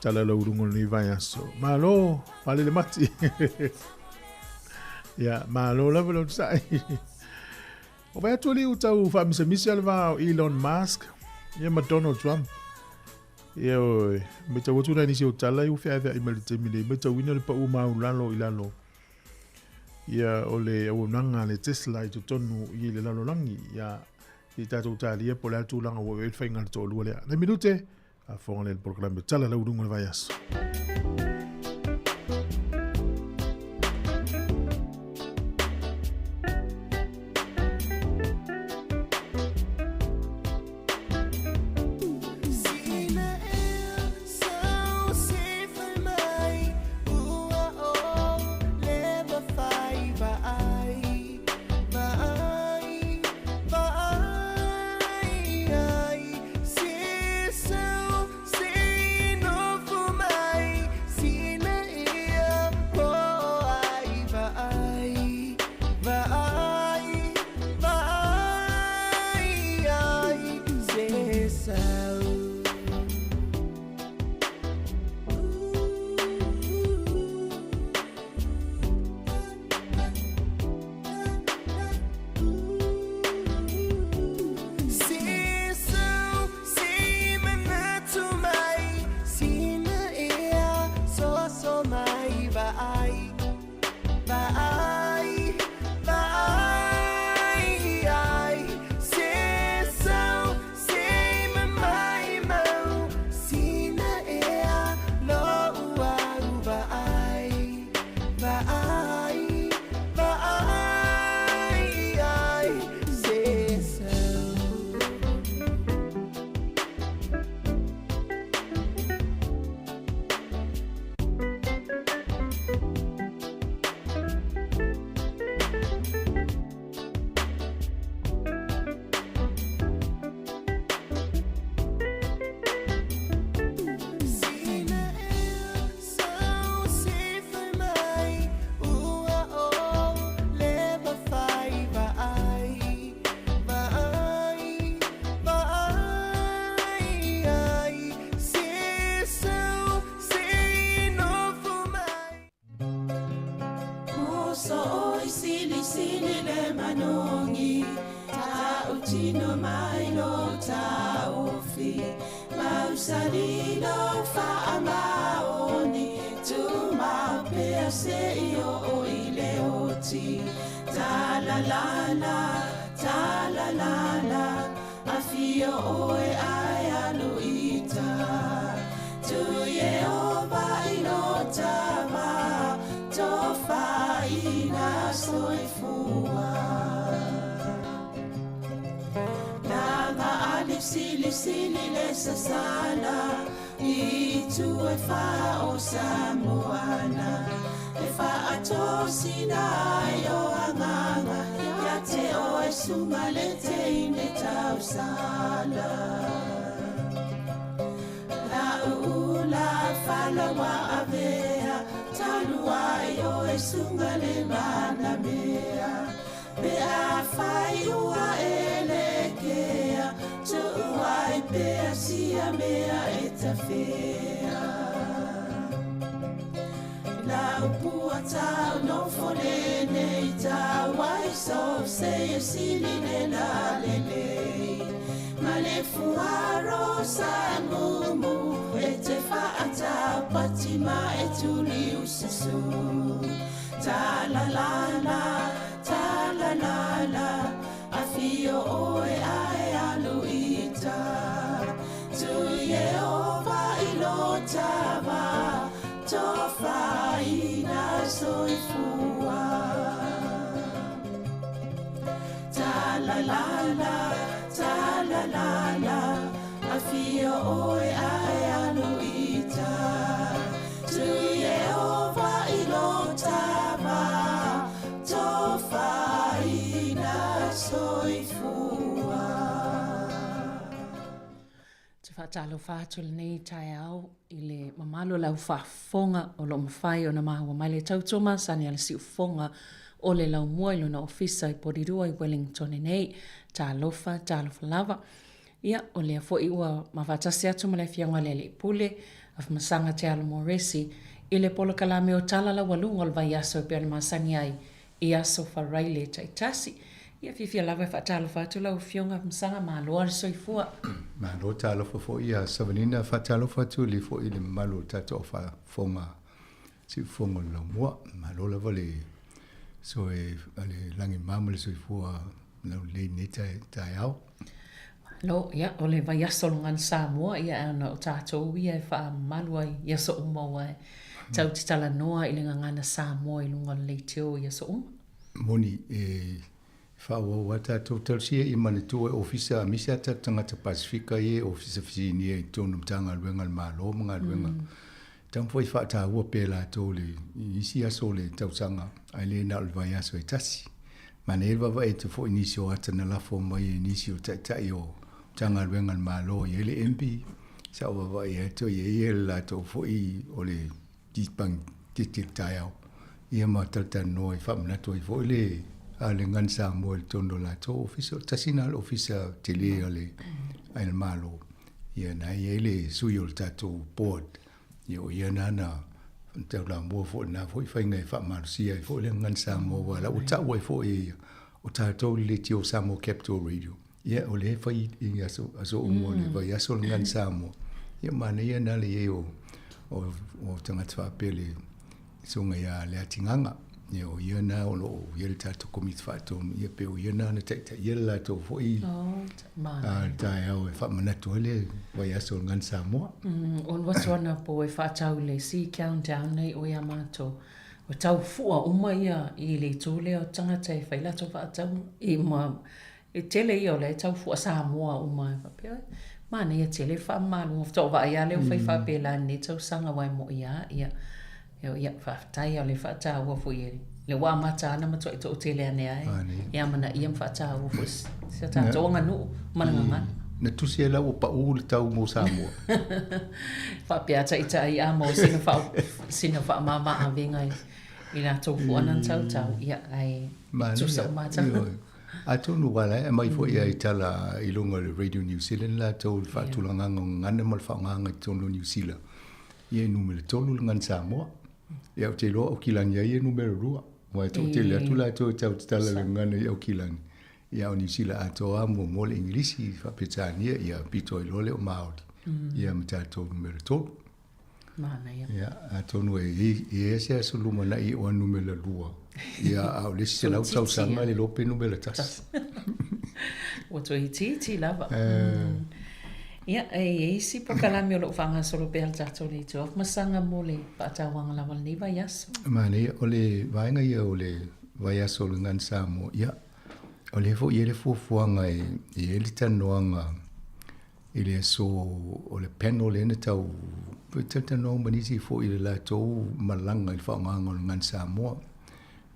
Tala Lauuluga o lenei vaiaso. Malo, malele mati. Ia, malo lava le onosai. O vai atu alii ua tau faamisamisa le va o Elon Musk ia ma Donald Trump. Ia oi, matau atu nai nisi o tala i ua feaveai mai le taimi nei, matauina le pau maulalo i lalo ia o le auaunaga a le Tesla i totonu i le lalolagi. Ia, se i tatou talia po o le a le tulaga ua oo i ai le faiga a le toalua lea. Nai minute, faafofoga lea i le polokalame Tala Lauuluga o le Vaiaso. Te faatalofa atu lenei taeao i le mamalu o le au faafofoga o lo o mafai ona maua mai le tautua masani a le siufofoga o le Laumua i lona ofisa i Porirua i Wellington nei. Talofa, talofa lava. Ia, o lea foi ua mafaatasi atu ma le Afioga i le Alii Pule, Afamasaga Te Alo Moresi, i le polokalame o Tala Laualuga o le Vaiaso e pei ona masani ai i aso Faraile taitasi. Ia, fiafia lava e faatalofa atu lau Afioga Afamasaga, malo lava le soifua. Malo talofa foi ia Savalina, faatalofa atu i le foi i le mamalu o le tatou faafofoga siufofoga o le laumua. Malo lava le soe le lagima ma le soifua laulelei i lenei taeao. Malo, ia, o le vaiaso o le Gana Samoa, ia, ona o tatou ia e faamamalu ai i aso uma aua e tatou te talanoa i le gagana Samoa i luga o le leitio i aso uma. Moni, e faaauau lava tatou. Talosia ia manatua e ofisa, aemaise lava tatou tagata Pasefika ia e ofisa fisinia i totonu o Matagaluega a le Malo ma galuega. Taumafai e faataua pea e latou le, i isi aso o le tausaga, ae le na o le vaiaso e tasi. Manaia le vaavaai atu foi i nisi o ata na lafo mai e nisi o taitai o Matagaluega a le Malo e i ai le MB. Sa ou vaavaai atu e i ai le latou foi o le paketi i le taeao, ia ma talatalanoa e faamanatu ai foi le a le Gagana Samoa i totonu o latou ofisa. O tasi lena o le ofisa tele a le a le Malo, ia na i ai le sui o le tatou board, ia o ia na na taulamua foi lena foi faiga e faamalosia ai foi le Gagana Samoa, aua o la ua tau ai foi e ia, o tatou le leitio Samoa Capital Radio. Ia, o lea e fai i aso, aso uma o le vaiaso o le Gagana Samoa. Ia, manaia na le i ai o, o, o tagata faapea le susuga ia Leatigaga. Ia, o ia na o lo o i ai le tatou Komiti Faatonu, ia pei o ia na na taitaia le latou foi Oh, a, taeao e faamanatu ai le vaiaso o le Gagana Samoa. O alu atu anapo e faatau i le isi countdown nei o ia matou. Ua tau fua uma ia i le itu lea o tagata e fai latou faatauga i ma E tele ia o la e tau fua Samoa uma e faapea, manaia tele le faamamaluga faatoa ou vaai lava lea ua fai faapela i lenei tausaga aua e mo'i lava ia ia faafetai o le faataua foi e lea ua amata lava ona matuai toatele ane lava e amanaia ma faataua foi si a tatou aganuu ma le gagana. Na tusi ai la ua pau le tau mo Samoa. Faapea taitai a maua sina faamama avega i latou fua na tautau ia ae tusa uma lava. Atonu ua ala e aumai foi i tala i luga o le Radio New Zealand latou le faatulagaga o gagana ma le faaaogaga i totonu o Niu Sila. Ia e numera 3 le gagana Samoa. Ia ou te iloa o Aukilani ai e numera 2. Aua e toatele atu latou e tautatala le gagana i Aukilani. Ia a o Niu Sila atoa lava muamua le Igilisi, Faa-Peretania, ia pito ai loa lea o Māori. Ia ma tatou numera 3. Manaia. Ia, atonu e i i ai se aso lumanai o numera 2. Ia, a o le isi 100 tausaga le iloa pe numera 1. Ua toe itiiti lava. Ia, e i ai isi polokalame o lo o faagasolo pea le tatou leitio Afamasaga mo le faatauaga lava o lenei vaiaso. Manaia, o le vaega ia o le vaiaso o le Gagana Samoa, ia, o lea foi e i ai le fuafuaga e i ai le talanoaga i le aso o le panel lea na tau talatalanoa ma nisi foi i le latou malaga i le faaaogaga o le Gagana Samoa.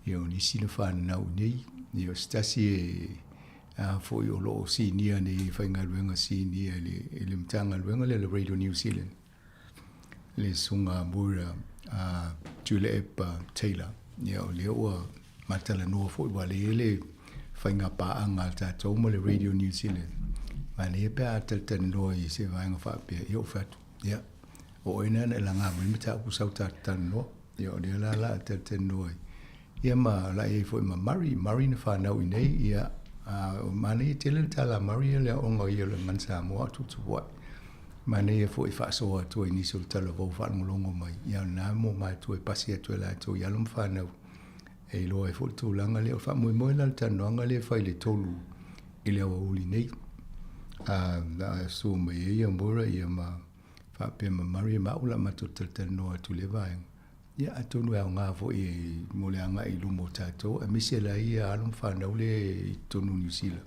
Ia o nisi na fananau i inei, ia o se tasi e a foi o lo o sinia nei e faigaluega sinia i le, i le Matagaluega lea o le Radio New Zealand, le Susuga Moira Tuilaepa Taylor. Ia o lea ua matalanoa foi ua le i ai le faiga paaga a tatou ma le Radio New Zealand. Manaia pe a talatalanoa i se vaega faapea, ia ou fai atu, ia, o oe na na e laga mai le mataupu sau tatou talanoa. Ia o lea la la talatalanoa ai. Ia ma la i ai foi ma Murray, Murray na fanau i inei, ia, a, manaia tele le tala a Murray ia le aoga o ia o le Gagana Samoa a o tutupu ai. Manaia foi e faasoa atu ai i nisi o le talavou faalogologo mai, ia o lena mo matua e pasi atu e latou i alo ma fanau. E iloa ai foi le tulaga lea. O le faamoemoe la o le talanoaga lea e fai i le 3 i le aoauli nei. A, a susu mai ai ia Moira ia ma faapea ma Murray ma au o le a matou talatalanoa atu i lea vaega. Ia atonu e aoga foi mo le agai i luma o tatou, aemaise la ia alo ma fanau lea i totonu o Niu Sila.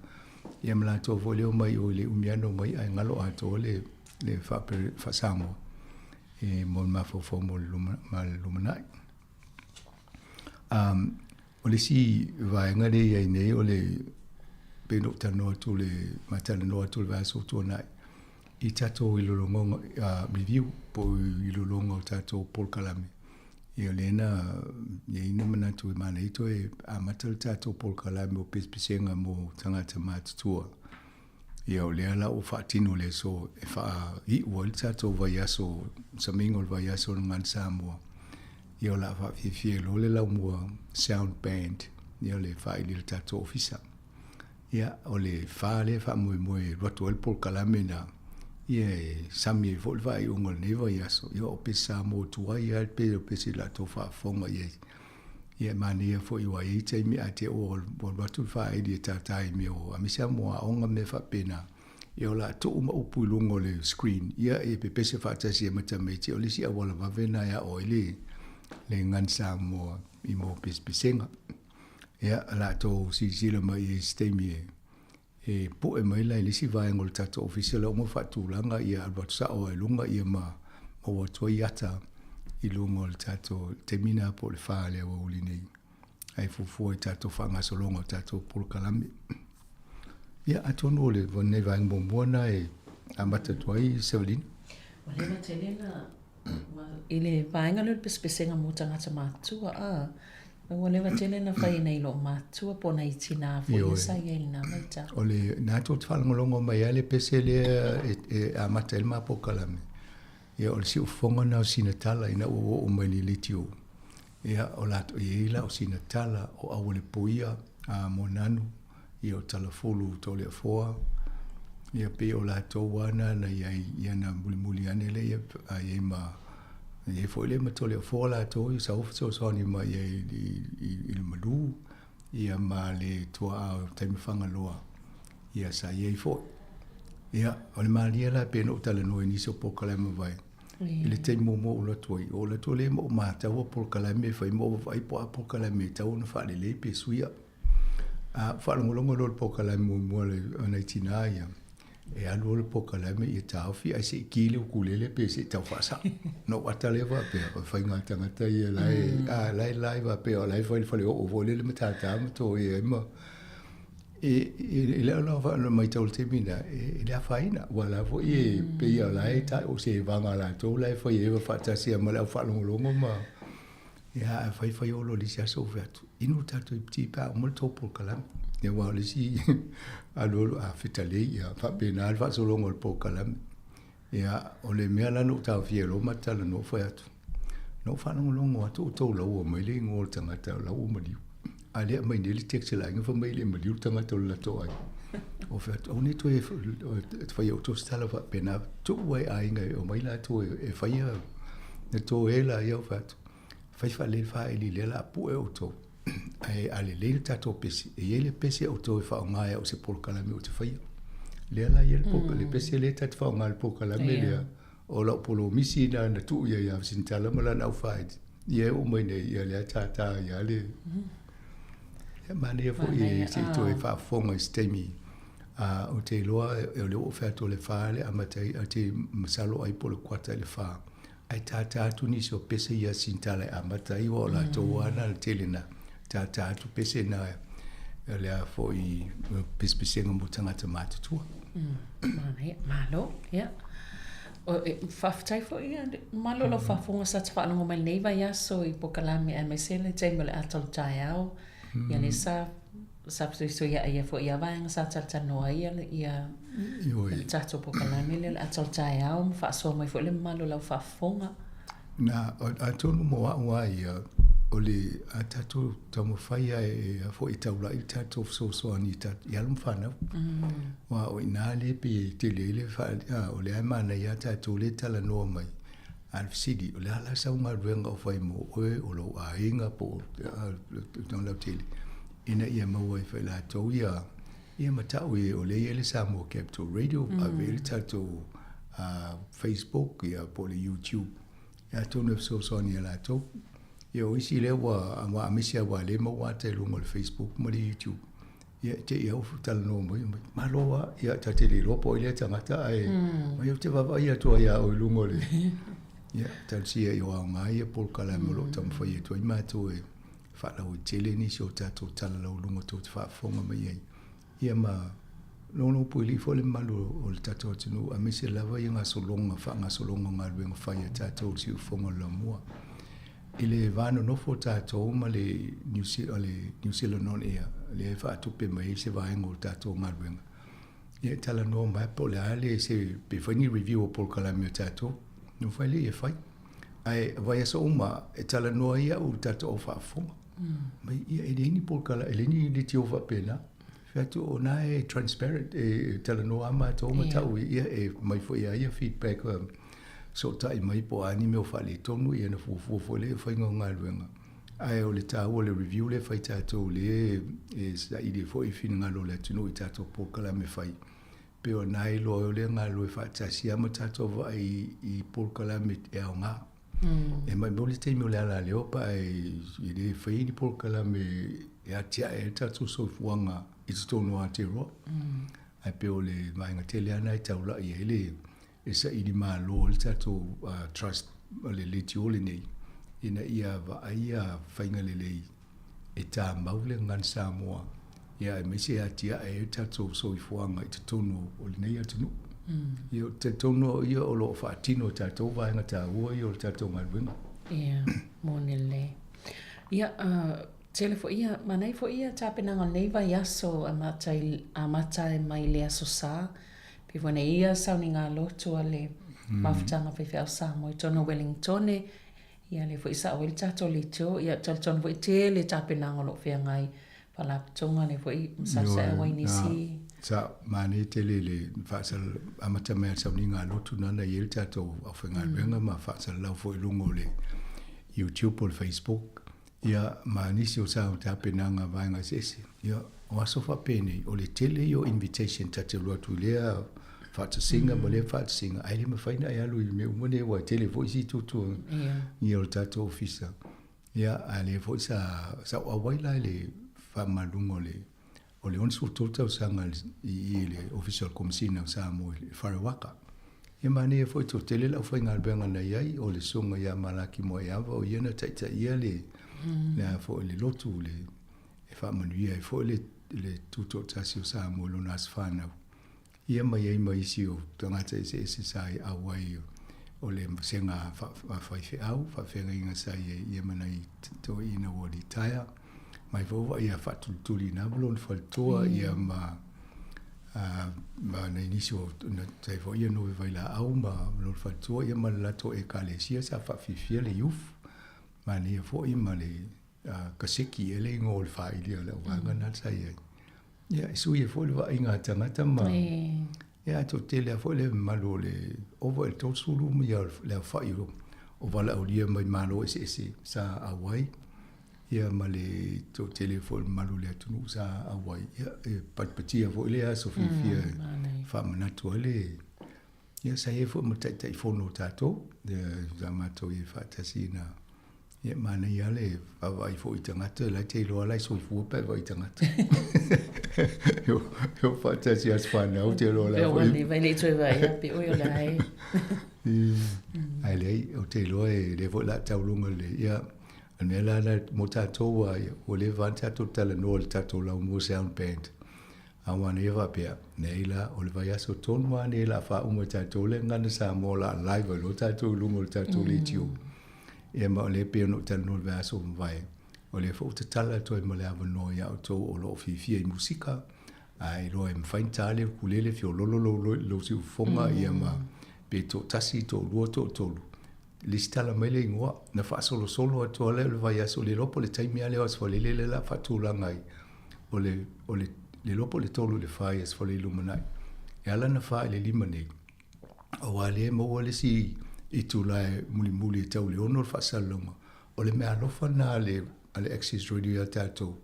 Ia ma latou foi lea e omai i o i le umi lava ona omai ae galo atoa le, le faa-Samoa e mo le mafaufau mo le lumanai. O le isi vaega lea e i ai nei o le, pei ona ou talanoa atu le, ma talanoa atu le vaiaso ua tuanai, i tatou iloiloga, review po o iloiloga o tatou polokalame. Ia o lea na i ai le manatu e manaia toe amata le tatou polokalame o pesepesega mo tagata matutua. Ia o lea la ua faatino le aso e faaiu ai le tatou vaiaso, samiga o le vaiaso o le Gagana Samoa. Ia o le a faafiafia ai loa le laumua sound band, ia le faaili i le tatou ofisa. Ia, o le fa lea e faamoemoe e alu atu ai le polokalame na, ia e sami ai foi le faaiuga o lenei vaiaso. Ia o pese Samoa tuai lava pei o pese o le a tou faafofoga i ai. Ia e manaia foi aua e i ai taimi a te ua alu atu le faaili e tātā i mea o aemaise lava mo aoga ma mea faapena. Ia o le a tuu ma upu i luga o le screen, ia e pepese faatasi ai ma tamaiti. O le isi auala vave lena e aʻo ai le gagana Samoa i mea o pesepesega. Ia, o le a tou silasila mai i ai i se taimi e e pue mai la i le isi vaega o le tatou ofisa lea uma faatulaga ia alu atu sao lava i luga ia ma maua atu ai ata i luga o le tatou taimi lena po o le fa i le aoauli nei ae fuafua i tatou faagasologa o tatou polokalame. Ia atonu o le nei vaega muamua lena e amata atu ai Sevelina. Ua leva tele na I le vaega lea o le pesepesega mo tagata matutua, a, ua leva tele na fai e nai lou matua po o nai tinā foi ia sa i ai i lena vaitau. O le, na tou te faalogologo mai lava i le pese lea e, e amata ai le ma polokalame, ia o le siufofoga lena o sina tala ina ua oo mai i le leitio. Ia, o latou, e i ai la o sina tala o Aualepuia, a Moananu, ia o Talafulu Toleafoa, ia pei o latou lava na na i ai, ia na mulimuli ane lea, ia a i ai ma, e i ai foi lea ma Toleafoa latou ia sa fesoasoani mai i ai i, i, i le malu, ia ma le tuaa o Taimi Fagaloa, ia sa i ai foi. Ia, o le malie la pei ona ou talanoa i nisi o polokalame mavae, i le taimi muamua ou alu atu ai, ou alu atu lea ma ou mataua polokalame e fai ma ou vaavaai po o a polokalame e tatau ona faalelei pe suia. A ou faalogologo loa i le polokalame muamua a nai tinā ia, e alu le polokalame ia taofi ae se i ki le ukulele pe se i tau faasao. Ona ou ata lea faapea, o le faiga tagata ia la e, a, la e live faapea o la e fai i le faleoo foi lele ma tātā ma toea ai ma... E, e, e le au la matau i le taimi lena, e, e le afaina, aua o la foi e pei o la e ta, o se vaga a latou la e fai ai faatasi ai ma le au faalogologo ma, ia, ae fai fai oo loa i le isi aso ou fai atu, inu le tatou iputi pe a uma le tou polokalame. Ia aua o le isi alu alu a fetalei, ia faapena le faasologa o le polokalame. Ia, o le mea la na ou taofia ai loa ma talanoa ou fai atu, na ou faalogologo atu o outou laua mai le igoa o le tagata o la ua maliu. A o lea e aumai nei le text a le aiga fai mai e le maliu le tagata o le latou aiga. Ou fai atu, aua ne i toe faia outou se tala faapena, tuu lava i aiga e omai latou e faia na toe laia ou fai atu, fai faalelei le faili lea o le a pue outou. Ae a lelei le tatou pese, e i ai le pese a outou e faaaoga ai au se polokalame ou te faia. Lea la e i ai le le pese lea ta te faaaoga i le polokalame lea, o lau polomisi lena na tuu i ai ia Sinitala ma lana aufai, ia e oo mai nei, ia lea e tātā ai lava le... Ia manaia foi e se i toe faafofoga i se taimi. Ou te iloa o lea ua ou fai atu o le fa le amata ai, ou te masalo ai po o le kuata i le fa. Ae tātā atu nisi o pese ia Sinitala e amata ai, aua o latou lava na le tele na tātā atu pese na le a foi pesepesega mo tagata matutua. Manaia, malo, ia. Faafetai foi ia, malo lau faafofoga sa te faalogo mai lenei vaiaso i polokalame aemaise le taimi o le ata o le taeao. Ia lea sa sa fesoisoiai ai foi ia vaega sa talatalanoa ai ia le tatou polokalame lea o le ata o le taeao ma faasoa mai foi le mamalu o lau faafofoga. Na, atonu mo au lava ia, o le a tatou taumafai lava e a foi e taulai le tatou fesoasoani i i alo ma fanau. Aua o i ina lea e pei e tele ai le faa, o lea e manaia lava tatou lea e talanoa mai, a o le fesili, o le a la sau galuega o fai mo oe, o lou aiga po o le lautele, ina ia maua ai foi e latou ia ia matau e o lea e i ai le Samoa Capital Radio, ave i ai le tatou Facebook ia po o le YouTube, ia atonu e fesoasoani ia latou. Ia o isi lea ua ua aemaise lava aua o lea e maua ata i luga o le Facebook ma le YouTube, ia te i lava ua talanoa mai, malo lava, ia ta te le iloa po o ai lea tagata ae mai ou te vaavaai atu ai ia oe i luga o le ia talosia ia aoga ia polokalame o lo o taumafai atu ai matou e faalauaitele nisi o tatou tala lauluga tou te faafofoga mai ai, ia ma nonopuilii foi le mamalu o le tatou atunuu, aemaise lava ia gasologa, faagasologa o galuega fai a tatou i le siufofoga o le laumua. I le va nonofo o tatou ma le New le New Zealand On Air, lea e faatupe mai ai se vaega o le tatou galuega, ia e talanoa mai po o le a le se pe fai ni review o polokalame a tatou, ona mafai lea e fai. Ae vaiaso uma e talanoa ai au i le tatou au faafofoga. Mai ia e leai ni polokala, e leai ni leitio faapena. Fai atu o na e transparent, e talanoa lava matou ma tau ia e aumai foi lava ia feedback fesootai mai po o a ni mea o faaletonu ia ona fuafua foi lea i le faiga o galuega. Ae o le taua o le review lea e fai tatou lea e saili ai foi finagalo o le atunuu i tatou polokalame fai. Pei o na e iloa ai o lea e galulue faatasi lava ma tatou vaai i polokalame e aoga. E maumau le taimi o le alaleo pe a e le faia ni polokalame e atiae ai le tatou soifuaga i totonu o Aotearoa. Ae pei o le vaega tele lava lena e taulai ai le e saili malo ai le tatou trust o le leitio lenei ina ia vaaia faiga lelei e tamau le gagana Samoa ia aemaise e atiae ai le tatou soifuaga i totonu o lenei atunuu. Ia ou te talitonu au ia o lo o faatino e tatou vaega taua ia o le tatou galuega. Ia, moni lelei. Ia, tele foi ia, manaia foi ia tapenaga o lenei vaiaso amata mai le Aso Sa Pei foi ona ia sauniga lotu a le Mafutaga Faifeau Samoa i totonu o Wellingtone, ia lea foi e sao ai le tatou leitio, ia talitonu foi e tele tapenaga o lo o feagai faalapotopotoga lea foi masalosai au ai nisi. Sa manaia tele le faasal amata mai a le sauniga lotu na na i ai le tatou aufaigaluega ma faasalalau foi i luga o le YouTube po o le Facebook Ia, ma nisi o sa tapenaga vaega eseese. Ia, o aso faapenei, o le tele ia o invitation ta te alu atu i lea faatasiga ma lea faatasiga, ae le mafai ona e alu i mea uma nei aua e tele foi isi tuatuaga ia o le tatou ofisa. Ia, a o lea foi sa, sa ou auai la i le faamamaluga o le o le 63 tausaga i i le Ofisa o le Komesina o Samoa i Wharewaka. Ia manaia foi toatele le aufaigaluega na i ai, o le susuga ia Malaki Moeawa o ia na taitaia le, mm. le, foi, le lotu le, e faamanuia ai foi le, le tutoatasi o Samoa i lona aso fanau. Ia ma i ai ma isi o tagata eseese sa i auai o le vasega faifeau, faafeagaiga sa i ai ia ma nai toeaiina ua litaea. Mai foi ua ia faatulituli ina ma lona faletua ia ma ma nai nisi o na sai foi ia Noe Vailaau ma lona faletua ia ma le latou ekalesia sa faafiafia le youth. Manaia foi ma le kaseki ea le igoa o le faili a le auvaega na sa i ai. Ia, e sui ai foi le vaaiga a tagata ma ia a toatele lava foi le mamalu o le ova i le 30 ma ia le aofai o o valaaulia mai Malo eseese sa auai ia ma le toatele foi o le mamalu o le atunuu sa auai. Ia, e patipatia foi lea aso fiafia e faamanatu ai le Ia, sa i ai foi ma Taitaifono o tatou, sa matou i ai faatasi ina Ia, manaia lava le vaavaai foi i tagata, la e te iloa la e soifua pe a vaai i tagata. E o faatasi i aso fanau, te iloa la foi. Pe ua le i toe vaai pe oi o la e. Ae leai, ou te iloa e lea foi o le a tau luga le, ia, o le mea la lena mo tatou lava ia, ua leva lava ona tatou talanoa i le tatou laumua sound band. A ua manaia faapea, nei la, o le vaiaso tonu lava lenei o le a faauma e tatou le Gagana Samoa o le a live ai loa tatou i luga o le tatou leitio. Ia ma o lea e pei ona ou talanoa i le vaiaso ua mavae, o lea foi ua tatala atu ai ma le avanoa ia outou o lo o fiafia i musika, a iloa e mafai ona ta le ukulele, fiololo lou siufofoga, ia ma pe toatasi, toalua, toatolu, lesitala mai le igoa, ona faasolosolo atu lava lea o le vaiaso, le iloa po o le taimi lava lea o Aso Faraile lea o le a faatulaga ai, o le, o le, le iloa po o le 3 i le 4 i Aso Faraile lumanai. E ala ona 4 i le 5 nei, aua o lea e maua le isi itula e mulimuli e tau i le 6 le faasalalauga. O le meaalofa lena a le, a le Access Radio ia tatou,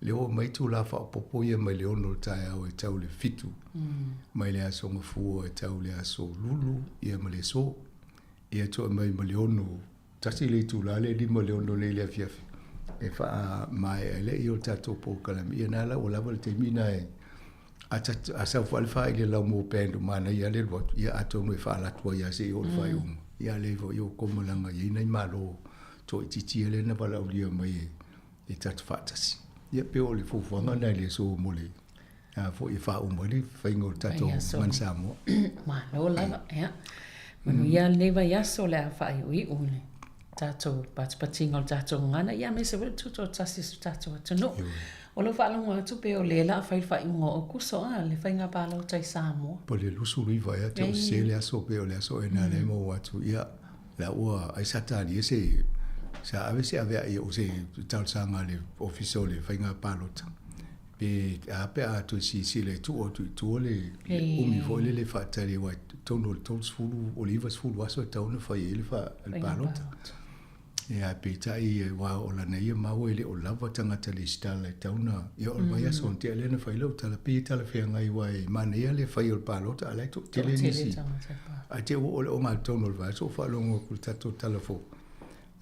lea ua aumai itula faaopoopo ia mai le 6 o le taeao e tau i le 7, mai le Aso Gafua e tau i le Aso Lulu, ia ma le aso. Ia toe mai ma le 6, tasi le itula lea e 5 i le 6 nei i le afiafi e faamaea ai lea o le tatou polokalame. Ia na la ua lava le taimi na e a, a sau foi le faaili a Laumua Band o manaia le alu atu, ia atonu e faalatu ai lava seia oo i le faaiuga. Ia a lea foi ua koma leaga e i ai nai malo toaitiiti ia lea na valaaulia mai e, e tatou faatasi. Ia pei o le fuafuaga lena i le aso mo le a foi e faauma ai le faiga o le tatou Gagana Samoa. Malo lava, ia. Manuia lenei vaiaso o le a faaiuiu. tatou patipatiga o le tatou gagana, ia aemaise foi le tutoatasi o si o tatou atunuu. O lou faalogo atu pe o lea la a fai le faaiuga o Aokuso a, le faiga palota i Samoa. Po o le 29 ea te o sese le aso pe o le aso ea na lea maua atu, ia, la ua ai sa talia se, sa ave se avea'i o se talosaga a le Ofisa o le Faiga Palota, pe a pe a toe silasila e tuu atu i tua le umi foi lele e faatali aua i totonu o le 30, o le 90 aso e tatau ona fai ai le palota. Ia, ae peitai aua o lana ia mau e le o lava tagata lesitala e tatau ona, ia o le vaiaso na tea lea na fai lau tala, pei e talafeagai aua e manaia le fai o le palota a o la e toatele nisi. Ae te i ua oo i le ogatotonu o le vaiaso ua faalogo atu i le tatou tala fou,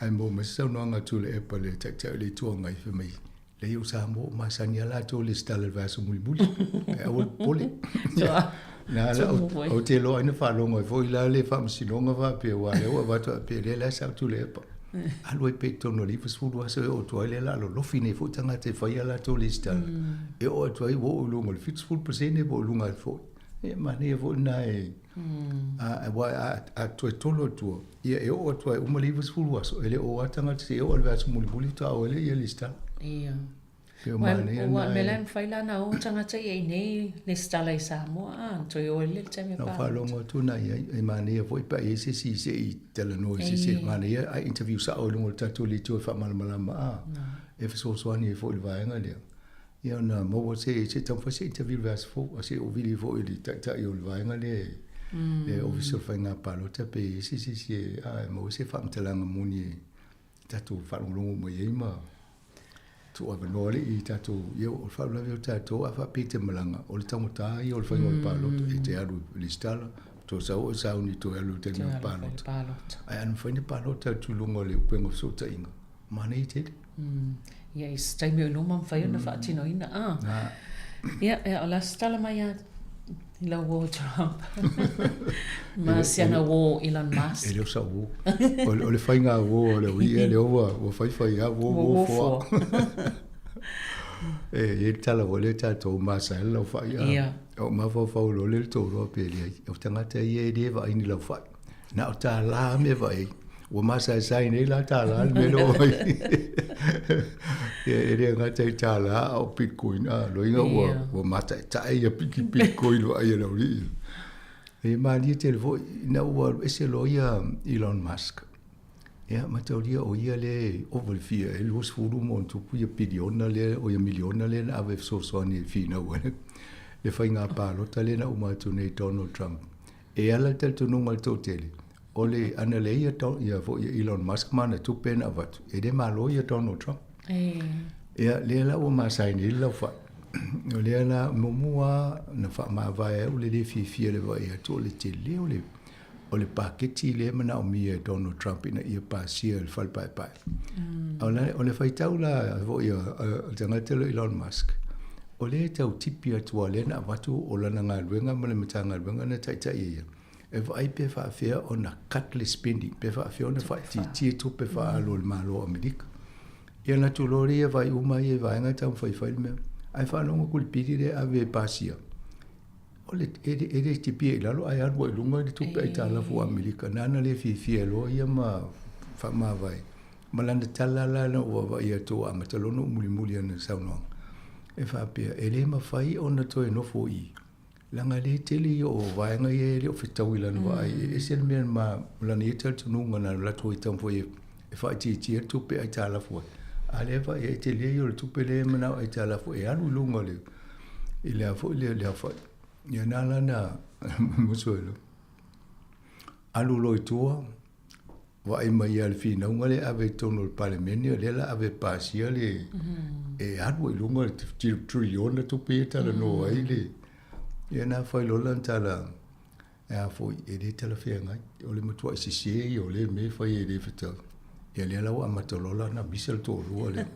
ae maua mai se saunoaga a Tuilaepa le Taitai o le Itu Agai fai mai, Leai o Samoa ua masani lava latou i lesitala i le vaiaso mulimuli, ae aua le popole. Na ala ou te iloa ai na faalogo ai foi la le faamasinoga faapea aua o lea ua avatu faapea lea la e sao Tuilaepa. Alu ai pea i totonu o le 90 aso e oo atu ai lea o le a lolofi nei foi tagata e fai a latou lesitala. E oo atu ai ua oo i luga o le 70% po o luga atu foi. E manaia foi lena e aua a toe tolo atu, ia e oo atu ai uma le 90 aso, e le o lava tagata seia oo i le vaiaso mulimuli faatoa oo ai lea ia lesitala. Ia. Pei o manaia lena. Ua mea la e mafai la ona o tagata ia i inei lesitala i Samoa a, ona toe o ai lea i le taimi e palota. Na ou faalogo atu na i ai, e manaia foi pe a i ai se isi se i talanoa i se isi, e manaia ae interview sao i luga o le tatou leitio e faamalamalama a, e fesoasoani ai foi i le vaega lea. Ia ona maua se se taumafai se interview i le vaiaso fou, a se i ou vili foi i le taitai o le vaega lea e le Ofisa o Faiga Palota pe i ai se isi e a e maua se faamatalaga moni e tatou faalogologo mai ai ma tuuavanoa le i tatou ia o le faalavelave o tatou a faapea e te malaga o le taugata ia o le faiga o le palota e te alu i lesitala toe sau oe sauni toe alu i le taimi o le palota ae a na mafai ona palota atu i luga o le upega o fesootaiga manaia tele. Ia, i se taimi o i luma mafai ona faatinoina. Ah. Ia, ia, o le a se tala mai ia i lau uo Trump? Ma si ana uo Elon Musk. E le o sau uo. O le faiga uo o le ui lea ua ua faifai lava uo uo foa. E i ai le tala foi lea tatou masa ai le laufai. Ia. Ou mafaufau loa lea i le toalua pe leai. O tagata ia e le vaai ni laufai. Na o tālā mea vaai ai. Ua masaesae nei la tālā le mea lea ua fai. Ia, e le gata i tālā a o Bitcoin, a loiga ua, ua mataetae ia piki Bitcoin vaai a le aualii. E malie tele foi, ina ua alu ese loa ia Elon Musk. Ia, mataulia o ia lea e ova i le fia e 20 ma ona tupu ia piliona lea, o ia miliona lea na ave e fesoasoani e finau ai le faiga palota lea na uma atu nei Donald Trump. E ala le talitonuga o le toatele, o le ana leai ia, ia foi ia Elon Musk ma ana tupe na avatu, e le malo ia Donald Trump. E. Ia, lea la ua masae nei le laufai. O lea la, muamua lava na faamavae ai au le le fiafia i le vaai atu o le tele o le, o le paketi lea e manaomia e Donald Trump ina ia pasia e le Fale Paepae. O le, o le faitau la foi a, a, a le tagata lea o Elon Musk, O lea e tau tipi atu a lea na avatu o lana galuega ma le Matagaluega na taitai ai ia, e vaai pe faafefea ona cut le spending, pe faafefea ona faaitiitia tupe faaalu a le Malo o Amerika. Ia ona atu loa lea vaai uma ia i vaega e taumafai e fai le mea. Ae faalogo atu i le pili lea e ave e pasia, o le, e, e le tipia i lalo ae alu ai i luga le tupe aitalafu a Amerika. Nana le fiafia loa ia ma faamavae. Ma lana tala la na ou vaavaai atu ua amata loa ona ou mulimuli i ana saunoaga, e faapea, e le mafai ona toe nofo i i, leaga le tele ia o vaega ia e le o fetaui i lana vaai. E ese le mea ma lana ia talitonuga na alu atu ai taumafai e faaitiitia le tupe aitalafu ai, a o lea e vaai e tele ia o le tupe lea e manao aitalafu e alu i luga o le, i le a foi le aofai. Ia na la na musu ai loa. Alu loa i tua, Vaai mai ia le finauga lea e ave i totonu o le Palemene, o lea la ave e pasia le, e alu ai i luga le triliona tupe ia e talanoa ai le, ia na fai loa lana tala, e a foi, e le talafeagai, o le matuai sese ia o lea mea e fai e le fetau. Ia lea la ua amata loa la ona misa le toalua lea.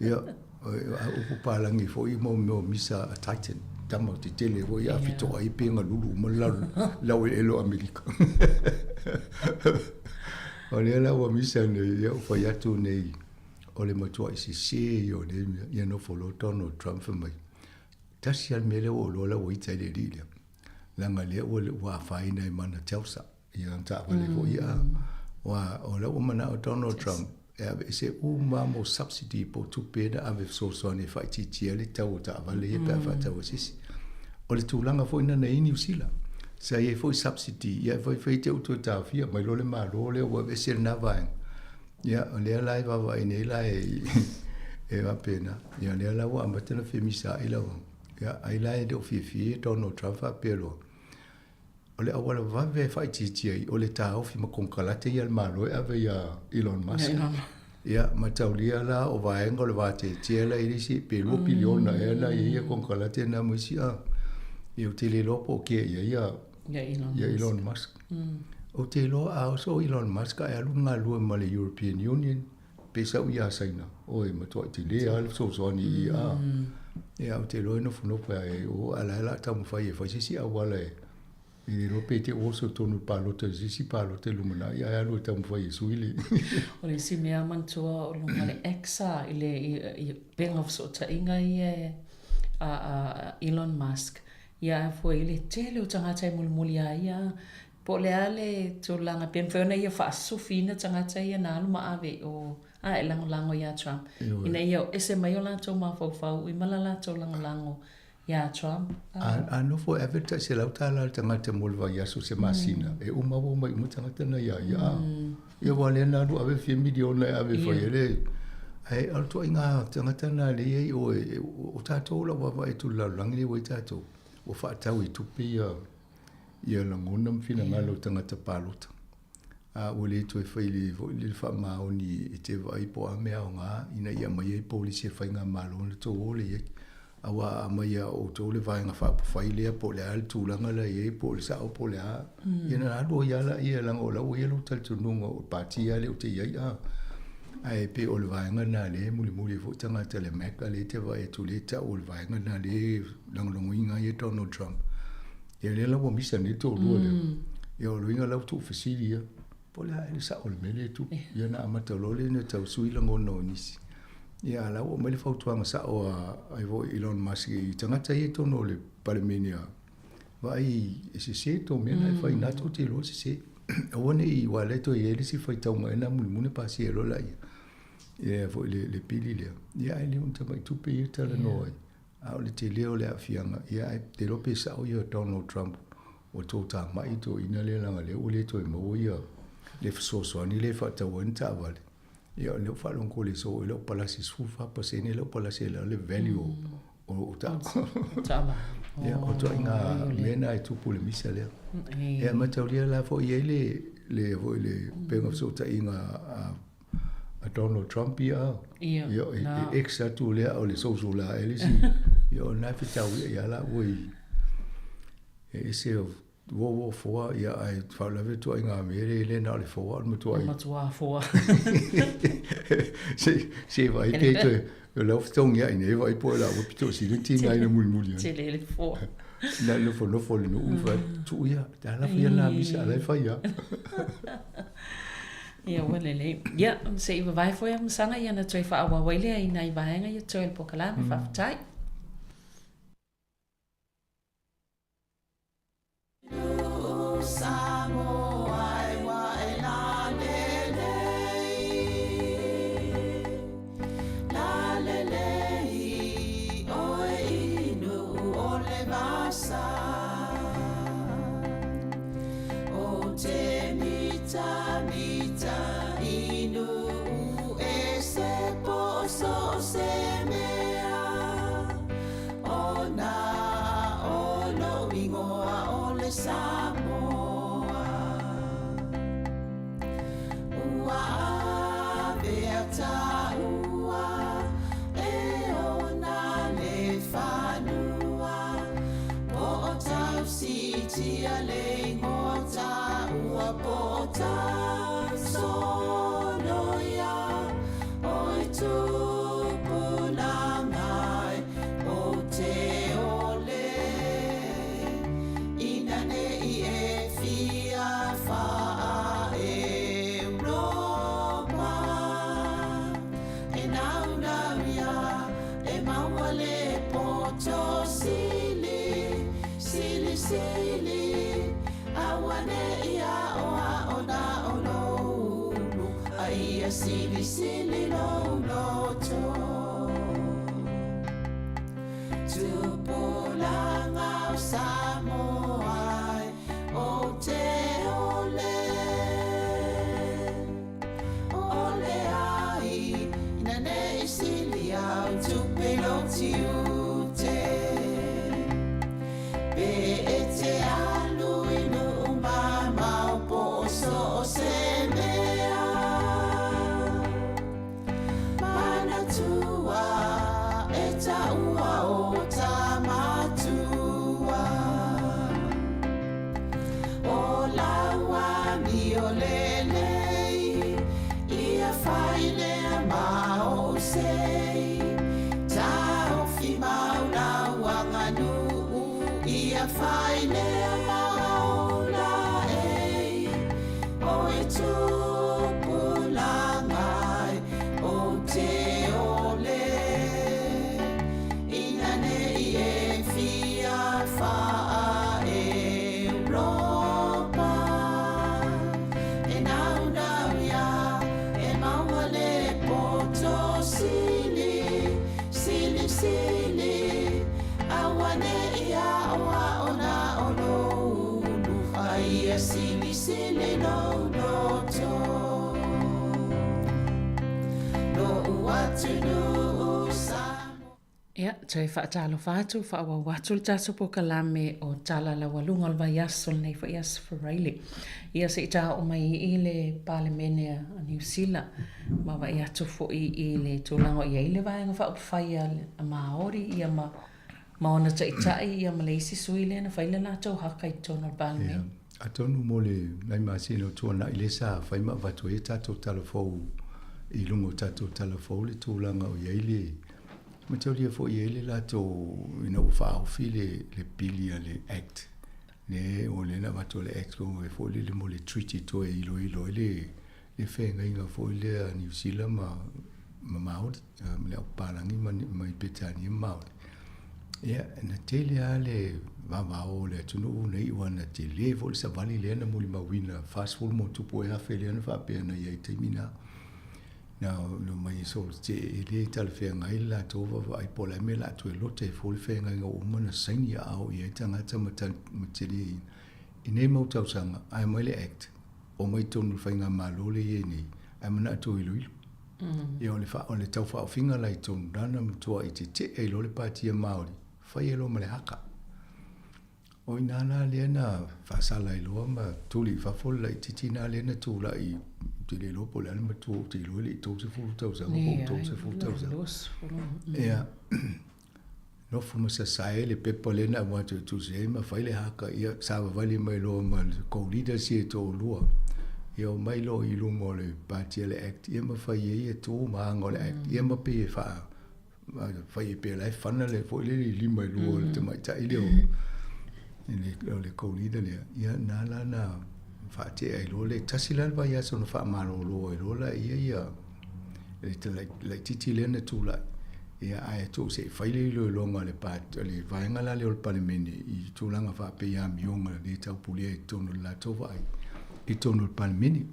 Ia, a upu palagi foi mo mea o misa a Titan, tama tetele foi a fitoa ai pe galulu uma le laueleele o Amerika. O lea la ua misa nei, ia ua fai atu nei, o le matuai sese ia o nei mea, ia nofo loa Donald Trump fai mai, tasi lava le mea lea ua ou iloa la ua ita ai le alii lea, leaga lea ua afaina ai ma ana Telsa. Ia ana taavale foi ia. Aua o lea ua manao Donald Trump e aveese uma lava mo subsidy po o tupe na ave fesoasoani e faaitiitia ai le tau o taavale ia pe a faatau e se isi. O le tulaga foi lena na i ai Niu Sila. Sa i ai foi subsidy, ia e faifai te i ua toe taofia mai loa le Malo lea ua aveese lena vaega. Ia, o lea la e vaavaai nei la e e faapena. Ia, o lea la ua amata ona femisaai lau. Ia, ai la e le o fiafia Donald Trump faapea loa. O le auala vave e faaitiitia ai, o le taofi ma konekarate ia a le Malo e ave ia Elon Musk. Ia, mataulia la o vaega o le vateatea la i le isi pe 2 piliona ea la i ai ia konekarate na ma isi a. Ia ou te le iloa po o kea i ai ia ia Elon Musk. Ou te iloa a oso Elon Musk ae alu galue ma le European Union, pe sau ia Saina, oi matuai tele lava le fesoasoani i i a. Ia ou te iloa e nofonofo ai o a la e la taumafai e fai se isi auala e e le iloa pe te oso i totonu o le palota i se isi palota i lumanai ae alu e taumafai e sui le O le isi mea manatua o luga o le X i le i upega o fesootaiga ia e a a Elon Musk ia a foi i le tele o tagata e mulimuli a ia Po o le a le tulaga pe mafai ona ia faasufiina tagata ia na alu ma ave i o a e lagolago iā Trump ina ia o ese mai o latou mafaufau i ma la latou lagolago iā Trump. A nofo e ave le $100 a le tagata mo le vaiaso se masina, e uma ua omai uma tagata na iā ia. Ia aua o lea na alu ave le fia miliona e ave e fai ai le... Ae o le ituaiga tagata na lea e i ai oe, o tatou o lau vaavaai atu i le lalolagi lea ua i ai tatou, ua faatau i tupe ia ia lagona ma finagalo o tagata palota. A ua le toe fai le foi le faamaoni e te vaai po o a mea aoga ina ia aumai ai polisi a le faigamalo ona tou o lea i ai. Aua a aumai lava e outou le Vaega Faaupufai lea po o le a le tulaga la e i ai po o le sao po o le a, ia ona alu ai lava lea leaga o la ua i ai lou talitonuga o le pati lava lea ou te i ai a. Ae pei o le vaega lena lea e mulimuli ai foi tagata i le MAGA lea e te vaai atu lea e tau o le vaega lena lea e lagolagoina ai Donald Trump. Ia lea la ua misa nei le toalua lea. Ia o le uiga la ua tuufesili ia, po o le a ea le sao o le mea lea e tupu. Ia ona amata loa lea ona tau sui lagona o nisi. Ia a o la ua aumai le fautuaga sao a ai foi Elon Musk i tagata ia i totonu o le Palemene a vaai e sese tou mea na e fai na tou te iloa e sese. Aua ne i aua o lea e toe i ai le isi faitauga ea na mulimuli pasia loa laia. Ia foi le pili lea. Ia ae le o ni tamai tupe ia e talanoa ai. A o le tele o le aafiaga, ia ae te iloa pe sao ia Donald Trump ua totamai toeaiina lea leaga lea ua le toe maua ia le fesoasoani lea e faatau ai ni taavale. Ia o lea ua faalogo le so i lau palasi 14% lau palasi e le value o taavale. Ia o ituaiga mea na e tupu i le misa lea. Ia mataulia la foi i ai le le foi le upega fesootaiga a a Donald Trump ia, ia, e, e ex atu lea o le social la e le isi, ia o na fetau ia ia la ua i, e ese o wo wo foa, ia ai faalavelave ituaiga mea le le na o le foa o le matua. Matua foa. Se, se vai pe toe, o lau fetogi ai nei vai po la ua pito sili tinga ina mulimuli. Tele le foa. Na nofo nofo le nuu fa tuu ia, ta la fia na misa ala e fai ia. Ia ua lelei. Ia, se i vavae foi a masaga ia na toe faaauau ai lea i nai vaega ia toe o le polokalame. Faafetai. Ia silisili lou loto. Tupulaga o Samoa e ou te ole. Ole ai ina ne i sili au tupe lou tiute. Pe e te alu i nuu mamao po o so o se mea. Manatua e taua o tamatua. O lau amio lelei, ia fai lea ma ou sei. Taofi mau lau aganuu, ia fai lea ma ou laei. O e tupulaga e ou te ole. Ina ne i e fia faa Europa. E naunau ia e maua le poto sili, sili sili. Aua ne i aoao na o lou ulu, a ia silisili lou loto. Lo'u atunuu Samoa. Ia, toe faatalofa atu, faaauau atu le tatou polokalame o Tala Laualuga o le Vaiaso lenei foi Aso Faraile. Ia, se i taoo mai i le Palemene a Niu Sila, ma vaai atu foi i le tulaga o i ai le Vaega Faaupufai a Māori ia ma ma ona taitai ia ma le isi sui lea na fai le latou haka i totonu o le Palemene. Ia, atonu mo le nai masina o tuanai lea sa fai ma avatu ai tatou tala fou i luga o tatou tala fou le tulaga o i ai le mataulia foi i ai le latou ina ua faaofi le le pili a le Act le o lea na avatu le Act o e foi lele mo le treaty toe iloilo ai le le feagaiga foi lea a Niu Sila ma ma Māori ma le au papalagi ma mai Peretania ma Māori. Ia, na tele lava le vavao o le atunuu nei aua na tele foi le savali lea na molimauina 40 ma tupu ea afe lea na faapea na i ai i taimi na. Na na omai e solo te e le talafeagai le latou vaavaai po o le a le mea o le a toe lote ai fua le feagaiga ua uma ona saini aao i ai tagata ma ma tele i nei mau tausaga ae aumai le Act omai totonu o le faigamalo lea e i ai nei ae manao e toe iloilo. Ia o le o le taufaaofiga la i totonu lana matuai tetee ai loa le Patia Māori, fai ai loa ma le haka. O i ina la lea na faasala ai loa ma tuli i fafo le laitiiti lena lea na tulai, ou te le iloa po o le a le matua, ou te iloa e le i 30 tausaga po o 30 tausaga. Ia, nofo ma sasae le pepa lea na avatu e tusi ai ma fai le haka, ia savavali mai loa ma le co-leaders ia e toalua, ia omai loa i luma o le Patia le Act, ia ma fai ai ia tu ma aga o le Act, ia ma pei e faa, fai ai pea la e fana le foi lele i lima e lua o le tamaitai lea o le, o le co-leader lea, ia na la na faatea ai loa le tasi la le vaiaso na faamalolo ai loa laia ia le laitiiti lea na tulai, ia ae tuu se i fai le iloiloga a le le vaega la lea o le Palemene i tulaga faapei amioga le taupulea i totonu o le latou vaai i totonu o le Palemene.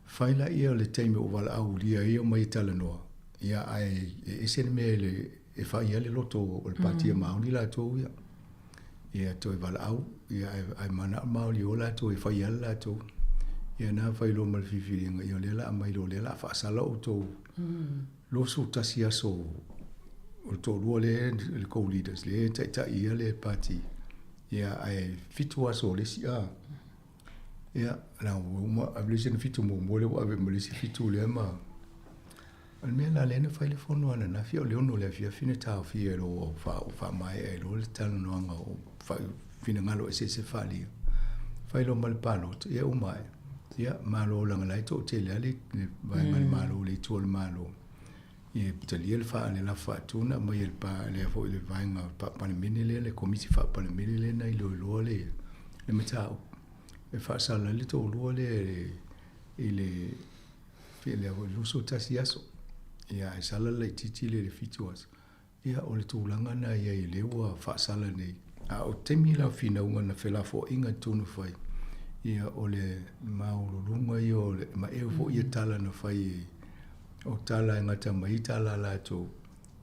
Fai laia o le taimi ua valaaulia ai omai e talanoa, ia ae e ese le mea e fai ai le loto o le Patia Māori latou ia. Ia toe valaau, ia ae manao Māori o latou e fai lava le latou. Ia na fai loa ma le filifiliga, ia o lea o le a aumai loa, o lea o le a faasala outou 21 aso o le toalua lea le co-leaders lea e taitai ia le pati. Ia ae 7 aso o le isi a. Ia, la ua uma, ave le isi na 7 muamua lea ua ave ma le isi 7 lea ma O le mea la lea na fai le fono ananafi o le 6 o le afiafi na taofia ai loa ua faamaea ai loa le talanoaga o finagalo eseese faaalia. Fai loa ma le palota, ia uma ae. Ia, malo leaga la e toatele lava le vaega a le Malo, le itu a le Malo. Ia talia le faa, le lafo faatu na aumai e le pa, lea foi le vaega faa-Palemene lea, le Komiti faa-Palemene lea na iloiloa le mataupu. E faasala ai le toalua lea i le Lea foi 21 aso. Ia ae sala le laitiiti lea i le 7 aso. Ia o le tulaga lena i ai lea ua faasala nei. A o taimi la o finauga na felafoaiga i totonu fai, Ia o le maululuga ia o le maeu foi ia tala na fai e o tala e gata mai tala a latou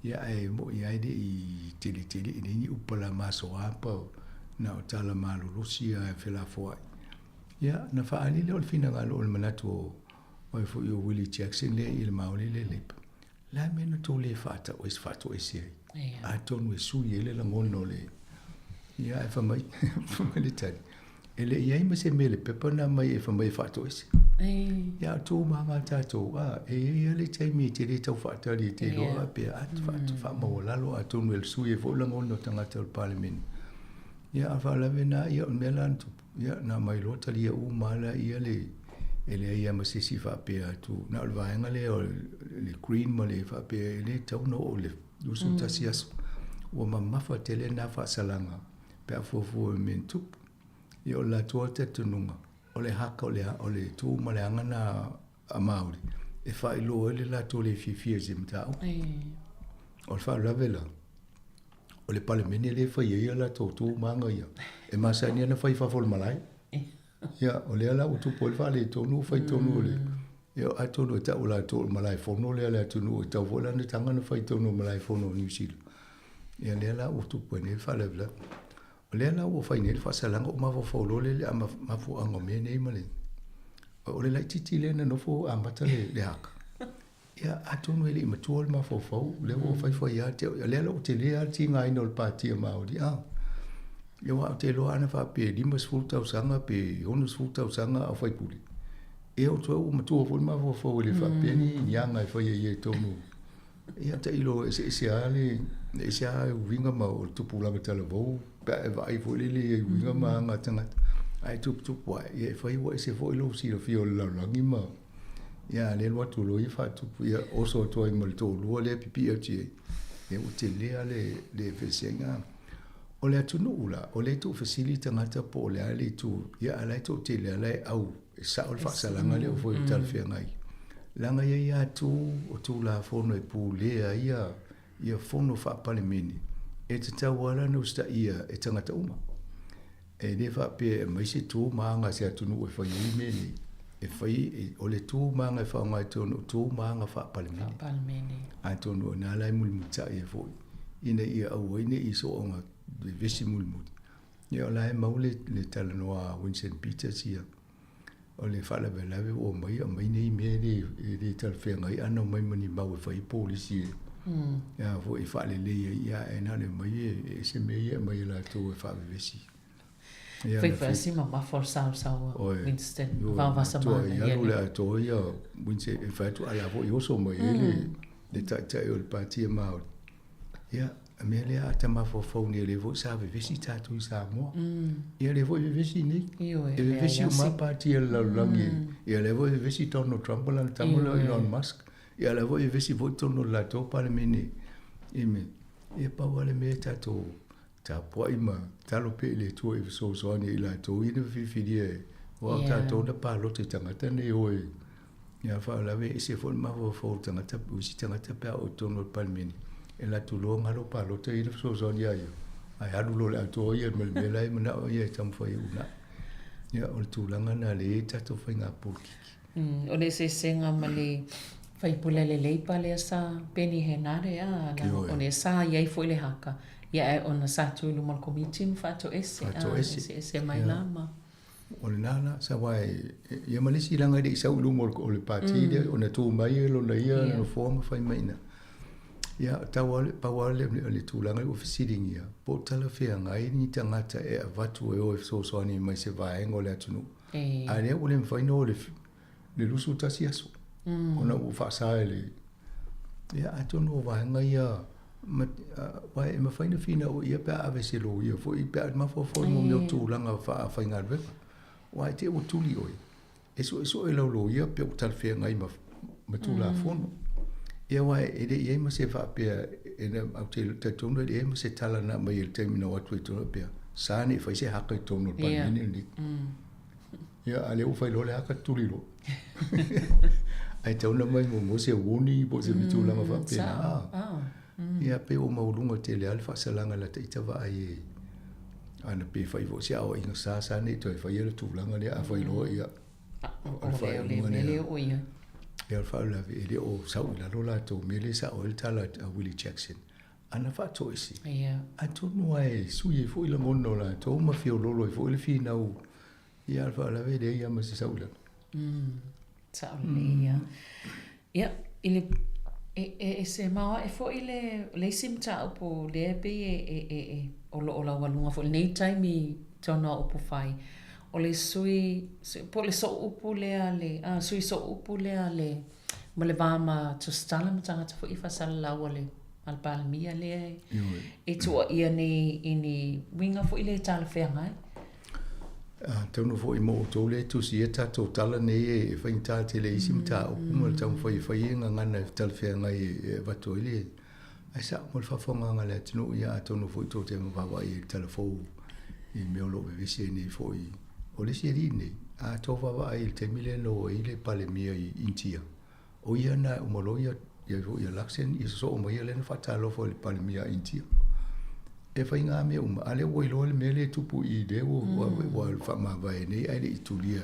ia ae mo'i lava e le i teletele e leai ni upu palamasoa pa na o tala malolosi lava e felafoai. Ia na faaali lea o le finagalo o le manatu o oe foi o Willie Jackson lea i le Maori le Labour. Le a le mea na tou le faatoese ai? Atonu e sui ai le lagona o le ia ae fai mai, fai mai le tali, e le i i ai ma se mea i le pepa na aumai e fai mai e faatoese. Ia a o tu ma aga a tatou, a, e i ai lava le taimi e te le tau faatali e te iloa faapea, a, faamaualalo atonu e sui ai foi lagona o tagata o le Palemene. Ia a o le faalavelave lena, ia o le mea la na tupu, Ia, na aumai loa talia uma lava laia le, e leai lava ma se isi faapea atu, na o le vaega lea o le green ma le faapea e le tatau ona oo i le 21 aso. Ua mamafa tele na faasalaga pe a fuafua i mea na tupu. Ia o le latou lava talitonuga, o le haka, o le tu ma le aga na a Māori e faailoa ai le latou le fiafia i se mataupu. O le faalavelave la, o le Palemene lea e fai ai a latou tu ma aga ia, e masani lava ona fai i fafo o le malae. Ia, o lea la ua tupu ai le faaletonu, ua fai tonu e le... Ia, atonu e tau e latou o le malae fono lea a le atunuu, e tatau foi la ona taga ona fai tonu o le malae fono o Niu Sila. Ia, lea la ua tupu ai nei le faalavelave. O lea la ua fai nei le faasalaga, ou mafaufau loa lea i le mafuaaga o mea nei ma le... O le laitiiti lea na nofo amata le haka. Ia, atonu e le i matua le mafaufau, o lea ua faifai lava te au. O lea la ua tele lava le tigaina o le Pāti a Māori, a. Ia aua ou te iloa ana faapea e 50 tausaga pe 60 tausaga a o faipule, ia ou te iloa ua matua foi le mafaufau e le faapea ni aga e faia ia i totonu. Ia tailo eseese lava le, ese lava uiga ma o le tupulaga talavou pe a e vaai foi lele i uiga ma aga a tagata. Ae tuputupu ae, ia e fai ua ese foi lou silafia o le lalolagi ma Ia, a lea e alu atu loa ia faatupu, ia oso atu ai ma le toalua lea e pipii atu i ai. Ia ua tele lava le feseaiga. O le atunuu la, o lea e tuufesili tagata po o le a le itu, ia a o la e toatele lava la e au e sao le faasalaga lea ua fai o talafeagai. Leaga e i ai lava tu o Tulafono e pulea ai ia fono faa-Palemene, e tatau lava la ona usitaia e tagata uma. E le faapea e aumai se tu ma aga a se atunuu e fai ai mea nei. E fai, o le tu ma aga e faaaoga i totonu o tu ma aga faa-Palemene. Faa-Palemene. Atonu o i ina la e mulimulitai ai foi, ina ia aua ai ne i soonga vevesi mulimuli. Ia o la e mau le, le talanoa a Winston Peters ia, o le faalavelave ua omai aumai nei mea e le, e le talafeagai ana omai ma ni mau e fai ai polisi e, a foi e faalelei ai, ia ae na o le omai e ese mea ia e aumai e latou e faavevesi. Ia, Fai na fai si mamafa o le saosaoa Oi, Winston ioe, vaovasa matua i alu le atoa ia Winston e fai atu a la foi oso mai ai le, le taitai o le Pāti a Māori. Ia, a mea lea a ta mafaufau nei, o lea foi sa vevesi tatou i Samoa. Ia, lea foi e vevesi nei. Ioe, E vevesi uma lava pāti a le lalolagi. Ia, lea foi e vevesi Donald Trump ma lana tama lea o Elon Musk. Ia, lea foi e vevesi foi totonu o le latou Palemene i mea. Ia, pau lava le mea tatou tapuai ma tatalo pea i le Atua e fesoasoani ia i latou ia na filifilia e, aua o tatou na palota i tagata nei e o e, ia faalavelave e ese foi le mafaufau o le tagata, o isi tagata pe a oo i totonu o le Palemene, e alu atu loa galo palota ia na fesoasoani ia ia, ae alu loa i le atoa ia ma le mea la e manao ia e taumafai e uunai. Ia, o le tulaga lena lea e i ai tatou faiga polokiki. O le eseesega ma le faipule a le Labour lea sa Peeni Henare a, o lea sa i ai foi le haka, ia ae ona sa tu i luma o le komiti ma faatoese, a, eseese mai la ma. O lena la, sa aua e, ia ma le isi leaga e le i sau i luma o le pati lea, ona tu mai e lona ia nofoa ma fai mai i ina. Ia, tau lava, pau lava le, le tulaga lea ua fesiligia, po o talafeagai ni tagata e avatu e o e fesoasoani mai se vaega o le atunuu. A lea ua le mafai ona o le 21 aso, ona ua faasa e le... Ia, atonu o vaega ia, aua e mafai ona finau ia pe a ave se loia foi, pe a mafaufau i mea o tulaga faafaigaluega. Aua e te i ua tuli oe, e suesue lau loia pe ua talafeagai ma Tulafono. Ia aua e le i i ai ma se faapea, ou te talitonu e le i i ai ma se tala na aumai i le taimi na o atu ai i totonu faapea, sa ne i fai se haka i totonu o le Palemene lenei. Ia, a o lea ua fai loa le haka tuli loa. Ae tatau ona aumai muamua se warning po o se tulaga faapena. Ia, pei ua maualuga tele lava le faasalaga i lata ita vaai e. Ana pe fai foi se aoaiga sa sa nei toe faia le tulaga lea afai loa ia o le faaiuga lea o ia. Ia o le faalavelave e le o sau i lalo latou mea lea e sao ai le tala a Willie Jackson ana faatoese. Ia. Atonu lava e sui ai foi lagona o latou ma feololo ai foi le finau ia a o le faalavelave e leai lava ma se sau i lalo. Sao lelei ia. Ia, i le, e, e, e se maoaʻe foi le, le isi mataupu lea e pei e, e, e, e, o lo o laualuga foi i lenei taimi i totonu o upu fai, o le sui, po o le sooupu lea a le, a, sui sooupu lea a le, ma le va ma Tusitala ma tagata foi ia faasalalau a le, a le Palemia lea e, e tuuaia nei i ni uiga foi le talafeagai. Atonu foi mo outou lea e tusi ai tatou tala nei e faigata tele ai isi mataupu ma le taumafai e fai e gagana e talafeagai e avatu ai le ae sao mo le faafofogaaga a le atunuu ia atonu foi tou te vaavaai ai i le tala fou i mea o lo o vevesi ai nei foi. O le isi alii nei, a tou vaavaai i le taimi lea na o ai le Palemia i Initia, o ia na e uma loa ia ia foi ia Luxon ia sosoo mai ia lea na faatalofa i le Palemia a Initia. E fai ngā mea uma, a lea ua iloa le mea lea e tupu i lea ua ua faamavae nei ae le i tulia.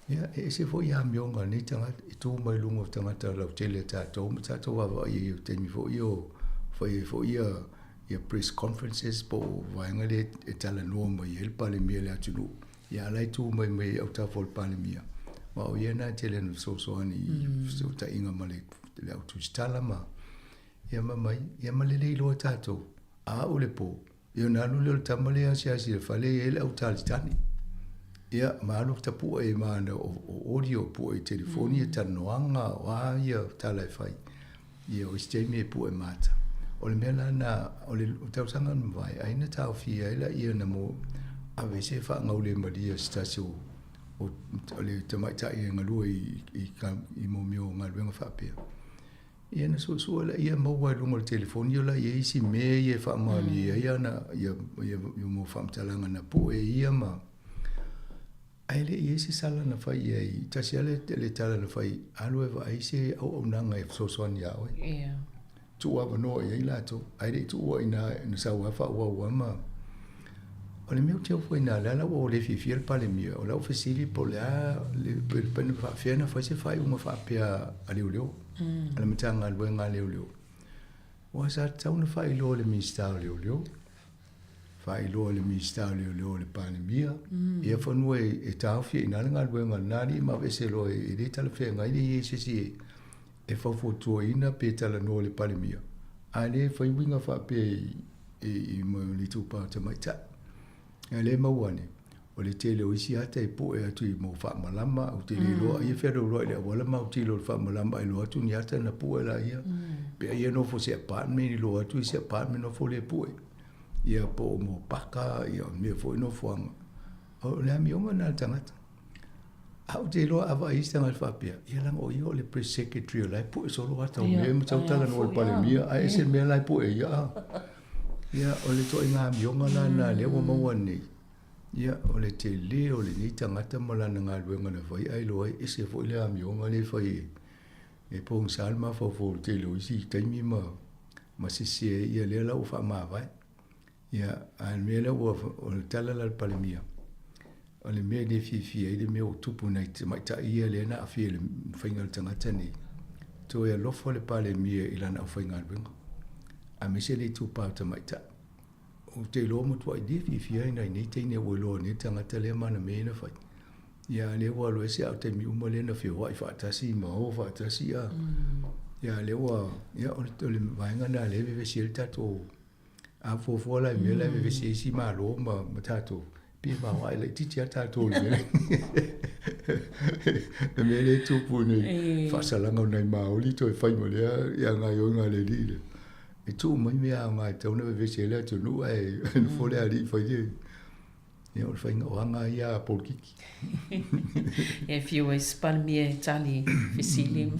Ia, e ese foi amioga a lenei tagata e tu mai luga o tagata lautele a tatou ma tatou vaavaai i ai i taimi foi o fai ai foi ia ia press conferences po o vaega lea e talanoa mai ai le Palemia i le atunuu. Ia a la e tu mai mai autafa o le Palemia, ma o ia na e tele ana fesoasoani i fesootaiga ma le le au tusitala ma ia ma mai, ia ma lelei loa tatou. A o le po, ia ona alu lea o le tama lea e asiasi i le fale e i ai le au talitali. Ia, ma alu tapua i ma ana o, o audio pue i telefoni e talanoaga, o a ia tala e fai. Ia, o isi taimi e pue mata. O le mea la na, o le tausaga na mavae, ai na taofia ai laia na mo ave se faagaulemalie a se tasi o, o, o le tamaitai e galue i, i, i, i mo mea o galuega faapea. Ia na suesue laia maua i luga o le telefoni o la i ai isi mea ia e faamaonia ai ana ia ia ia mo faamatalaga na pue ia ma ae le i ai se sala na fai i ai tasi lava le, le tala na fai alu e vaai se auaunaga e fesoasoani iā oe. Ia. Tuu avanoa i ai latou ae le i tuua i ina na sau lava faaauau lava ma O le mea ou te ofo ai na, o le a la ua le fiafia le Palemia, o lau fesili po o le a le pe na faafefea ona fai se faaiuga faapea a leoleo, a le Matagaluega a Leoleo. Aua sa tatau ona faailoa e le Minisita o Leoleo, faailoa e le Minisita o Leoleo i le Palemia, ia fanua e taofi ai i ina le galuega a lena alii ma aveese loa e le talafeagai le i ai se isi e fautuaina pe talanoa i le Palemia, a le fai uiga faapea i, i, i le itupa o tamaitai. A le maua ane, o le tele o isi ata e poe atu i mau faamalama, ou te le iloa ai e fealualuai i le auala ma autilo i le faamalama ai loa atu ni ata na pue laia. Pe ai e nofo i se apartment i loa atu i se apartment nofo le pue. Ia po o mo paka, ia o mea foi nofoaga. O le amioga lena a le tagata. A ou te iloa a vaai isi tagata faapea, ia leaga o ia o le press secretary o la e pue solo ata o mea ma tau talanoa i le Palemia, ae ese le mea la e pue ai ia. Ia, o le ituaiga amioga la lena lea ua maua nei, ia, o le tele o lenei tagata ma lana galuega na fai, ae iloa ai ese foi le amioga lea e fai e, e pogisa le mafaufau o le tele o isi taimi ma, ma sese ai ia lea la ua faamavae. Ia, a o le mea lea ua, o le tala la a le Palemia, o le mea e le fiafia ai le mea ua tupu i nai tamaitai ia lea na aafia i le faiga o le tagata nei, toe alofa le Palemia i lana aufaigaluega, aemaise le itupa o tamaitai. Ou te iloa ua matuai le fiafia ai nai nei teine ua iloa nei le tagata lea ma ana mea ia na fai. Ia, a lea ua alu ese a o taimi uma lea na feoai faatasi ma o faatasi a. Ia, a lea ua, ia, o le vaega lena lea e vevesi ai le tatou A fuafua la i mea la e vevesi ai isi Malo ma, ma tatou, pei e maoae laitiiti lava tatou i le mea le mea lea e tupu nei, faasalaga o nai Maoli toe fai ma lea ia gaoioiga a le alii lea. E tuu mai mea aoga e tatau ona vevesi ai le atunuu ae nofo le alii fai le Ia o le faiga o aga ia a polokiki. E fiu ai se Palemia e tali fesili.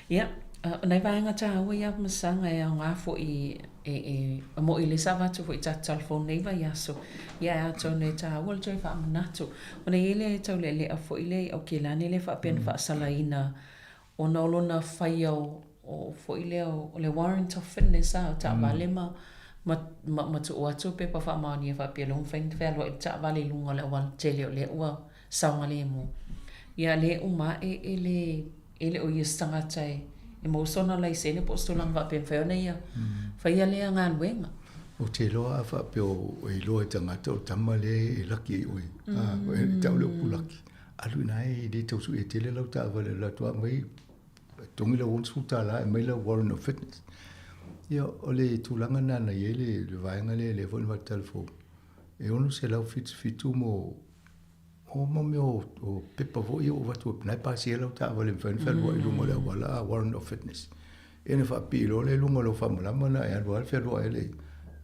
Ia, o nai vaega tāua ia Masaga e aoga foi e, e, e mo'i le sa avatu foi i tatou telefone nei vaiaso. Ia e atonu e tāua le toe faamanatu. Ona e i ai le taulealea foi lea i Aokelani lea faapea na faasalaina ona o lona faia o, o foi lea o le warrant of fitness a o taavale ma. Ma, ma, ma tuu atu pepa faamaonia faapea lea ua mafai ona fealuai le taavale i luga o le auala tele o lea ua saogalemu. Ia lea uma ae e le, e le o ia se tagata e, e maua sona laisene po o se tulaga faapea e mafai ona ia faia lea galuega. Ou te iloa a faapea o e iloa e tagata o le tama lea e laki ai oe, a, e tau le upu laki, alu i ina e le tau suia tele lau taavale alu atu lava aumai togi lau $60 e aumai lau warrant of fitness. Ia, o le tulaga lena na i ai le, le vaega lea, lea foi na matou talafou, e 677 mo o mo mea o, o pepa foi ia ua avatu na e pasia lau taavale e mafai ona fealuai i luga o le auala, a warrant of fitness. Ia na faapipii loa lea i luga o lau faamalama na e alu lava fealuai ai le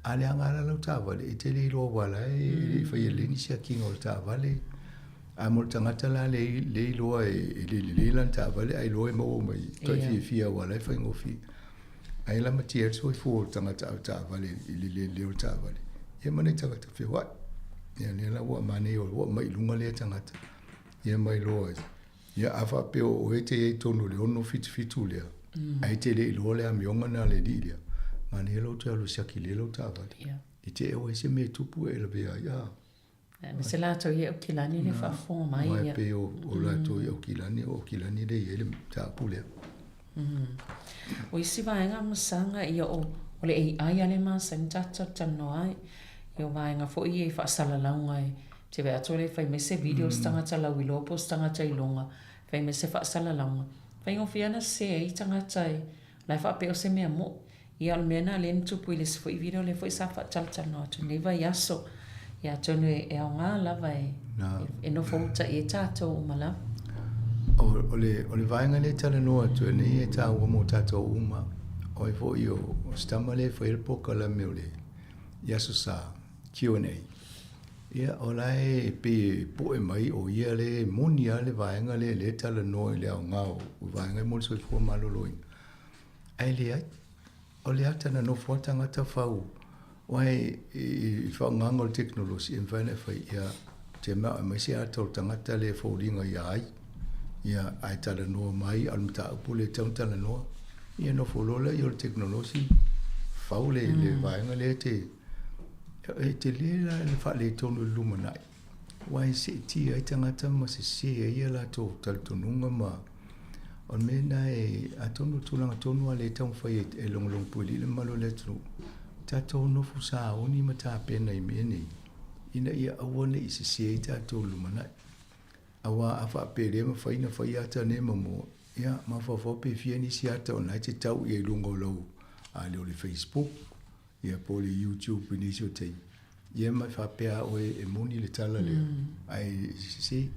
a leaga lava la lau taavale, e te le iloa aua la e le i faia lelei ni siakiina o le taavale. A mo le tagata la le le iloa e le lelei lana taavale ae iloa e maua mai tai fiafia aua la e faigofie. Ae lamatia ai le soifua o le tagata avetaavale i le le lelei o le taavale. Ia ma nai tagata feoai. Ia lea la ua manaia ua aumai i luga lea tagata. Ia ma iloa ai. Ia a faapea o oe e te i ai i totonu o le 677 lea, ae e te le iloa le amioga lena a le alii lea, manaia lou toe alu e siaki lelei lau taavale. I te i ua i ai se mea e tupu e lavea ai, a. Aemaise latou i Aukilani le faafofoga mai. Aua e pei o latou i Aukilani, o Aukilani lea e i ai le mataupu lea. O isi vaega masaga ia o le AI a lea e masani tatou talanoa ai. Ia o vaega foi ia i faasalalauga e te vaai atu lea e fai mai se video se tagata lauiloa po o se tagata iloga, fai mai se faasalalauga. Faigofie lava ona sese ai tagata e la e faapea o se mea mo'i. Ia o le mea lena lea na tupu i le isi foi video lea foi sa faatalatalanoa atu i lenei vaiaso. Ia atonu e aoga lava e, e nofo uta i ai tatou uma lava. O, o, le, o le vaega lea e talanoa atu ai nei e taua mo tatou uma. O ai foi o, o se tama lea e fai le polokalame o le i Aso Sa, Q&A. Ia, o la e pei e poe mai o ia lea e moni lava le vaega lea lea e talanoa i le aoga o vaega e mo le soifua maloloina. Ae leai, o le ata na nofo a tagata fau, aua i faaaogaga o le tekonolosi e mafai ona e fai ia te mea aumai se ata o le tagata lea e foliga ia ai, ia ae talanoa mai a o le mataupu lea e tatau ona talanoa, ia nofo loa lea o le tekonolosi fau le, le vaega lea te, e tele la le faaletonu i le lumanai, aua e seetia ai tagata ma sese ai a latou talitonuga ma O le mea lena e, atonu o le tulaga tonu lava lea e taumafai e logologo puelii le mamalu o le atunuu, tatou nofo sauni ma tapena i mea nei, ina ia aua ne i sese ai tatou i le lumanai. Aua a faapea e le mafai ona fai ata nei ma moa, ia, mafaufau pe fia nisi ata o lena e te tau i ai i luga o lau, a le o le Facebook, ia po o le YouTube i nisi o taimi. Ia ma e faapea lava oe e moni le tala lea, ae sese.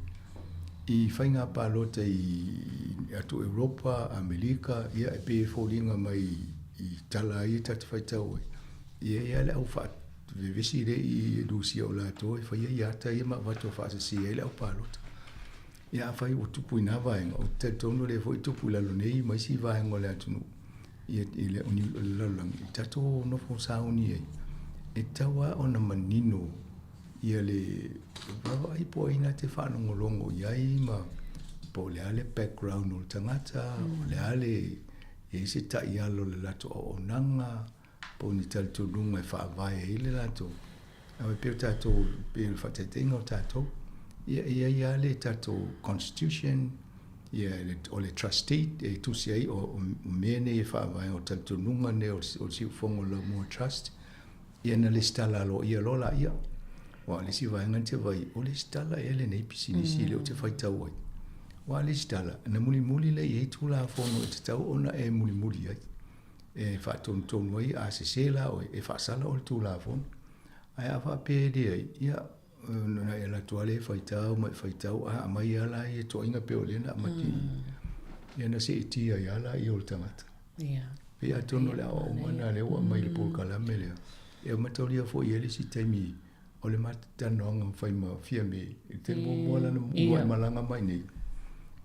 I faiga palota i atu Europa, Amerika, ia e pei e foliga mai i tala ia ta te faitau ai, ia e i ai le au faavevesi lea i Rusia o latou e faia i ata ia ma avatu e faasese ai le au palota. Ia afai ua tupu i na vaega, ou te talitonu o lea foi e tupu i lalo nei ma isi vaega o le atunuu, ia i le lalolagi, i tatou nofo sauni ai, e tatau lava ona manino ia le vaavaai po o ai na te faalogologo i ai ma po o le a le background o le tagata, o le a le i ai se taiala o le latou auaunaga, po o ni talitonuga e faavae ai le latou. Aua e pei o tatou, pei o le faataitaiga o tatou, ia e i ai lava le tatou constitution, ia o le trustee e tusi ai o mea nei e faavae, o talitonuga nei o le Siufofoga o le Laumua Trust, ia na lesitala aloaia loa laia. Aua o le isi vaega na te vaai, o lesitala ea lenei pisinisi lea ou te faitau ai. Aua a lesitala, na mulimuli lea i ai Tulafono e tatau ona e mulimuli ai. E faatonutonu ai, a sese la oe, e faasala oe i le Tulafono. Ae a faapea e leai, ia, na e alu atu lava lea e faitau ma e faitau, a aumai lava la ia toaiga pei o lea na amati, ia na seetia ai lava laia o le tagata. Pei atonu o le aoaoga lena lea ua aumai i le polokalame lea, e mataulia foi i ai le isi taimi o le matou talanoaga na fai ma Fiame i le taimi muamua lana uluai malaga mai nei,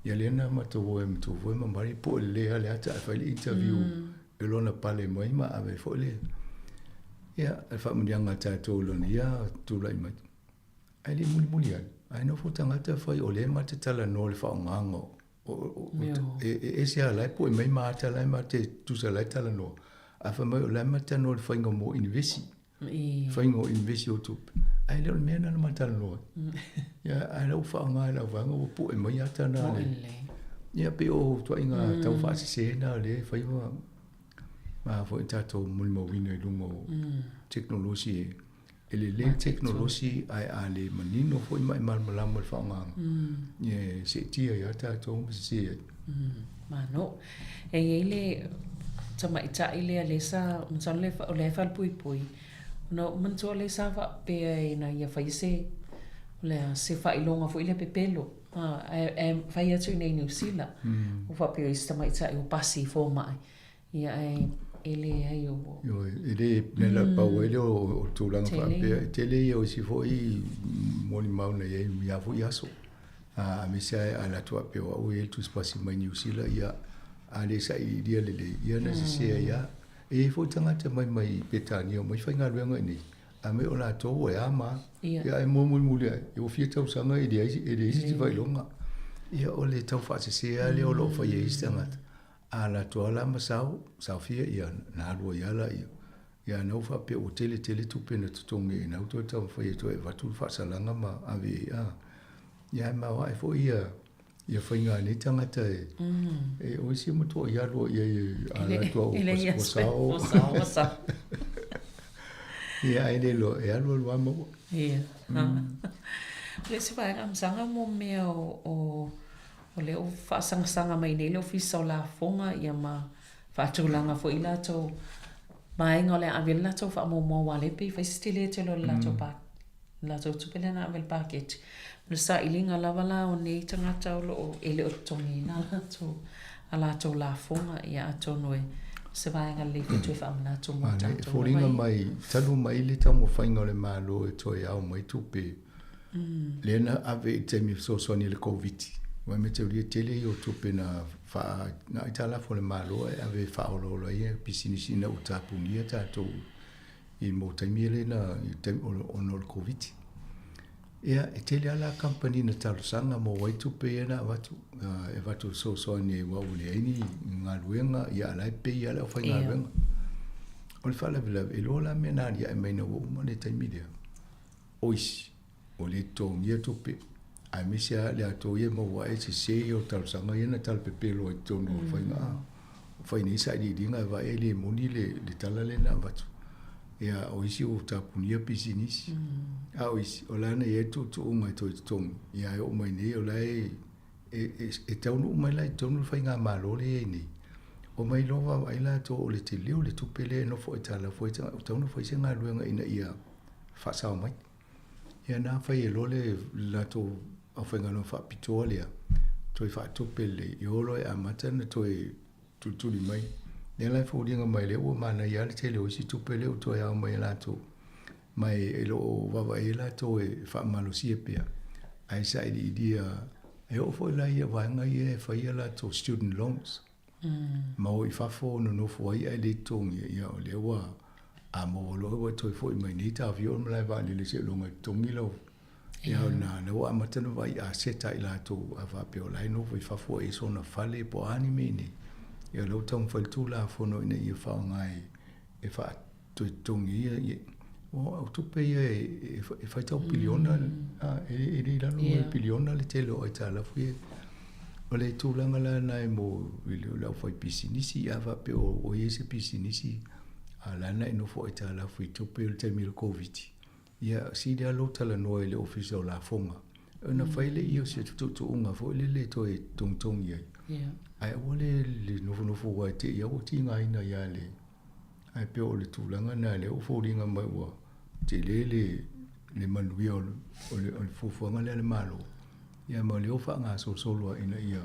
ia lea na matou o ai matou foi ma Mari po o lelei lava le ata ae fai le interview i lona pale mai ma ave foi le ia le faamanuiaga a tatou i lona ia tulai mai. Ae le mulimuli ane, ae nofo tagata fai o lea ma te talanoa i le faaaogaga o e ese lava la e poe mai ma ata la e ma te tusa la e talanoa. A fai mai o la e ma talanoa i le faiga mo inivesi. Faiga o inivesi o tupe. Ae le o le mea lena na ma talanoa ai. Ia, ae la ua faaaoga e le auvaega ua pue mai ata na le. Ia, pei o ituaiga tau faasese na lea e fai ma ma foi tatou molimauina i luga o tekonolosi e lelei le tekonolosi ae a le manino foi ma e malamalama i le faaaogaina, ia e seetia ai lava tatou ma sese ai. Malo. E i ai le tamaitai lea lea sa, masalo lea o lea e falepuipui, ona ou manatua lea sa faapea ina ia fai se, o le a, se faailoga foi lea pepelo, ae, ae fai atu i inei i Niu Sila. Ua faapea o isi tamaitai ua pasi i fomai, ia ae e leai o... Ioe, e le, mea la pau ai lea o tulaga faapea, e tele ia o isi foi molimau na i ai i ia foi aso. Aemaise lava a alu atu faapea o au e i ai le tusipasi mai Niu Sila, ia, a le sailiilia lelei, ia na sese ai lava. E i ai foi tagata mai mai Peretania omai faigaluega i inei, ae mai o latou e a ma, ia ae mua mulimuli ae, ia ua fia tausaga e leai e leai se faailoga. Ia o le tau faasese lava lea o lo o fai e isi tagata, a alu atu lava la ma sao, saofia, ia na alu ai lava laia. Ia na ou faapea ua tele tele tupe na totogi ai na toe taumafai e toe avatu le faasalaga ma ave i ai a. Ia ae maoae foi ia ia faiga a nei tagata e e o isi e matuai alu i ai e a latou ua sao. Ua sao. Ia ae le iloa e alu alu lava maua. Ia. O le isi vaega masaga mo mea o o lea ua faasagasaga mai nei le Ofisa o Lafoga ia ma faatulaga foi latou vaega o le a ave ai le latou faamuamua aua o lea e pei e fai si tele tele o le latou pa latou tupe lea na ave i le paketi. O le sailiga lava la o nei tagata o lo o e le o totogiina a latou a latou lafoga, ia atonu e se vaega lelei foi toe faamanatu mo tatou E foliga mai talu mai le taumafaiga o le Malo e toe ao mai tupe lea na ave i le taimi e fesoasoani i le Koviti, aua e mataulia tele ia o tupe na faa, na aitalafu a le Malo ae ave e faaolaola ai pisinisi ina ua tapunia tatou i mo taimi ia lea na, ona o le Koviti. Ia, e tele lava la kamupani na talosaga mo ai tupe ia na avatu, e avatu e fesoasoani ai aua ua leai ni galuega, ia a o la e pay lava le aufaigaluega. O le faalavelave, e lua la mea na aliae mai ina ua uma le taimi lea. O isi, ua le totogia tupe, aemaise lava le ato ia e maua ai sese ia o talosaga ia na talapepelo ai i totonu o faiga o fai nei sailiiliga e vaai e le moni le, le tala lea na avatu. Ia, o isi ua tapunia pisinisi, a o isi, o la na i ai le tuutuuga e toe totogi, ia e oo mai nei o la e, e, e, e taunuu mai la i totonu le faigamalo lea e i ai nei, omai loa vaavaai latou o le tele o le tupe lea e nofo aitalafu ai, ua tatau ona fai se galuega ina ia faasao mai. Ia na fai e loa le latou aufaigaluega faapitoa lea, toe faatupe lelei, e o loa e amata ona toe tulituli mai. Lea la e foliga mai lea ua manaia lava le tele o isi tupe lea ua toe ao mai e latou, ma e le o vaavaai ai latou e faamalosia pea, ae sailiilia, e oo foi la ia vaega ia e fai a latou student loans. Ma o i fafo nonofo ai ae le totogia, ia o lea ua a maua loa ua toe foi mai nei taofia o le malae vaalele seiloga e totogi lau ia na lea ua amata ona vaai aseta i latou a faapea o la e nofo i fafo e i ai sona fale po o a ni mea nei, ia o lea ua taumafai le Tulafono ina ia faaaoga e faatoe totogi ai ia o tupe ia e faitau piliona e le i lalo o le piliona le tele o aitalafu ia. O le tulaga la lena e mo i le aufaipisinisi, a faapea o i ai se pisinisi a o la na e nofo aitalafu i tupe o le taimi o le Koviti, ia sili lava lou talanoa i le Ofisa o Lafoga ona fai lea o se tuutuuga foi lele e toe togitogi ai. Ae aua le nofonofo aua e te i lava ua tigaina ia le Ae pei o le tulaga lena lea ua foliga mai ua tele le le manuia o le o le o le fuafuaga lea a le Malo, ia ma o lea ua faagasolosolo lava ina ia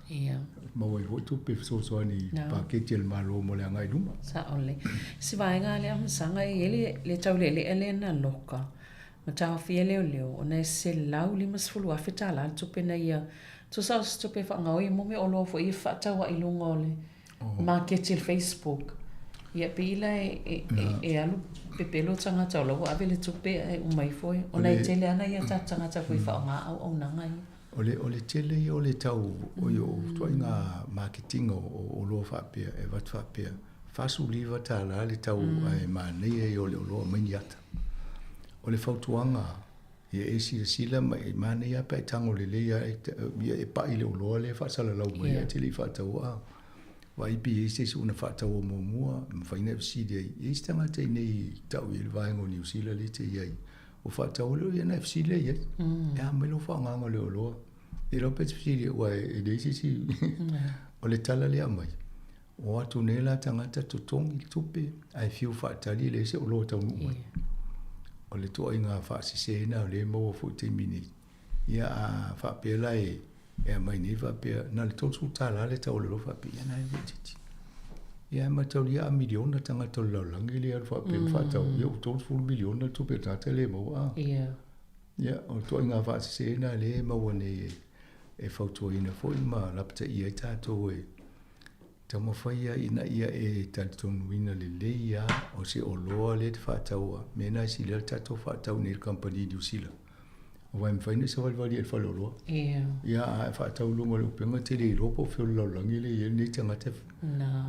Ia. maua ai foi tupe fesoasoani i paketi a le Malo mo le agai i luma. Sao lelei. Se vaega lea Masaga e i ai le le taulealea lea na loka ma taofia leoleo ona e $150,000 tala le tupe na ia tusa o se tupe e faagaoia mo mea oloa foi ia faatau ai i luga o le maketi i le Facebook. Ia pei la e, e, e alu pepelo tagata o la ua ave le tupe ae uma ifo e, ona e tele lava nai a tatou tagata foi e faaaoga auaunaga ia. O le, o le tele ia o le tau o ituaiga maketiga o oloa faapea e avatu faapea. $49 le tau ae manaia ia o le oloa mai ni ata. O le fautuaga, ia e silasila ma e manaia lava pe a e tago lelei lava ia e pa'i le oloa lea e faasalalau mai ae te le i faataua a. Vaai pe i ai se isi ua na faataua muamua, e mafai ona e fesili ai. E i ai se tagata i inei i tau i ai le vaega o Niu Sila lea e te i ai, ua faataua lea, ia ona e fesili lea i ai. E a mai lou faaaogaina o le oloa? E iloa pe te fesili aua e leai se isi o le tala lea e aumai, o atu nei la tagata totogi le tupe ae fiu faatali e leai se oloa e taunuu mai. O le ituaiga faasese lena o lea e maua foi i le taimi nei. Ia a faapea la e aumai nei faapea na o le $30 le tau o le oloa faapea, ia na e itiiti. Ia ae mataulia a miliona tagata o le lalolagi lea e alu faapea ma faatau, ia ua $30 miliona le tupe a le tagata lea e maua a. Ia, o ituaiga faasese na lea e maua nei e fautuaina foi ma lapataia ai tatou e taumafai ai ina ia e talitonuina lelei lava o se oloa lea e te faataua. Mea na e sili ai le tatou faatau nei i le kamupani i Niu Sila. Aua e mafai ona e savalivali ai i le faleoloa. Ia, a e faatau i luga o le upega, e te le iloa po o fea o le lalolagi lea e i ai lenei tagata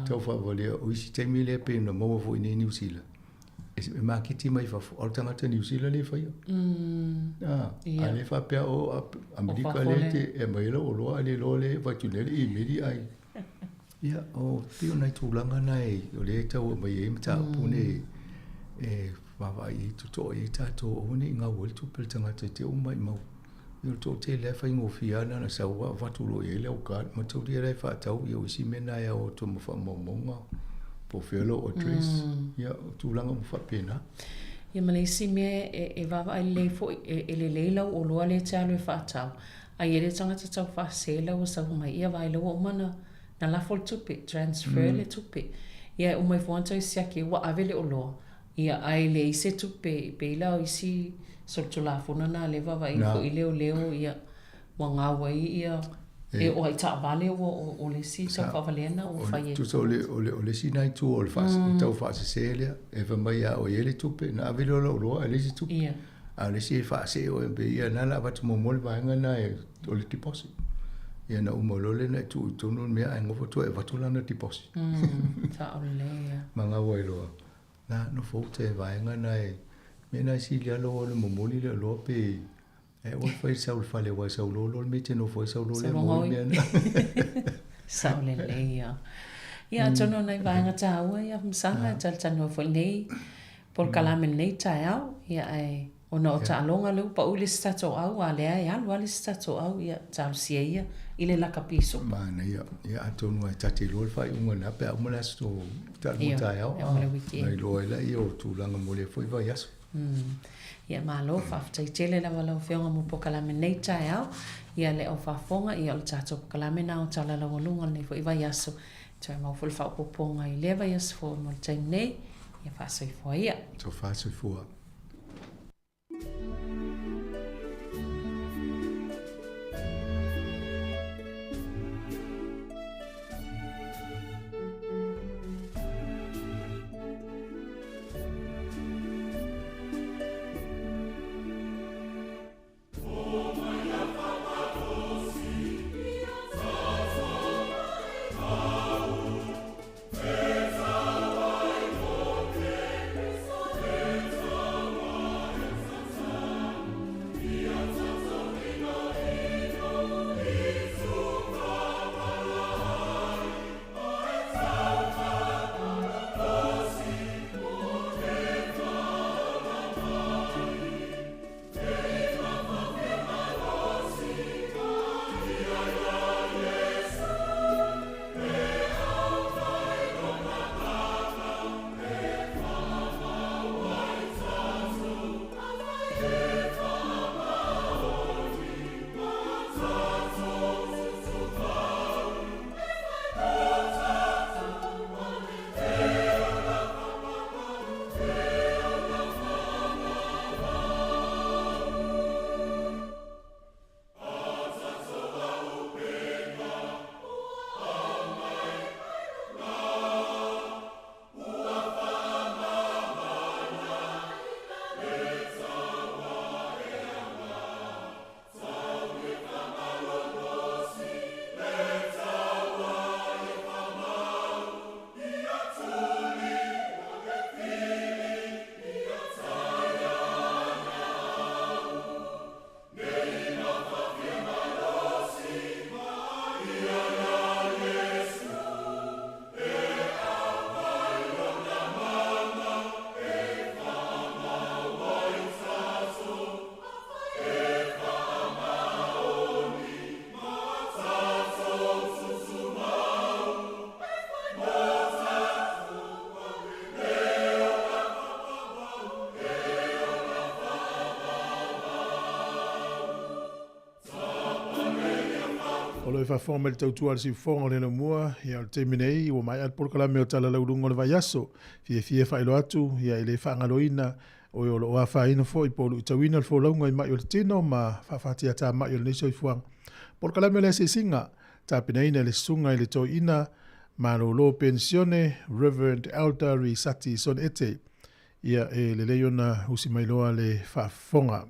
tau faavalea. O isi taimi lea pei ona maua foi nei i Niu Sila, e maketi mai fafo, a o le tagata Niu Sila lea e faia. A lea faapea o Amerika lea te e aumai ai lau oloa, a le iloa lea e avatu nei le imeli ai. Ia, o pei o nai tulaga na e, o lea e tau aumai ai mataupu nei e vaavaai ai totoa i ai tatou, aua ne i gau ai le tupe a le tagata i te uma i mau. Ia o le toatele lava e faigofie lava na ona sau lava avatu loa i ai le au card, mataulia la e faatau ia o isi mea na e ao atu ma faamaumauga po o fea lou address, ia o tulaga uma faapena. Ia ma le isi mea e vaavaai lelei foi, e lelei lau oloa lea e te alu e faatau, a i ai le tagata tau faasē la ua sau mai, ia vaai la ua uma ona lafo le tupe, transfer le tupe. Ia e uma ifo lava ona toe siaki ua ave le oloa, Ia, ae leai se tupe, e pei la o isi solitulafono na lea e vaavaai foi i leoleo, ia, ua gau ai ia, e oo lava i taavale ua o le isi tau faavalea na ua fai ai. Tusa o le, o le, o le isi na itu o le faas, mm. tau faasese lea, e fai mai a o i ai le tupe, na ave lea o lau oloa ae leai se tupe. Ia. A o le isi e faasee oe, pei ia na la avatu muamua le vaega na e, o le deposit. Ia na uma loa lea na e tuu i totonu le mea ae nofo atu e avatu lana deposit. Sao lelei ia. Ma gau ai loa. Na nofo uta e vaega na e mea na e sili alo o le momoli le oloa pe e ua fai sau le fale aua e sau loa loa le mea e te nofo ai sau loa lea mo le mea na. Sao lelei ia. Ia atonu o nai vaega taua ia Masanga e talatalanoa foi nei polokalame lenei taeao ia ae Ona o taaloga lea ua pau i le isi tatou au, a lea e alu lava le isi tatou au, ia talosia ia i le lakapi sopa. Manaia. Ia atonu lava ta te iloa le faaiuga lena pe a uma le aso taalua taeao. Ia, uma le weekend. Ona iloa ai lea o tulaga mo lea foi vaiaso. Ia malo, faafetai tele lava lau Afioga mo polokalame nei taeao. Ia le au faafofoga, ia o le tatou polokalame lena o Tala Laualuga o lenei foi vaiaso. Toe maua foi le faaopoopoga i lea vaiaso fou mo le taimi nei. Ia faasoifua ia. Tofa soifua. O lo e faafofoga mai le tautua a le siufofoga o le Laumua, ia o le taimi nei ua maea le polokalame o Tala Lauluga o le Vaiaso. Fiafia e faailoa atu, ia e le faagaloina oe o lo o afaina foi po o luitauina le folauga i mai o le tino ma faafatiatāma'i o lenei soifuaga. Polokalame o le asiasiga, tapenaina e le susuga i le toeaina malolo penisione Reverend Elder Risati Sonete. Ia e lelei ona usi mai loa le faafofoga.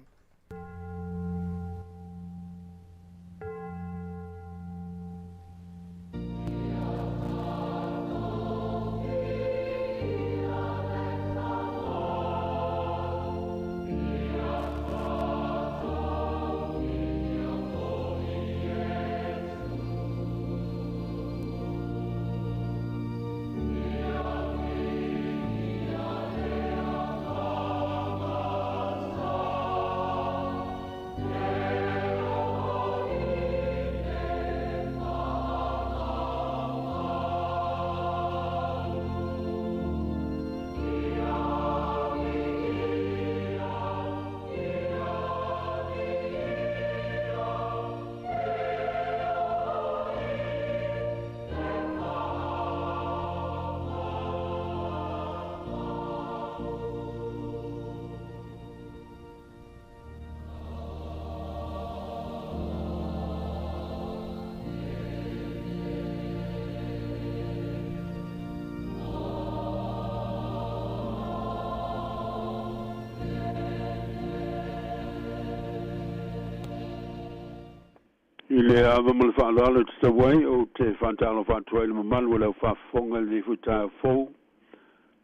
I le ava ma le faaaloalo e tatau ai, ou te faatalofa atu ai i le mamalu o le aufafofoga i lenei foi taeao fou.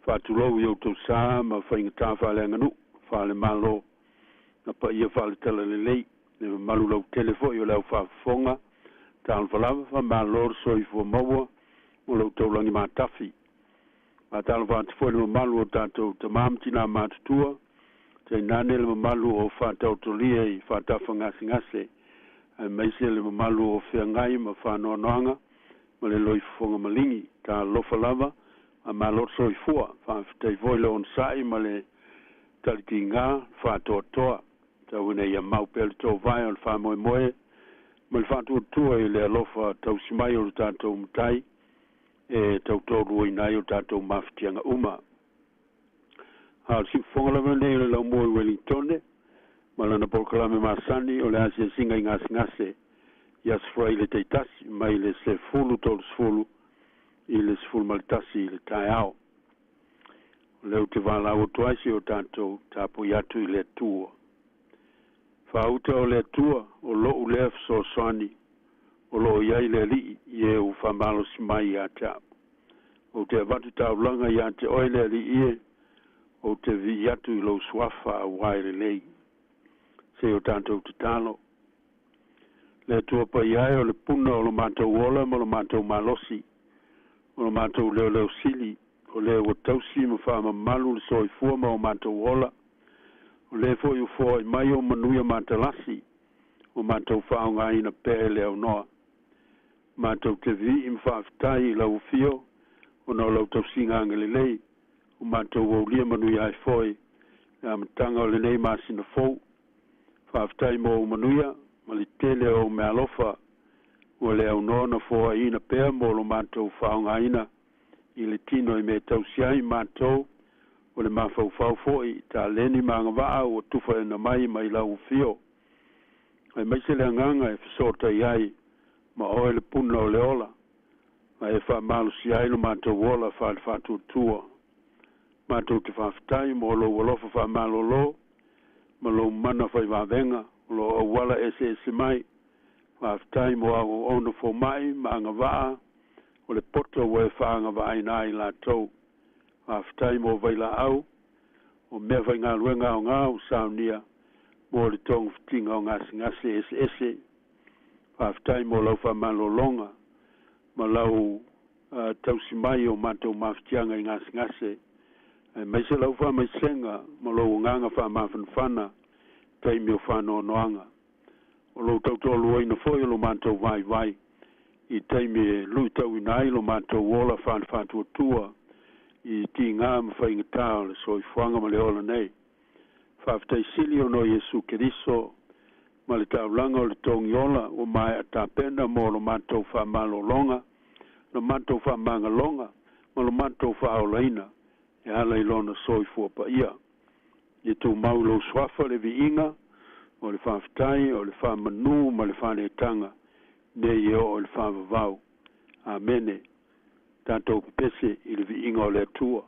Faatulou i outou sa ma faigata faaleaganuu, faalemalo, na paia faaletalalelei, le mamalu lautele foi o le aufafofoga. Talofa lava, faamalo le soifua maua mo lo outou lagi matafi. Faatalofa atu foi i le mamalu o tatou tamā ma tinā matutua, tainane le mamalu o faataotolia i faatafa gasegase, aemaise le mamalu o feagai ma faanoanoaga ma le loifofoga maligi. Talofa lava, faamalo le soifua. Faafetai foi le onosai ma le talitiga faatoatoa. Tau ina ia mau pea le tauvae o le faamoemoe ma le faatuatua i le alofa tausi mai o le tatou Matai e tautoaluaina ai o tatou mafatiaga uma. A o le siufofoga lava lenei o le Laumua i Wellingtone ma lana polokalame masani o le asiasiga i gasegase i Aso Faraile taitasi mai le 10:30 i le 11 i le taeao. O lea ou te valaau atu ai si o tatou tapuai atu i le Atua. Faauta o le Atua o lo'u lea fesoasoani, o loo i ai le Alii i e ua faamalosi mai ia te a'u. Ou te avatu taulaga iā te oe le Alii e, ou te vi'i atu i lou suafa auā e lelei. Se i o tatou tatalo. Le Atua paia e, o le puna o lo matou ola ma lo matou malosi, o lo matou leoleo sili, o le ua tausi ma faamamalu le soifua ma o matou ola, o lē foi ua foai mai o manuia matalasi, ua matou faaaogāina pea e le aunoa. Matou te vi'i ma faafetai i lau afio, ona o lau tausiga agalelei, ua matou aulia manuia ai foi le amataga o lenei masina fou. Faafetai mo ou manuia ma le tele o ou meaalofa, ua le aunoa na foaiina pea mo lo matou faaaogāina i le tino i mea e tausi ai matou, o le mafaufau foi i taleni ma agavaa ua tufaina mai mai lau afio. Aemaise le agaga e fesootai ai ma oe le puna o le ola, ma e faamalosia ai lo matou ola faale-faatuatua. Matou te faafetai mo lou alofa faamalōlō ma lou mana faivavega o loo auala eseese mai. Faafetai mo au auauna foma'i ma agavaa o le poto ua e faagavaaina ai latou. Faafetai mo vailaau o mea faigaluega aogā ua saunia mo le togafitiga o gasegase eseese. Faafetai mo lau faamalōlōga ma lau tausi mai o matou mafatiaga i gasegase, aemaise lau faamaisega ma lou agaga faamafanafana i taimi o faanoanoaga. O lou tautoaluaina foi o lo matou vaivai i taimi e luitauina ai lo matou ola faale-faatuatua i tigā ma faigatā o le soifuaga ma le ola nei. Faafetai sili ona o Iesu Keriso Ma le taulaga o le togiola ua mae'a tapena mo lo matou fa'amalōloga lo matou fa'amagaloga ma lo matou fa'aolaina e ala i lona soifua pa'ia. Ia tumau lou suafa le vi'iga o le fa'afetai o le fa'amanū ma le fa'aletaga nei e oo i le fa'avavau. Amene. Tatou pepese i le vi'iga o le Atua.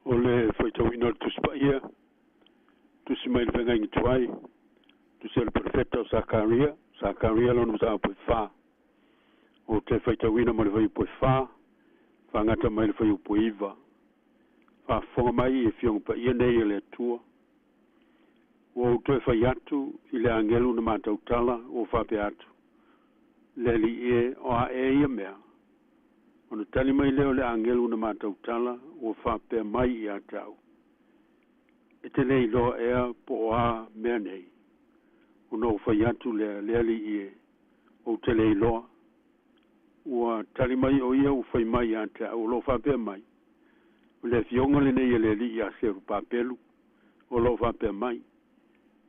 O le faitauina o le Tusi Paia, tusi mai le Feagaiga Tuai, tusi a le Perofeta o Sakaria, Sakaria lona mataupu e 4. O te faitauina ma le fuaiupu e 4, fa'agata mai le fuaiupu e 9. Fa'afofoga mai e fioga paia nei e le Atua. Ua ou toe fai atu i le agelu na matautala ua fa'apea atu. Le ali'i e o a'e ia mea. Ona tali mai lea o le agelu na matautala ua fa'apea mai iā te a'u. E te lē iloa ea po o a mea nei. Ona ou fai atu lea le ali'i e ou te lē iloa. Ua tali mai o ia ua fai mai iā te a'u o lo'o fa'apea mai. O le afioga lenei e le ali'i iā Serupapelu o lo'o fa'apea mai.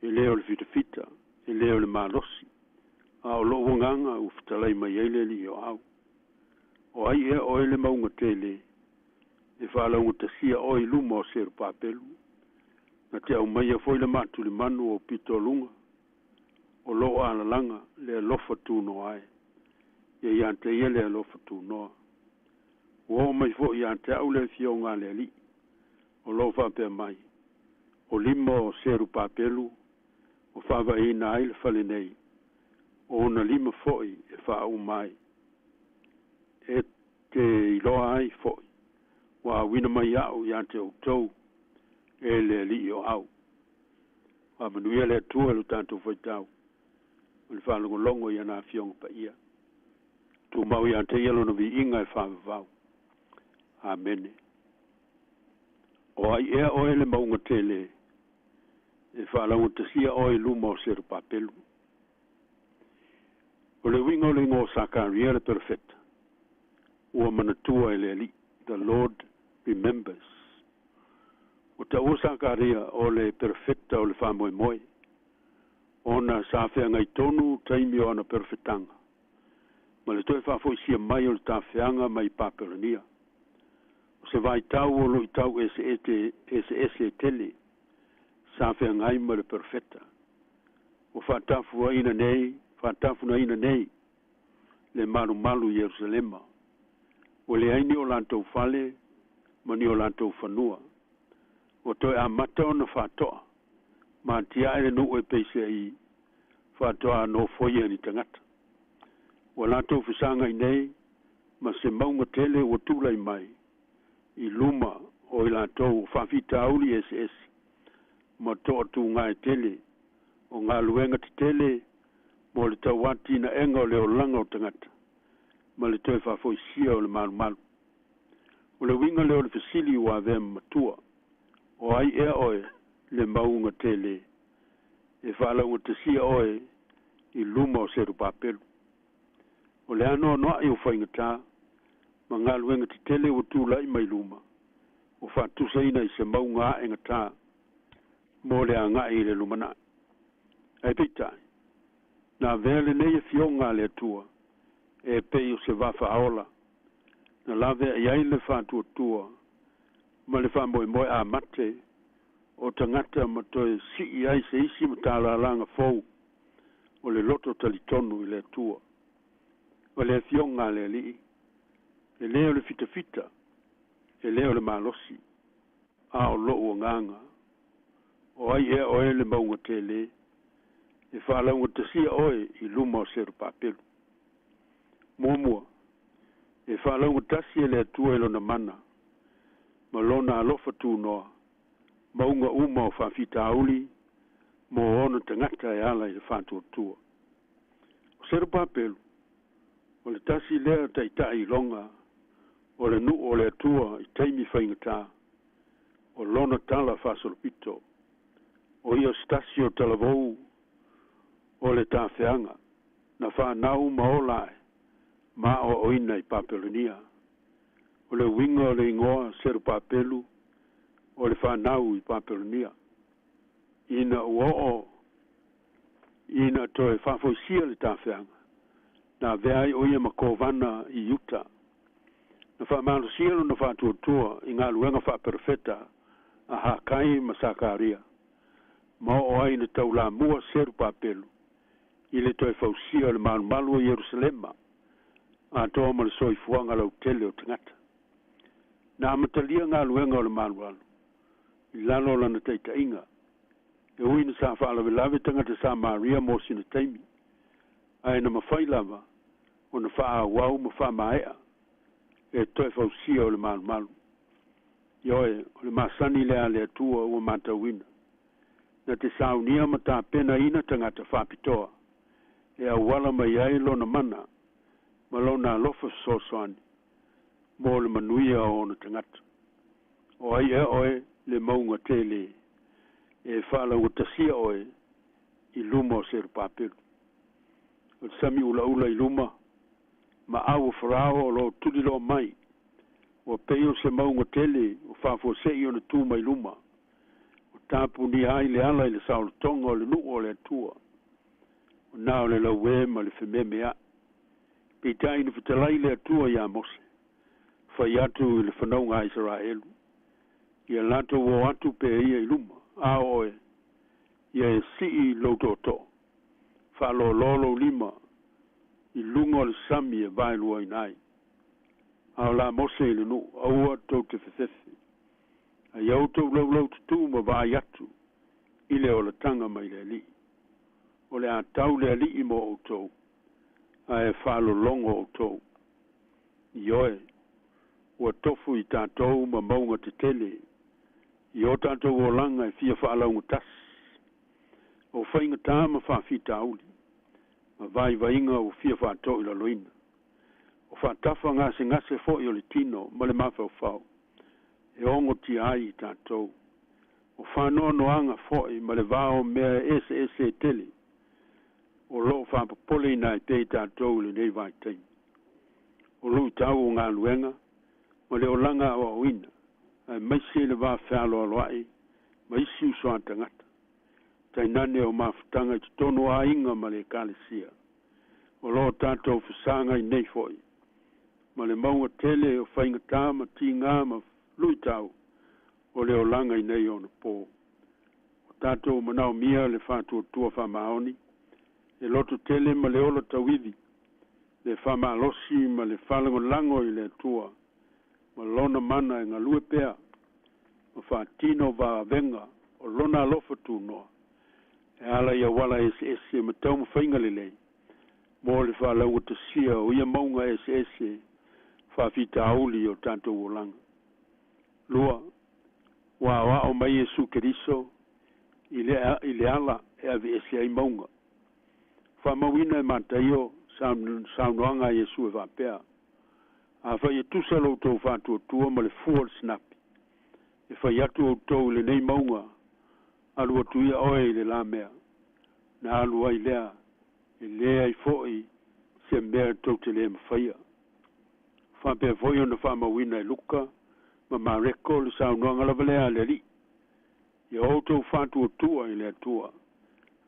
E lē o le fitafita, e lē o le malosi. A o lo'u agaga ua fetalai mai ai le ali'i o au. O ai ea oe le mauga tele e fa'alaugatasia oe i luma o Serupapelu. Na te aumaia foi le matulimanu o pito luga. O loo alalaga le alofa tunoa e. Ia iā te ia le alofa tunoa. Ua oo mai foʻi iā te a'u le afioga a le Aliʻi o loo faapea mai, o lima o Serupapelu ua faavaeina ai le fale nei, o ona lima foʻi e faauma ai. E te iloa ai foʻi ua auina mai aʻu iā te outou e le Alii o au. Faamanuia le Atua i lo tatou faitau ma le faalogologo i ana Afioga Paia. Tumau iā te ia lona viiga e faavavau. Amene. O ai ea oe le mauga tele e faalaugatasia oe i luma o Serupapelu. O le uiga o le igoa o Sakaria le perofeta, ua manatua e le Alii, the Lord remembers. Ua taua Sakaria o le perofeta o le faamoemoe, ona sa feagai tonu taimi o ana perofetaga, ma le toe faafoisia mai o le tafeaga mai Papelonia. O se vaitau o luitau eseese e tele sa feagai ma le perofeta. Ua faatafuaina nei, faatafunaina nei le malumalu i Ierusalema. Ua leai ni o latou fale ma ni o latou fanua. Ua toe amata ona faatoa ma atiae le nuu e peiseai faatoa nofoia ni tagata. Ua latou fesagai nei ma se mauga tele ua tulai mai i luma o i latou o faafitauli eseese ma toatuga e tele o galuega tetele mo le tauatinaega o le olaga o tagata ma le toe faafoisia o le malumalu. O le uiga lea o le fesili ua avea ma matua, o ai ea oe le mauga tele e faalaugatasia oe i luma o Serupapelu. O le anoanoaʻi o faigatā ma galuega tetele ua tulai mai luma ua faatusaina i se mauga aegatā mo le agaʻi i le lumanai. Ae peitai, na avea lenei afioga a le Atua e pei o se vā faaola na laveai ai le faatuatua ma le faamoemoe amate o tagata ma toe sii ai se isi matalalaga fou o le loto talitonu i le Atua. O le afioga a le Alii, e lē o le fitafita, e lē o le malosi, a o loʻu agaga. O ai ea oe le mauga tele e faalaugatasia oe i luma o Serupapelu. Muamua, e faalaugatasi e le Atua i lona mana ma lona alofa tunoa mauga uma o faafitauli mo ona tagata e ala i le faatuatua. O Serupapelu, o le tasi lea taitai iloga o le nuu o le Atua i taimi faigatā, o lona tala faasolopito, o ia o se tasi o talavou o le tafeaga na fanau ma ola ae ma aoaoina i Papelonia. O le uiga o le igoa Serupapelu o le fanau i Papelonia. Ina ua oo ina toe faafoisia le tafeaga, na avea ai o ia ma kovana i Iuta. Na faamalosia lona faatuatua i galuega faaperofeta a Hakai ma Sakaria, ma oo ai ina taulamua Serupapelu i le toe fausia o le malumalu o Ierusalema, atoa ma le soifuaga lautele o tagata. Na amatalia galuega o le malualu i lalo o lana taitaiga, e ui ina sa faalavelave tagata Samaria mo sina taimi, ae na mafai lava ona faaauau ma faamaea e toe fausia o le malumalu. Ioe, o le masani lea a le Atua ua matauina, na te saunia ma tapenaina tagata faapitoa e auala mai ai lona mana ma lona alofa fesoasoani mo le manuia o ona tagata. O ai ea oe le mauga tele e faalaugatasia oe i luma o Serupapelu. O le sami ulaula i luma ma au o Farao o loo tuliloa mai, ua pei o se mauga tele ua faafuaseʻi ona tu mai luma, ua tapunia ai le ala i le saolotoga o le nuu o le Atua, o na o le lauē ma le fememeaʻi. Peitai na fetalai le Atua iā Mose, fai atu i le fanauga a Isaraelu, ia latou o atu pea ia i luma, a o oe, ia e sii lou tootoo, Faalōlō lou lima i luga o le sami e vaeluaina ai. A o la Mose i le nuu, aua tou te fefefe. A ia outou laulau tutū ma vaai atu i le olataga mai le Alii. O le a tau le Alii mo outou, ae faalologo outou. Ioe, ua tofu i tatou ma mauga tetele i o tatou olaga e fia faalaugatasi. O faigatā ma faafitauli, ma vaivaiga ua fia faatoilaloina. O faatafa gasegase foi o le tino ma le mafaufau, e ogotia ai i tatou. O faanoanoaga foi ma le va o mea eseese e tele, o loo faapopoleina ai pea i tatou i lenei vaitaimi. O luitau o galuega ma le olaga aoaoina, aemaise le va fealoaloai ma isi uso a tagata. Tainane o mafutaga i totonu o aiga ma le ekalesia. O loo tatou fesagai nei foi ma le mauga tele o faigatā ma tigā ma luitau o le olaga i nei ona pō. O tatou manaomia le faatuatua faamaoni, e loto tele ma le ola tauivi, le faamalosi ma le faalagolago i le Atua, ma lona mana e galue pea, ma faatino vaavega o lona alofa tunoa, e ala i auala eseese ma taumafaiga lelei, mo le faalaugatasia o ia mauga eseese faafitauli o tatou olaga. 2. Ua aoao mai Iesu Keriso i le ala e aveese ai mauga. Faamauina e Mataio saunoaga a Iesu e faapea, Afai e tusa lo outou faatuatua ma le fua o le sinapi, e fai atu outou i lenei mauga, alu atu ia oe i le lamea, na alu ai lea, e leai foi se mea tou te le mafaia. Faapea foi ona faamauina e Luka ma Mareko le saunoaga lava lea a le Alii, ia outou faatuatua i le Atua,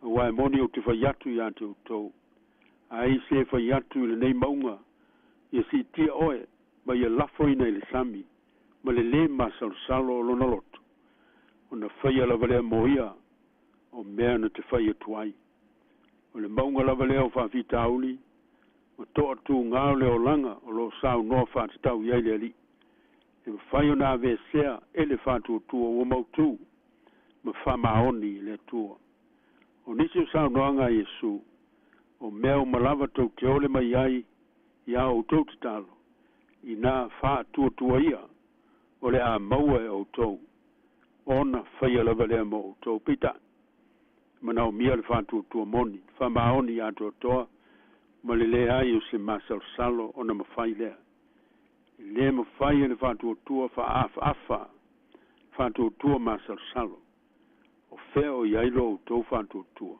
auā e moni ou te fai atu iā te outou, ai se fai atu i lenei mauga, ia siitia oe ma ia lafoina i le sami, ma le lē masalosalo o lona loto, ona faia lava lea mo ia o mea na te fai atu ai. O le mauga lava lea o faafitauli, ma toatūgā o le olaga o loo saunoa faatatau i ai le Alii, e mafai ona aveesea e le faatuatua ua mautū ma faamaoni i le Atua. O nisi o saunoaga a Iesu, o mea uma lava tou te ole mai ai iā outou tatalo, inā faatuatua ia, o le a maua e outou, ona faia lava lea mo outou. Peitai, e manaomia le faatuatua moni, faamaoni atoatoa, ma le leai o se masalosalo ona mafai lea. E lē mafai e le faatuatua faaafaafa faatuatua masalosalo. O fea o i ai lo outou faatuatua?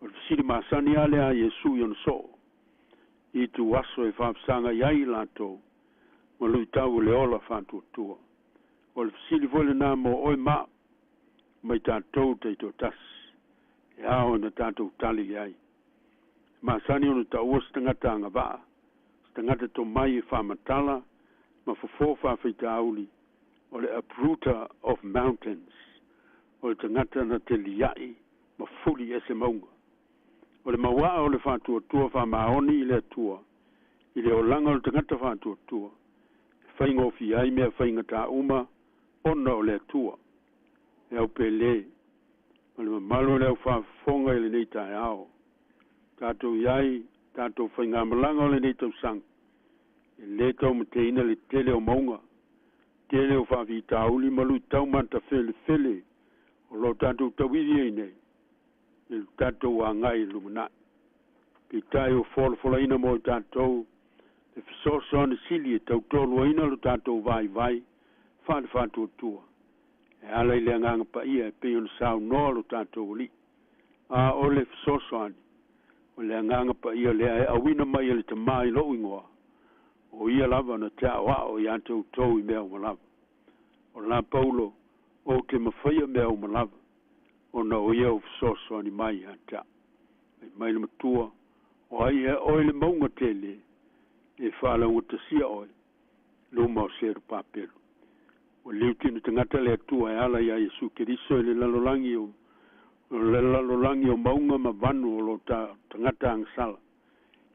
O le fesili masani a lea a Iesu i ona soo, i ituaso e faafesagai ai i latou ma luitau o le ola faatuatua. O le fesili foi lenā mo oe ma a'u mai tatou taitoatasi, e ao ona tatou tali i ai. E masani ona taua se tagata agavaa, se tagata tomai e faamatala ma fofō faafaitauli, o le uprooter of mountains, o le tagata na te lia'i ma fuli ese mauga. O le mauaa o le faatuatua faamaoni i le Atua, i le olaga o le tagata faatuatua, e faigofie ai mea faigatā uma ona o le Atua. E au pēlē, ma le mamalu o le aufaafofoga i lenei taeao, tatou i ai tatou faigamalaga o lenei tausaga, e lē taumateina le tele o mauga, tele o faafitauli ma luitau matafelefele o loo tatou tauivi ai nei i le tatou agai i lumanai. Peitai o folafolaina mo i tatou le fesoasoani sili e tautoluaina lo tatou vaivai faale-faatuatua, e ala i le Agaga Paia e pei ona saunoa lo tatou Alii. A o le fesoasoani, o le Agaga Paia lea e auina mai e le Tamā i lou igoa, o ia lava na te aoao iā te outou i mea uma lava. O la Paulo, ou te mafaia mea uma lava, ona o ia o fesoasoani mai ia te a'u. Fai mai le matua, o ai ea oe le mauga tele e faalaugatasia oe luma o Serupapelu. Ua liutino tagata le Atua e ala iā Iesu Keriso i le lalolagi o O le lalolagi o mauga ma vanu o lo tagata agasala,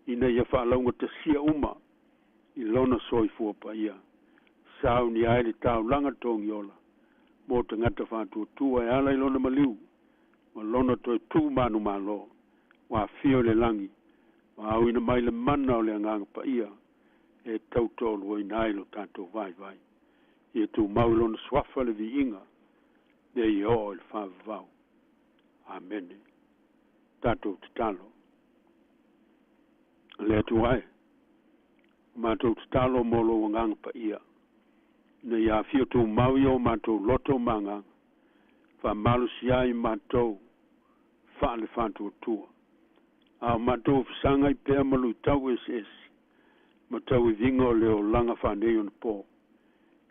ina ia faalauga uma i lona soifua paia. Sauni ai le taulaga togiola mo tagata faatuatua e ala i lona maliu ma lona toe tu manumalo ua afio i le lagi ma auina mai le mana o le agaga paia e tautoaluaina ai lo tatou vaivai. Ia tumau i lona suafa le viiga nei oo i le faavavau. Amene. Tatou tatalo. Le Atua e, matou tatalo mo lou agaga paia, ina ia afio tumau i o matou loto ma agaga, faamalosi ai matou faale faatuatua. A o matou fesagai pea ma luitau eseese, ma tauiviga o le olaga faaneionapo po,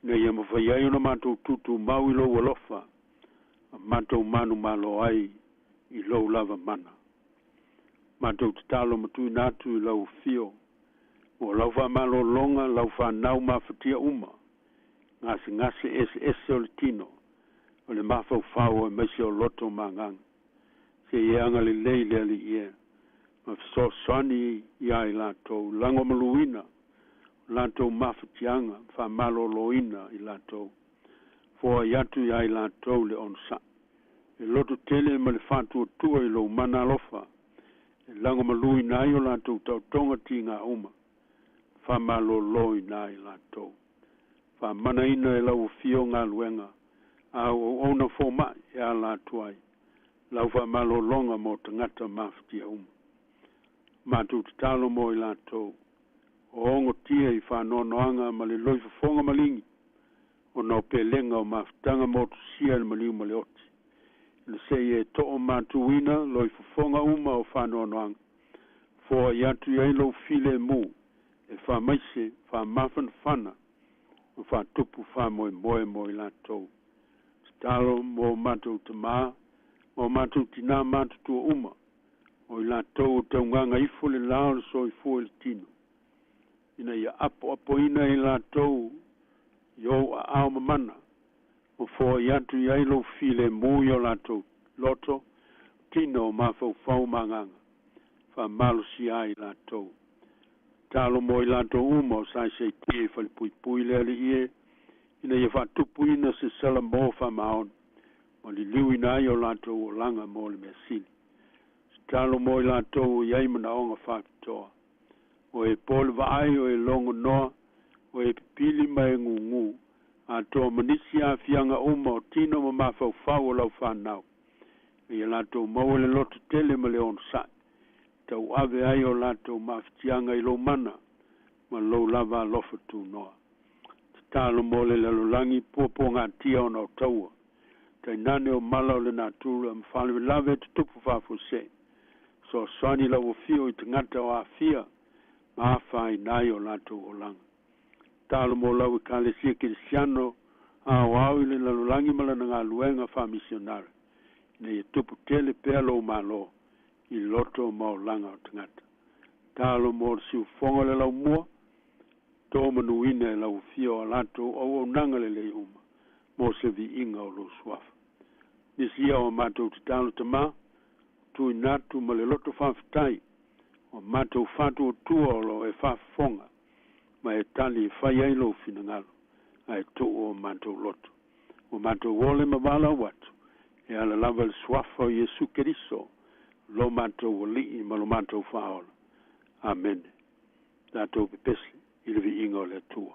ina ia mafai ai ona matou tutumau i lou alofa, ma matou manumalo ai i lou lava mana. Matou tatalo ma tuuina atu i lau afio, mo lau faamalologa lau fanau mafatia uma, gasegase eseese o le tino, o le mafaufau aemaise o loto ma agaga. Se i e agalelei le Alii e, ma fesoasoani iā i latou, lagomaluina o latou mafatiaga, faamaloloina i latou, foai atu iā i latou le onosa'i. E loto tele ma le faatuatua i lou mana alofa, e lagomaluina ai o latou taotoga tiga uma, faamaloloina ai latou. Faamanaina e lau afio galuega, a auauna foma'i e ala atu ai, lau faamalologa mo tagata mafatia uma. Matou tatalo mo i latou, o ogotia i faanoanoaga ma le loifofoga maligi, ona o pelega o mafutaga motusia i le maliu ma le oti. Ina se'i e to'omatuina loifofoga uma o faanoanoaga, foai atu i ai lou filemu, e faamaise, faamafanafana, ma faatupu faamoemoe mo i latou. Tatalo mo matou tamā, ma o matou tinā matutua uma, o i latou o taugaga ifo le la o le soifua i le tino, ina ia apoapoina i latou i ou aao mamana, ma foai atu i ai lou filemu i o latou loto, tino o mafaufau ma agaga, faamalosia ai latou. Tatalo mo i latou uma o saesaitia i falepuipui le Alii e, ina ia faatupuina se salamo faamaoni, ma liliuina ai o latou olaga mo le measili. Tatalo mo i latou o i ai manaoga faapitoa, o e po le vaai, o e logonoa, o e pipili ma e gugū, atoa ma nisi aafiaga uma o tino ma mafaufau o lau fanau, ia latou maua le loto tele ma le onosa'i, tauave ai o latou mafatiaga i lou mana, ma lou lava alofa tunoa. Tatalo mo le lalolagi puapuagatia ona o taua, tainane o mala o le natura ma faalavelave e tutupu faafuasei, fesoasoani lau afio i tagata o aafia ma afaina ai o latou olaga. Tatalo mo lau Ekalesia Kerisiano aoao i le lalolagi ma lana galuega faamisionare, ina ia tupu tele pea lou malo i loto ma olaga o tagata. Tatalo mo le siufofoga o le laumua, tomanuina e lau afio o latou auaunaga lelei uma, mo se viiga o lou suafa. Nisi ia o matou tatalo tamā, tuuina atu ma le loto faafetai, o matou faatuatua o loo e faafofoga, ma e tali e fai ai lou finagalo, ae tuu o matou loto. Ua matou ole ma valaau atu, e ala lava i le suafa o Iesu Keriso, lo matou alii ma lo matou faaola. Amene. Tatou pepesi i le viiga o le Atua.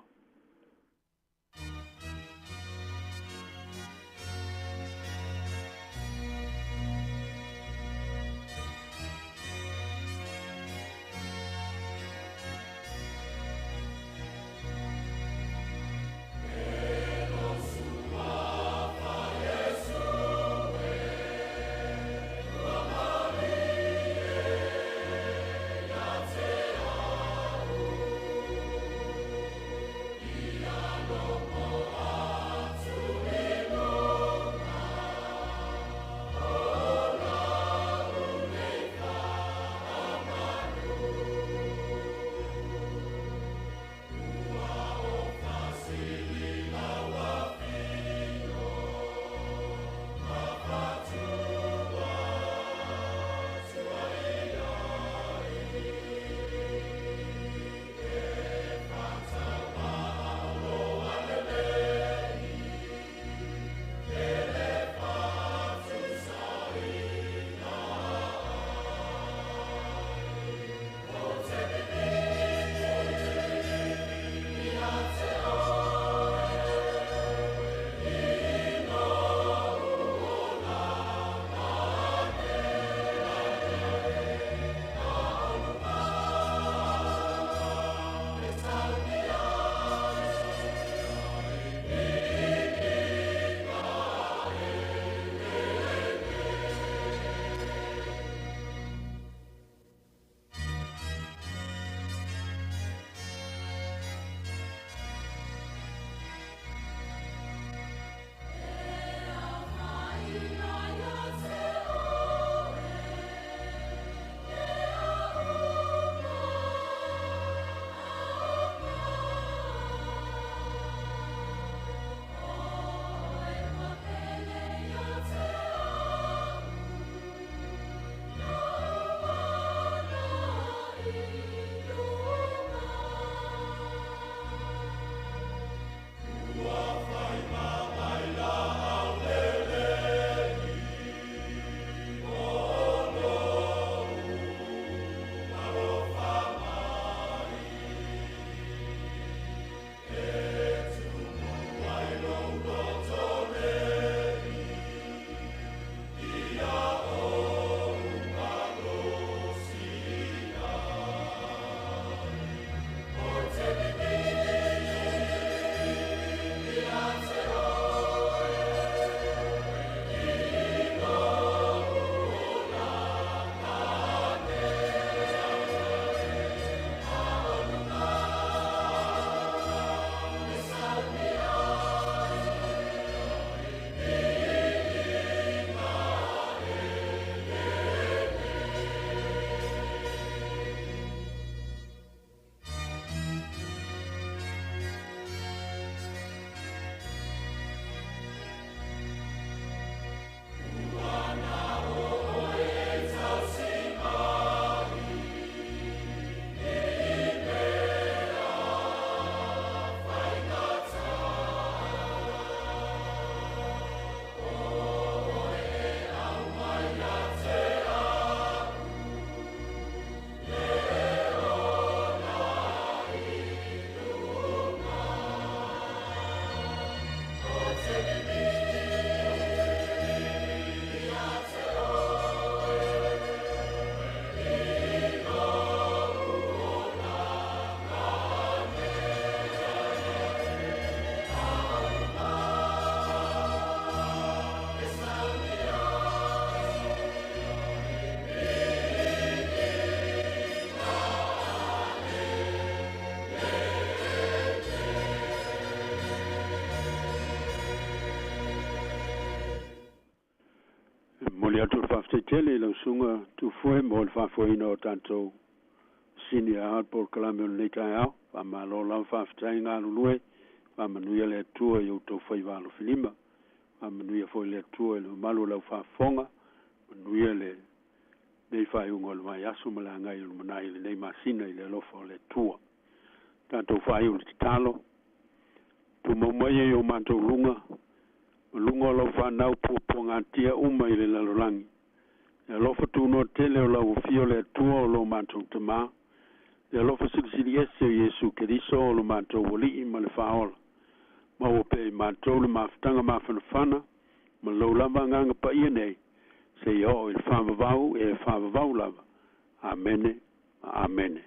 Momoli atu le faafetai tele i lau susuga Tufue mo le faafoeina o tatou sini a polokalame o lenei taeao. Faamalo lava faafetai galulue, faamanuia le Atua i outou faiva alofilima, faamanuia foi le Atua i le mamalu o le aufaafofoga, manuia lenei faaiuga o le vaiaso ma le agai i le lumanai i lenei masina i le alofa o le Atua. Tatou faaiu le tatalo, tumau mai e i o matou luga, ma luga o lau fanau puapuagatia uma i le lalolagi. Le alofa tunoa tele o lau afio le Atua o lo matou Tamā, le alofa silisili ese o Iesu Keriso o lo matou Alii ma le Faaola. Maua pea i matou le mafutaga mafanafana ma lou lava agaga paia nei, seia oo i le faavavau e faavavau lava. Amene ma Amene.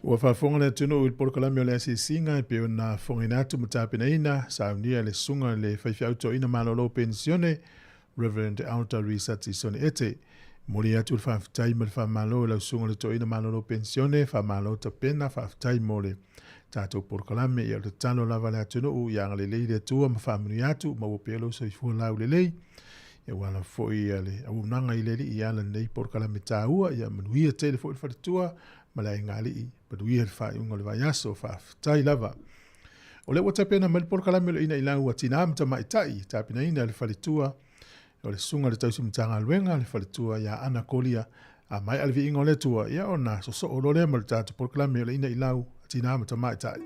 Ua faafofoga le atunuu i le polokalame o le asiasiga e pei ona fofogaina atu ma tapenaina, saunia le susuga i le faifeau toeaina malolo penisione, Reverend Elder Risati Sone Ete. Momoli atu le faafetai ma le faamalo i lau susuga i le toeaina malolo penisione, faamalo tapena, faafetai mo le tatou polokalame. Ia o le tatalo lava le atunuu ia agalelei le Atua ma faamanuia atu, maua pea lou soifua laulelei. Ia ua ala foi le auaunaga i le Alii e ala lenei polokalame taua, ia manuia tele foi le faletua ma le aiga alii, manuia le faaiuga o le vaiaso, faafetai lava. O lea ua tapena mai le polokalame o le ina i lau tina ma tamaitai, tapenaina le faletua o le susuga i le tausi Matagaluega, le faletua ia Ana Kolia, a maea le viiga o le Atua, ia ona sosoo loa lea ma le tatou polokalame o le ina i lau tina ma tamaitai.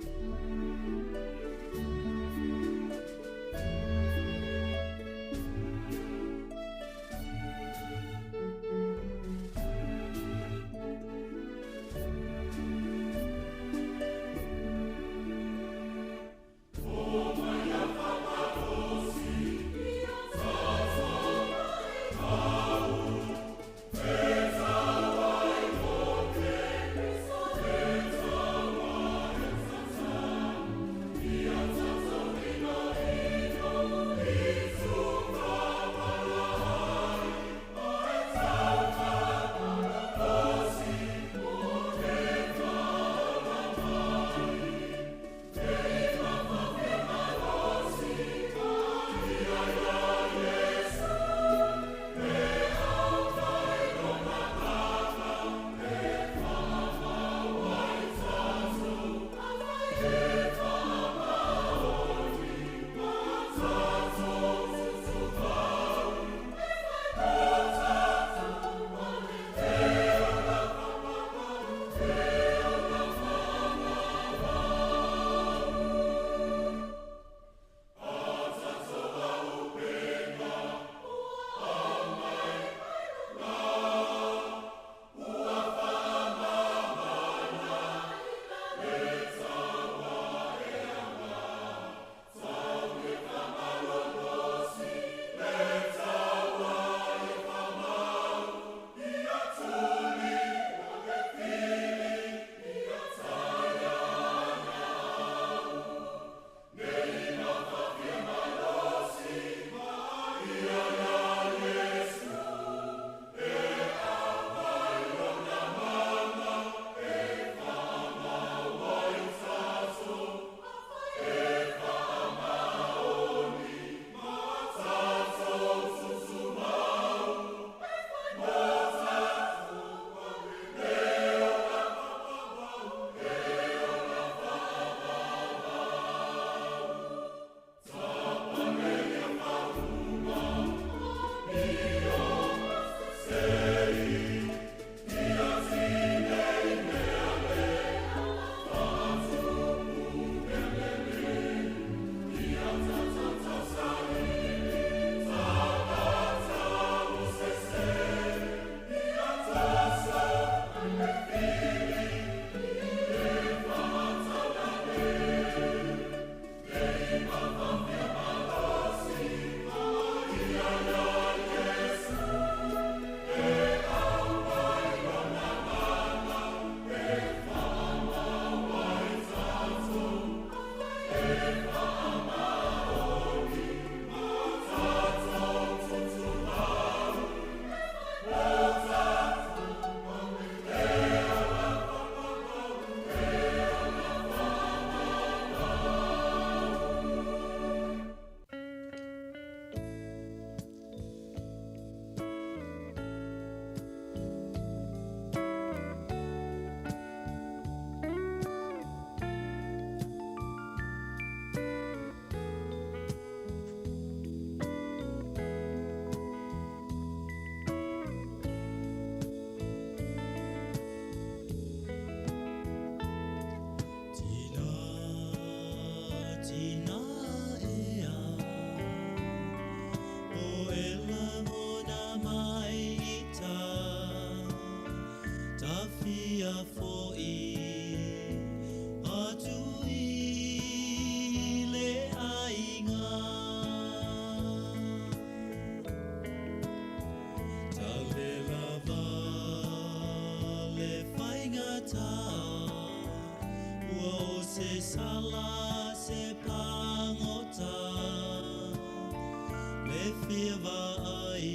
fia vaai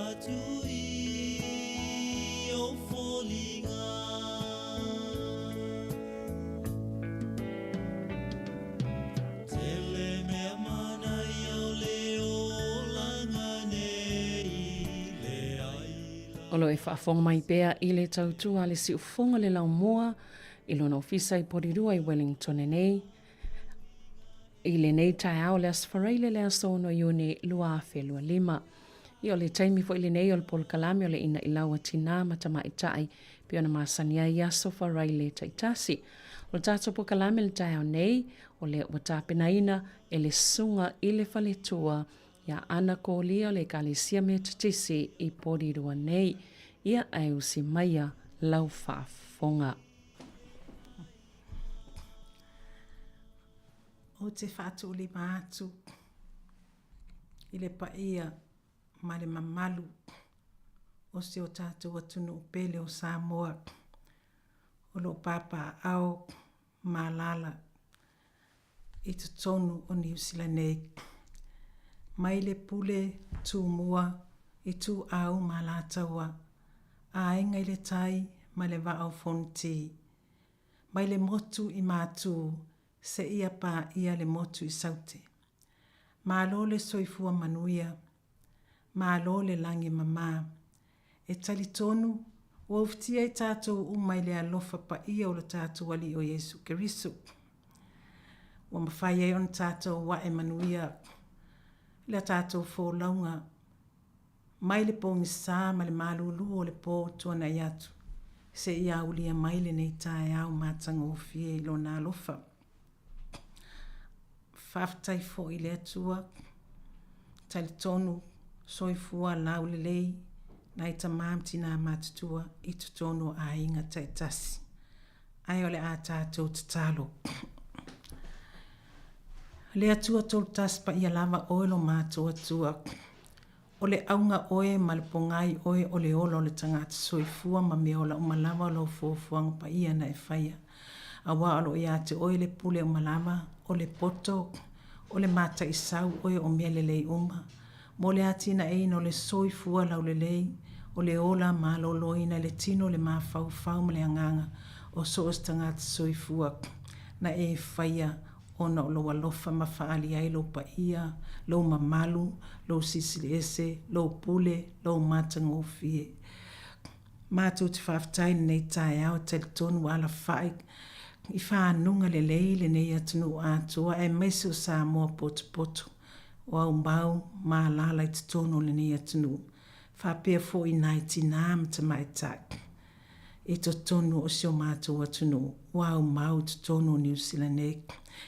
atu i ou foliga. Tele mea manaia o le olaga nei, leai. O lo o e faafofoga mai pea i le tautua a le siufofoga le laumua i lona ofisa i Porirua i Wellington nei i lenei taeao le Aso Faraile le aso 6 Iuni 2025. Ia o le taimi foi lenei o le polokalame o le Ina'ilau a Tinā ma Tamaitai pei ona masani ai i aso Faraile taitasi. O le tatou polokalame i le taeao nei, o lea ua tapenaina e le Susuga i le Faletua ia Ana Kolia o le Ekalesia Metotisi i Porirua nei. Ia ae usi maia lau faafofoga. Ou te faatuulima atu i le paia ma le mamalu o si o tatou atunuu pele o Samoa o lo o papaaao ma alaala i totonu o Niu Sila nei. Mai le pule Tumua, Ituau ma Alataua, Aiga i le Tai ma le Vaa o Fonoti. Mai le motu i Matū seia paia le motu i Saute. Malo le soifua manuia, malo le lagi mama. E talitonu, ua ufitia i tatou uma i le alofa paia o lo tatou Alii o Iesu Keriso. Ua mafai ai ona tatou ae manuia i la tatou folauga mai le pogisa ma le malulu o le po ua tuanai atu, seia aulia mai lenei taeao matagofie i Lona alofa. Faafetai foi i le Atua, talitonu soifua laulelei nai tama ma tina matutua i totonu o aiga taitasi. Ae o le a tatou tatalo. Le Atua Tolutasi paia lava oe lo matou Atua. O le auga oe ma le pogai oe o le ola o le tagata soifua ma mea ola uma lava o lau fuafuaga paia na e faia. Aua o lo o ia te oe le pule uma lava, o le poto, o le mataisau oe o mea lelei uma, mo le atinaeina o le soifua laulelei, o le ola maloloina i le tino, le mafaufau ma le agaga o so o se tagata soifua na e faia ona o lou alofa ma faaali ai lou paia, lou mamalu, lou silisili ese, lou pule, lou matagofie. Matou te faafetai i lenei taeao e talitonu ua alafai i fanuga lelei lenei atunuu atoa aemaise o Samoa potopoto o aumau ma alaala i totonu o lenei atunuu faapea foi nai tinā ma tamaitai i totonu o si o matou atunuu ua aumau i totonu o Niu Sila nei.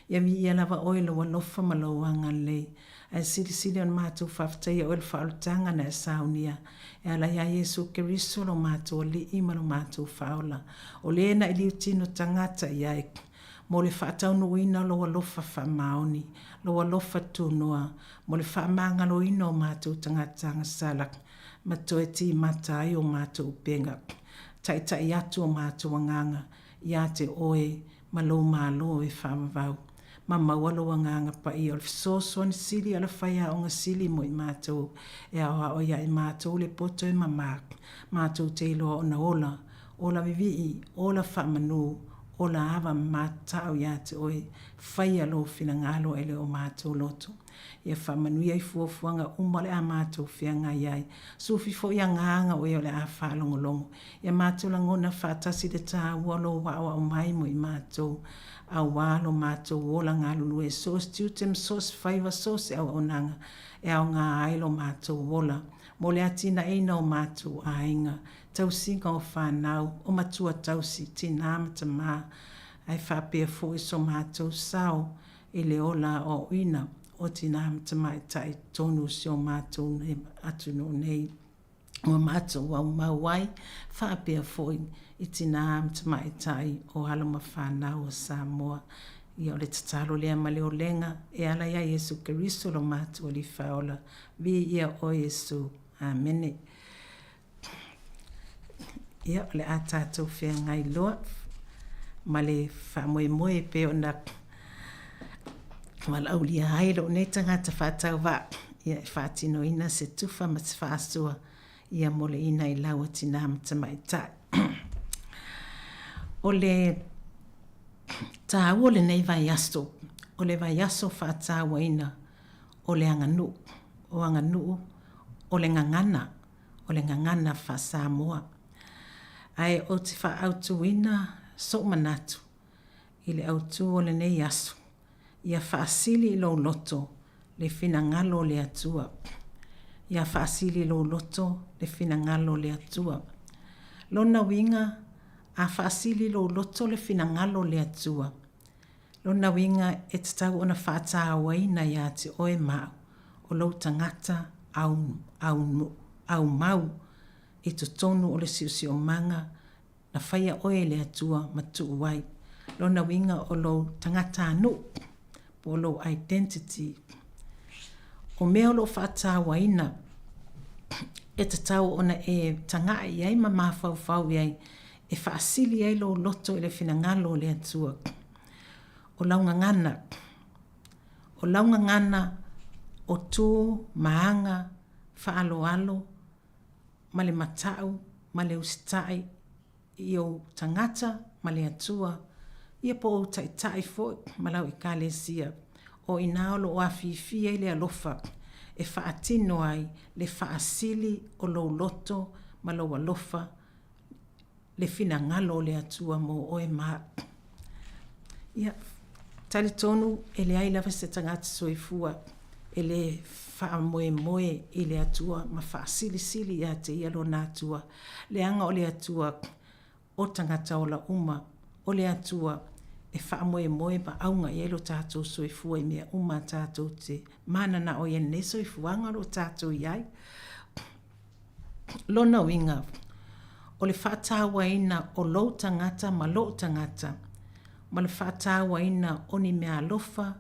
Ia viia lava oe i lou alofa ma lou agalelei, ae silisili ona matou faafetaia oe i le faaolataga na e saunia e ala iā Iesu Keriso lo matou Alii ma lo matou Faaola, o le na e liutino tagata i ai, mo le faataunuuina o lou alofa faamaoni, lou alofa tunoa, mo le faamagaloina o matou tagata agasala. ma toe timata ai o matou upega. Taitai atu o matou agaga ia te Oe ma Lou Malo e faavavau, ma maua Lou Agaga Paia o le fesoasoani sili a le Faiaoga Sili mo i matou, e aoao ia i matou le poto e mama, matou te iloa ona ola, ola vivii, ola faamanu, ola ava ma matau ia te Oe, faia Lou finagalo e le o matou loto. Ia faamanuia i fuafuaga uma o le a matou feagai ai. Sufi foi agaga o e o le a faalogologo. Ia matou lagona faatasi le taua o lou aoao mai mo i matou, auā lo matou ola galulue i so o se tiute ma so o se faiva, so o se auaunaga e aoga ai lo matou ola mo le atinaeina o matou aiga, tausiga o fanau, o matua tausi, tinā ma tamā, ae faapea foi so matou sao i le ola aoaoina o tinā ma tamaitai i totonu o si o matou atunuu nei. Ua matou aumau ai faapea foi i tinā ma tamaitai o alo ma fanau o Samoa. Ia o le tatalo lea ma le olega e ala iā Iesu Keriso lo matou Alii Faaola. Viia oe Iesu. Amene. Ia, o le a tatou feagai loa ma le faamoemoe e pei ona Valaaulia ai lou nei tagata faatauvaa ia e faatinoina se tufa ma se faasoa ia mo le ina i lau a tinā ma tamaitai. O le tāua o lenei vaiaso, o le vaiaso faatauaina o le aganuu, o aganuu o le gagana, o le gagana faa-Samoa. Ae ou te faaautuina sou manatu i le autu o lenei aso, ia faasili i lou loto le finagalo o le Atua. Ia faasili i lou loto le finagalo o le Atua. Lona uiga, a faasili i lou loto le finagalo o le Atua, lona uiga e tatau ona faatauaina ia te oe ma au, o lou tagata au, au, aumau i totonu o le siosiomaga na faia oe e le Atua ma tuu ai. Lona uiga o lou tagatanuu po o lou identity. O mea o lo o faatauaina e tatau ona e taga'i i ai ma mafaufau i ai e faasili ai lou loto i le finagalo o le Atua. O lau gagana, o lau gagana o tu ma aga faaaloalo ma le mata'u ma le usita'i i ou tagata ma le Atua, ia po o ou taitai foi ma lau Ekalesia, o i ina o lo o afifi ai le alofa e faatino ai le faasili o lou loto ma lou alofa le finagalo o le Atua mo oe ma au. Ia, talitonu e leai lava se tagata soifua e lē faamoemoe i le Atua ma faasilisili ia te ia lona Atua, leaga o le Atua o tagata ola uma, o le Atua e faamoemoe ma auga i ai lo tatou soifua i mea uma tatou te mananao i ai i lenei soifuaga o lo o tatou i ai. Lona uiga, o le faatauaina o lou tagata ma lou tagata, ma le faatauaina o ni meaalofa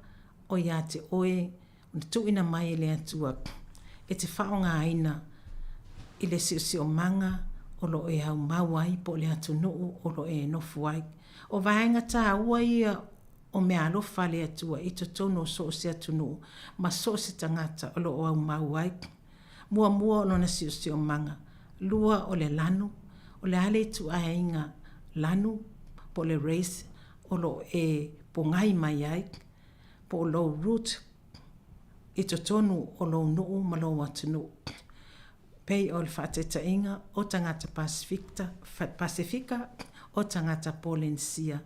o ia te oe na tuuina mai e le Atua e te faaaogaina i le siosiomaga o lo o e aumau ai po o le atunuu o lo o e nofo ai. O vaega taua ia o meaalofa a le Atua i totonu o so o se atunuu ma so o se tagata o lo o aumau ai. Muamua o lona siosiomaga, lua o le lanu, o le a le ituaiga lanu po o le race o lo o e pogai mai ai, po o lou root i totonu o lou nuu ma lou atunuu. Pei o le faataitaiga o tagata Pasefika, o tagata Polenisia.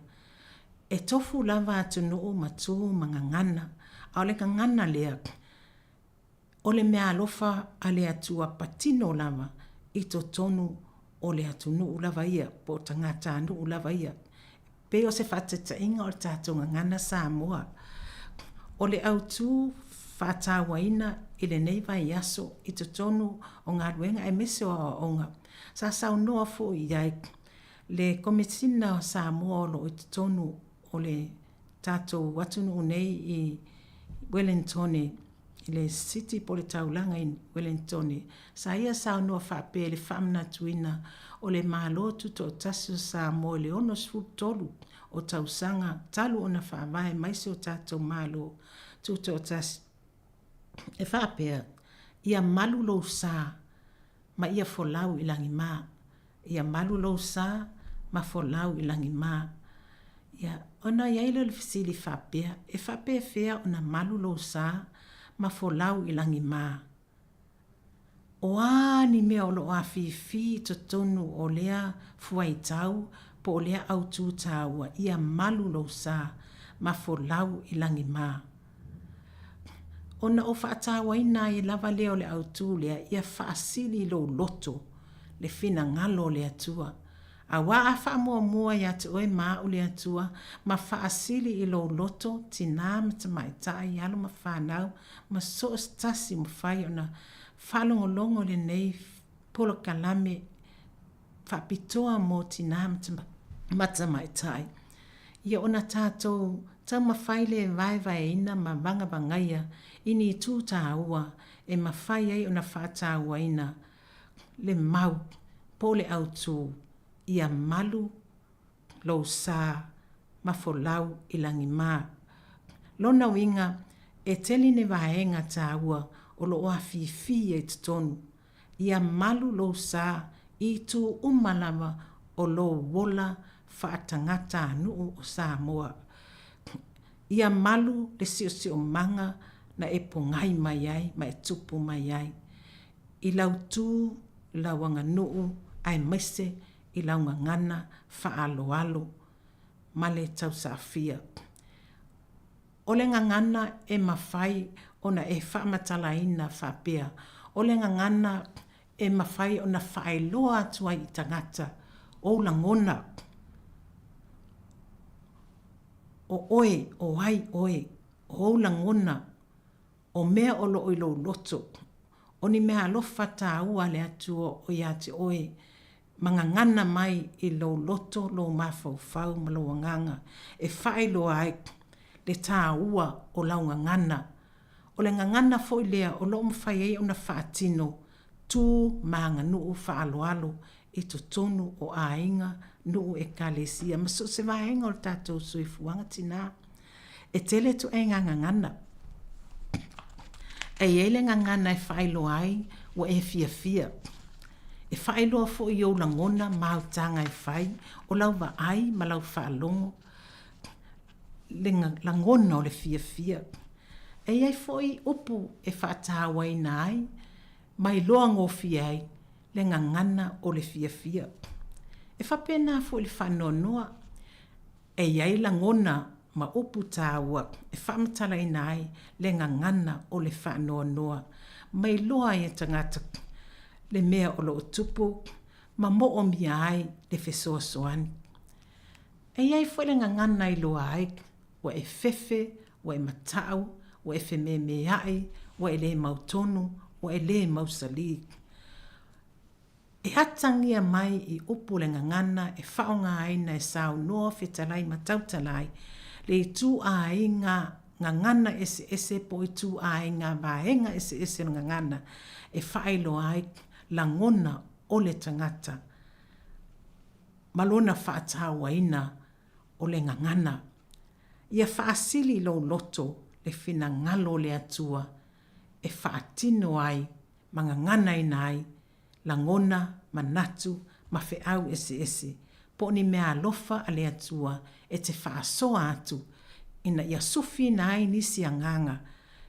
E tofu lava atunuu ma tu ma gagana, a o le gagana lea, O le meaalofa a le Atua patino lava i totonu o le atunuu lava ia, po o tagatanuu lava ia. Pei o se faataitaiga o le tatou gagana Samoa. O le autu faatauaina i lenei vaiaso i totonu o galuega aemaise o aoaoga, sa saunoa foi i ai le Komesina o Samoa o lo o i totonu o le tatou atunuu nei i Wellingtone i le city po o le taulaga i Wellingtone, sa ia saunoa faapea i le faamanatuina o le Malo Tutoatasi o Samoa i le 63 o tausaga talu ona faavae mai si o tatou Malo Tutoatasi, e faapea, Ia malu lou sa ma ia folau i lagima. Ia malu lou sa ma folau i lagima. Ia, ona i ai lea o le fesili faapea, e faapefea ona malu lou sa ma folau i lagima? O a ni mea o lo o afifi i totonu o lea fuaitau po o lea autū tāua, ia malu lou sa ma folau i lagima? Ona o faatauaina ai lava lea o le autū lea, ia faasili i lou loto le finagalo o le Atua. Auā a faamuamua ia te oe ma au le Atua, ma faasili i lou loto, tinā ma tamaitai, alo ma fanau, ma so o se tasi mafai ona faalogologo i lenei polokalame faapitoa mo tinā ma tamaitai, ia ona tatou taumafai lea e vaevaeina ma vagavagaia i ni itu tāua e mafai ai ona faatauaina le mau po o le autū ia malu lou sa ma folau i lagima. Lona uiga, e tele ni vaega tāua o lo o afifi ai i totonu. Ia malu lou sa i itu uma lava o lou ola faatagata-nuu o Samoa. Ia malu le siosiomaga na e pogai mai ai ma e tupu mai ai, i lau tu, lau aganuu aemaise i lau gagana faaaloalo ma le tausaafia. O le gagana e mafai ona e faamatalaina faapea, o le gagana e mafai ona faailoa atu ai i tagata ou lagona, o oe, o ai oe, o ou lagona, o mea o lo o i lou loto, o ni meaalofa tāua a le Atua o ia te oe, ma gagana mai i lou loto, lou mafaufau ma lou agaga, e faailoa ai le tāua o lau gagana. O le gagana foi lea o lo o mafai ai ona faatino tu ma aganuu faaaloalo i totonu o aiga, nuu, ekalesia ma so o se vaega o le tatou soifuaga tinā. E tele ituaiga gagana. E i ai le gagana e faailoa ai ua e fiafia. E faailoa foi i ou lagona ma autaga e fai, o lau vaai ma lau faalogo, le lagona o le fiafia. E i ai foi upu e faatauaina ai ma iloa gofie ai le gagana o le fiafia. E faapena foi i le faanoanoa. E i ai lagona ma upu taua e faamatalaina ai le gagana o le faanoanoa ma iloa ai e tagata le mea o lo o tupu ma moomia ai le fesoasoani. E i ai foi le gagana e iloa ai ua e fefe, ua e matau, ua e fememeai, ua e le mautonu, ua e le mausali. E atagia mai i upu le gagana e faaaogaina e saunoa, fetalai ma tautala ai le ituaiga gagana eseese po o ituaiga vaega eseese o le gagana e faailoa ai lagona o le tagata ma lona faatauaina o le gagana. Ia faasili i lou loto le finagalo o le Atua e faatino ai ma gaganaina ai lagona, manatu, ma feau eseese, po o ni meaalofa a le Atua e te faasoa atu ina ia sufiina ai nisi agaga,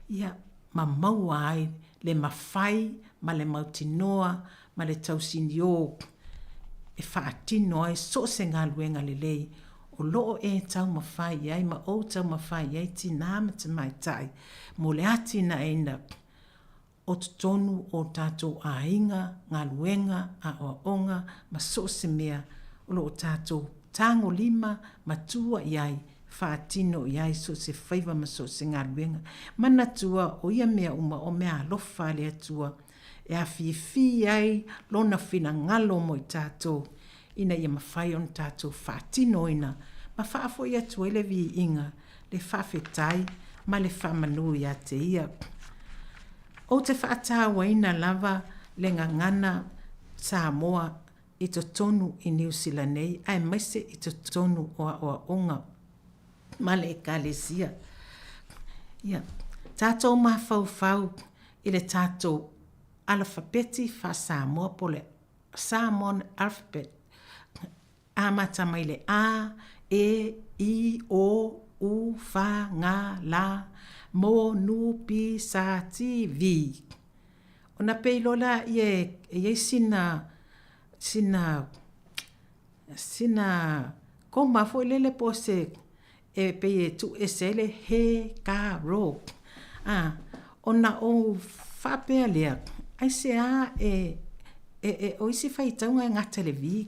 ia, ma maua ai le mafai ma le mautinoa ma le tausiniō e faatino ai so o se galuega lelei o lo o e taumafai i ai ma ou taumafai i ai tinā ma tamaitai mo le atinaeina o totonu o tatou aiga, galuega, aoaoga ma so o se mea o lo o tatou tagolima ma tua i ai, faatino i ai so o se faiva ma so o se galuega. Manatua o ia mea uma o meaalofa a le Atua e afifi ai Lona finagalo mo i tatou ina ia mafai ona tatou faatinoina ma faafoi atu ai le viiga, le faafetai ma le faamanu ia te Ia. Ou te faatauaina lava le gagana Samoa i totonu i Niu Sila nei aemaise i totonu o aoaoga ma le Ekalesia. Ia tatou mafaufau i le tatou alafapeti faa-Samoa po o le Samoan alphabet, amata mai le A, E, I, O, U, F, G, L, M, N, P, S, T, V. Ona pei loa lea e i ai sina, sina, sina koma foi lele po o se, e pei e tuu ese ai le he, ka, ro. A, ona ou faapea lea, aisea e, e, e, o isi faitauga e gata i le V,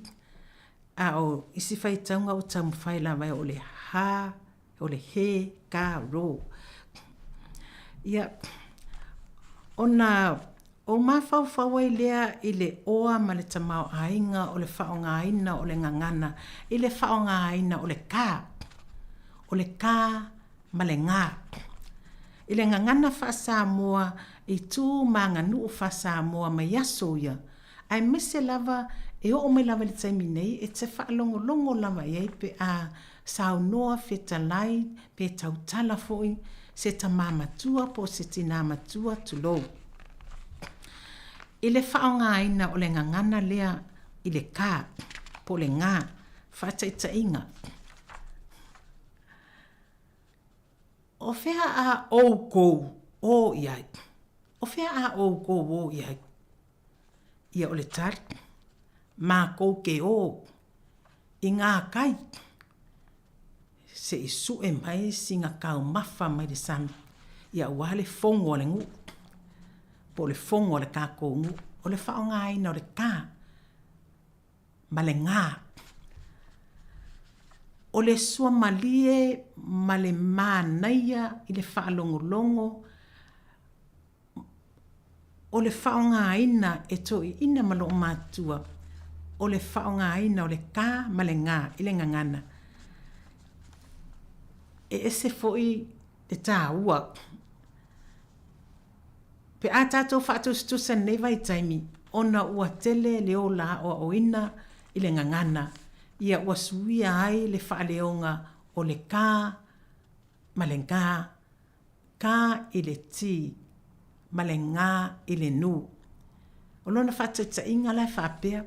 a o isi faitauga ua taumafai lava e oo i le ha, o le he, ka, ro. Ia, ona ou mafaufau ai lea i le oa ma le tamaoaiga o le faaaogaina o le gagana i le faaaogaina o le ka, o le ka ma le ga. I le gagana faa-Samoa i tu ma aganuu faa-Samoa mai aso ia, aemaise lava E oo mai lava i le taimi nei, e te faalogologo lava i ai pe a saunoa, fetalai, pe tautala foi se tamā matua po o se tinā matua, tulou. I le faaaogaina o le gagana lea i le ka, po o le ga, faataitaiga, O fea a ʻoukou ō i ai? O fea a ʻoukou ō i ai? Ia o le tali, mākou ke ō i ngā kai se i suʻe mai sina taumafa mai le sami, ia aua le fono a le nuu, po o le fono a le tatou nuu, o le faaaogaina o le ka ma le ga. O le suamalie ma le manaia i le faalogologo O le faaaogaina e toeaiina ma loomatua, o le faaaogaina o le ka ma le ga i le gagana. E ese foi le taua. Pe a tatou faatusatusa i lenei vaitaimi, ona ua tele le ola aoaoina i le gagana, ia ua suia ai le faaleoga o le ka ma le ga Ka i le ti ma le ga i le nu. O lona faataitaiga la e faapea,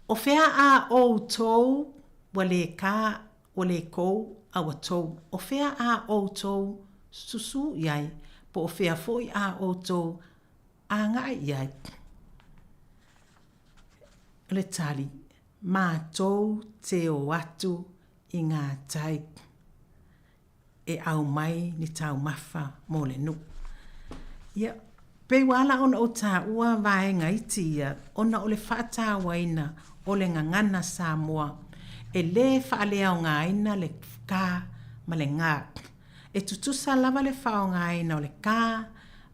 O fea a outou ua le ka, ua le kou, a ua tou? O fea a outou susū i ai, po o fea foi a outou agai i ai? O le tali, Matou te o atu i ngā tai e aumai ni taumafa mo le nuu. Ia, pei ua ala ona ou taua vaega iti ia ona o le faatauaina o le gagana Samoa e lē faaleaogaina le ka ma le ga. E tutusa lava le faaaogaina o le ka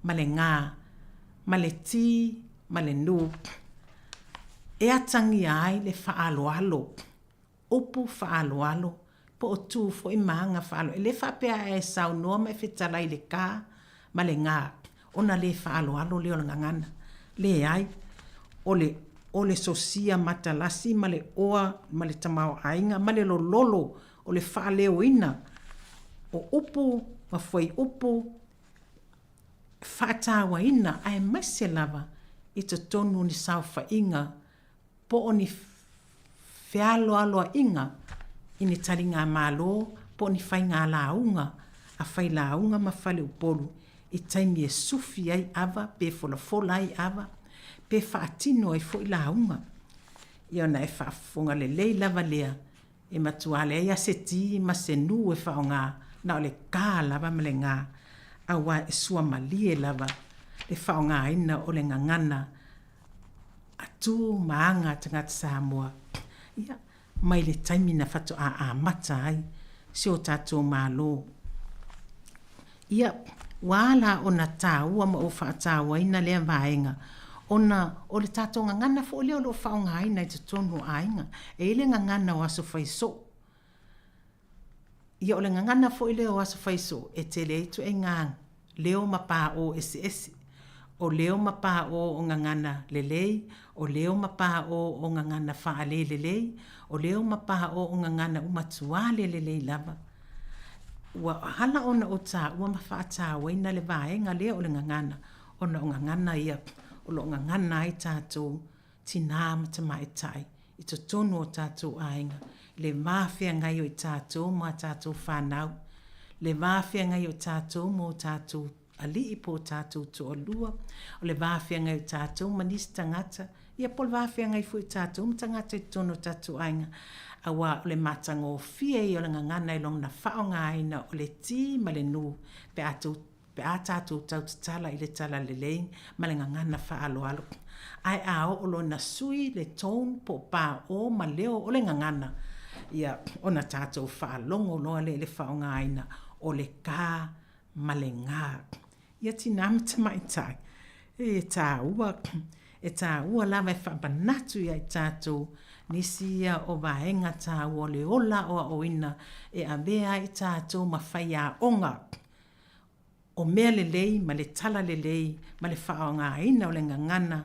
ma le ga ma le ti ma le nu e atagia ai le faaaloalo upu faaaloalo po o tu foi ma aga faaaloalo. E le faapea a e saunoa ma e fetalai i le ka ma le ga ona le faaaloalo lea o le gagana. Leai, o le o le sosia matalasi ma le oa ma le tamaoaiga ma le lololo o le faaleoina o upu ma fuaiupu faatauaina aemaise lava i totonu o ni saofaiga po o ni fealoaloaiga i ni taligamalo po o ni faigalauga a failauga ma faleupolu i taimi e sufi ai ava pe folafola ai ava pe faatino ai foi lauga. Ia ona e faafofoga lelei lava lea e matua leai lava se ti ma se nu e faaaoga, na o le ka lava ma le ga, aua e suamalie lava le faaaogaina o le gagana a tu ma aga a tagata Samoa, ia, mai le taimi na faatoa amata ai si o tatou Malo. Ia, ua ala ona taua ma ou faatauaina lea vaega, ona o le tatou gagana foi lea o lo o faaaogaina i totonu o aiga. E i ai le gagana o aso fai soo. Ia, o le gagana foi lea o aso fai soo, e tele ai ituaiga leo ma paō eseese. O leo ma paō o gagana lelei, o leo ma paō o gagana faalelelei, o leo ma paō o gagana ua matua le lelei lava. Ua ala ona ou taua ma faatauaina le vaega lea o le gagana, ona o gagana ia o lo o gagana ai tatou tinā ma tamaitai i totonu o tatou aiga, le va feagai o i tatou ma a tatou fanau, le va feagai o tatou ma o tatou alii po o tatou toalua, o le va feagai o tatou ma nisi tagata, ia po o le va feagai foi o tatou ma tagata i totonu o tatou aiga, aua o le matagofie ia o le gagana i lona faaaogaina o le ti ma le nu pe a tou pe a tatou tau tatala i le talalelei ma le gagana faaaloalo. Ae a oo loa ina sui le tone po o paō ma leo o le gagana, ia, ona tatou faalogo loa lea i le faaaogaina o le ka ma le ga. Ia tinā ma tamaitai, e taua, e taua lava e faamanatu ia i tatou nisi ia o vaega taua o le ola aoaoina e avea ai i tatou ma faiaoga. O mea lelei ma le tala lelei ma le faaaogaina o le gagana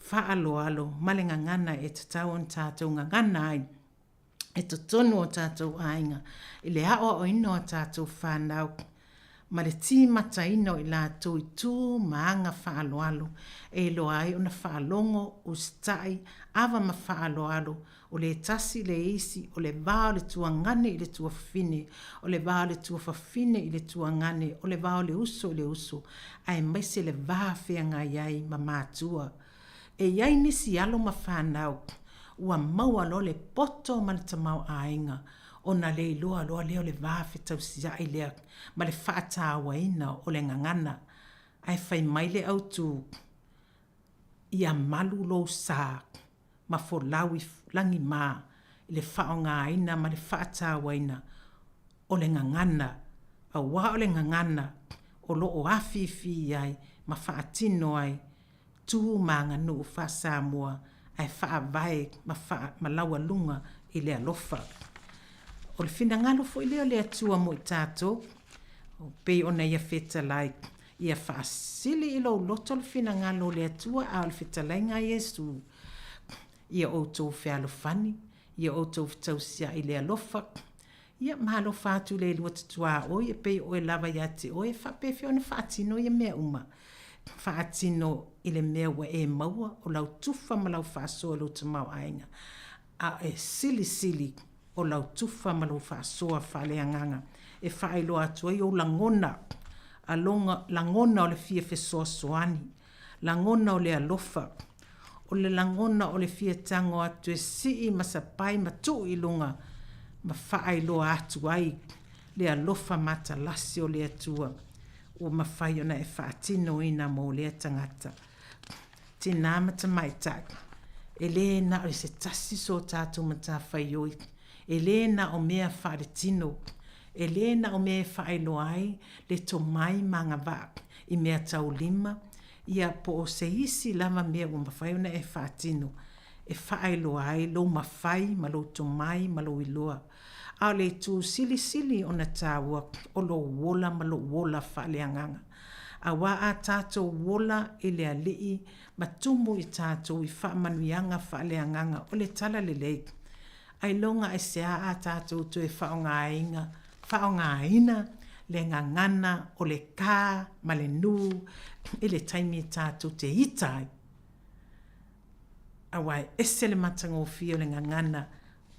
faaaloalo ma le gagana e tatau ona tatou gagana ai i totonu o tatou aiga i le aoaoina o a tatou fanau ma le timataina o i latou i tu ma aga faaaloalo e iloa ai ona faalogo, usitai, ava ma faaaloalo O le tasi le isi, o le va o le tuagane i le tuafafine, o le va o le tuafafine i le tuagane, o le va o le uso i le uso, aemaise le va feagai ai ma matua. E i ai nisi alo ma fanau ua maua loa le poto ma le tamaoaiga ona le iloa loa lea o le va fetausiai lea ma le faatauaina o le gagana. Ae fai mai le autu, Ia malu lou sa ma folau i lagimā i le faaaogaina ma le faatauaina o le gagana, aua o le gagana o lo o afifi ai ma faatino ai tu ma aganuu faa-Samoa ae faavae ma ma laualuga i le alofa. O le finagalo foi lea o le Atua mo i tatou, pei ona Ia fetalai, Ia faasili i lou loto le finagalo o le Atua a o le fetalaiga a Iesu. Ia outou fealofani, ia outou fetausiai i le alofa. Ia ma alofa atu i le lua tuaoi e pei o oe lava ia te oe, e faapefea ona faatino ia mea uma? Faatino i le mea ua e maua, o lau tufa ma lau faasoa i lou tamaoaiga, a e silisili o lau tufa ma lou faasoa faaleagaga e faailoa atu ai ou lagona, aloga, lagona o le fia fesoasoani, lagona o le alofa, o le lagona o le fia tago atu e sii ma sapai ma tuu i luga ma faailoa atu ai le alofa matalasi o le Atua ua mafai ona e faatinoina mo lea tagata. Tinā ma tamaitai, e lē na o se tasi so tatou matafaioi, e lē na o mea faaletino, e lē na o mea e faailoa ai le tomai ma agavaa i mea taulima, ia po o se isi lava mea ua mafai ona e faatino e faailoa ai lou mafai ma lou tomai ma lou iloa. A o le itu silisili ona taua o lou ola ma lou ola faaleagaga. Aua a tatou ola i le Alii ma tumu i tatou i faamanuiaga faaleagaga o le talalelei, ailoga aisea a tatou toe faaaogaina faaaogaina le gagana o le ka ma le nū i le taimi tatou te ita ai. Aua e ese le matagofie o le gagana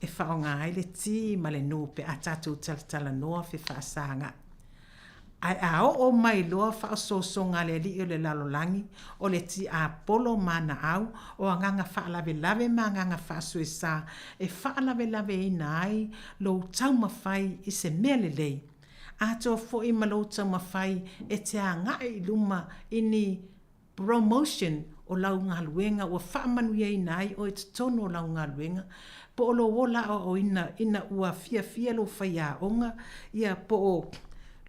e faaaoga ai le ti ma le nū pe a tatou talatalanoa fefaasaga'i. Ae a oo mai loa faaosoosoga a le alii o le lalolagi, o le tiapolo ma ana au, o agaga faalavelave ma agaga faasoesa e faalavelaveina ai lou taumafai i se mea lelei, atoa foi ma lou taumafai e te agai i luma i ni Promotion o lau galuega ua faamanuiaina ai oe i totonu o lau galuega, po o lou ola aoaoina ina ua fiafia lou faiaoga, ia po o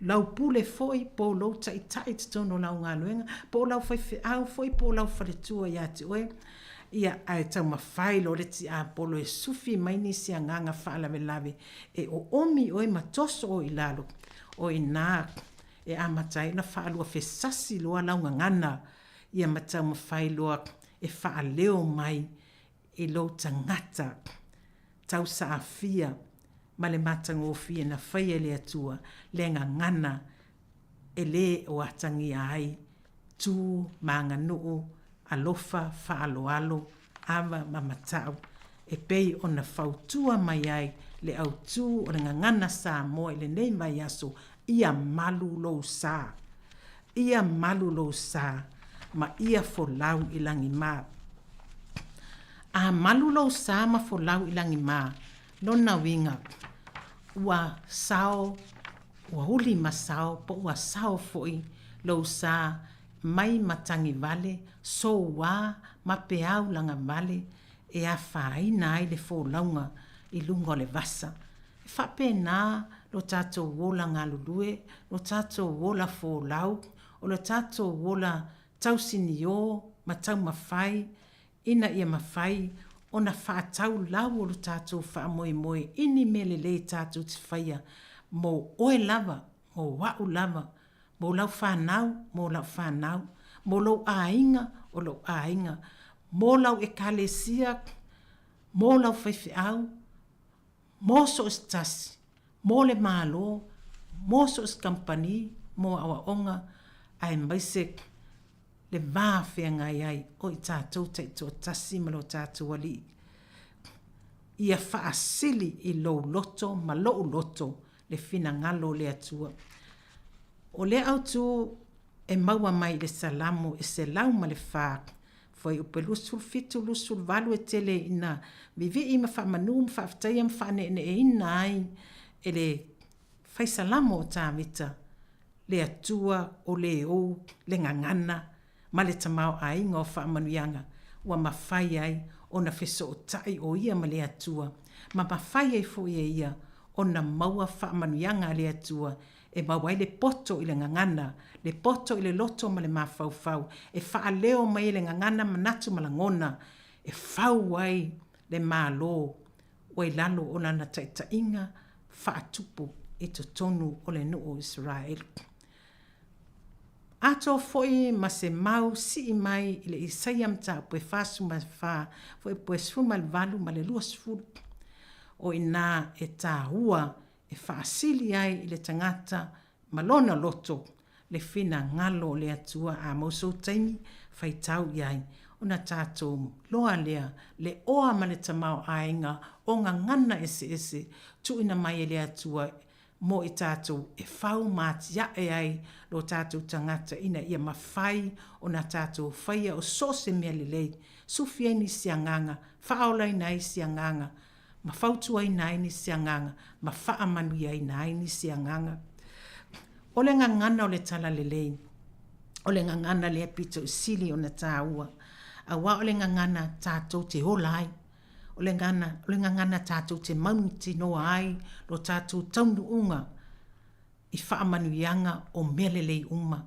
lau pule foi, po o lou taitai i totonu o lau galuega, po o lau faifeau foi, po o lau faletua ia te oe, ia ae taumafai loa le tiapolo e sufi mai nisi agaga faalavelave e oomi oe ma toso oe i lalo, o i ina e amata ai ona faaluafesasi loa lau gagana ia ma taumafai loa e faaleo mai i lou tagata tausaafia ma le matagofie na faia e le Atua le gagana e lē o atagia ai tu ma aganuu alofa, faaaloalo, ava ma matau e pei ona fautua mai ai le autu o le Gagana Samoa i lenei vaiaso, Ia malu lou sa. Ia malu lou sa ma ia folau i lagimā. A malu lou sa ma folau i lagimā, lona uiga, ua sao, ua uli ma sao po ua sao foi lou sa mai matagivale, soua ma peau lagavale e afaina ai le folauga i luga o le vasa. E faapena lo tatou ola galulue, lo tatou ola folau, o lo tatou ola tausinio ma taumafai ina ia mafai ona faatau lau o lo tatou faamoemoe i ni mea lelei tatou te faia mo oe lava, mo a'u lava. Mo lau fanau, mo lau fanau, mo lou aiga, o lou aiga, mo lau ekalesia, mo lau faifeau, mo so o se tasi, mo le Malo, mo so o se kamupani, mo aoaoga, aemaise le va feagai ai o i tatou taitoatasi ma lo tatou Alii. Ia faasili i lou loto ma lou loto le finagalo o le Atua. O lea autu e maua mai i le Salamo e 104, fuaiupu e 27, 28 e tele ina vivii ma faamanu ma faafetaia ma faaneeneeina ai e le Fai Salamo o Tavita, le Atua o le ou le gagana ma le tamaoaiga o faamanuiaga ua mafai ai ona fesootai o ia ma le Atua, ma mafai ai foi e ia ona maua faamanuiaga a le Atua e maua ai le poto i le gagana, le poto i le loto ma le mafaufau, e faaleo mai ai le gagana manatu ma lagona, e fau ai le Malo ua i lalo o lana taitaiga faatupu i totonu o le nuu o Isaraelu. Atoa foi ma se mau sii mai i le Isaia mataupu e 44, fuaiupu e 18 ma le 20. O i ina e tāua e faasili ai i le tagata ma lona loto le finagalo o le Atua a mau sou taimi faitau i ai, ona tatou loa lea le oa ma le tamaoaiga o gagana eseese tuuina mai e le Atua mo i tatou e fau ma atiae ai lo tatou tagata ina ia mafai ona tatou faia o so o se mea lelei, sufi ai nisi agaga, faaolaina ai isi agaga, ma fautuaina ai nisi agaga, ma faamanuiaina ai nisi agaga. O le gagana o le talalelei, o le gagana lea pito i sili ona tāua, auā o le gagana tātou te ola ai, o le gagana, o le gagana tātou te mautinoa ai lo tātou taunuuga i faamanuiaga o mea lelei uma.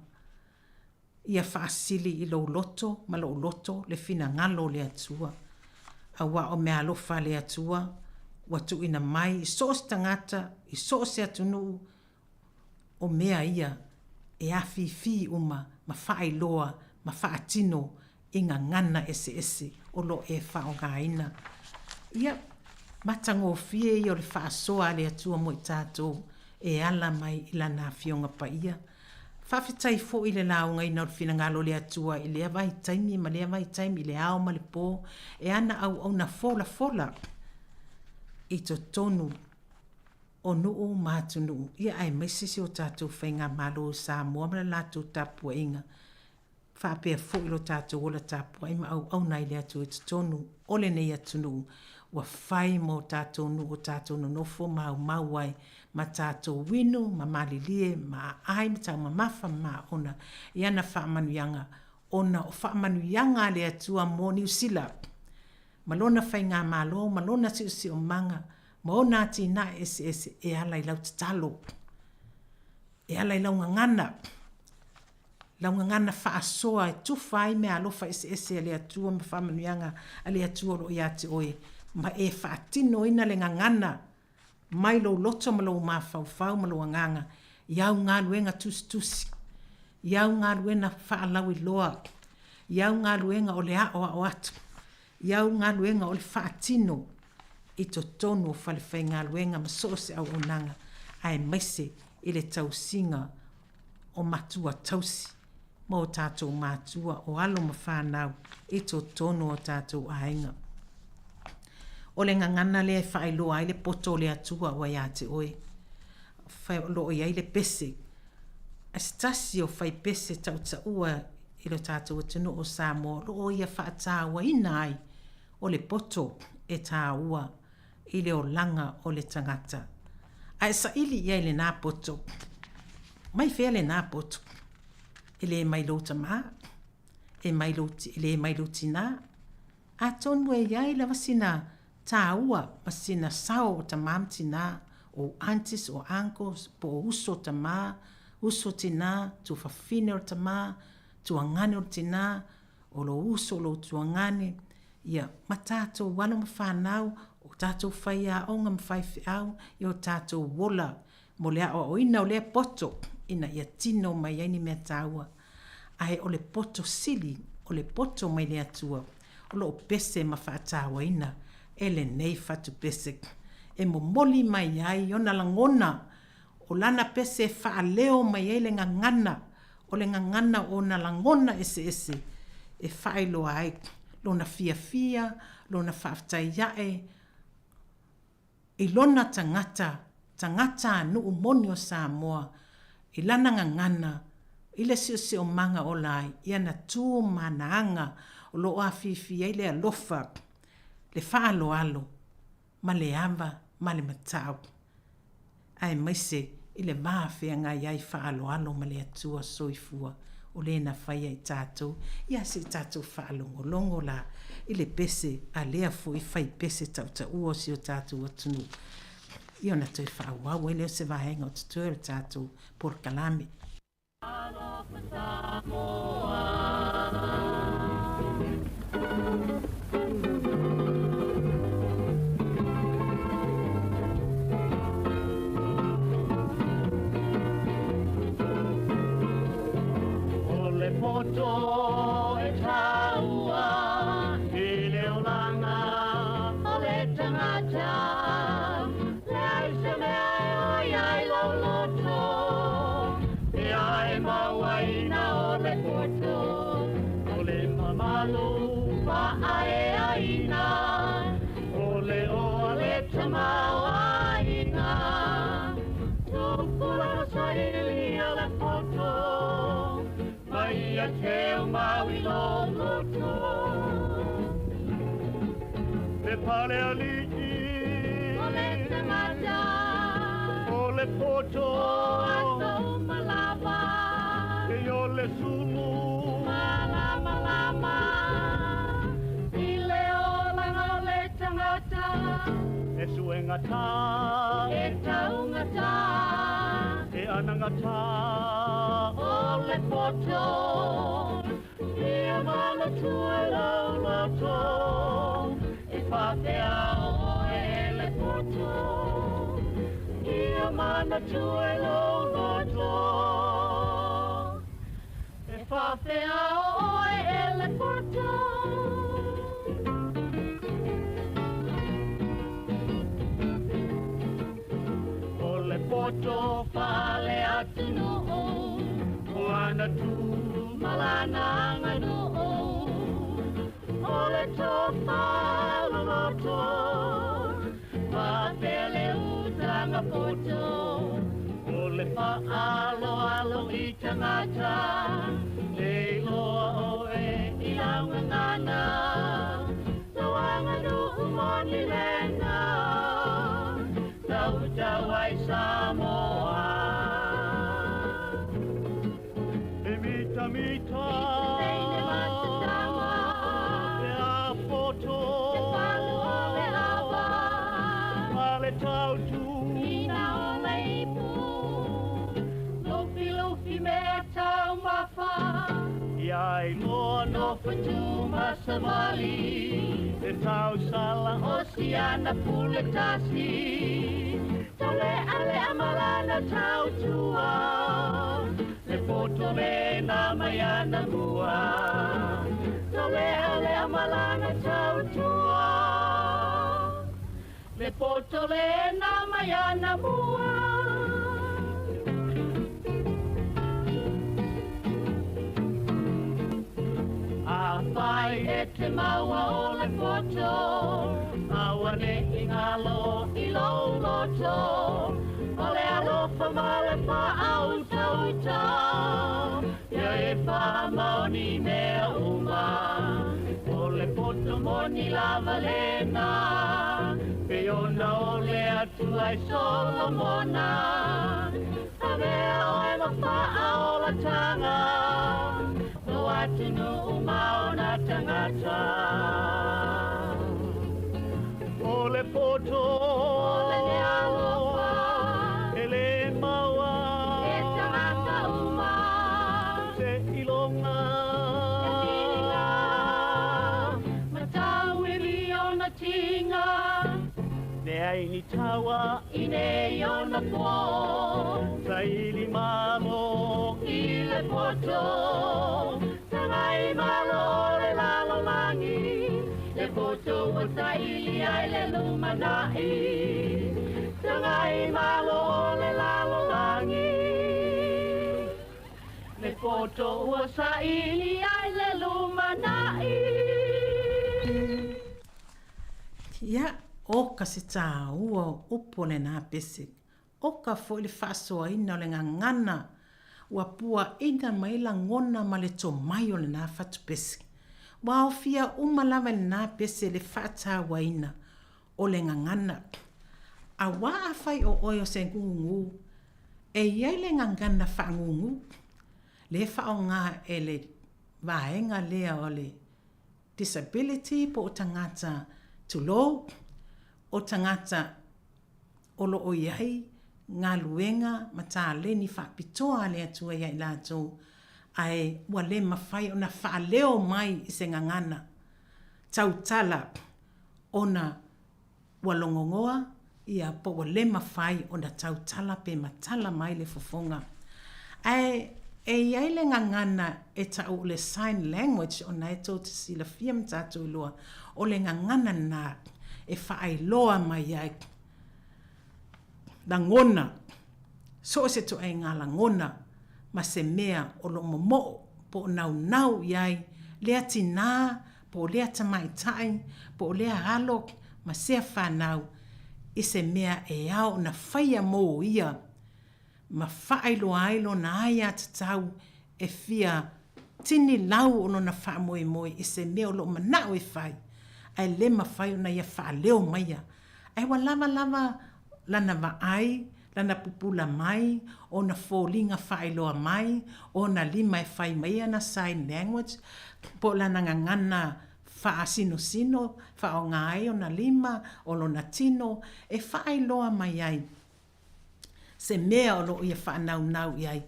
Ia faasili i lou loto ma lou loto le finagalo o le Atua. Auā o meaalofa a le Atua ua tuuina mai i so o se tagata, i so o se atunuu, o mea ia e afifi uma ma faailoa ma faatino i gagana eseese o lo o e faaaogaina. Ia, matagofie ia o le faasoa a le Atua mo i tatou e ala mai i Lana Afioga Paia. Faafetai foi i le laugaina o le finagalo o le Atua i lea vaitaimi ma lea vaitaimi i le ao ma le po, e ana auauna folafola i totonu o nuu ma atunuu, ia aemaise si o tatou Faigamalo o Samoa ma le latou tapuaiga, faapea foi lo tatou ola tapuai ma auauna ai le Atua i totonu o lenei atunuu ua fai mo tatou nuu o tatou nonofo maumau ai ma tatou inu ma malilie ma aai ma taumamafa ma maona i ana faamanuiaga ona o faamanuiaga a le Atua mo Niu Sila ma lona faigamalo ma lona siosiomaga ma ona atinae eseese e ala i lau tatalo, e ala i lau gagana, lau gagana faasoa e tufa ai meaalofa eseese a le Atua ma faamanuiaga a le Atua o lo o ia te oe, ma e faatinoina le gagana mai lou loto ma lou mafaufau ma lou agaga i au galuega tusitusi, i au galuena faalauiloa, i au galuega o le aoao atu, i au galuega o le faatino i totonu o falefaigaluega ma so o se auaunaga, aemaise i le tausiga o matua tausi ma o tatou matua, o alo ma fanau i totonu o tatou aiga. O le gagana lea e faailoa ai le poto o le Atua ua ia te oe. O lo o i ai le pese. A se tasi o fai pese tautaua i lo tatou atunuu o Samoa o lo o ia faatauaina ai o le poto e taua i le olaga o le tagata. A e saili i ai lenā poto, mai fea lenā poto? E lē mai lou tamā, e mai lou, e lē mai lou tinā. Atonu e i ai lava sina tāua ma sina sao o tamā ma tinā, o aunties, o uncles, po o uso tamā, uso tinā, tuafafine o le tamā, tuagane o le tinā, o lou uso, o lou tuagane, ia, ma tātou alo ma fanau, o tātou faiaoga ma faifeau, ia o tātou ola mo le aoaoina o lea poto ina ia tino mai ai ni mea taua. Ae o le poto sili, o le poto mai le Atua, o loo pese ma faatauaina e lenei fatu pese, e momoli mai ai ona lagona, o lana pese e faaleo mai ai le gagana, o le gagana o ona lagona eseese e faailoa ai lona fiafia, lona faafetai ae i lona tagata, tagatanuu moni o Samoa, i lana gagana, i le siosiomaga ola ai, i ana tu ma ana aga o lo o afifi ai le alofa, le faaaloalo, ma le ava ma le matau, aemaise i le va feagai ai faaaloalo ma le Atua soifua o le na faia i tatou. Ia se i tatou faalogologo la i le pese a lea foi fai pese tautaua o si o tatou atunuu, ia ona toe faaauau ai lea o se vaega o totoe o le tatou polokalame. O le poto e taua i le olaga o le tagata, leai se mea e oi ai lou loto, e ai mauaina o le poto, o le mamalu faaeaina, o le oa le tamaoaiga, tupulaga sailia le poto, mai ia teu mau i lou loto. Le pale alii o le tagata, o le poto o aso uma lava, e o le sulu malamalama, i le olaga o le tagata, e suegata, e taugata, e anagata, o le poto, ia manatua i lou loto, e faapea oe e le poto, ia manatua i lou loto, e faapea oe e le poto. O le poto faale atunuu, o ana tu malana aganuu, o le tofa loloto, faapea le utaga poto, o le faaaloalo i tagata, e iloa oe i lau gagana, lau aganuu moni lena, tautau ai Samoa. E mita mita, i te matatama, e a poto, te palu o le ava, ma le tautu, ina o le ipu, lufi lufi mea taumafa, ia iloa no fatu masamali, e tausala o siana pule tasi, tole ale amalana tautua, le poto le na maiana mua, tole ale amalana tautua, le poto le na maiana mua. A fai e te maua o le poto, aua ne i ngalo i lou loto, o le alofa ma le faautauta, ia e faamaoni mea uma, o le poto moni lava lena, pe ona o le Atua i Solomona, avea oe ma faaolataga, lo atunuu ma ona tagata. O le poto, o le alofa, e le maua, e tagata uma, se iloga, e filiga, matau i ona tiga, leai ni taua i nei ona po, saili malo poto Tagai malo o le lalolagi Le poto ua saili ai le lumana'i Tagai malo o le lalolagi Le poto ua saili ai le lumana'i Ia, oka se tāua o upu o lenā pese. Oka foi le faasoaina o le gagana ua puaina mai lagona ma le tomai o lenā fatupese. Ua aofia uma lava i lenā pese le faatauaina o le gagana. Auā afai o oe o se gūgū, e i ai le gagana faagūgū, le faaaoga e le vaega lea o le disability po o tagata tulou, o tagata o lo o i ai galuega ma taleni faapitoa a le Atua ia i latou, ae ua le mafai ona faaleo mai i se gagana tautala ona ua logogoa ia po ua le mafai ona tautala pe matala mai le fofoga. Ae e i ai le gagana e ta'u o le sign language ona e tou te silafia ma tatou iloa o le gagana lena e faailoa mai ai lagona, so o se ituaiga lagona ma se mea o lo o momo'o po o naunau i ai lea tinā po o lea tamaitai po o lea alo ma sea fanau i se mea e ao ona faia mō ia ma faailoa ai lona aiatatau e fia tini lau o lona faamoemoe i se mea o lo o mana'o e fai, ae le mafai ona ia faaleo maia. Ae ua lava lava lana vaai, lana pupula mai, ona foliga faailoa mai, ona lima e fai mai ana sign language, po o lana gagana faasinosino, faaaoga ai ona lima, o lona tino, e faailoa mai ai se mea o lo o ia faanaunau i ai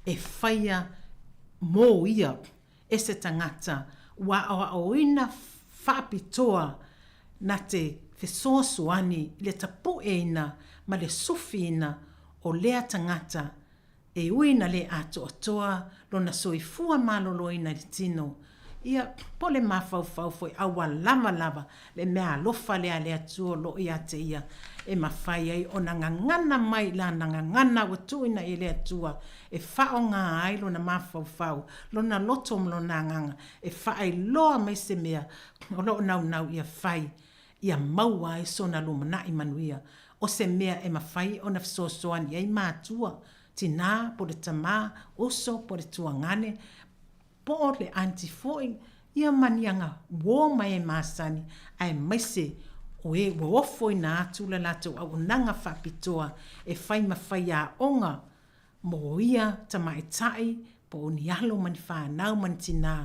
e faia mō ia e se tangata ua aoaoina faapitoa na te fesoasoani i le tapueina ma le sufiina o lea tangata E ui ina le atoatoa lona soifua maloloina i le tino, ia, po o le mafaufau foi a ua lava lava le meaalofa lea a le Atua o lo o ia te ia e mafai ai ona gagana mai i lana gagana ua tuuina i e le Atua e faaaoga ai lona mafaufau, lona loto ma lona agaga e faailoa mai se mea o lo o naunau ia fai ia maua ai sona lumanai manuia, o se mea e mafai ona fesoasoani ai matua, tinā, po o le tamā, uso, po o le tuagane, po o le aunty foi, ia ma ni aga uō mai e masani, aemaise o e ua ofoina atu le latou auaunaga faapitoa e fai ma faiaoga mō ia tamaitai po o ni alo ma ni fanau ma ni tinā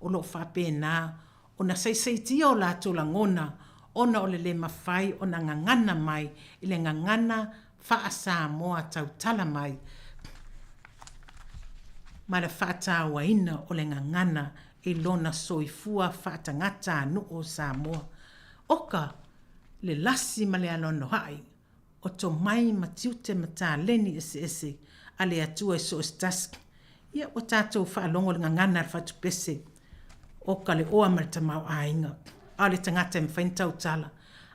o lo o faapena ona saisaitia o latou lagona ona o le lē mafai ona gagana mai i le gagana faa-Samoa tautala mai ma le faatauaina o le gagana i lona soifua faatagata-nuʻu o Samoa. Oka le lasi ma le anoanoaʻi o tomai ma tiute ma taleni eseese a le Atua i so o se tasi. Ia, ua tatou faalogo i le gagana a le fatupese, o ka le oa ma le tamaoaiga, a o le tagata e mafai ona tautala.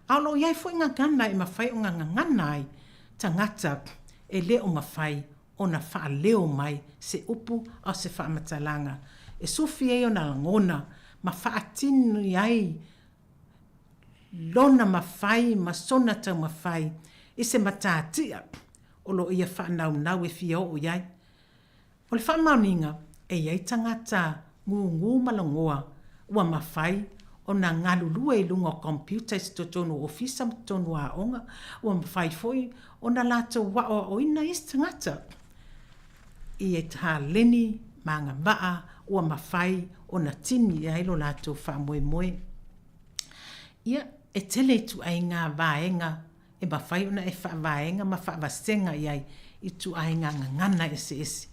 A o lo o i ai foi gagana e mafai ona gagana ai tagata e le o mafai ona faaleo mai se upu a o se faamatalaga e sufi ai ona lagona ma faatini ai lona mafai ma sona taumafai i se matatia o lo o ia faanaunau e fia oo i ai. O le faamaoniga, e i ai tagata gūgū ma logoa ua mafai ona galulue i luga o computer i totonu o ofisa ma totonu o aoga, ua mafai foi ona latou aoaoina isi tagata i taleni ma agavaa ua mafai ona tini i ai lo latou faamoemoe. Ia, e tele ituaiga vaega e mafai ona e faavaega ma faavasega i ai ituaiga gagana eseese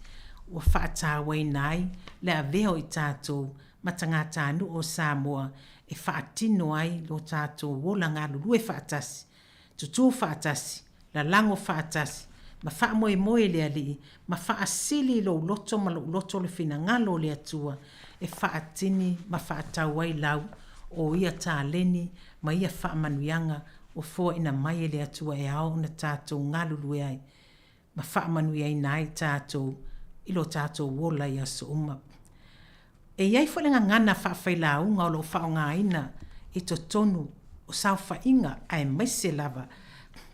ua faatauaina ai le avea o i tatou ma tagatanuu o Samoa e faatino ai lo tatou ola galulue faatasi, tutū faatasi, lalago faatasi. Ma faamoemoe i le Alii, ma faasili i lou loto ma lou loto le finagalo o le Atua e faatini ma faatau ai lau o ia taleni ma ia faamanuiaga ua foaina mai e le Atua e ao ona tatou galulue ai ma faamanuiaina ai tatou i lo tatou ola i aso uma. E i ai foi le gagana faafailauga o lo o faaaogaina i totonu o saofaiga aemaise lava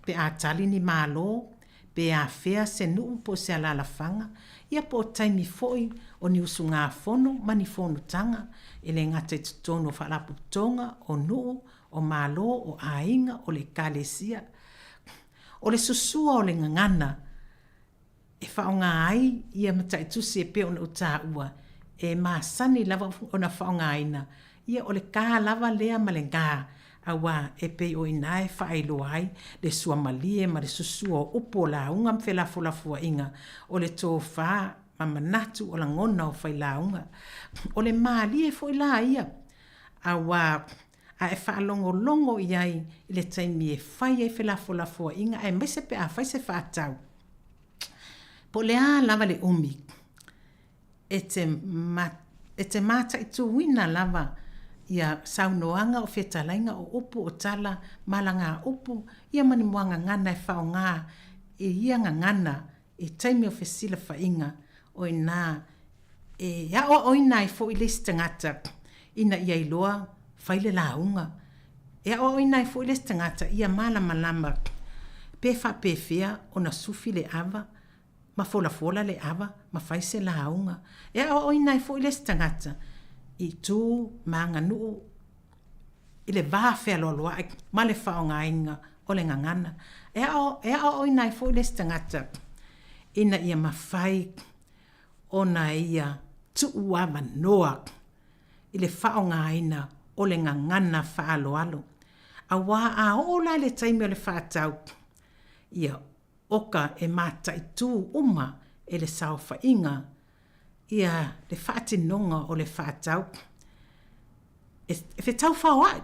pe a tali ni malo, pe afea se nuu po o se alaalafaga, ia po o taimi foi o ni usugafono ma ni fonotaga, e le gata i totonu o faalapotopotoga, o nuu, o malo, o aiga, o le ekalesia. O le susua o le gagana e faaaoga ai ia mataitusi e pei ona ou taua, e masani lava ona faaaogaina, ia o le ka lava lea ma le ga, aua e pei o i ina e faailoa ai le suamalie ma le susua o upu o lauga ma felafolafoaiga, o le tofa ma manatu o lagona o failauga. O le malie foi la ia, aua a e faalogologo i ai i le taimi e fai ai felafolafoaiga aemaise pe a fai se faatau. Po o le a lava le umi, e te, e te mataituina lava ia saunoaga o fetalaiga o upu o tala ma alagaupu ia ma ni muagagana e faaaoga i ia gagana i taimi o fesilafaiga, o i ina e aoaoina ai foi le isi tagata ina ia iloa fai le lauga. E aoaoina ai foi le isi tagata ia malamalama pe faapefea ona sufi le ava ma folafola le ava ma fai se lauga. E aoaoina ai foi le isi tagata i tu ma aganuu i le va fealoaloai ma le faaaogaina o le gagana. E aoaoina ai foi le isi tagata ina ia mafai ona ia tuuavanoa i le faaaogaina o le gagana faaaloalo. Aua a oo la i le taimi o le faatau, ia, oka e mataitu uma e le saofaiga ia le faatinoga o le faatau. E fetaufaoai.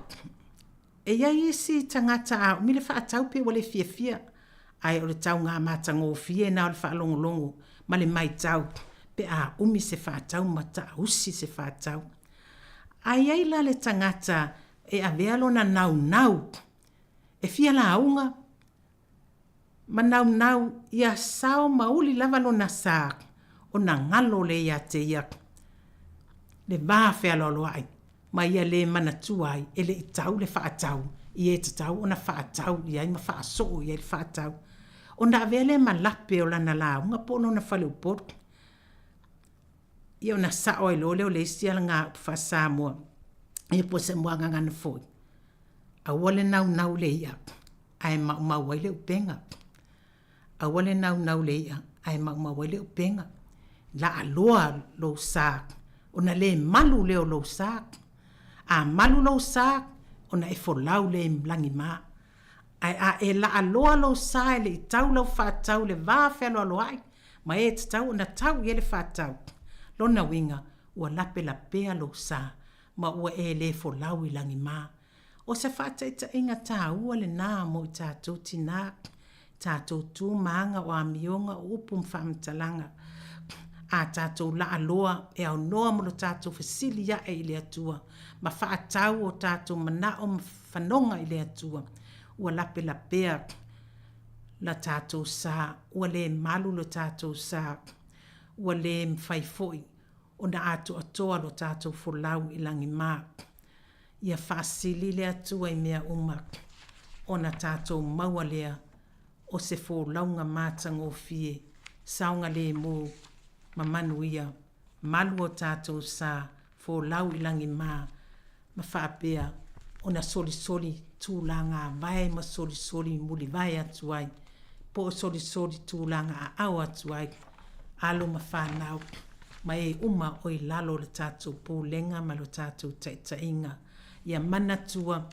E i ai isi tagata a umi le faatau pei ua le fiafia, ae o le tauga matagofie na o le faalogologo ma le maitau pe a umi se faatau ma taausi se faatau. A i ai la le tagata e avea lona naunau e fia lauga, ma naunau ia sao ma uli lava lona sa ona galo lea ia te ia le va fealoaloai ma ia le manatua ai e le i tau le faatau i e tatau ona faatau i ai ma faasoo i ai le faatau ona avea lea ma lape o lana lauga po o lona faleupolu. Ia ona sao ai loa lea o le isi alagaupu faa-Samoa ia po o se muagagana foi, aua le naunau i le i'a ae maumau ai le upega. Aua le naunau i le i'a ae maumau ai le upega. Laaloa lou sa ona le malu lea o lou sa. A malu lou sa ona e folau lea i lagima. Ae a e laaloa lou sa e le i tau lau faatau i le va fealoaloai ma e tatau ona tau i ai le faatau, lona uiga ua lapelapea lou sa ma ua e le folau i lagima. O se faataitaiga taua lenā mo i tatou tinā, tatou tu ma aga o amioga o upu ma faamatalaga. A tatou laaloa e aunoa mo lo tatou fesili ae i le Atua ma faatau o tatou manao ma fanoga i le Atua, ua lapelapea la tatou sa, ua le malu lo tatou sa, ua le mafai foi ona atoatoa lo tatou folau i lagima. Ia faasili le Atua i mea uma, ona tatou maua lea o se folauga matagofie, saogalemu ma manuia, malu o tatou sa, folau i lagima, ma faapea ona solisoli tulagavae ma solisoli mulivae atu ai, po o solisoli tulaga aao atu ai, alo ma fanau ma e uma o i lalo o le tatou pulega ma lo tatou taitaiga. Ia manatua,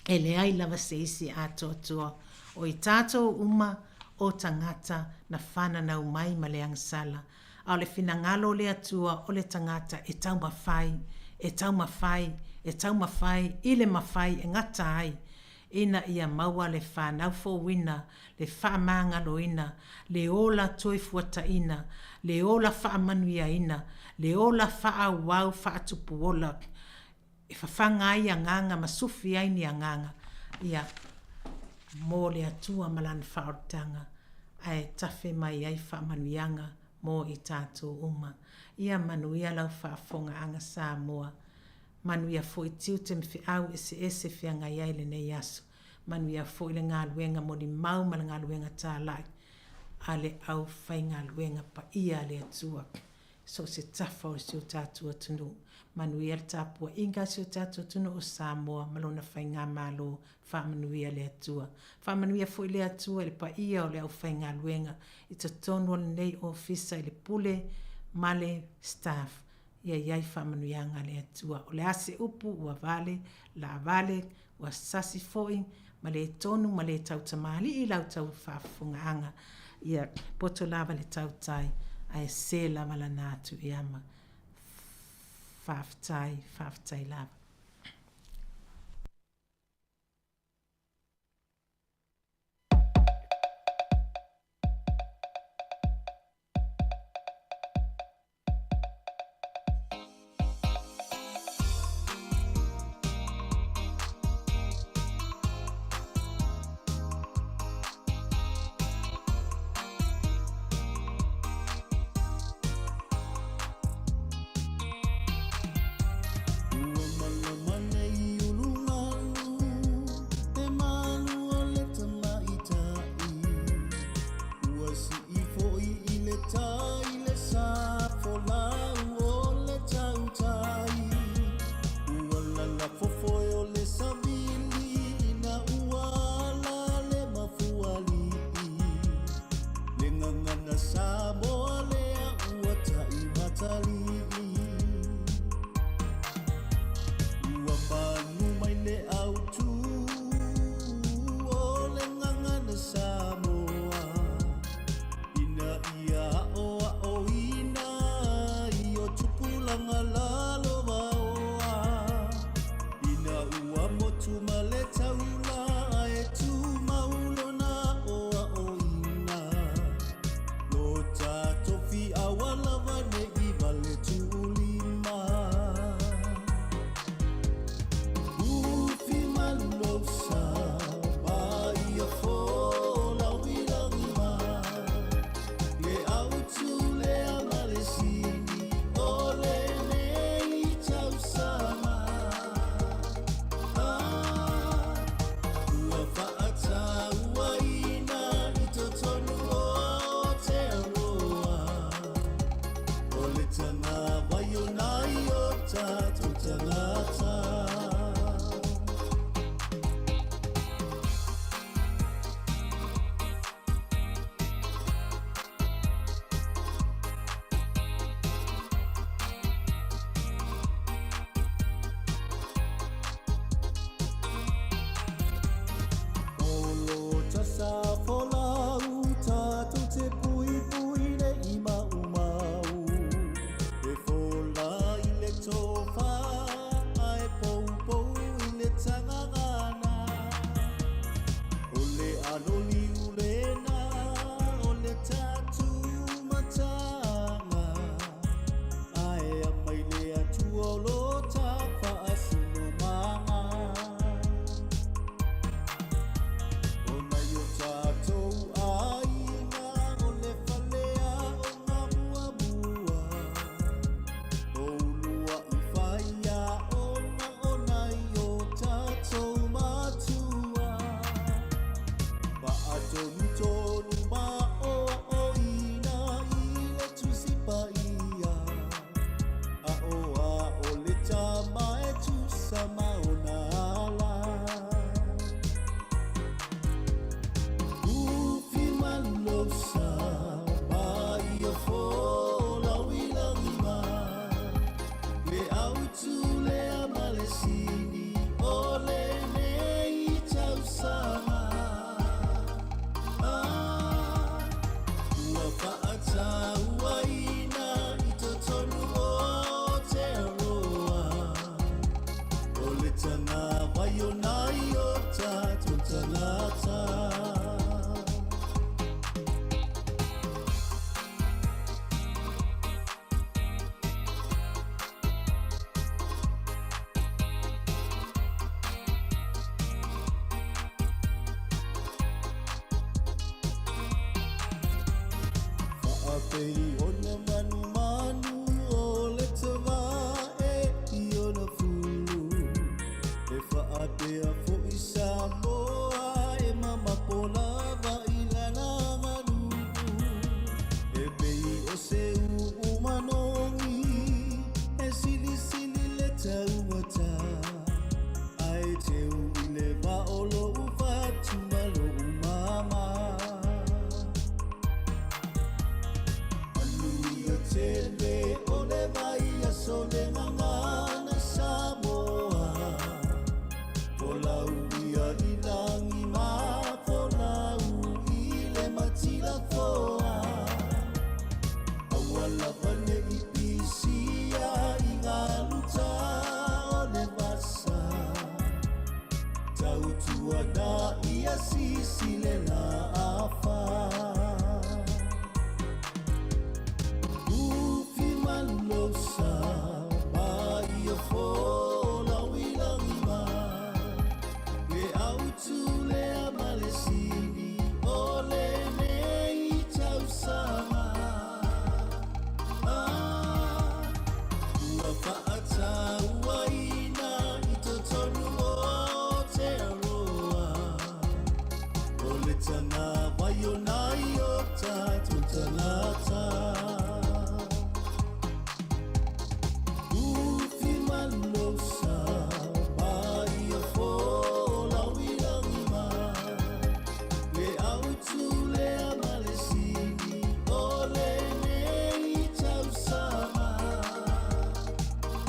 e leai lava se isi atoatoa o i tatou uma o tagata na fananau mai ma le agasala, a o le finagalo o le Atua o le tagata e taumafai, e taumafai, e taumafai i le mafai e gata ai. ina ia maua le fanau fouina, le faamagaloina, le ola toe fuataina, le ola faamanuiaina, le ola faaauau faatupuola, e fafaga ai agaga ma sufi ai ni agaga, ia, mo le Atua ma Lana faaolataga, ae tafe mai ai faamanuiaga mo i tatou uma. Ia manuia lau faafofogaaga Samoa. Manuia foi tiute ma feau eseese e feagai ai lenei aso. Manuia foi le galuega molimau ma le galuega talai a le aufaigaluega paia a le Atua i so o se tafa o si o tatou atunuu. Manuia le tapuaiga a si o tatou atunuu o Samoa ma lona faigamalo. Faamanuia le Atua. Faamanuia foi le Atua i le paia o le aufaigaluega i totonu o lenei ofisa i le pule ma le staff. Ia i ai faamanuiaga a le Atua. O le a se upu ua vale, laavale, ua sasi foi, ma le tonu ma le tautamalii i la outou faafofogaaga. Ia poto lava le tautai, ae se lava lana atu i ama. Faafetai, faafetai lava. Ua pei ona manumanu o le tavae i ona fulu. E faapea foʻi Samoa e mamapo lava i lana aganuu. E pei o se uu manogi e silisili le taugata. Ae teu i le vao loʻu fatu ma loʻu māmā. Manuia tele o le vaiaso le Gagana Samoa. Folau ia i lagi ma folau i le matilafoa. Aua lava neʻi pisia i galuta o le vasa. Tautuana ia sisi le laafa. Ufi malulosa ma ia folau i lagi ma. Le autu lea ma le sili o lenei tausaga. Ah, ua faatauaina i totonu o Aotearoa. O le tagavai o nai o tatou tagata. Ufi malulosa ma ia folau i lagi ma. Le autu lea ma le sili o lenei tausaga.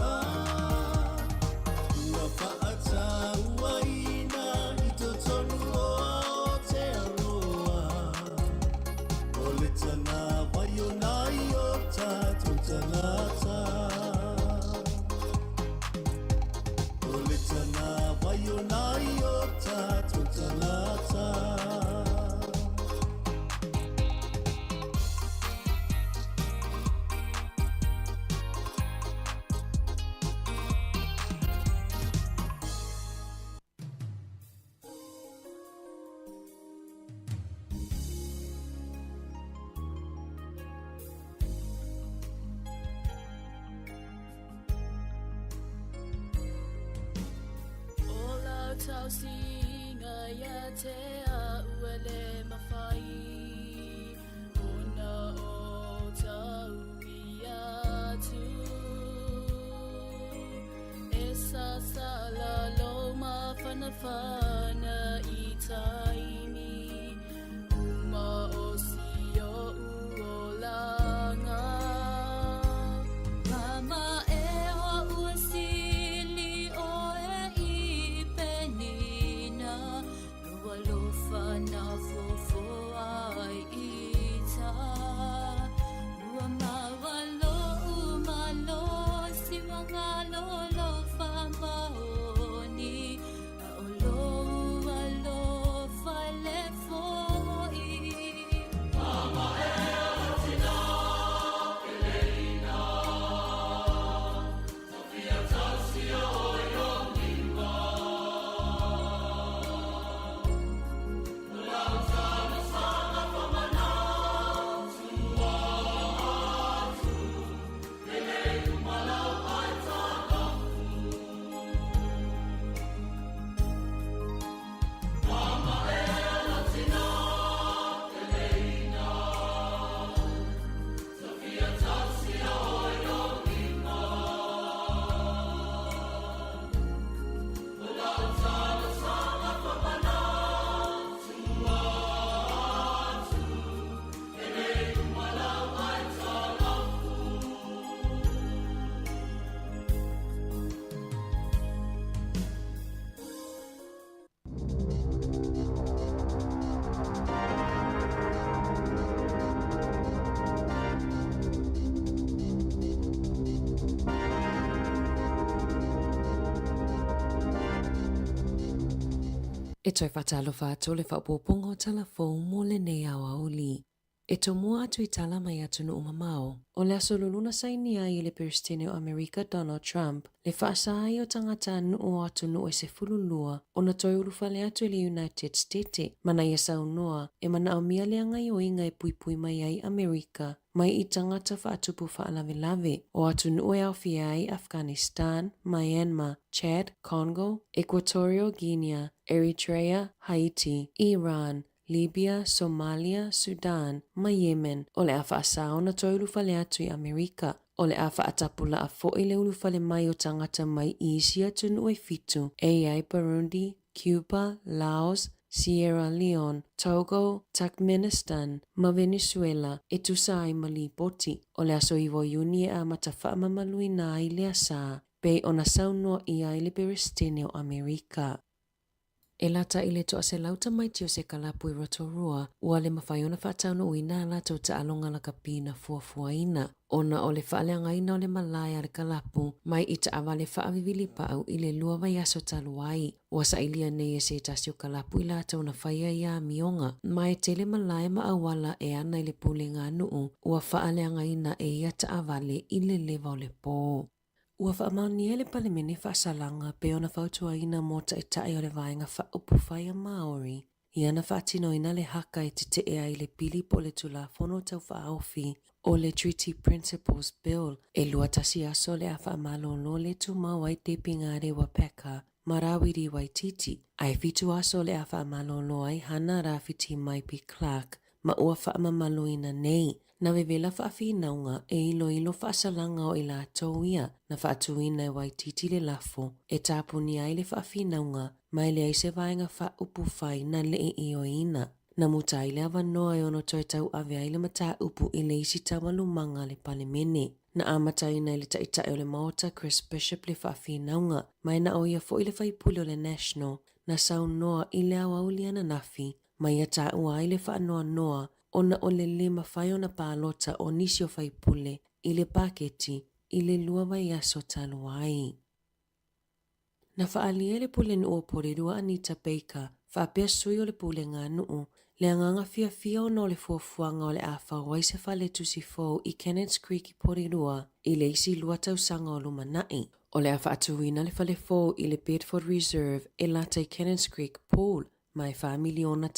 Ah, ua faatauaina i totonu o Aotearoa. O le tagavai o nai o tatou tagata. O le tagavai o nai o tatou tagata. O lau tausiga ia te au e le mafai ona o tau atu. E sasala lou mafanafana i taimi uma o si oʻu olaga. Mama e ua sili oe i Penina, lou alofa na fofoa ai ita. Ua maua loʻu malosi ua galolo faamaoni, a o lou alofa e lē foʻi. Mama e o tina peleina, tafia tausia oe o lima. O lau talosaga famanatu atu, e lei uma lau aitalafu. Mama e o tina peleina, tafia tausia oe o lima. O lau talosaga famanatu atu, e lei uma lau aitalafu. E toe faatalofa atu le faaopoopoga o Tala Fou mo lenei aoauli. E tomua atu i tala mai atunuu mamao, o le aso Lulu na sainia ai e le Peresetene o Amerika Donald Trump le faasa ai o tagatanuu o atunuu e 12 ona toe ulufale atu i le United Stete ma na ia saunoa e manaomia le agaioiga e puipui mai ai Amerika mai i tagata faatupu faalavelave o atunuu e aofia ai Afghanistan, Myanmar, Chad, Congo, Equatorial Guinea, Eritrea, Haiti, Iran, Libya, Somalia, Sudan, ma Yemen, o le a faasa ona toe ulufale atu i Amerika. O le a faatapulaa foi le ulufale mai o tagata mai i isi atunuu e fitu, e i ai Burundi, Cuba, Laos, Sierra Leone, Togo, Turkmenistan, ma Venezuela, e tusa ai ma lipoti. O le aso 9 o Iuni e amata faamamaluina ai lea sa, pei ona saunoa ʻia ai le Peresetene o Amerika. E lata i le 100 tamaiti o se kalapu i Rotorua ua le mafai ona faataunuuina a latou taaloga lakapi na fuafuaina ona o le faaleagaina o le malae a le kalapu mai i taavale faavivili paau i le lua vaiaso talu ai. Ua sailia nei e se tasi o kalapu i latou na faia ia amioga, ma e tele malae ma auala e ana i le pulega a nuu ua faaleagaina e ia taavale i le leva o le po. Ua faamaonia e le Palemene faasalaga pei ona fautuaina mo Taitai o le Vaega Faaupufai a Māori i ana faatinoina le haka e tetee ai le pili po o le Tulafono Tau Faaofi o le Treaty Principles Bill e 21 aso o le a faamalolo le tumau ai Debbie Ngarewa Packer ma Rawiri Waititi, ae fitu aso o le a faamalolo ai Hana Rawhiti Maipi-Clarke ma ua faamamaluina nei na vevela faafinauga e iloilo faasalaga o i latou ia na faatuina e Waititi le lafo e tapunia ai le faafinauga ma e leai se vaega faaupufai na lee ioeina. Na muta ai le avanoa e ono toe tauave ai le mataupu i le isi taualumaga a le Palemene. Na amataina e le Taitai o le Maota Chris Bishop le faafinauga, ma e na o ia foi le faipule o le National na saunoa i le aoauli ananafi ma ia taua ai le faanoanoa ona o le lē mafai ona palota o nisi o faipule i le paketi i le lua vaiaso talu ai. Na faaalia e le Pulenuu o Porirua Anita Baker faapea sui o le Pulega a Nuu le agaga fiafia ona o le fuafuaga o le a fau ai se fale tusi fou i Cannons Creek i Porirua i le isi lua tausaga o lumanai. O le a faatuina le fale fou i le Bedford Reserve e lata i Cannons Creek Pool ma e $4 miliona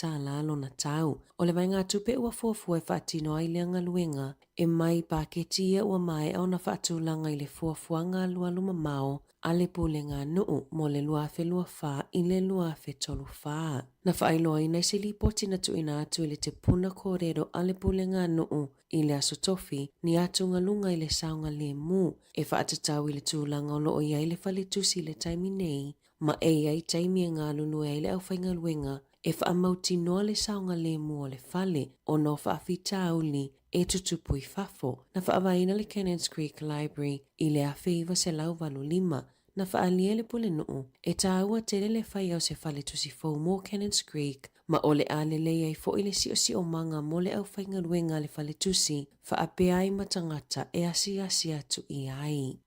lona tau. O le vaegatupe ua fuafua e faatino ai lea galuega e mai i paketi ia ua maea ona faatulaga i le fuafuaga alualu mamao a le Pulega a Nuu mo le 2024 i le 2034. Na faailoaina i se lipoti na tuuina atu i le Tepuna Kōrero a le Pulega a Nuu i le Aso Tofi ni atugaluga i le saogalemu e faatatau i le tulaga o lo o i ai le faletusi i le taimi nei ma e i ai taimi e galulue ai le aufaigaluega e faamautinoa le saogalemu o le fale ona o faafitauli e tutupu i fafo. Na faavaeina le Cannons Creek Library i le 1985, na faaalia e le Pulenuu e tāua tele le fai o se fale tusi fou mo Cannons Creek ma o le a lelei ai foi le siosiomaga mo le aufaigaluega a le faletusi faapea ai ma tagata e asiasi atu i ai.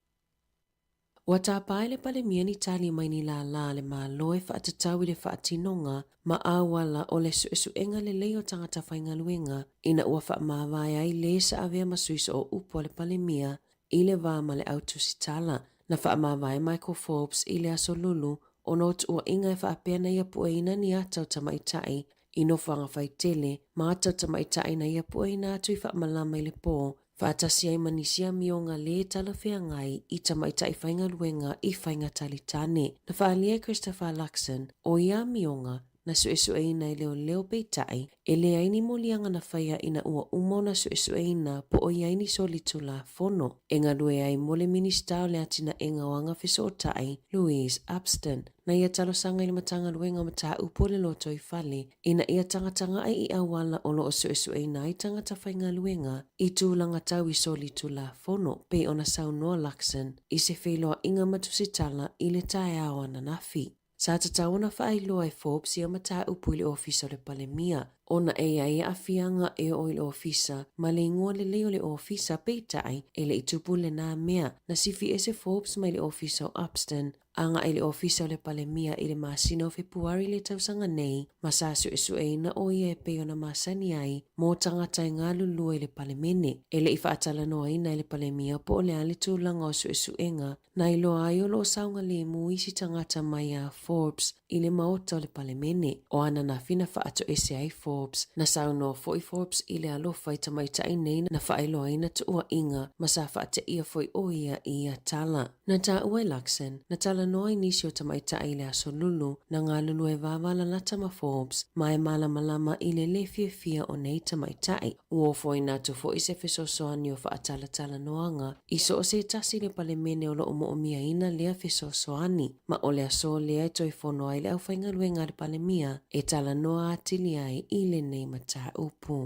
Ua tapa e le Palemia ni tali mai ni lālā a le Malo e faatatau i le faatinoga ma auala o le suesuega lelei o tagata faigaluega ina ua faamavae ai lē sa avea ma sui sooupu a le Palemia i le va ma le au tusitala. Na faamavae Michael Forbes i le Aso Lulu ona o tuuaiga e faapea na ia pueina ni ata o tamaitai i nofoaga faitele ma ata o tamaitai na ia pueina atu i faamalama i le pō faatasi ai ma nisi amioga lē talafeagai i tamaitai faigaluega i faiga talitane. Na faaalia e Christopher Luxon o ia amioga na suesueina e leoleo peitai e leai ni moliaga na faia ina ua uma ona suesueina po o i ai ni solitulafono e galue ai mo le Minisita o le Atinaega o Aga Fesootai, Louise Upston. Na ia talosaga i le Matagaluega o Mataupu o le Lotoifale ina ia tagatagaʻi i auala o lo o suesueina ai tagata faigaluega i tulaga tau i solitulafono, pei ona saunoa Luxon i se feiloaiga ma tusitala i le taeao ananafi. Sa tatau ona faailoa e Forbes ia mataupu i le Ofisa o le Palemia. Ona e i ai aafiaga e oo i le ofisa ma le igoa lelei o le ofisa, peitai, e le i tupu lenā mea. Na sifi ese Forbes mai le ofisa o Upston agai i le ofisa o le Palemia i le masina o Fepuari i le tausaga nei, ma sa suesueina ʻo ia e pei ona masani ai mo tagata e galulue i le Palemene. E le i faatalanoaina e le Palemia po o le a le tulaga o suesuega na iloa ai o lo o saogalemu isi tagata mai a Forbes i le Maota o le Palemene. O ana ananafi na faatoese ai Forbes. Na saunoa foi Forbes i le alofa i tamaitai nei na faailoaina tuuaiga ma sa faateia foi ʻo ia i ia tala. Na taua e Luxon, na talanoa i nisi o tamaitai i le Aso Lulu, na galulue vāvālalata ma Forbes, ma e malamalama i le lē fiafia o nei tamaitai. Ua ofoina atu foi se fesoasoani o faatalatala-noaga i so o se tasi i le Palemene o lo o moʻomiaina lea fesoasoani, ma o le aso lea e toe fono ai le aufaigaluega a le Palemia e talanoa atili ai i lenei mataupu.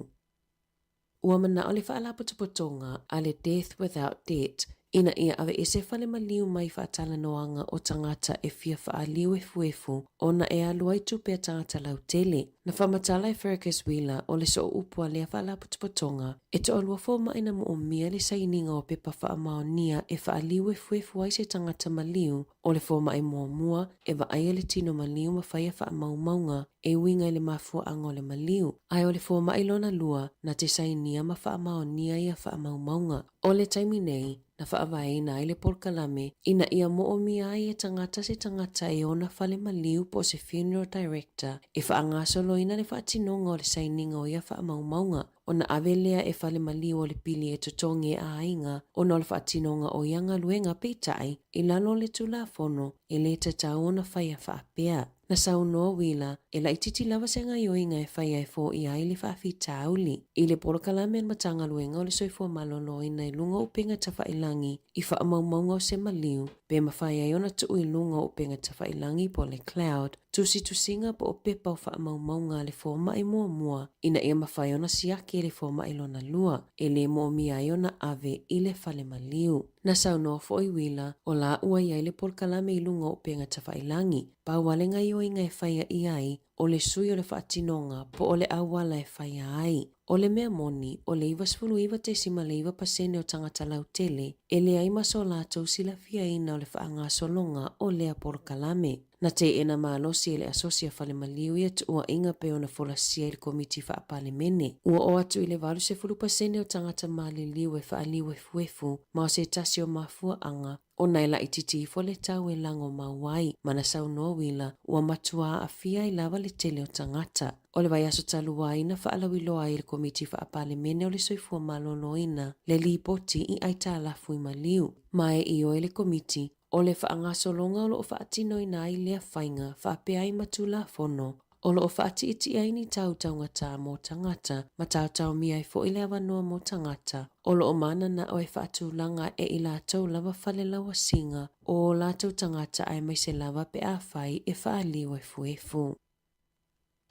Ua manaʻo le Faalapotopotoga a le Death Without Debt ina ia aveese fale maliu mai faatalanoaga o tagata e fia faaliu efuefu ona e alu ai tupe a tagata lautele. Na faamatala e Fergus Wheeler o le sooupu a lea faalapotopotoga e toalua fomaʻi na moomia le sainiga o pepa faamaonia e faaliu efuefu ai se tagata maliu o le fomaʻi muamua e vaaia le tino maliu ma faia faamaumauga e uiga i le mafuaaga o le maliu, ae o le fomaʻi lona lua na te sainia ma faamaonia ia faamaumauga. O le taimi nei, na faavaeina ai le polokalame ina ia moomia ai e tagata se tagata e ona fale maliu po o se funeral director e faagasoloina le faatinoga o le sainiga o ia faamaumauga, ona ave lea e fale maliu o le pili e totogi e aiga ona o le faatinoga o ia galuega peitai i lalo o le Tulafono e lē tatau ona faia faapea. Na saunoa Wheeler, e laitiiti lava se gaoioiga e faia e foia ai le faafitauli i le polokalame a le Matagaluega o le Soifua Maloloina i luga o upega tafailagi i faamaumauga o se maliu pe mafai ai ona tuu i luga o upega tafailagi po o le cloud, tusitusiga po o pepa o faamaumauga a le fomaʻi muamua ina ia mafai ona siaki e le fomaʻi lona lua e lē moomia ai ona ave i le fale maliu. Na saunoa foi Wheeler, o la ua i ai le polokalame i luga o upega tafailagi, Pau lava le gaoioiga e faia i ai, o le sui o le faatinoga po o le auala e faia ai. O le mea moni, o le 99.9 pasene o tagata lautele e leai ma so latou silafiaina o le faagasologa o lea polokalame. Na teena malosi e le Asosi a Falemaliu ia tuuaiga pei ona folasia i le Komiti Faapalemene. Ua oo atu i le 80 pasene o tagata maliliu e faaliu efuefu ma o se tasi o mafuaaga Ona e laitiiti ifo le tau e lago mau ai, ma na saunoa Wheeler, ua matua aafia ai lava le tele o tagata. O le vaiaso talu ai na faalauiloa ai e le Komiti Faapalemene o le Soifua Maloloina le lipoti i aitalafu i maliu. Ma e ioe le Komiti, o le faagasologa o lo o faatinoina ai lea faiga faapea ai ma Tulafono O lo o faatiatia ai ni tau taugatā mō tagata, ma taotaomia ai foi le avanoa mō tagata o lo o mananao e faatulaga e i latou lava fale lauasiga o ō latou tagata aemaise lava pe afai e faaliu efuefu.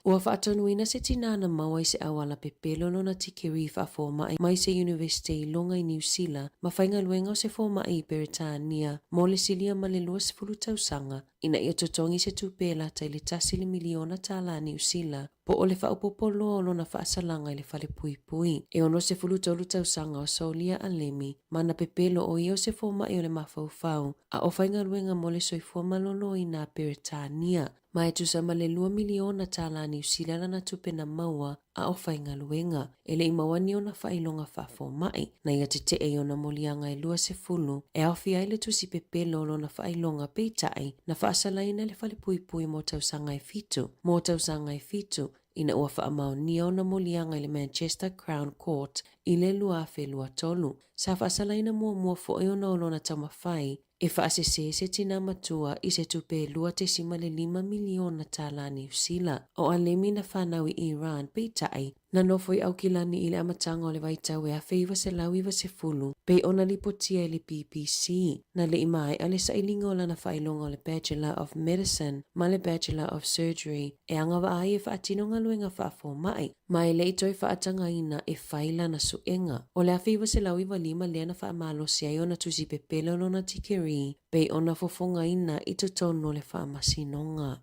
Ua faatonuina se tinā na maua i se auala pepelo lona tikeri faafomaʻi mai se Iunivesite i luga i Niu Sila ma faigaluega o se fomaʻi i Peretania mo le silia ma le 20 tausaga ina ia totogi se tupe e lata i le tasi le miliona tālā Niu Sila, po o le faaopoopo loa o lona faasalaga i le fale puipui. E 63 tausaga o Solia Alemi ma na pepelo o ia o se fomaʻi o le mafaufau a o faigaluega mo le soifua maloloina a Peretania, ma e tusa ma le $2 miliona tālā Niu Sila lana tupe na maua a o faigaluega. E le i maua ni ona faailoga faafomaʻi, na ia tetee i ona moliaga e 20, e aofia ai le tusi pepelo o lona faailoga, peitai, na faasalaina e le falepuipui mo tausaga e fitu, mo tausaga e fitu, ina ua faamaonia ona moliaga i le Manchester Crown Court i le 2023. Sa faasalaina muamua foi ona o lona taumafai e faasese se tinā matua i se tupe e $2.5 miliona tālā Niu Sila. O Alemi na whanau i Iran, peitai, na nofo i Aukilani i le amataga o le vaitau e 1990, pei ona lipotia e le BBC, na le i maea le sailiga o lana faailoga o le Bachelor of Medicine ma le Bachelor of Surgery e agavaa ai e faatino galuega faafomaʻi. Ma e le i toe faatagaina e fai lana suega. O le 1995 lea na faamalosi ai ona tusi pepelo lona tikeri pei ona fofogaina i totonu o le faamasinoga.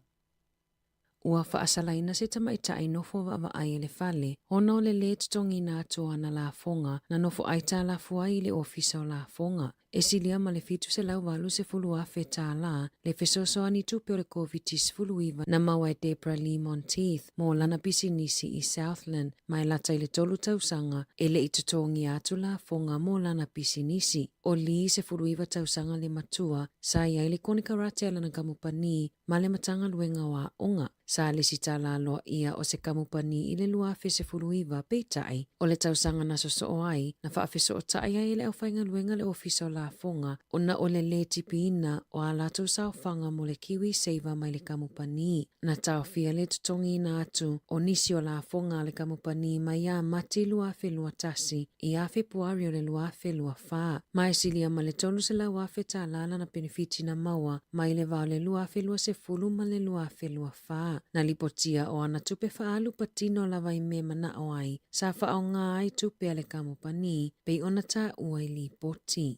Ua faasalaina se tamaitai nofo vaavaai i le fale ona o le lē totogiina atu o ana lafoga na nofo aitalafu ai i le Ofisa o Lafoga. E silia ma le $780,000 tālā le fesoasoani tupe o le Koviti-19 na maua e Debra Lee Monteith mo lana pisinisi i Southland ma e lata i le tolu tausaga e le i totogia atu lafoga mo lana pisinisi. O Lee, 19 tausaga le matua, sa i ai le konekarate a lana kamupani ma le Matagaluega o Aoga. Sa lesitala loa ʻia o se kamupani i le 2019, peitai, o le tausaga na sosoo ai, na faafesootai ai e le aufaigaluega le Ofisa o Lafoga ona o le lē tipiina o a latou saofaga mo le KiwiSaver mai le kamupani. Na taofia le totogiina atu o nisi o lafoga a le kamupani mai ia Mati 2021 i ia Fepuari o le 2024, ma e silia ma le $300,000 tālā lana penefiti na maua mai le va o le 2020 ma le 2024. Na lipotia o ana tupe faaalu patino lava i mea manao ai, sa faaaoga ai tupe a le kamupani, pei ona taua i lipoti.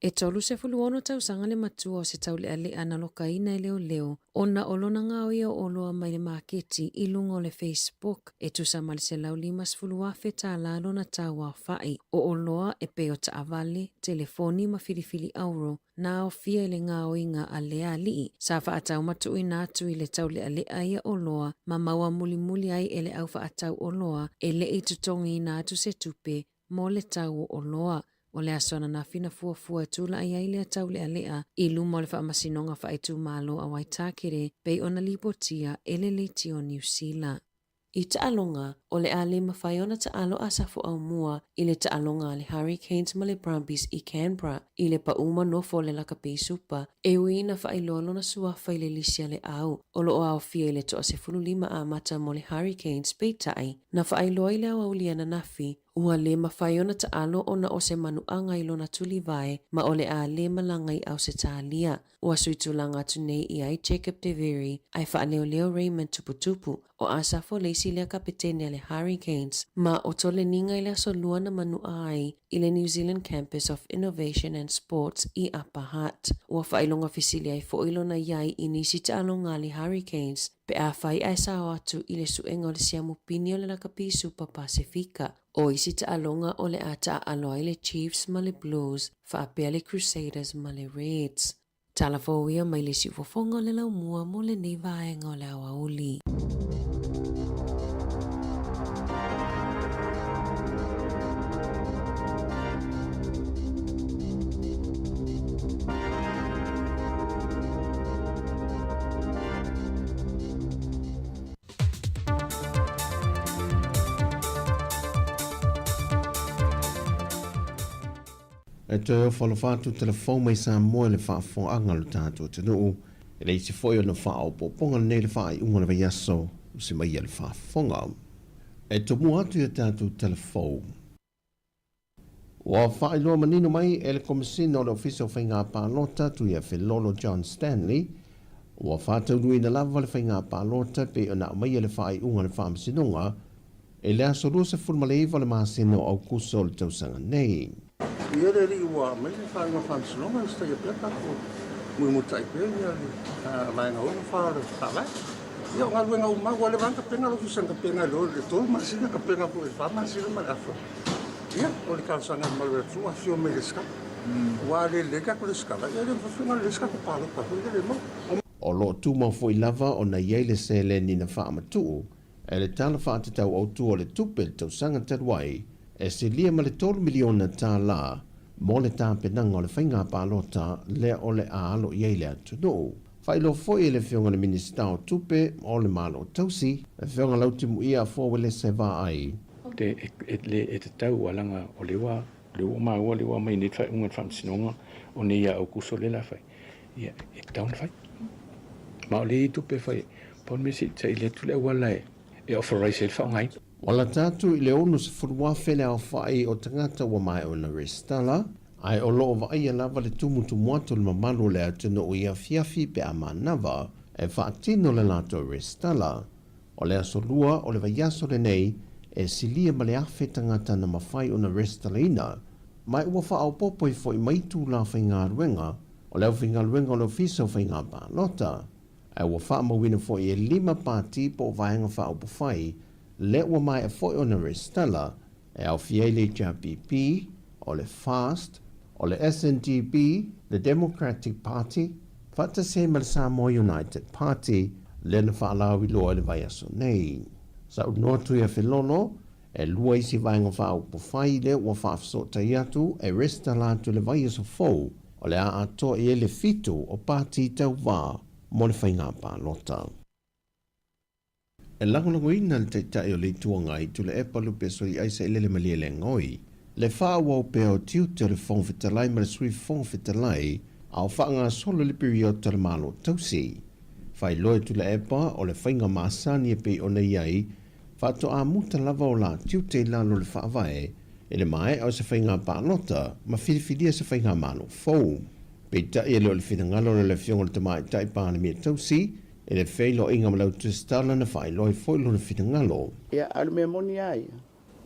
E 36 tausaga le matua o se taulealea na lokaina e leoleo ona o lona gaoia o oloa mai le maketi i luga o le Facebook e tusa ma le $150,000 tālā lona tau aofai o oloa e pei o taavale, telefoni ma filifili auro na aofia i le gaoiga a lea alii. Sa faatau ma tuuina atu i le taulealea ia oloa ma maua mulimuli ai e le au faatau oloa e le i totogiina atu se tupe mo le tau o oloa. O le aso ananafi na fuafua e tulai ai lea taulealea i luma o le Faamasinoga Faaitumalo a Waitakere pei ona lipotia e le Leitio Niu Sila. I taaloga, o le a le mafai ona taalo a Safoaumua i le taaloga a le Hurricanes ma le Brumbies i Canberra i le pauma nofo o le lakapi supa, e ui ina faailoa lona suafa i le lisi a le au o lo o aofia i le toa 15 amata mo le Hurricanes, peitai, na faailoa i le aoauli ananafi, ua le mafai ona taalo ona o se manuaga i lona tulivae ma o le a le malaga i Ausetalia. Ua sui tulaga atu nei i ai Jacob Devery ae faaleoleo Raymond Tuputupu, o Asafo le isi lea kapetene a le Hurricanes, ma o Toleniga i le aso Lua na manua ai i le New Zealand Campus of Innovation and Sports i Upper Hutt. Ua faailoga fesili ai foi lona iai i nisi taaloga a le Hurricanes pe afai ae sao atu i le suega o le siamu pini o le lakapi Supa Pasefika. O isi taaloga o le a taaalo ai le Chiefs ma le Blues faapea le Crusaders ma le Reds. Tala fou ia mai le siufofoga o le laumua mo lenei vaega o le aoauli. E toe ofo alofa atu telefou mai Samoa i le faafofogaga a lo tatou atunuu. E le isi foi ona faaopoopoga lenei i le faaiuga o le vaiaso o se mai a le faafofoga. E tomua atu i a tatou telefou. Ua faailoa manino mai e le Komesina o le Ofisa o Faiga Palota Tuiafelolo John Stanley, ua faataunuuina lava le faiga palota e pei ona aumaia le faaiuga a le Faamasinoga i le aso 29 o le masina o Aukuso o le tausaga nei. Ia le alii ua aumai le faaiuga faamasinoga e usitaia pea tatou muimulitai pea ia le vaega 6 fa o le faavae. Ia o galuega uma ua leva lava ona tapena le ofisa na tapena i le 3 masina tapena foi i le 4 masina ma le afa. Ia o le talosaga i le malu o le atunuu afifio mai i resitala. Aua a le lelei le tatou resitala ia e le mafai foi ona lelei se tatou palota foi lea le maua. O lo o tumau foi lava ona i ai le seleni na faamatuu e le Tala Faatatau Autu o le Tupe i le tausaga talu ai, e silia ma le $3 miliona mo le tapenaga o le faiga palota lea o le a alo i ai le atunuu. Faailoa foi e le Afioga i le Minisita o Tupe o le Malo Tausi, le Afioga Lautimuia Afoa Uelese Vaai. Te e le e tatau ua laga o le ua le ua maua le ua aumai nei le faaiuga a le Faamasinoga o nei ia Aukuso lea o le a fai. Ia, e tatau ona fai. Ma o lea e i ai tupe e fai ai. Pau le mea se i saili atu le auala e authorize ai le faaaogaina. Ua lata atu i le 60,000 le aofai o tagata ua maea ona resitala, ae o lo o vaaia lava le tumutumu atu o le mamalu o le atunuu i afiafi pe a manava e faatino le latou resitala. O le aso Lua o le vaiaso lenei e silia ma le 1,000 tagata na mafai ona resitalaina, ma ua faaopoopo ai foi mai itula faigaluega o le aufaigaluega o le Ofisa o Faiga Palota. Ae ua faamauina foi e lima pati po o vaega faaupufai lea ua maea foi ona resitala, e aofia ai le HRPP, o le FAST, o le SNDP, le Democratic Party, faatasi ai ma le Samoa United Party, lea na faalauiloa i le vaiaso nei. Saunoa Tuiafelolo, E lua isi vaega faaupufai lea ua faafesootai atu e resitala atu i le vaiaso fou, o le a atoa i ai le fitu o pati tauvā mo le faiga palota. E lagolagoina le Taitai o le Itu Agai, Tuilaepa Lupe Soliaisa i Lele Malielegaoi, le faaauau pea o tiute o le Fofoga Fetalai ma le Sui Fofoga Fetalai a o faagasolo le piriota o le Malo Tausi. Faailoa e Tuilaepa o le faiga masani e pei ona i ai, faatoa muta lava o la tiute i lalo o le Faavae i le maea o se faiga palota ma filifilia se faigamalo fou. Peitai e le o le finagalo o le Afioga i le Tamaitai Palemia Tausi i le feiloaiga ma lau tusitala na faailoa ai foi lona finagalo. Ia, a o le mea moni lava ia,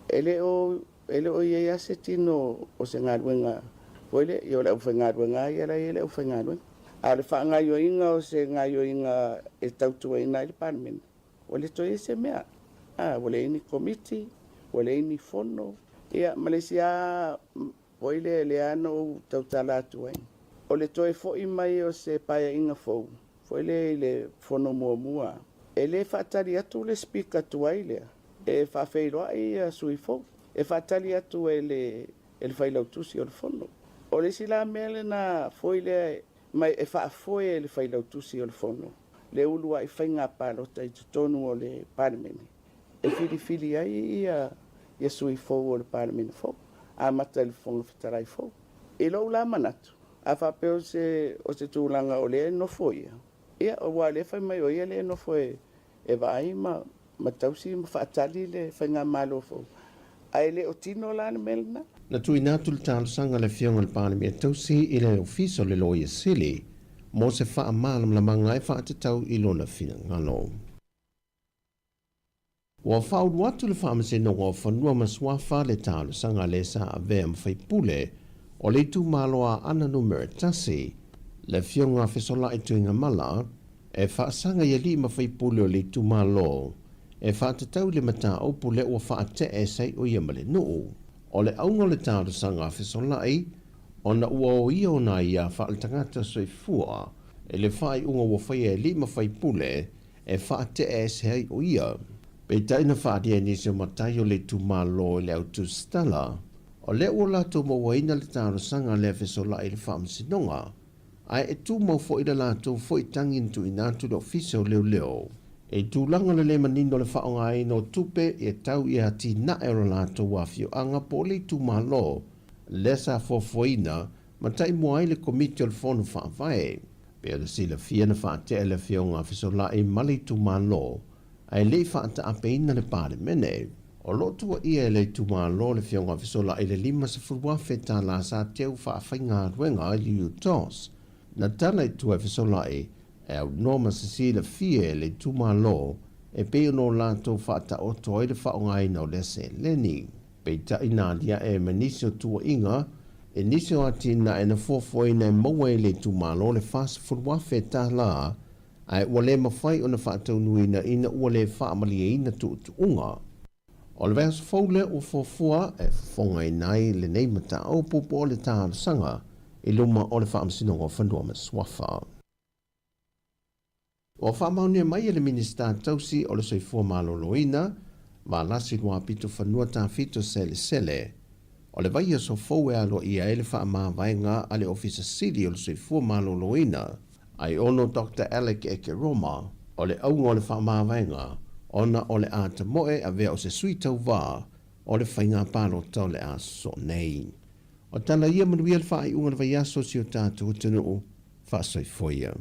e le o, e le o i ai lava se tino o se galuega foi lea, ia o le aufaigaluega lava ia la e i ai le aufaigaluega. A o le faagaoioiga o se gaoioiga e tautuaina ai le Palemene, ua le toe i ai se mea. A, ua leai ni Komiti, ua leai ni fono, ia ma le isi lava foi lea, lea na ou tautala atu ai, o le toe foi mai o se paeaiga fou foi lea i le fono muamua, e le faatali atu le Speaker tuai lea e faafeiloai ia sui fou, e faatali atu e le e le Failautusi o le Fono. O le isi la mea lena foi lea ma e faafoe e le Failautusi o le Fono le uluai faiga palota i totonu o le Palemene e filifili ai ia ia sui fou o le Palemene fou, amata i le Fofoga Fetalai fou. I lou la manatu, a faapea o se o se tulaga o lea e nofo ia, ia aua o lea e fai mai o ia lea e nofo e e vaai ma ma tausi ma faatali le faigamalo fou, ae le o tino la le mea lena. Na tuuina atu le talosaga a le Afioga i le Palemia Tausi i le Ofisa o le Loia Sili mo se faamalamalamaga e faatatau i lona finagalo. Ua faaulu atu le Faamasinoga o Fanua ma Suafa le talosaga a le sa avea ma faipule o le itumalo Aana Numera 1, le Afioga Fesola'i Tuigamala, e faasaga i alii ma faipule o le itumalo e faatatau i le mataupu lea ua faate'e sai o ia ma le nuu. O le auga o le talosaga a Fesola'i, ona ua o ia ona aiā faaletagata soifua i le faaiuga ua faia e alii ma faipule e faate'e ese ai o ia. Peitai na faaalia e nisi o matai o le itumalo i le au tusitala, o lea ua latou mauaina le talosaga lea fesola'i i le faamasinoga, ae e tumau foi le latou foi tagi na tuuina atu i le Ofisa o Leoleo. I tulaga le le manino o le faaaogaina o tupe e tau i atinae o le latou afioaga po o le itumalo lea sa fuafuaina ma taimua ai le Komiti o le Fono Faavae. Pei ona silafia na faatea e le Afioga a Fesola'i ma le itumalo ae le i faataapeina le Palemene. O lo o tuuaia e le itumalo le Afioga a Fesola'i i le $50,000 sa teu faafaigaluega i le UTOS. Na tala i tua e Fesola'i e aunoa ma se silafia e le itumalo e pei ona o latou faataoto ai le faaaogaina o lea seleni. Peitai na aliae ma nisi o tuuaiga i nisi o atinae na fuafuaina e maua e le itumalo le $40,000 ae ua le mafai ona faataunuuina ina ua le faamalieina tuutuuga. O le vaiaso fou lea ua fuafua e fofogaina ai lenei mataupu po o le talosaga i luma o le Faamasinoga o Fanua ma Suafa. Ua faamaonia mai e le Minisita Tausi o le Soifua Maloloina, Valasi Luapito Fanua Tafito Selesele, o le vaiaso fou e aloaia ai le faamavaega a le Ofisa Sili o le Soifua Maloloina, Aiono Doctor Alec Ekeroma, o le auga o le faamavaega ona o le a tamoe avea o se sui tauvā o le faiga palota o le a sosoo nei. O tala ia manuia le faaiuga o le vaiaso o si o tatou atunuu. Faasoifua ia.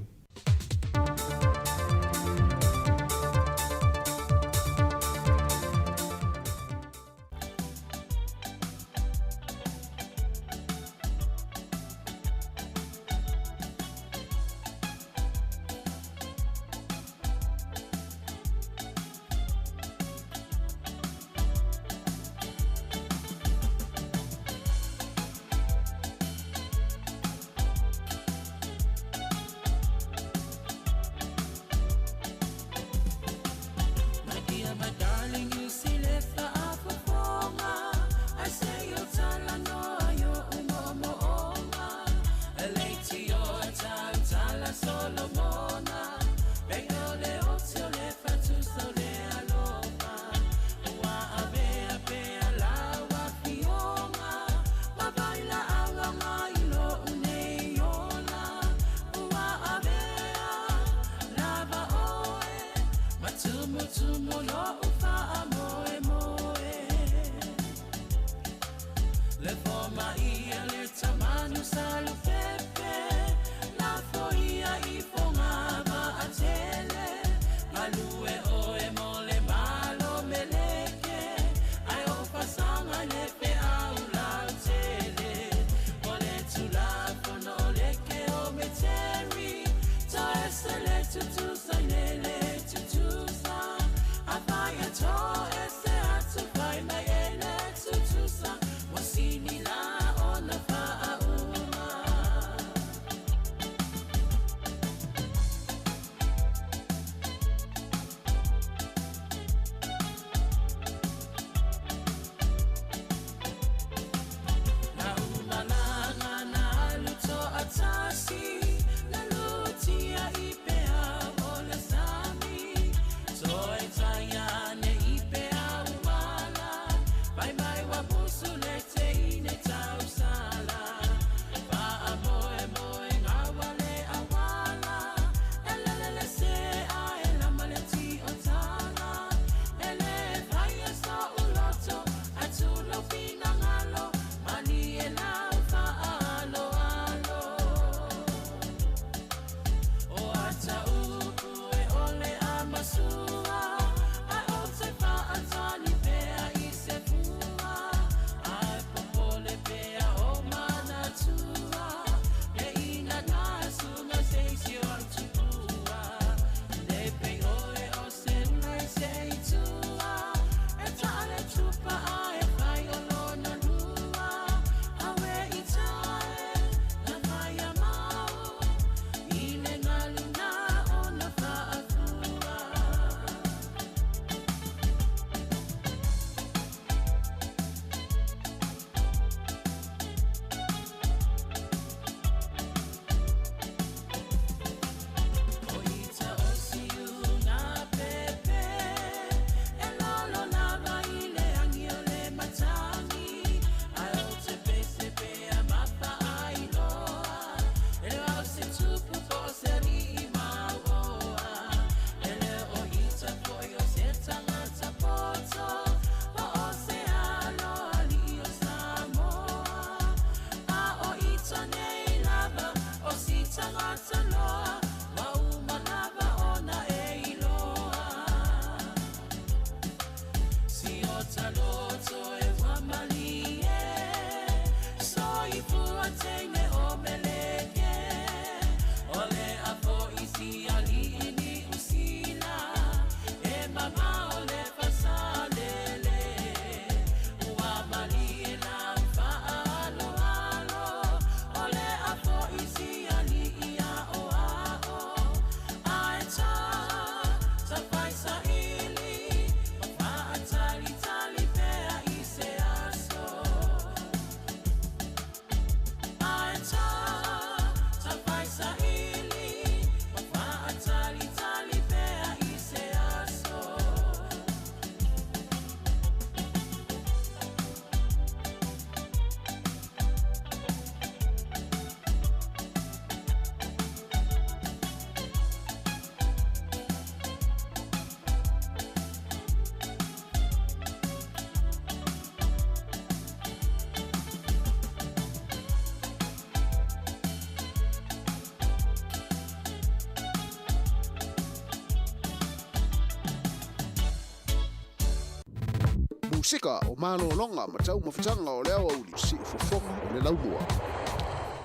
Pasifika, o malologa ma taumafataga o le aoauli, siufofoga o le laumua.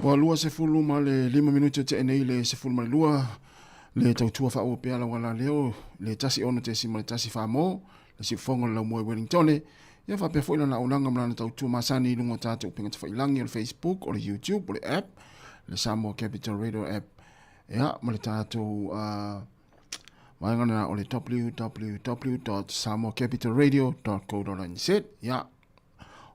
Ua 25 minute tea nei le 12 le tautua faaauau pea lau alaleo le 16.1 mo le siufofoga o le laumua i Wellingtone. Ia faapea foi lana auaunaga ma lana tautua masani i luga o tatou upega tafailagi o le Facebook, o le YouTube, o le app, le Samoa Capital Radio app, ia ma le tatou vaega lena o le www.samoacapitalradio.co.nz. Ia,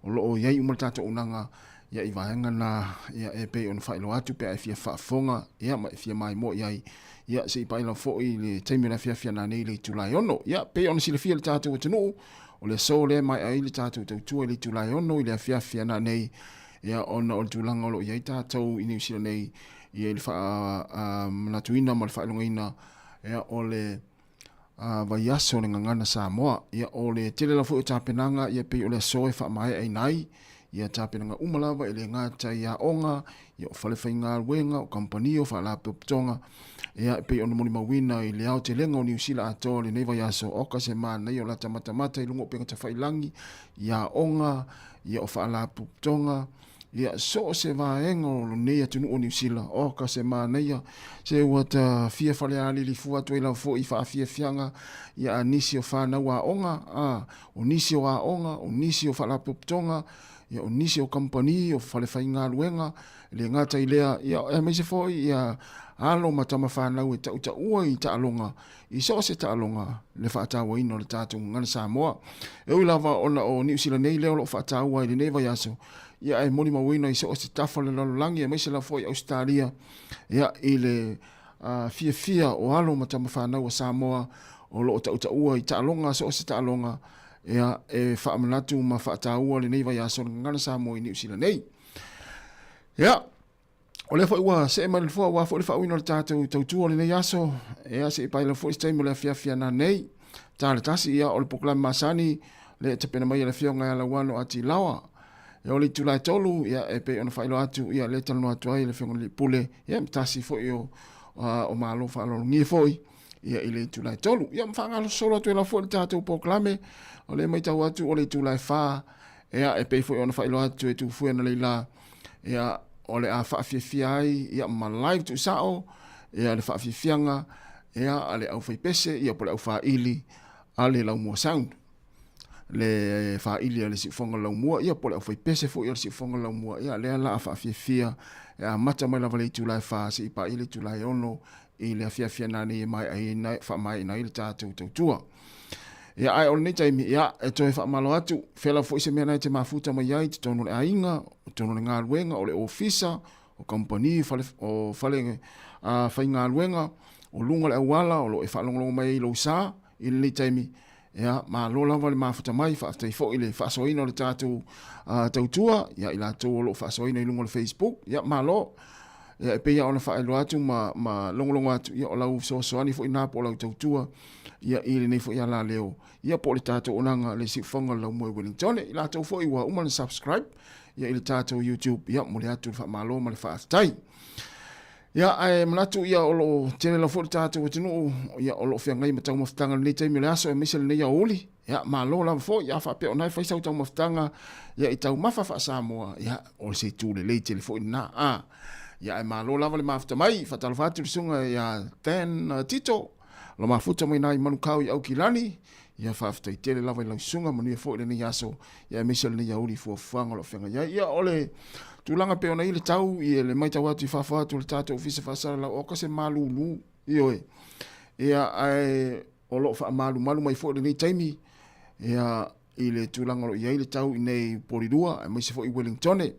o lo o i ai uma le tatou auaunaga ia i vaega na ia e pei ona faailoa atu pe a e fia faafofoga ia ma e fia maimoa i ai ia se i pai lava foi le taimi o le afiafi ana nei le itula e 6. Ia pei ona silafia le tatou atunuu o le aso lea e maea ai le tatou tautua i le itula e 6 i le afiafi ana nei ia ona o le tulaga o lo o i ai tatou i Niu Sila nei ia i le faamanatuina ma le faailogaina ia o le vaiaso o le Gagana Samoa. Ia o le tele lava foi o tapenaga ia pei o le aso e faamaeaina ai ia tapenaga uma lava e le gata i aoga, ia o fale faigaluega, o kamupani, o faalapotopotoga, ia e pei ona molimauina i le aotelega o Niu Sila atoa o lenei vaiaso, oka se manaia o lata matamata i luga o upega tafailagi, i aoga, ia o faalapotopotoga, Ia, so o se vaega o lenei atunuu o Niu Sila, oka se manaia, se ua ta fia falealili fua atu ai lava foi i faafiafiaga ia a nisi o fanau aoga, a, o nisi o aoga, o nisi o faalapotopotoga, ia, o nisi o kamupani, o fale faigaluega, e le gata i lea, ia, aemaise foi ia alo ma tama fanau e tautaua i taaloga, i so o se taaloga, le faatauaina o le tatou gagana Samoa. E ui lava ona o Niu Sila nei lea o lo o faataua i lenei vaiaso, ia ae molimauina i so o se tafa o le lalolagi aemaise lava foi Ausetalia, ia, i le fiafia o alo ma tama fanau a Samoa o lo o tautaua i taaloga, so o se taaloga, ia, e faamanatu ma faataua lenei vaiaso o le Gagana Samoa i Niu Sila nei. Ia, o lea foi ua see mai le nofoa aua foi le faauiina o le tatou tautua o lenei aso. Ia, se i paila foi se taimi o le afiafi ana nei. Ta le tasi, ia, o le polokalame masani lea e tapena mai e le Afioga ia Lauano Ati Laoa. Ia, o le itula e 3, ia, e pei ona faailoa atu, ia, lea e talanoa atu ai le Afioga i le Pule, ia, ma tasi foi o, o Malo faaaloalogia foi, ia, i le itula e 3. Ia, ma faagasolo atu ai lava foi le tatou polokalame, o lea e matau atu o le itula e 4, ia, e pei foi ona faailoa atu e Tufue analeila, ia, o le a faafiafia ai, ia, ma live tuusao, ia, le faafiafiaga, ia, a le aufaipese, ia, po o le aufaili a le Laumua Sound. Le faili a le Siufofoga o le Laumua, ia, po o le aufaipese foi a le Siufofoga o le Laumua, ia, lea la a faafiafia, e amata mai lava i le itula e 4 seia paia le itula e 6 i le afiafi ana nei e maea faamaeaina ai le tatou tautua. Ia, ae o lenei taimi, ia, e toe faamalo atu, fea lava foi se mea na e te mafuta mai ai i totonu o le aiga, o totonu o le galuega, o le ofisa, o kamupani, fale, o fale faigaluega, o luga o le auala, o lo o e faalogologo mai ai i lou sa i lenei taimi, ia, malo lava le mafuta mai, faafetai foi i le faasoaina o le tatou tautua, ia, i latou o lo o faasoaina i luga o le Facebook, ia, malo. Ia, e pei lava ona faailoa atu ma, ma logologo atu, ia, o lau fesoasoani foi lena po o lau tautua, ia, i lenei foi alaleo, ia, po o le tatou auaunaga le siufofoga o le laumua i Wellington. I latou foi ua uma ona subscribe, ia, i le tatou YouTube, ia, momoli atu le faamalo ma le faafetai. Ia, ae manatu, ia, o lo o tele lava foi le tatou atunuu, ia, o lo o feagai ma taumafataga i lenei taimi o le aso, aemaise lenei aoauli. Ia, malo lava foi, a faapea o lena e fai sau taumafataga, ia, i taumafa faa-Samoa, ia, o se itu lelei tele foi lena. A, ia, ae malo lava le mafuta mai. Faatalofa atu i le susuga ia Dan Tito, lo mafuta mai na i Manukau i Aukilani. Ia, faafetai tele lava i lau susuga, manuia foi lenei aso, ia, aemaise o lenei aoauli i fuafuaga o lo o feagai ai. Ia, o le tulaga pei ona i ai le tau, ia, le matau atu i fafo atu o le tatou Ofisa Faasalalau, oka se malulu, ioe. Ia, ae o lo o faamalumalu mai foi lenei taimi ia, i le tulaga o lo o i ai le tau i nei Porirua, aemaise foi Wellingtone.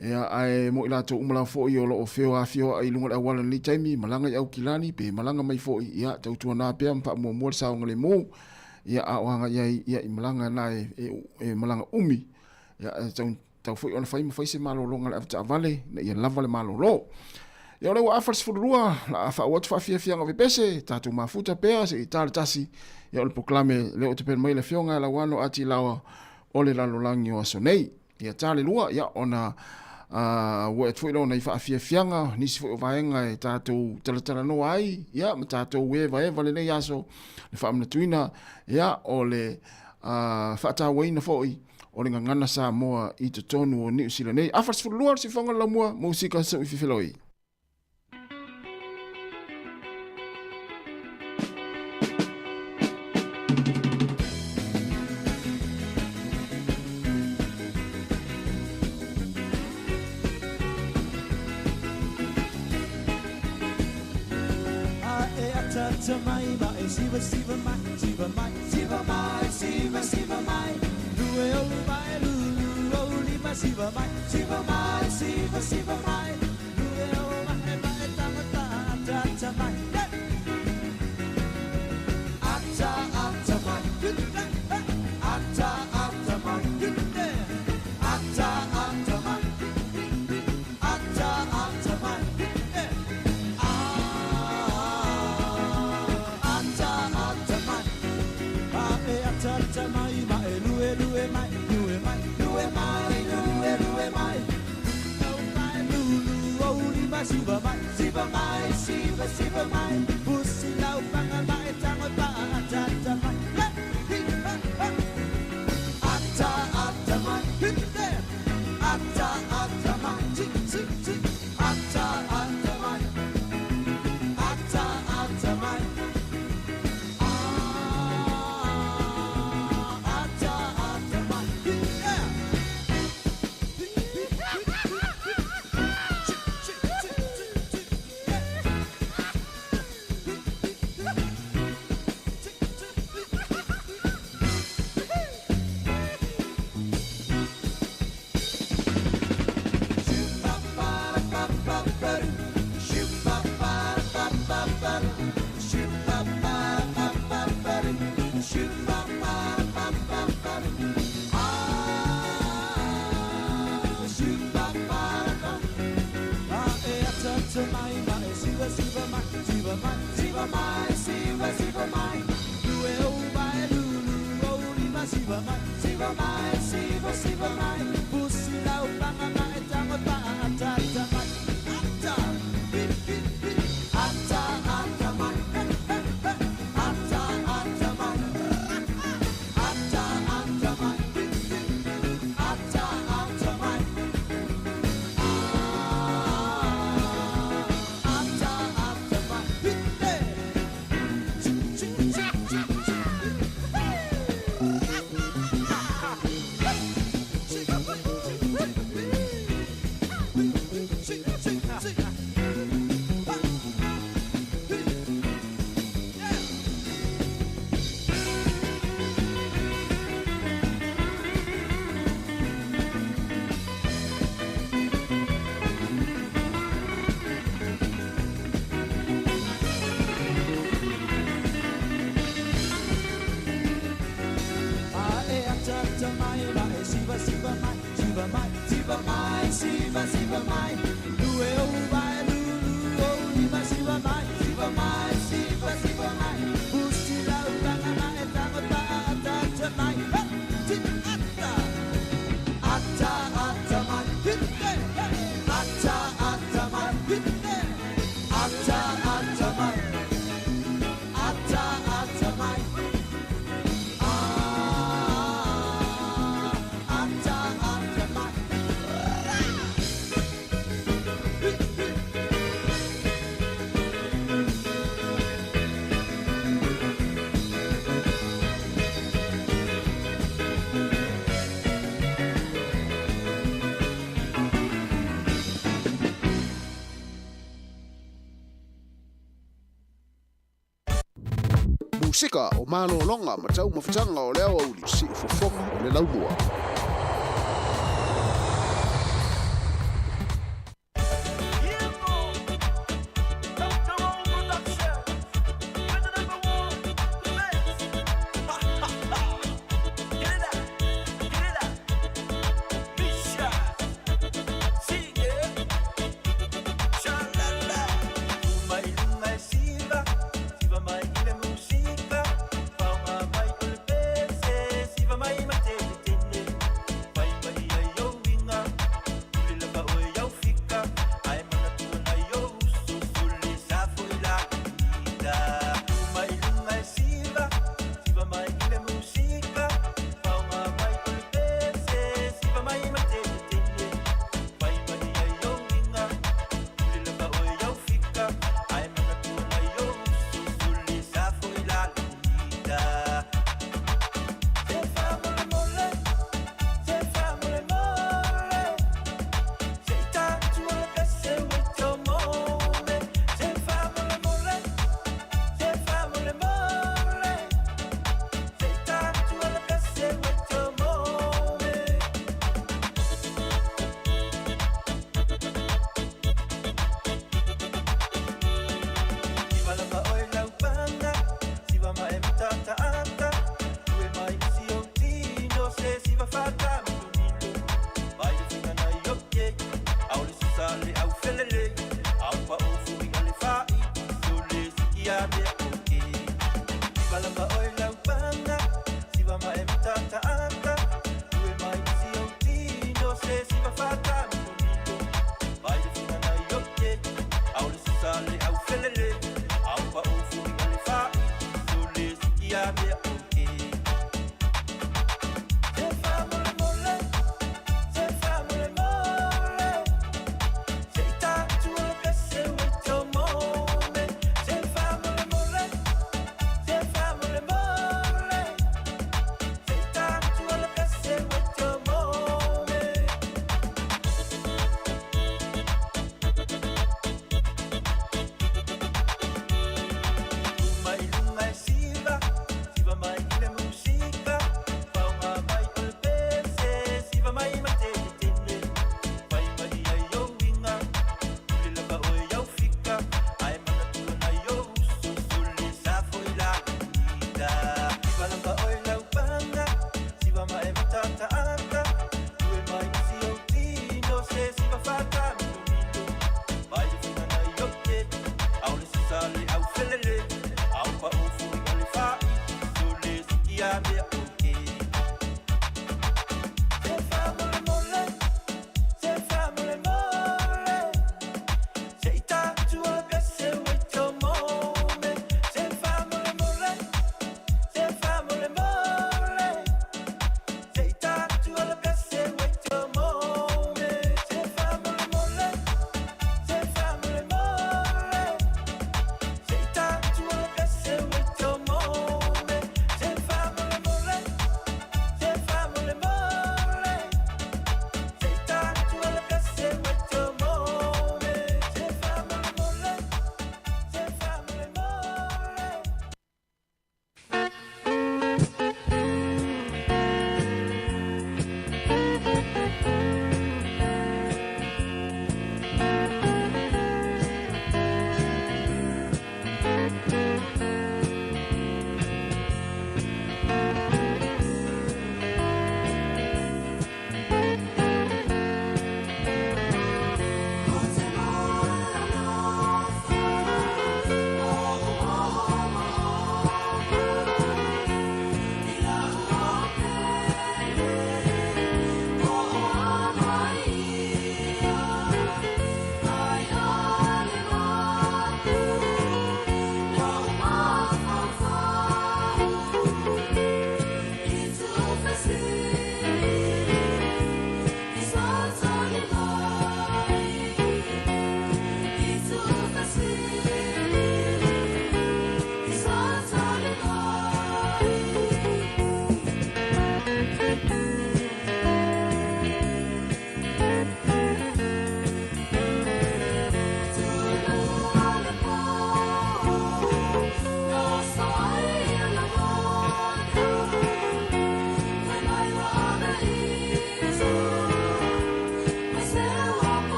Ia, ae mo i latou uma lava foi o lo o feoafioai i luga o le auala i lenei taimi, malaga i Aukilani, pe malaga mai foi, ia, tautuana pea ma faamuamua le saogalemu, ia, a o agai ai, ia, i malaga na e malaga umi, ia, e tau Tatau foi ona fai ma fai se malologa a le avetaavale ina ia lava le malolo. Ia o lea ua afa le 12, la a faauu atu faafiafiaga o pepese, tatou mafuta pea se i ta le tasi, ia o le polokalame lea o tapena mai le Afioga ia Lauano Ati Laoa o le lalolagi o aso nei. Ia ta le lua, ia ona ua atu foi lea o nai faafiafiaga, nisi foi o vaega e tatou talatalanoa ai, ia ma tatou evaeva lenei aso, le faamanatuina, ia o le. Faatauaina foi o le gagana Samoa i totonu o Niu Sila nei. Afa 12 le sifoga le laumua, musika se i fefeloi. Mai ma e siva siva mai siva mai siva mai siva siva mai lue o mai lu o lima siva mai siva mai siva siva mai lue o mai mai ta ta ta ta mai ata ata mai ata ata mai ata ata mai ata ata mai ata ata mai a e ata ata mai ma e lue lue mai lue mai lue mai lue lue mai no mai lu lu o li ma siva mai siva mai siva siva mai pusi lau panga mai tango pa ata ata mai hi ha ha ata ata mai hi there ata ata mai ti ti ti ata ata mai ata ata mai ata ata mai hi there. Siva siva mai lue o vai lu lu o lima siva mai siva mai siva siva mai pusi lau panga mai tango ta ata ta mai ha ti ata ata ata mai hi there ata ata mai hi there ata ata mai ata ata mai ata ata mai. Musika o malōloga ma taumafataga o le aoauli siufofoga o le laumua. Siva mai, siva mai le musika, faunga mai o le pese, siva mai ma te te te.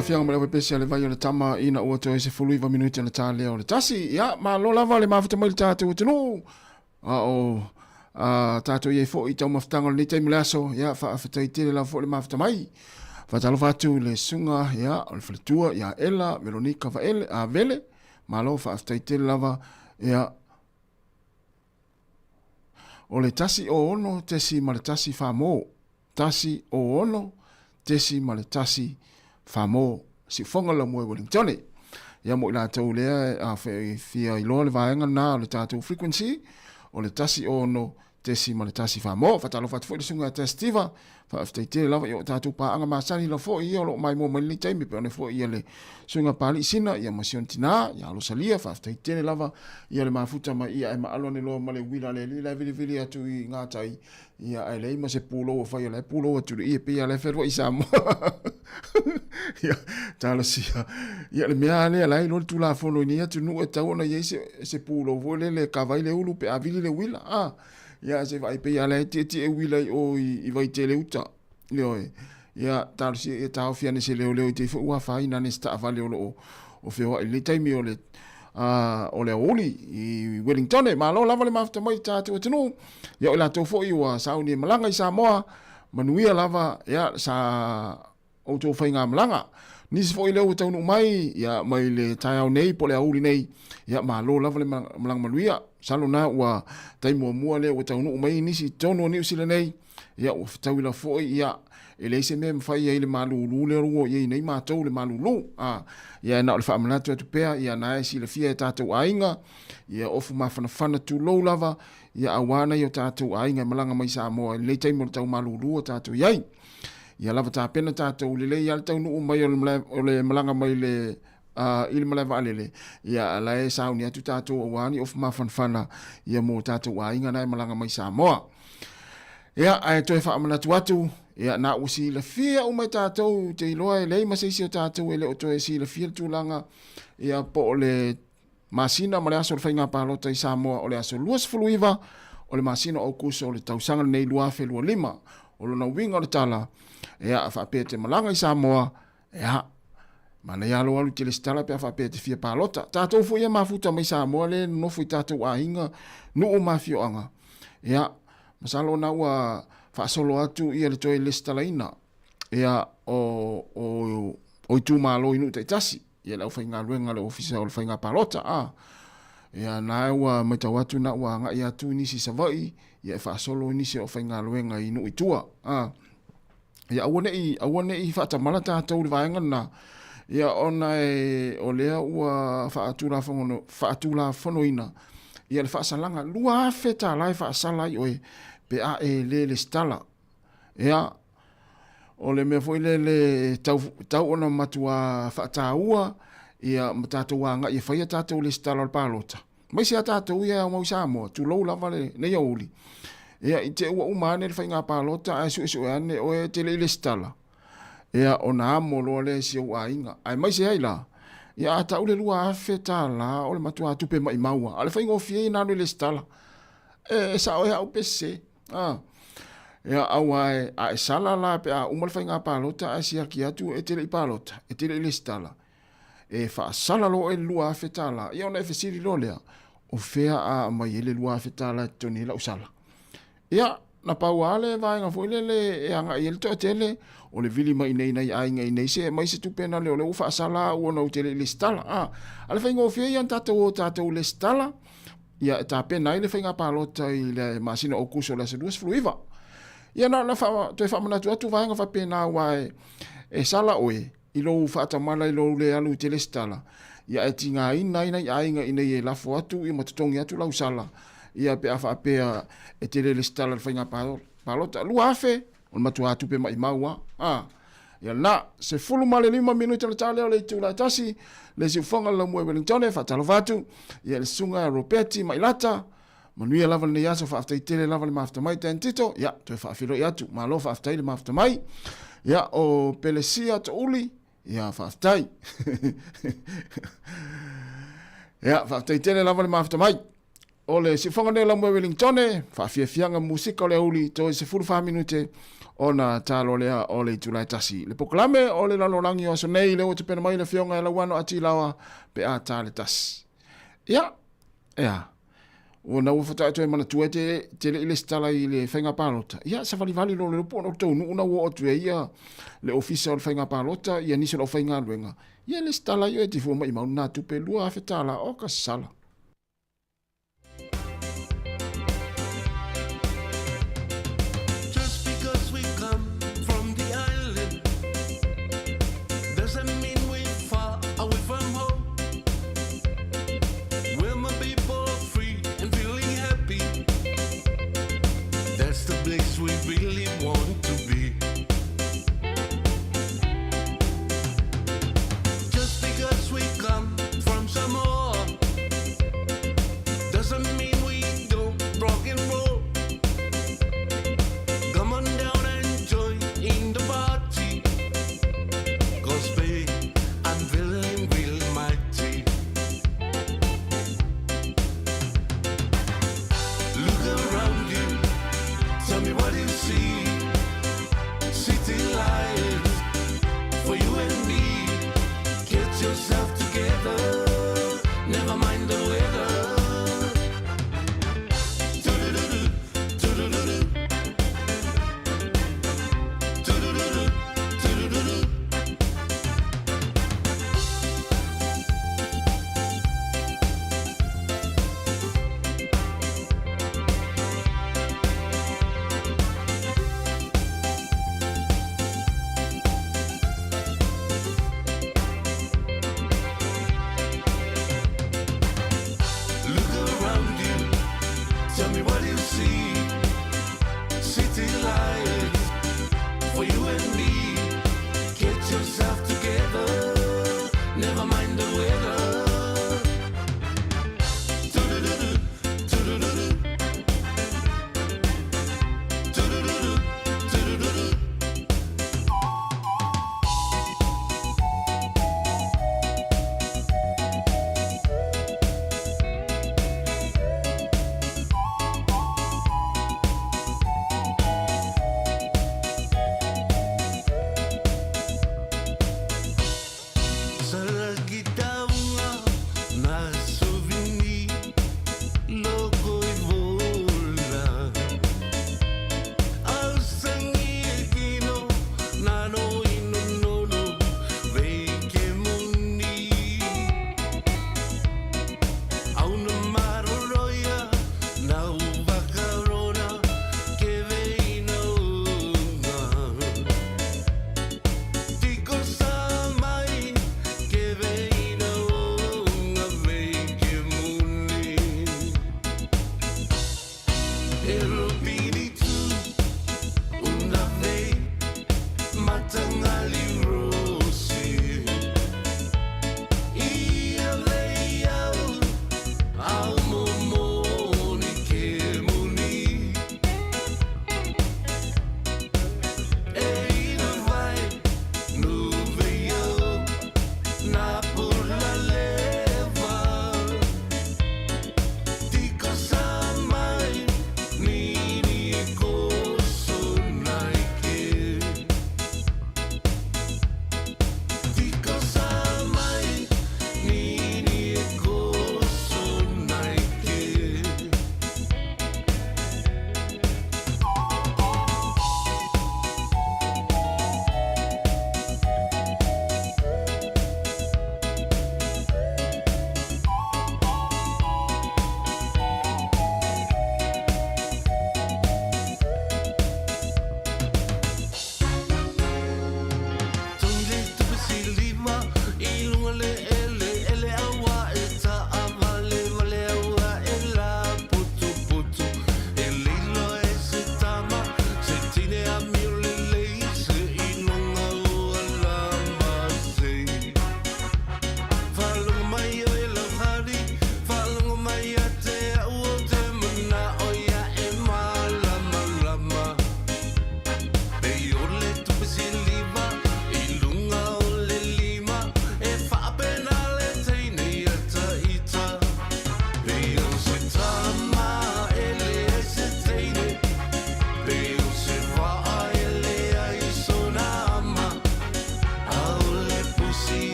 faafiaga ma le aufaipesi a le vai o le tama ina ua toe 19 minute ona ta lea o le tasi. Ia, malo lava le mafuta mai le tatou atunuu. A o a tatou i ai foi i taumafataga o lenei taimi le aso, ia, faafetai tele lava foi le mafuta mai. Faatalofa atu i le susuga, ia, o le faletua, ia Ela, Veronica Vaele, a Vele, malo faafetai tele lava, ia, o le 106.1 famo. 106.1 famo. Siufoga la moe Wellingtone. Ia mo i latou lea a fia iloa le vaega na o le tatou frequency o le 106.1 famo. Faatalofa atu foi le susuga ia Testiva. Faafetai tele lava i o tatou paaga masani la foi ia o lo o maimoa mai lenei taimi pe ona foi ia le susuga Pali Sina ia ma si ona tina ia Rosalia. Faafetai tele lava ia le mafuta mai ia e maalo ane loa ma le uila le alii la e vilivili atu i gatai Ia, ae leai ma se pulou o fai, o la e pulou atu i le ie, pei lava o la e fealuai i Samoa. Ia, talosia. Ia, le mea lava lea, la e iloa le Tulafono i nei atunuu e tatau ona i ai se, se pulou foi lele e kava ai le ulu pe a vili le uila. A, ia, se vaai pei lava o la e tietie uila i o i, i Vaitele uta. Ioe. Ia, talosia ia taofi ane se leoleo i te i foi ua afaina ane se taavale o lo o, o feoai i lenei taimi o le o le aoauli i Wellingtone. Malo lava le mafuta mai i tatou atunuu. Ia o i latou foi ua sauni e malaga i Samoa, manuia lava ia sa outou faigamalaga. Nisi foi lea ua taunuu mai ia mai le taeao nei po o le aoauli nei, ia malo lava le malaga manuia. Masalo na ua taimi muamua lea ua taunuu mai nisi i totonu o Niu Sila nei, ia ua fetaui lava foi ia e leai se mea e mafai ai le malulu lea ua i ai nei matou le malulu. A, ia na o le faamanatu atu pea, ia na e silafia e tatou aiga, ia ofu mafanafana tulou lava, ia aua nai o tatou aiga e malaga mai Samoa i lenei taimi o le tau malulu o tatou i ai. Ia lava tapena tatou lelei lava le taunuu mai o le malaga mai le i le malae vaalele, ia la e sauni atu tatou aua ni ofu mafanafana ia mo tatou aiga na e malaga mai Samoa. Ia, ae toe faamanatu atu, ia, na ua silafia uma e tatou, te iloa e leai ma se isi o tatou e le o toe silafia le tulaga, ia, po o le masina ma le aso o le faiga palota i Samoa o le aso 29 o le masina o Aokuso o le tausaga lenei 2025. O lona uiga o le tala, ia, a faapea e te malaga i Samoa, Ia, manaia lou alu i te lesitala pe a faapea e te fia palota. Tatou foi e mafuta mai Samoa lea e nonofo i tatou aiga, nuu ma afioaga. Ia, masalo na ua faasolo atu ia le toe lesitalaina ia o, o, o itumalo i nuu taitasi, ia le aufaigaluega a le Ofisa o le Faiga Palota. A, ia na ua matau atu na ua agai atu nisi i Savaii, ia e faasolo nisi o aufaigaluega i nuu i tua. A, Ia aua ne i, aua ne i faatamala tatou i le vaega lena, ia ona e, o lea ua faatulafono, faatulafonoina ia le faasalaga $2,000 e faasala ai oe pe a e le lesitala. Ia, o le mea foi lele tau, tau ona matua faataua ia ma tatou agai e fai a tatou lesitala o le palota. Aemaise a tatou ia e aumau i Samoa, tulou lava lenei aoauli. Ia, i te ua uma ane le faiga palota ae suesue ane oe e te le i lesitala, ia ona amo loa lea i si ou aiga. Aemaise ai la, ia a tau le $2,000 o le matua tupe maimau lava, a o le faigofie ia na alu e lesitala. E, e sao ea au pe sese. A. Ia, aua e, a e sala la pe a uma le faiga palota ae siaki atu e te le i palota, e te le i lesitala, E faasala loa oe i le $2,000, ia ona e fesili loa lea, o fea a aumai ai le $2,000 e totogi ai lau sala? Ia, na pau lava le vaega foi lele e agai ai le toatele, o le vili mai i inei nai aiga i inei se aumai se tupe na lea o lea ua faasala au ona ou te le i lesitala. A, a le faigofie ia ona tatou o tatou lesitala, ia e tapena ai le faiga palota i le masina o Aokuso o le aso 29. Ia na ona toe faamanatu atu vaega faapena aua e sala oe, i lou faatamala i lou le alu i te lesitala, ia e tigaina ai nai aiga ina ia lafo atu ia ma totogi atu lau sala, ia pe a faapea e te le lesitala i le faiga palota. 2000, o le matua tupe maimau lava. A, ia lena, 15 minute o le ta lea o le itula e tasi, le siufoga le laumua i Wellington, e faatalofa atu, ia le susuga ia Ropeti Mailata, Manuia lava lenei aso, faafetai tele lava le mafuta mai Dan Tito, ia, toe faafeiloai atu, malo faafetai le mafuta mai. Ia, o Pelesia Touli, ia, faafetai. Ia, faafetai tele lava le mafuta mai. O le siufofoga nei o Laumua Wellingtone, faafiafiaga musika o le aoauli toe 14 minute ona talo lea o le itula e tasi. Le polokalame o le lalolagi o aso nei, lea ua tapena mai le afioga ia Lauano a Tilaoa pe a ta le tasi. Ia, ea, ua na ua faatoa e toe manatua e te, te le i lesitala i le faiga palota. Ia, savalivali loa le po o tou nuu na ua oo atu ai ia le ofisa o le faiga palota, ia nisi o le aufaigaluega. Ia lesitala ia e te fua maimau nā tupe $2,000 o ka sala. Just because we come from the island doesn't mean we're far away from home. We're my people free and feeling happy. That's the place we really want to be. Just because we come from Samoa.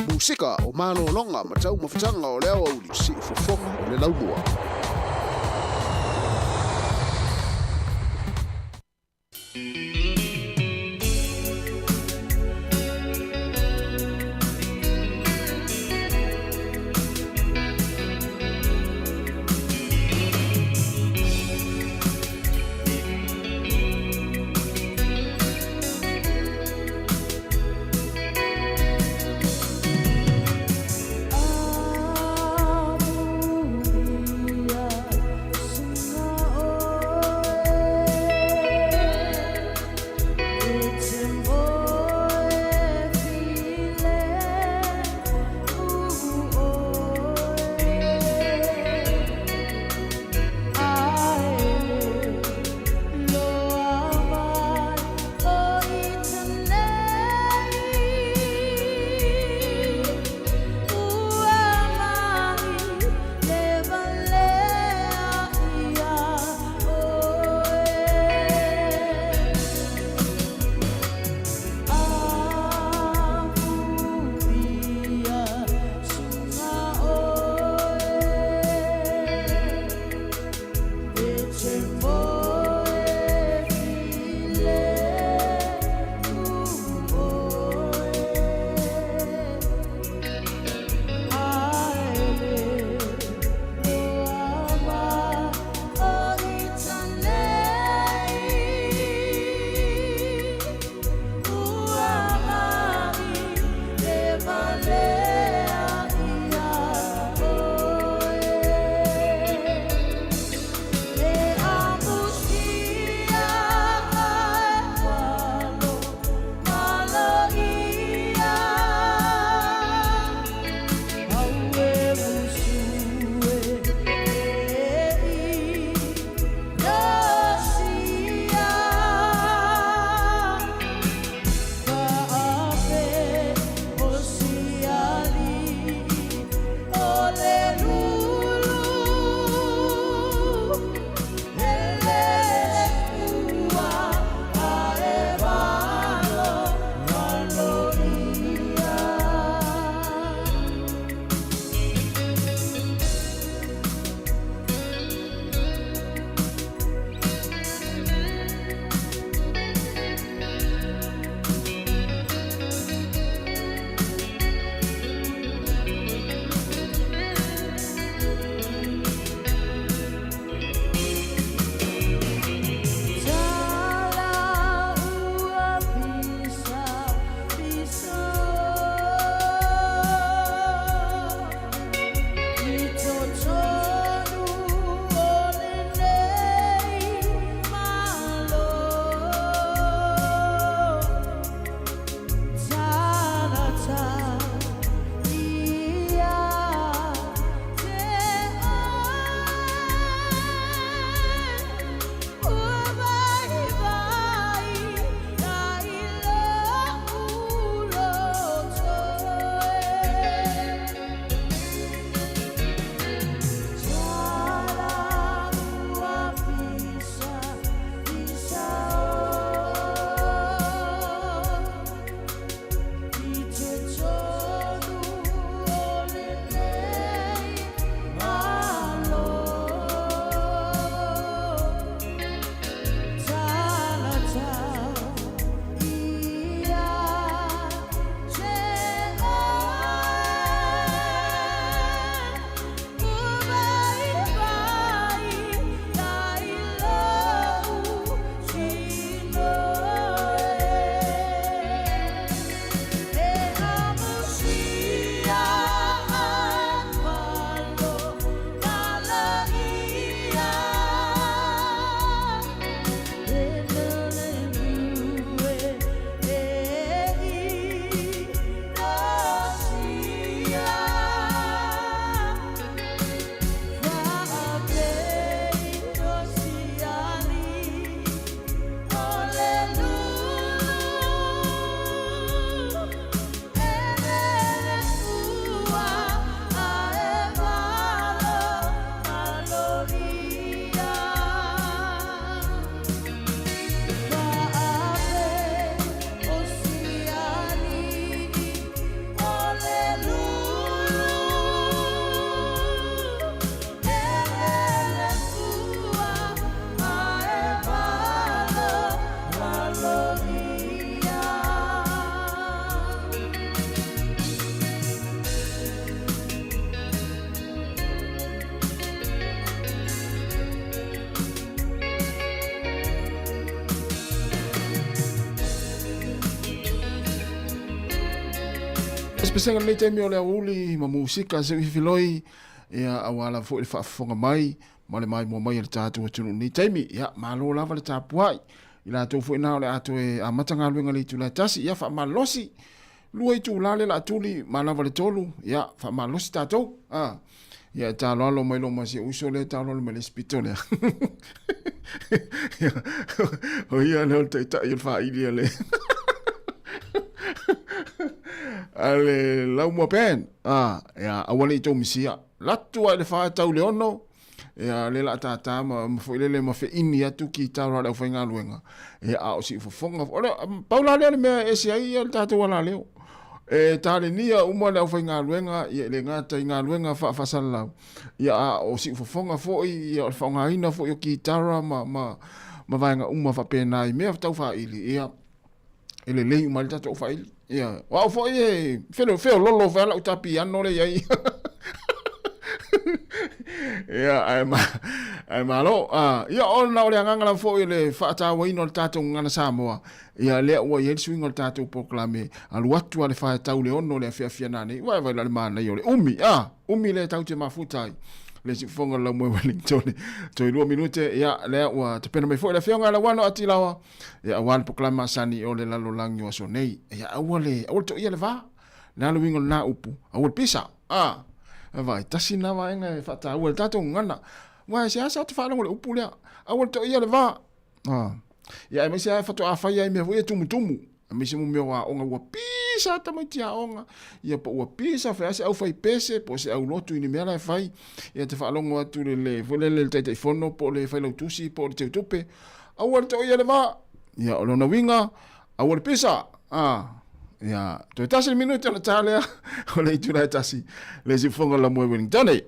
Musika o malologa ma taumafataga o le aoauli siufofoga o le laumua. Pesepesega lenei taimi o le aoauli ma musika se filoi ia aua lava foi le faafofoga mai ma le maimoa mai a le tatou atunuu lenei taimi. Ia malo lava le tapuai i latou foi na o le a toe amata galuega le itula e tasi. Ia faamalosi lua itula le laatuli ma lava le tolu. Ia faamalosi tatou. Ah. Ia e taloalo mai lo ma si uso le taloalo mai le spito lea. Ia, o ia lea o le taitai o le faaili a le a le Laumua Band. Ah, ia, aua ne i tou misia. Latu ai le fa tau le ono, ia le la tātā ma, ma foi lele ma feini atu ki taro a le aufaigaluega. Ia, a o siufofoga. O le, pau la lea le mea e ese ai ia le tātou ala leo. E talenia uma le aufaigaluega, ia e le gata i galuega faafaasalalau, ia a o siufofoga foi, ia o le faaaogaina foi o kitara ma, ma, ma vaega uma faapena i mea tau faaili, ia e lelei uma ai le tatou faaili. Ia, o au foi e felo, feololo foi lau ta piano le iai. Ia, ae ma, ae malo. Ah, ia ona o le agaga lava foi o le faatauaina o le tatou gagana Samoa, Ia lea ua i ai le suiga o le tatou polokalame, alu atu a le fa e tau le ono le afiafi ana nei, vae vae la le manaia o le umi, a, umi lea tatou te mafuta ai. Le siufofoga o le Laumua i Wellington, toe lua minute, ia, lea ua tapena mai foi le afioga ia Lauano Atilaoa, ia, aua le polokalame masani o le lalolagi o aso nei. Ia, aua le, aua le toia le va, le a le uiga o lena upu, aua le pisa, a, vaai, tasi lena vaega e faataua i le tatou gagana. Aua e seasea ta faalogo i le upu lea, aua le toia le va. Ah. Ia aemaise lava faatoa fai ai mea foi ia tumutumu. Aemaise mo mea o aoga ua pisa tamaiti aoga. Ia po ua pisa fai se au fai pese po se au lotu i ni mea la e fai. Ia te faalogo atu le le foi lele le Taitaifono po o le Failautusi po o le Teutupe. Aua le toia le va. Ia o lona uiga aua le pisa. Ah. Ia, toe tasi le minute ona ta lea o le itula e tasi. Le siufofoga o le Laumua i Wellington.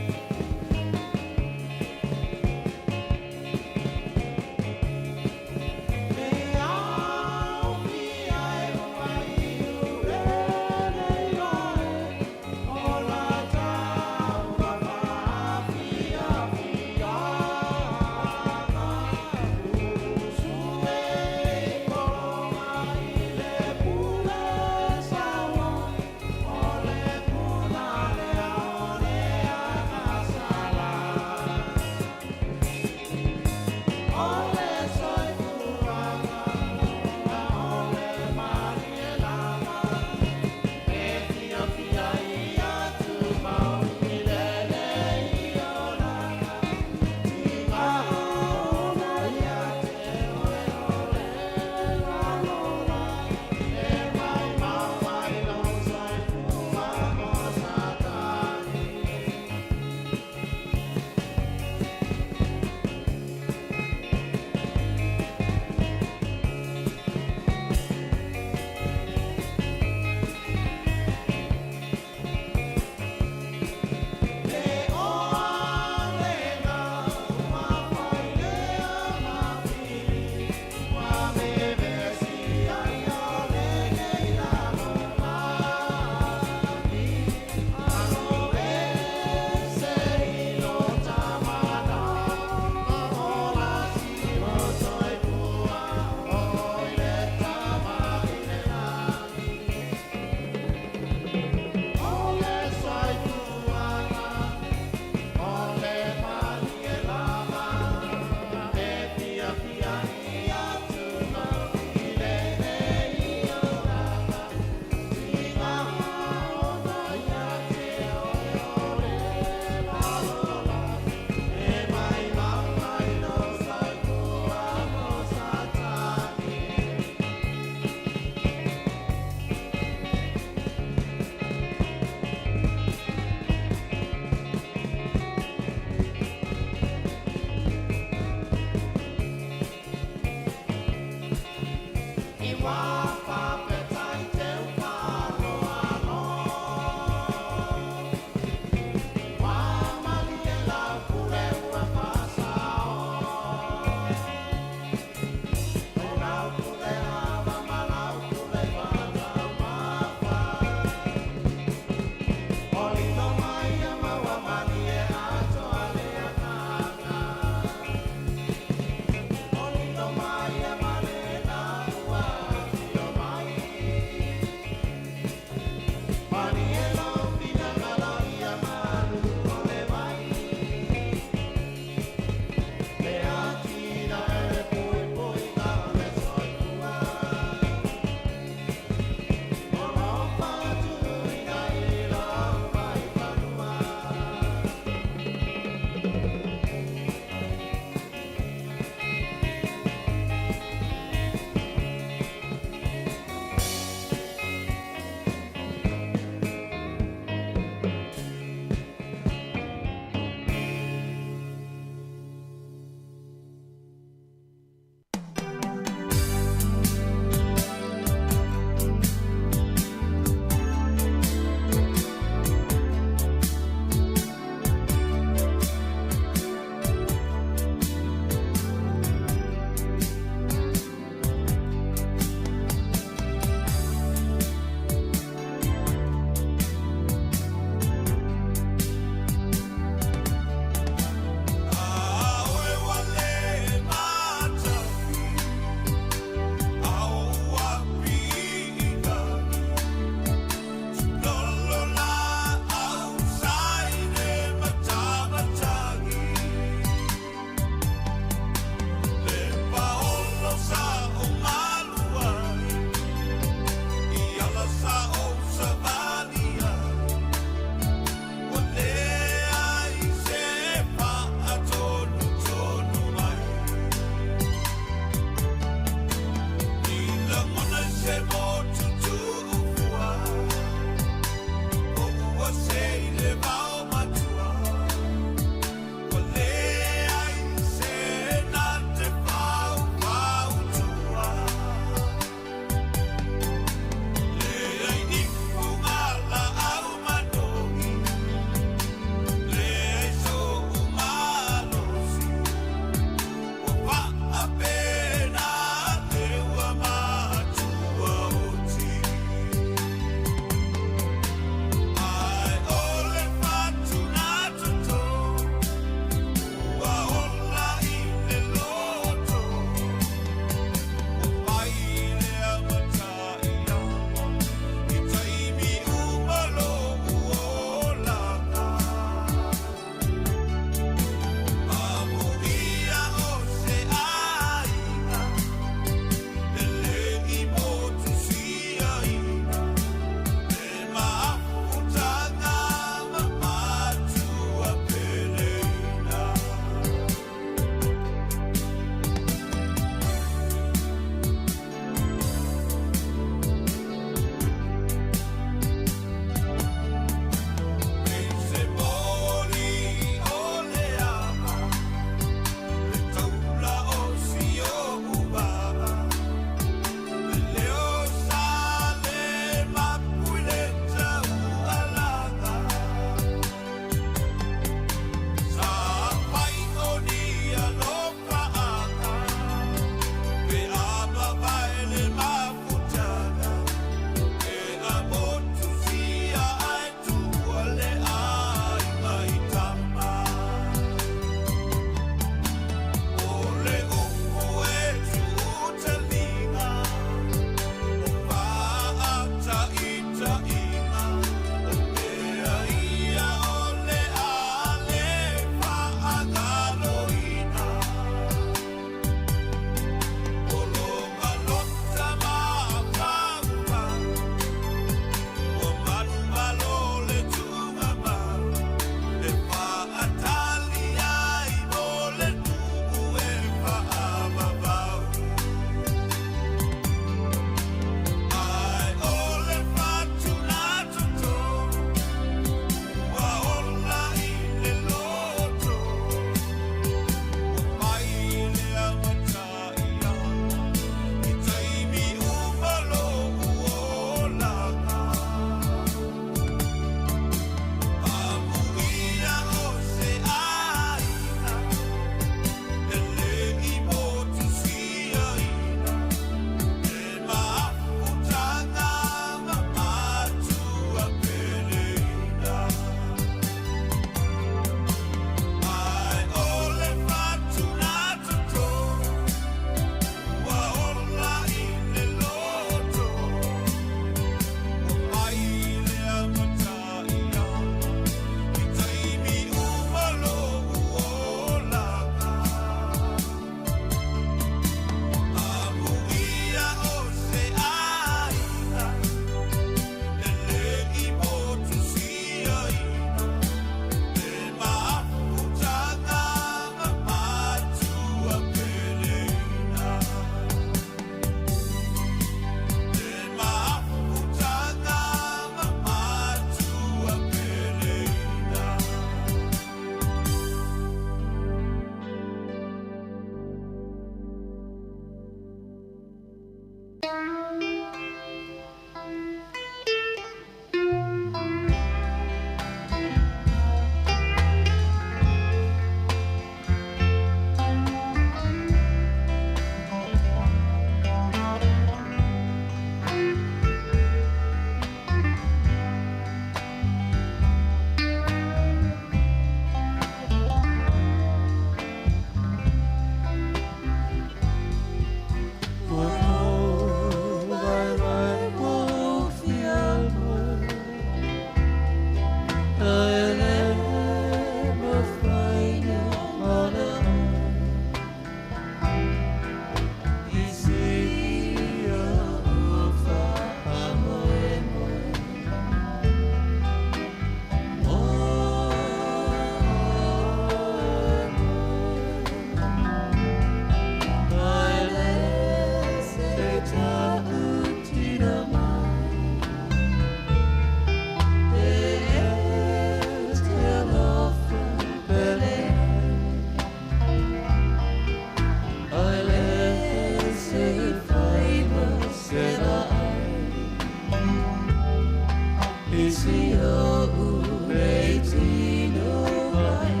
si o u nei tino vai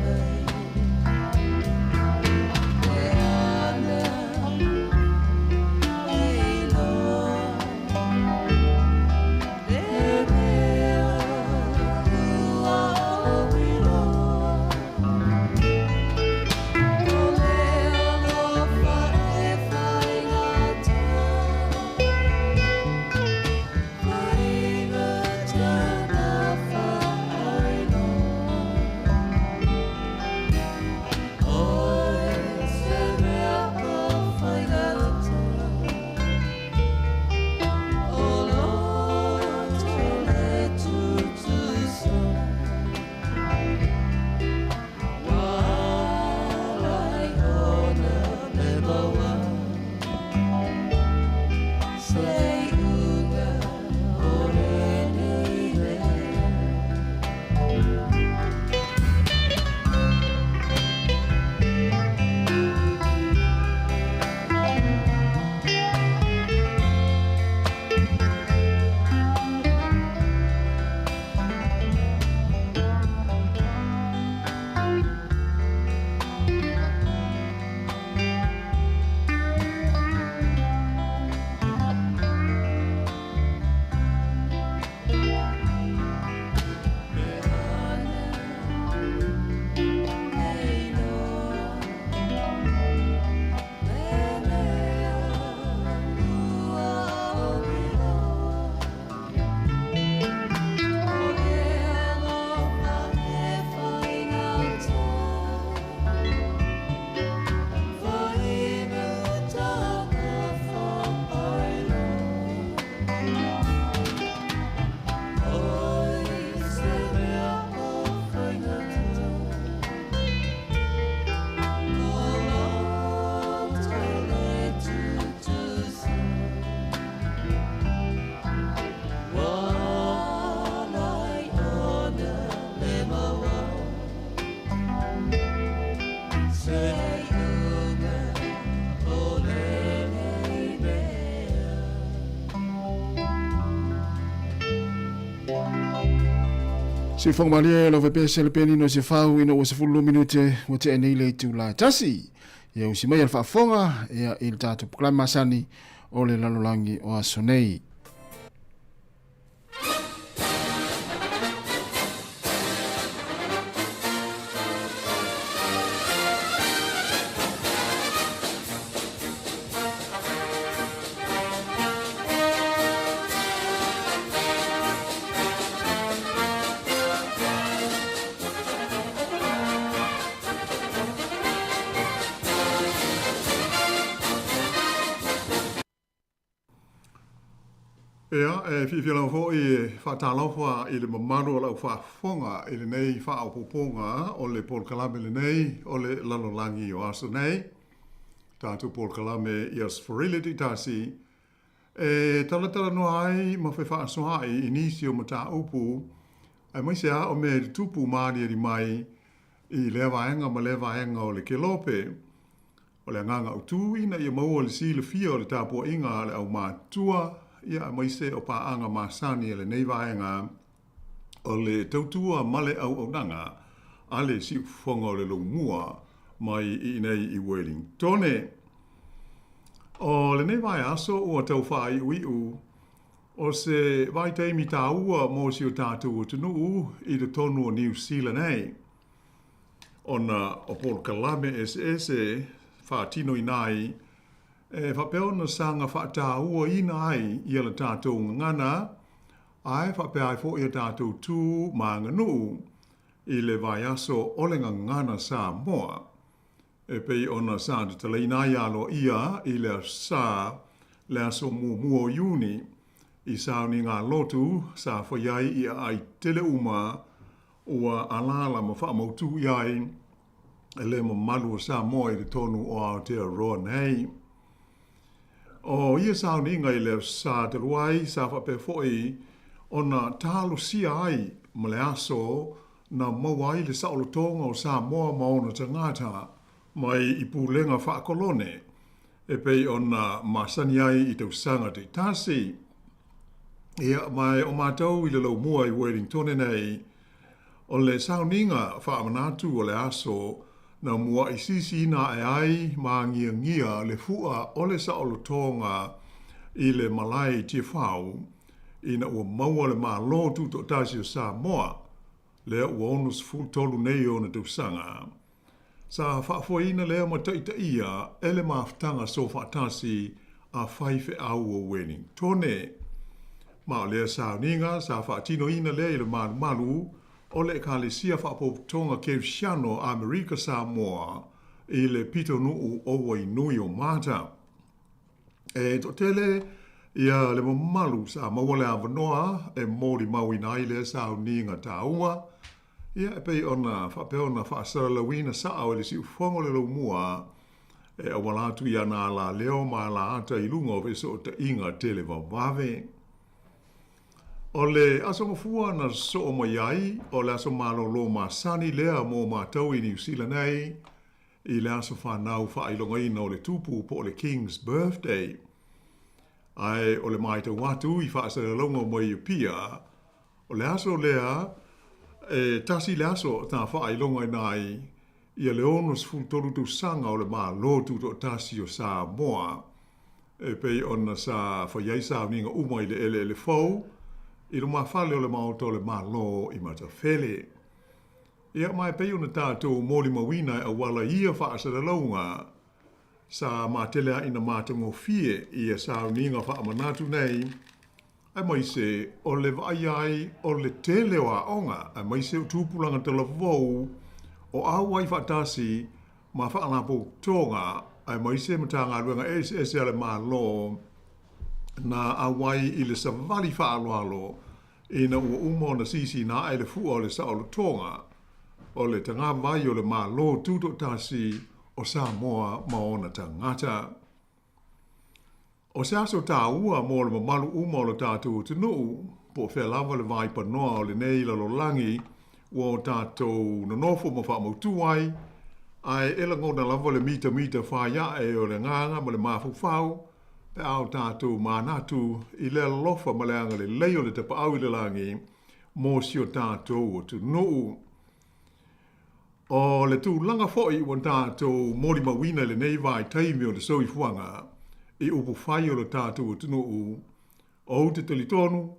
vai. E ana e loa le mea ua oiloa. O le alofa e faigata, faigata na faailoa. Oe se mea o faigata, o loto le tutusa. Wala i ona le maua, se uga o lenei mea. Soifuaga malie lau faapea se le pianino se fau ina ua 12 minute ua tea nei le itula e tasi. Ia usi mai a le faafofoga ia i le tatou polokalame masani o le lalolagi o aso nei. Ea, e fiafia lava foi e faatalofa i le mamalu o lau faafofoga i lenei faaopoopoga o le polokalame lenei o le lalolagi o aso nei, tatou polokalame i Aso Faraile taitasi, e talatalanoa ai ma fefaasoaai i nisi o mataupu aemaise lava o mea i tutupu ma aliali mai i lea vaega ma lea vaega o le kelope. O le agaga autu ina ia maua le silafia o le tapuaiga a le aumatutua, ia aemaise o paaga masani a lenei vaega o le tautua ma le auaunaga a le siufofoga o le Lomua mai i inei i Welingtone. O lenei vaiaso ua tau faaiuiu o se vaitaimi taua mo si o tatou atunuu i totonu o Niu Sila nei, ona o polokalame eseese faatinoina ai e faapea ona saga faatauaina ai ia le tatou gagana ae faapea ai foi a tatou tu ma aganuu i le vaiaso o le Gagana Samoa e pei ona sa tatalaina ai aloaia i le Aso Sa, le aso muamua o Iuni, i sauniga lotu sa fai ai i aai tele uma ua alaala ma faamautu i ai le mamalu o Samoa i totonu o Aotearoa nei. O ia sauniga i le Aso Sa talu ai sa faapea foi ona talosia ai ma le aso na maua ai le saolotoga o Samoa ma ona tagata mai i pulega faakolone e pei ona masani ai i tausaga taitasi. Ia, ma o matou i le laumua i Wellingtone nei, o le sauniga faamanatu o le aso na muaʻi sisiina aʻe ai ma agiagia le fuʻa o le saolotoga i le malae i Tiafau ina ua maua le Malo Tutoatasi o Samoa, lea ua 63 nei ona tausaga. Sa faafoeina lea ma taitaia e le mafutaga soofaatasi a faifeau o Wellingtone. Ma o lea sauniga sa faatinoina lea i le malumalu o le Ekalesia Faapopotoga Kerisiano Amerika Samoa i le pitonuu o Wainui o Mata. E toatele ia le mamalu sa maua le avanoa e molimauina ai lea sauniga taua, Ia, e pei ona faapea ona faasalalauina sao e le siufofoga o le laumua e auala atu i ana alaleo ma alaata i luga o fesootaiga televavave. O le Aso Gafua na sosoo mai ai, o le aso malolo masani lea mo matou i Niu Sila nei, i le aso fanau faailogaina o le Tupu po o le King's Birthday. Ae o le matau atu i faasalalauga mai Apia, O le aso lea, e tasi le aso na faailogaina ai ia le 63 tausaga o le Malo Tutoatasi o Samoa, e pei ona sa fai ai sauniga uma i le eleele fou i lumafale o le Maota o le Malo i Matafele. Ia, ma e pei ona tatou molimauina e auala i ia faasalalauga, sa matele ai ina matagofie ia sauniga faamanatu nei, aemaise o le vaaia ai o le tele o aoga, aemaise o tupulaga talavou o auai faatasi ma faalapotopotoga, aemaise Matagaluega eseese a le Malo na auai i le savali faaaloalo ina ua uma ona sisina ae le fua o le saolotoga o le tagavai o le Malo Tutoatasi o Samoa ma ona tagata. O se aso tāua mo le mamalu uma o lo tatou atunuu, po o fea lava le vaipanoa o lenei lalolagi ua o tatou nonofo ma faamautū ai, ae e lagona lava le mitamita faiae o le agaga ma le mafaufau pe a o tatou manatu i le alofa ma le agalelei o le Tapaau i le Lagi mo si o tatou atunuu. O le tulaga foi ua tatou molimauina i lenei vaitaimi o le soifuaga i upufai o lo tatou atunuu, ou te talitonu,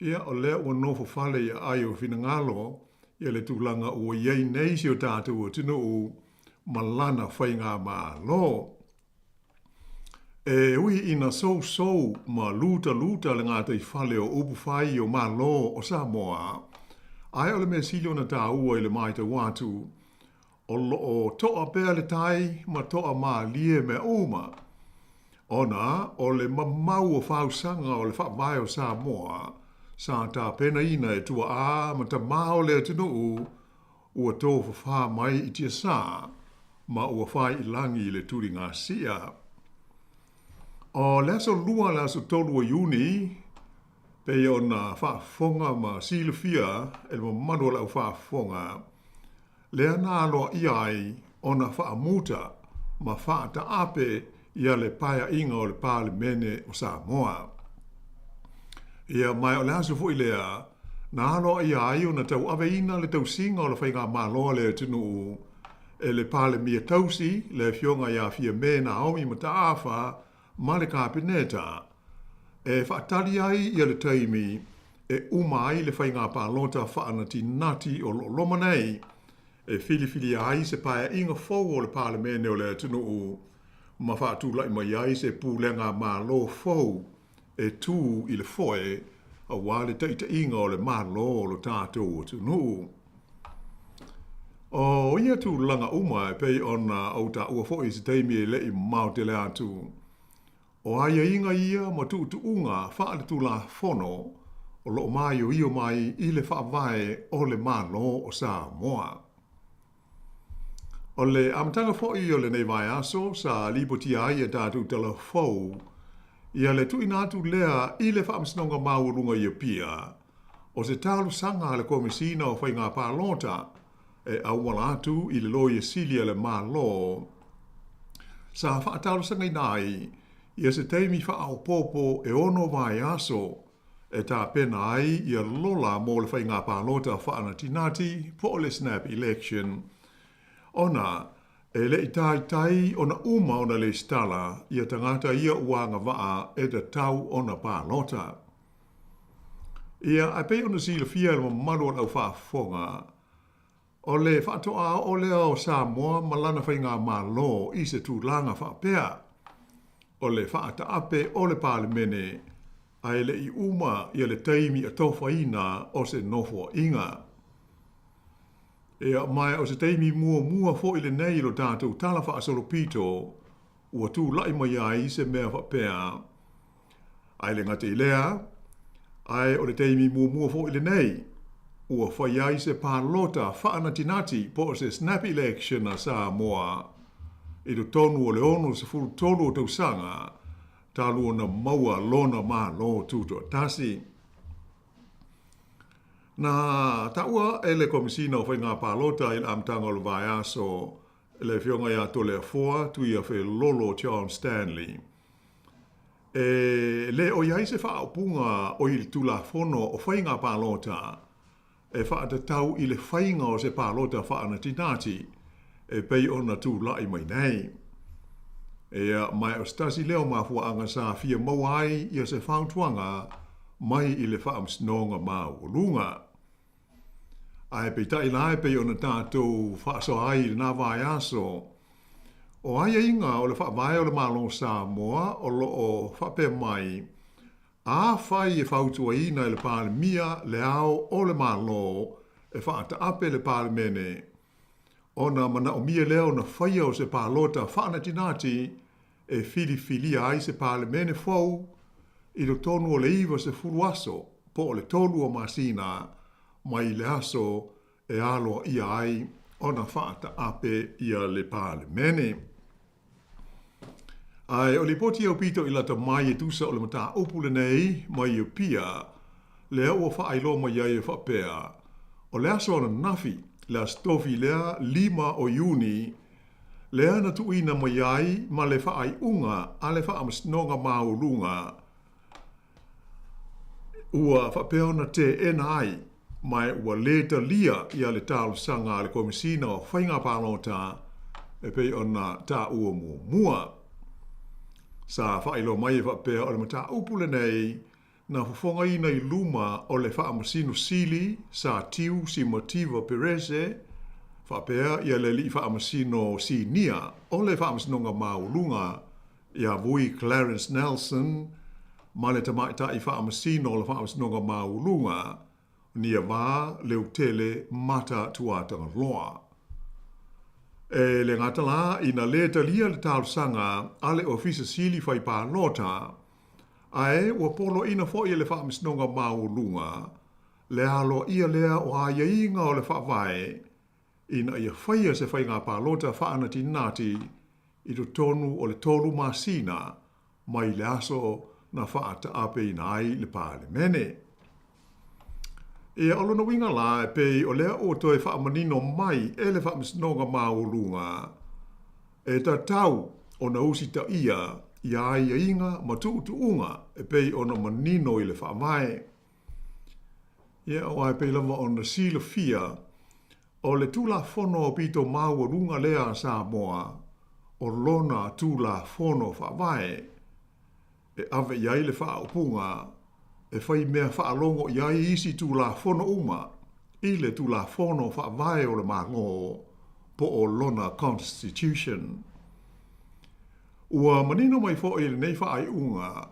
ia, o lea ua nofo fale i aai o finagalo ia le tulaga ua i ai nei si o tatou atunuu ma lana faigamalo. E ui ina sousou ma lutaluta le gataifale o upufai o Malo o Samoa, ae o le mea sili ona taua i le matau atu, o lo o toa pea le tai ma toa mālie mea uma, ona o le mamau o fausaga o le Faavae o Samoa sa tapenaina e tuaa ma tamā o le atunuu ua tofafā mai i tiasā ma ua fai i lagi i le tuligasia. O le aso Lua le aso 3 o Iuni, pei ona faafofoga ma silafia e le mamalu o le au faafofoga, lea na aloaia ai ona faamuta ma faataape ia le paeaiga o le Palemene o Samoa. Ia, ma o le aso foi lea na aloaia ai ona tauaveina le tausiga o le faigamalo a le atunuu e le Palemia tausi, le Afioga ia Fiame Naomi Mataafa ma le Kapeneta, e faatali ai ia le taimi e uma ai le faiga palota faanatinati o lo o loma nei, e filifilia ai se paeaiga fou o le Palemene o le atunuu ma faatulai mai ai se pulega Malo fou e tū i le foe aua le taitaiga o le Malo o lo tatou atunuu. O ia tulaga uma e pei ona ou taua foi i se taimi e le i mamao tele atu, o aiaiga ia ma tuutuuga faaletulafono o lo o maioio mai i le Faavae o le Malo o Samoa. O le amataga foi o lenei vaiaso sa lipotia ai e tatou tala fou ia le tuuina atu lea i le Faamasinoga Maualuga i Apia o se talosaga a le Komesina o Faiga Palota e auala atu i le Loia Sili a le Malo sa faatalosagaina ai ia se taimi faaopoopo e 6 vaiaso. e tapena ai ia lola mo le faiga palota faanatinati po o le snap election, ona e le i taitai ona uma ona lesitala ia tagata ia ua agavaa e tatau ona palota. Ia, ae pei ona silafia e le mamalu o le au faafofoga, o le faatoa oo lea o Samoa ma lana faigamalo i se tulaga faapea, o le faataape o le Palemene ae le i uma ia le taimi atofaina o se nofoaiga. Ia, ma o se taimi muamua foi lenei i lo tatou tala faasolopito ua tulai mai ai se mea faapea. Ae le gata i lea, ae o le taimi muamua foi lenei ua fai ai se palota faanatinati po o se snap election a Samoa i totonu o le 63 o tausaga talu ona maua lona Malo Tutoatasi. Na taua e le Komesina o Faiga Palota i le amataga o le vaiaso le Afioga ia Toleafoa Tuiafelolo John Stanley, e le o i ai se faaupuga o i le Tulafono o Faiga Palota e faatatau i le faiga o se palota faanatinati e pei ona tulai mai nei. Ia, ma o se tasi lea o mafuaaga sa fia maua ai ia se fautuaga mai i le Faamasinoga Maualuga. Ae peitai la e pei ona tatou faasoa ai i lena vaiaso, o aiaiga o le Faavae o le Malo o Samoa o lo o faapea mai, Afai e fautuaina e le Palemia le Ao o le Malo e faataape le Palemene, ona manaomia lea ona faia o se palota faanatinati e filifilia ai se Palemene fou i totonu o le 90 aso po o le 3 o masina mai le aso e aloaia ai ona faataape ia le Palemene. Ae o lipoti aupito i lata mai e tusa o le mataupu lenei mai Apia, lea ua faailoa mai ai e faapea, o le aso ananafi, le Aso Tofi lea 5 o Iuni, lea na tuuina mai ai ma le faaiuga a le Faamasinoga Maualuga, Ua faapea ona teena ai, ma ua lē talia ia le talosaga a le Komesina o Faiga Palota e pei ona taua muamua. Sa faailoa mai e faapea o le mataupu lenei na fofogaina i luma o le Faamasino Sili Sir Tiu Simativa Perese faapea ia le Alii Faamasino Sinia o le Faamasinoga Maualuga Ia Vui Clarence Nelson ma le Tamaitai Faamasino o le Faamasinoga Maualuga, Niava Leutele Mata Tuatagaloa. E le gata la ina lē talia le talosaga a le Ofisa Sili Fai Palota, ae ua poloaiina foi e le Faamasinoga Maualuga le aloaia lea o aiaiga o le Faavae ina ia faia se faiga palota faanatinati i totonu o le 3 masina mai le aso na faataapeina ai le Palemene. Ia, o lona uiga la, e pei o lea ua toe faamanino mai e le Faamasinoga Maualuga e tatau ona usitaia ia aiaiga ma tuutuuga e pei ona manino i le Faavae. Ia, aua e pei lava ona silafia, o le Tulafono aupito maualuga lea a Samoa, o lona Tulafono Faavae, e ave i ai le faaupuga e fai mea faalogo i ai isi Tulafono uma i le Tulafono Faavae o le Malo, po o lona Constitution. Ua manino mai foi lenei faaiuga,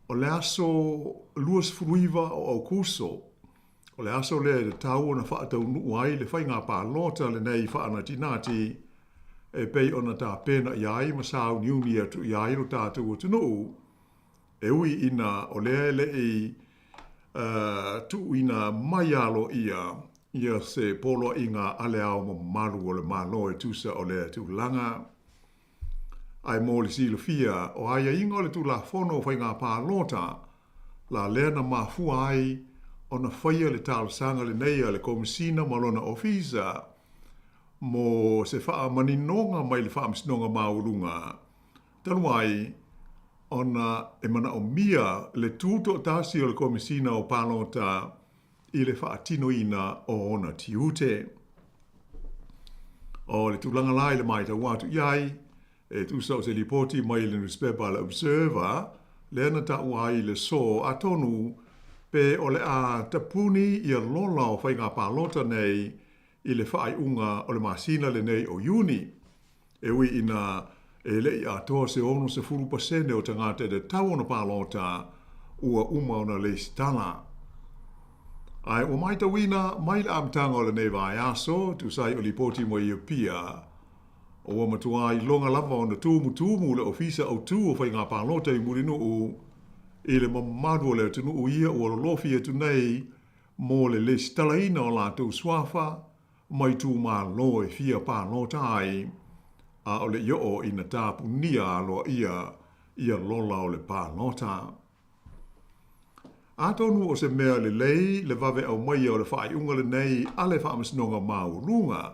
O le aso 29 o Aokuso, o le aso lea e tatau ona faataunuu ai le faiga palota lenei faanatinati e pei ona tapena i ai ma sauniuni atu i ai lo tatou atunuu, e ui ina o lea e le i tuuina mai aloaia ia se poloaiga a le Ao Mamalu o le Malo e tusa o lea tulaga. Ae mo le silafia, o aiaiga o le Tulafono o Faiga Palota la lea na mafua ai ona faia le talosaga lenei a le Komesina ma lona Ofisa mo se faamaninoga mai le Faamasinoga Maualuga talu ai. ona e manaʻomia le tutoʻatasi o le Komesina o Palota i le faatinoina o ona tiute. O le tulaga la i le matau atu i ai, e tusa o se lipoti mai le nusipepa a le Observer, lea na taua ai i le so, atonu pe o le a tapuni ia lola o faiga palota nei i le faaiuga o le masina lenei o Iuni. E ui ina e le i atoa se 60% o tagata e tatau ona palota ua uma ona lesitala. Ae ua matauina mai le amataga o lenei vaiaso, tusa ai o lipoti mai Apia, ua matua iloga lava ona tumutumu le Ofisa Autu o Faiga Palota i Mulinuu i le mamalu o le atunuu ia ua lolofi atu nei mo le lesitalaina o latou suafa ma itumalo e fia palota ai, a o le i oo ina tapunia aloaia ia lola o le palota. Atonu o se mea lelei le vave aumaia o le faaiuga lenei a le Faamasinoga Maualuga,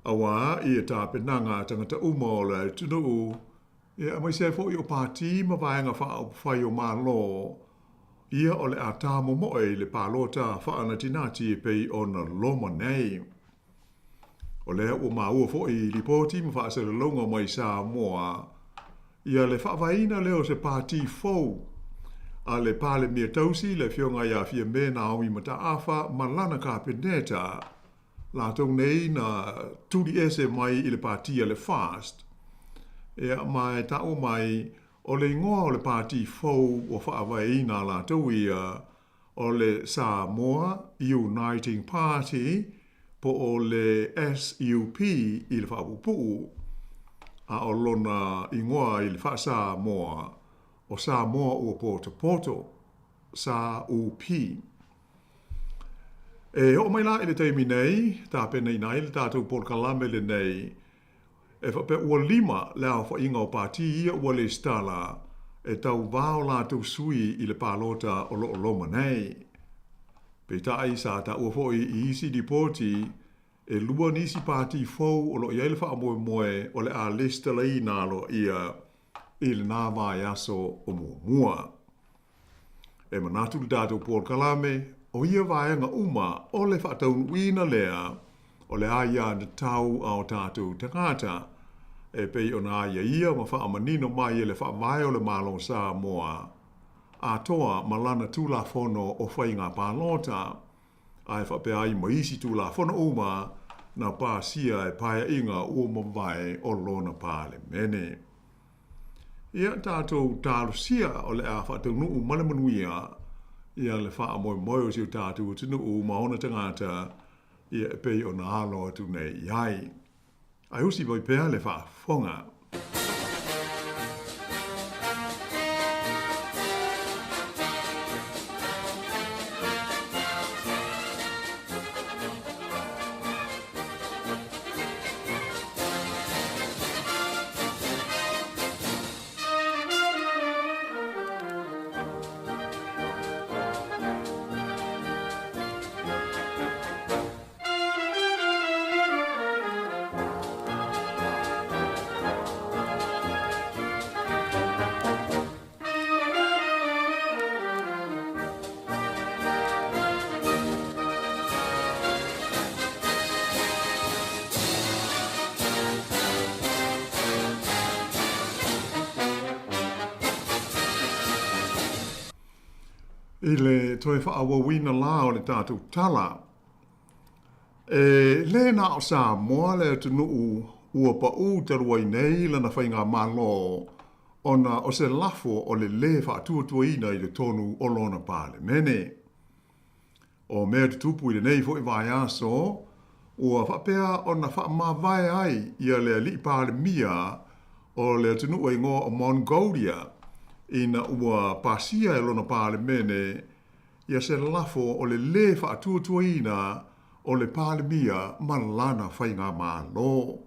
auā ia tapenaga a tagata uma o le atunuu, ia aemaise ai foi o pati ma vaega faaupufai o Malo, ia o le a tāmomoe i le palota faanatinati e pei ona loma nei. O lea ua maua foi i lipoti ma faasalalauga mai Samoa ia le faavaeina lea o se pati fou a le Palemia tausi le Afioga ia Fiame Naomi Mataafa ma lana Kapeneta, latou nei na tuli ese mai i le pati a le FAST. Ia, ma e taua mai o le igoa o le pati fou ua faavaeina a latou ia o le Samoa Uniting Party po o le SUP i le faapuupuu, a o lona igoa i le faa-Samoa o Samoa Ua Potopoto, SUP. E oo mai la i le taimi nei, tapenaina ai le tatou polokalame lenei, e faapea ua lima le aofaiga o pati ia ua lesitala e tauvā o latou sui i le palota o lo o loma nei. Peitai sa taua foi i isi lipoti, e lua nisi pati fou o lo o i ai le faamoemoe o le a lesitalaina aloaia i lena vaiaso o muamua. E manatu le tatou polokalame, o ia vaega uma o le faataunuuina lea o le aiatatau a o tatou tagata, e pei ona aiaia ma faamanino mai e le Faavae o le Malo o Samoa atoa ma lana Tulafono o Faiga Palota, ae faapea ai ma isi Tulafono uma na pasia e Paeaiga ua mavae o lona Palemene. Ia tatou talosia o le a faataunuu ma le manuia ia le faamoemoe o si o tatou atunuu ma ona tagata ia e pei ona alo atu nei i ai. Ae usi mai pea le faafofoga. I le toe faaauauina la o le tatou tala, e lē na o Samoa le atunuu ua paʻū talu ai nei lana faigamalo ona o se lafo o le lē faatuatuaina i totonu o lona Palemene. O mea tutupu i lenei foi vaiaso, ua faapea ona faamavae ai ia le alii Palemia o le atunuu e igoa o Mongolia ina ua pasia e lona Palemene ia se lafo o le lē faatuatuaina o le Palemia ma lana faigamalo.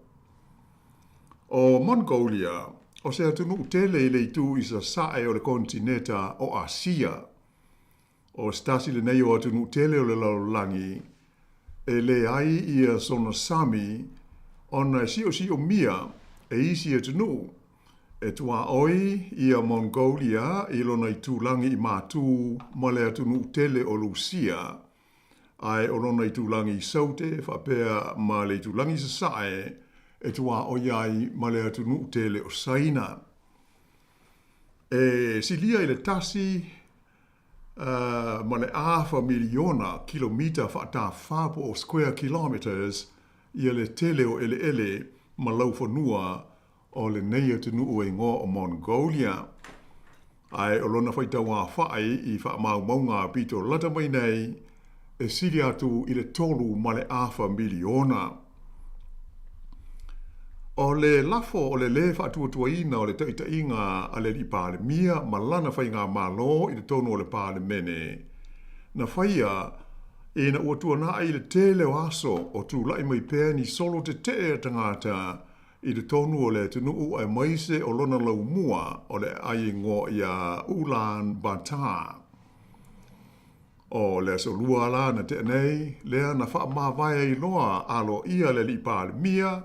O Mongolia, o se atunuu tele i le itu i sasae o le konetineta o Asia. O se tasi lenei o atunuu tele o le lalolagi e leai ia sona sami ona e siosiomia e isi atunuu. E tuaoi ia Mongolia i lona itulagi i matū ma le atunuu tele o Lusia, ae o lona itulagi i saute faapea ma le itulagi i sasae e tuaoi ai ma le atunuu tele o Saina. E silia i le 1 ma le afa miliona kilomita faatafā po o square kilometres ia le tele o eleele ma laufanua o lenei atunuu e igoa o Mongolia. Ae o lona faitauaofai i faamaumauga pito lata mai nei, e sili atu i le 3.5 miliona. O le lafo o le lē faatuatuaina o le taʻitaʻiga a le Alii Palemia ma lana faigamalo i totonu o le Palemene, na faia ina ua tuanaʻi le tele o aso o tulaʻi mai pea ni solo teteʻe a tagata i totonu o le atunuu aemaise o lona laumua o le aai e igoa ia Ulaanbaatar. O le aso lua la na tea nei, lea na faamavae ai loa aloaia le Alii Palemia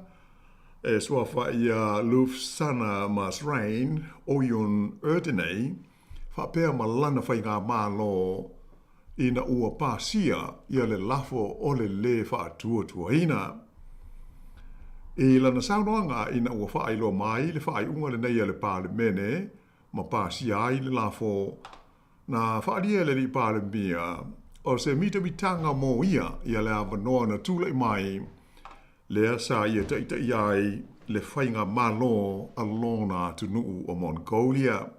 e suafa ia Luvsannamsrain Oyun Erdene faapea ma lana faigamalo ina ua pasia ia le lafo o le lē faatuatuaina. I lana saunoaga ina ua faailoa mai le faaiuga lenei a le Palemene ma pasia ai le lafo, na faaalia e le Alii Palemia o se mitamitaga mo ia ia le avanoa na tulaʻi mai lea sa ia taʻitaʻi ai le faigamalo a lona atunuu o Mongolia.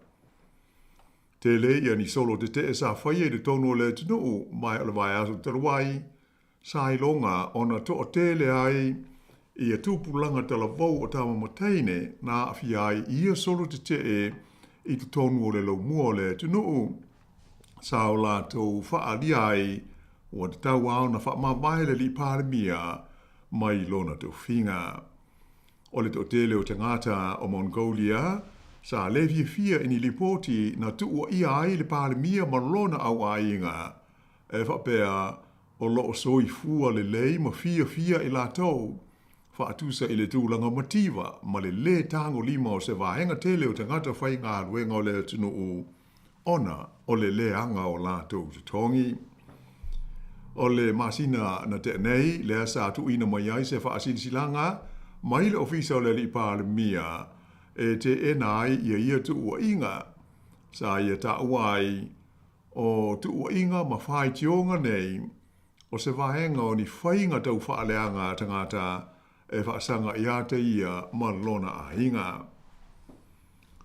Tele ia ni solo teteʻe sa faia i totonu o le atunuu ma o le vaiaso talu ai, sa iloga ona toʻatele ai ia tupulaga talavou o tama ma teine na aafia ai i ia solo teteʻe i totonu o le laumua o le atunuu. Sa o latou faaalia ai ua tatau lava ona faamavae le Alii Palemia mai lona tofiga. O le toatele o tagata o Mongolia sa lē fiafia i ni lipoti na tuuaia ai le Palemia ma lona auaiga e faapea o loo soifua lelei ma fiafia i latou, faatusa i le tulaga mativa ma le lē tagolima o se vaega tele o tagata faigaluega o le atunuu ona o le leaga o latou totogi. O le masina na tea nei, lea sa tuuina mai ai se faasilasilaga mai le Ofisa o le Alii Palemia e teena ai ia ia tuuaiga sa ia taua ai o tuuaiga ma faitioga nei o se vaega o ni faiga taufaaleaga a tagata e faasaga ia te ia ma lona aiga.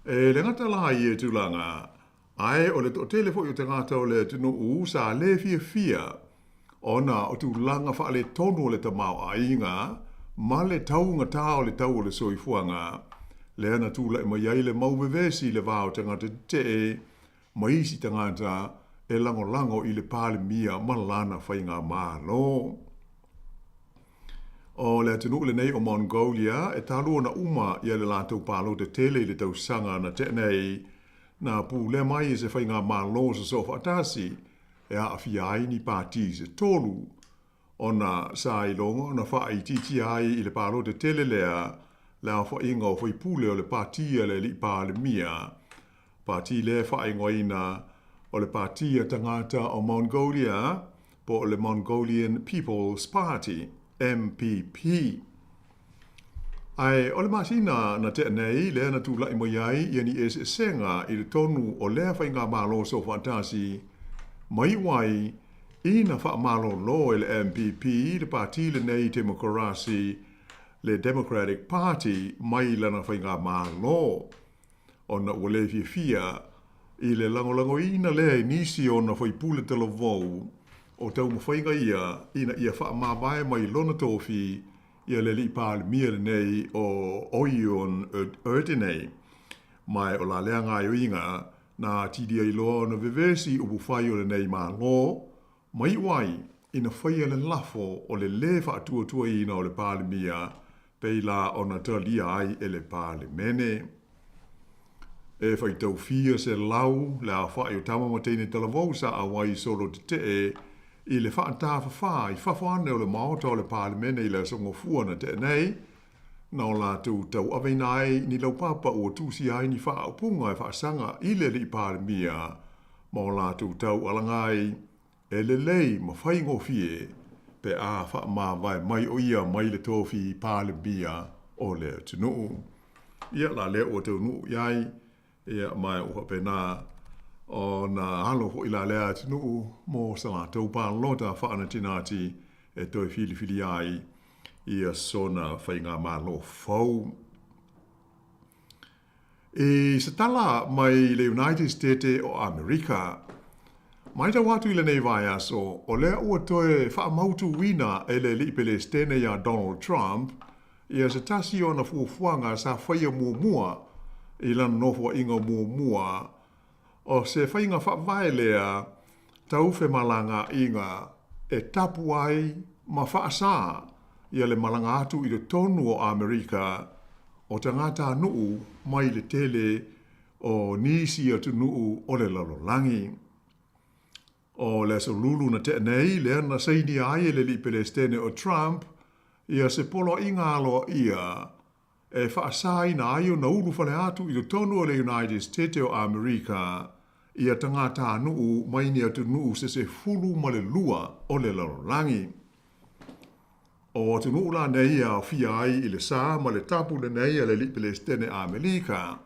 E le gata la i ia tulaga, ae o le toatele foi o tagata o le atunuu sa lē fiafia ona o tulaga faaletonu o le tamaoaiga ma le taugatā o le tau o le soifuaga, lea na tulaʻi mai ai le mau vevesi i le va o tagata tetee ma isi tagata e lagolago i le Palemia ma lana faigamalo. O le atunuu lenei o Mongolia e talu ona uma ia le latou palota tele i le tausaga na tea nei, na pulea mai e se faigamalo sosoo faatasi e aafia ai ni pati se tolu, ona sa iloga ona faaitiitia ai i le palota tele lea le aofaiga o faipule o le pati a le Alii Palemia, pati lea e faaigoaina o le Pati a Tagata o Mongolia po o le Mongolian People's Party, MPP. Ae o le masina na tea nei lea na tulaʻi mai ai ia ni eseesega i totonu o lea faigamalo soofaatasi ma iu ai ina faamalolo e le MPP le pati lenei Temokarasi, le Democratic Party, mai lana faigamalo, ona ua lē fiafia i le lagolagoina lea i nisi o ona faipule talavou o taumafaiga ia ina ia faamavae mai lona tofi ia le Alii Palemia lenei o Oyun Erdene. Ma o la lea gaoioiga na atili ai loa ona vevesi upufai o lenei Malo ma iu ai ina faia le lafo o le lē faatuatuaina o le Palemia pei la ona talia ai e le Palemene. E faitau fia se lau le aofaʻi o tama ma teine talavou sa auai solo tetee i le faatafafā i fafo ane o le Maota o le Palemene i le aso Gafua na tea nei, na o latou tauaveina ai ni laupapa ua tusia ai ni faaupuga e faasaga i le alii Palemia ma o latou taualaga ai e lelei ma faigofie pe a faamavae mai o ia mai le tofi Palemia o le atunuu. Ia la lea ua taunuu i ai, ia ma ua faapena ona alo foi la lea atunuu mo sa latou palota faanatinati e toe filifilia ai ia sona faigamalo fou. I se tala mai le United States o Amerika, matau atu i lenei vaiaso, o lea ua toe faamautuina e le alii Pelestene ia Donald Trump ia se tasi o ana fuafuaga sa faia muamua i lana nofoaiga muamua, o se faiga faavae lea tau femalagaaiga e tapu ai ma faasā ia le malaga atu i totonu o Amerika o tagatanuu mai le tele o nisi atunuu o le lalolagi. O le Aso Lulu na tea nei lea na sainia ai e le Alii Pelestene o Trump ia se poloaiga aloaia e faasāina ai ona ulufale atu i totonu o le United States o Amerika ia tagatanuu mai ni atunuu se 12 o le lalolagi. O atunuu la nei e aofia ai i le sa ma le tapu lenei a le Alii Pelestene Amelika,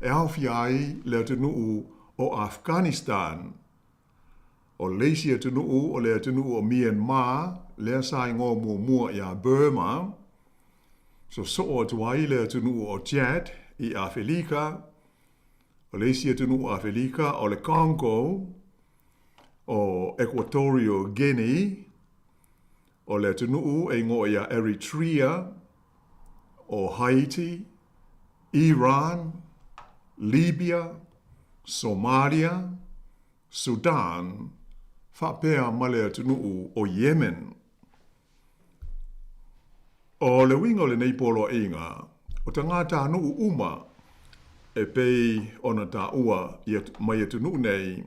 e aofia ai le atunuu o Afghanistan. O le isi atunuu o le atunuu o Myanmar, lea sa igoa muamua ia Burma, sosoo atu ai le atunuu o Chad i Afelika, o le isi atunuu o Afelika o le Congo, o Equatorial Guinea, o le atunuu e igoa ia Eritrea, o Haiti, Iran, Libya, Somalia, Sudan, faapea ma le atunuu o Yemen. O le uiga o lenei poloaiga, o tagatanuu uma e pei ona taua mai atunuu nei,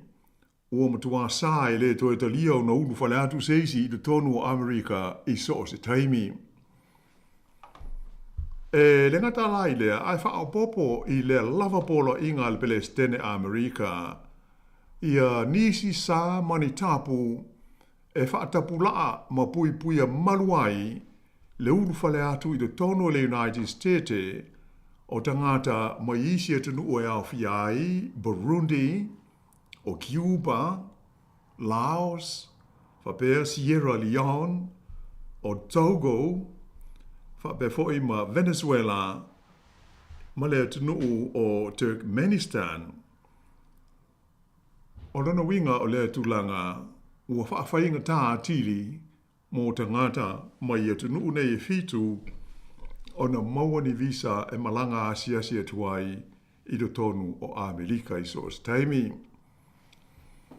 ua matuā sa e le toe talia ona ulufale atu se isi i totonu o Amerika i so o se taimi. E le gata la i lea, ae faaopoopo i lea lava poloaiga a le Pelesitene Amerika ia nisi sa ma ni tapu e faatapulaa ma puipuia malu ai le ulufale atu i totonu o le United States o tagata mai isi atunuu e aofia ai Burundi, o Cuba, Laos, faapea Sierra Leone, o Togo, faapea foi ma Venezuela ma le atunuu o Turkmenistan. O lona uiga o lea tulaga ua faafaigata atili mo tagata mai atunuu nei e fitu ona maua ni visa e malaga asiasi atu ai i totonu o Amerika i so o se taimi.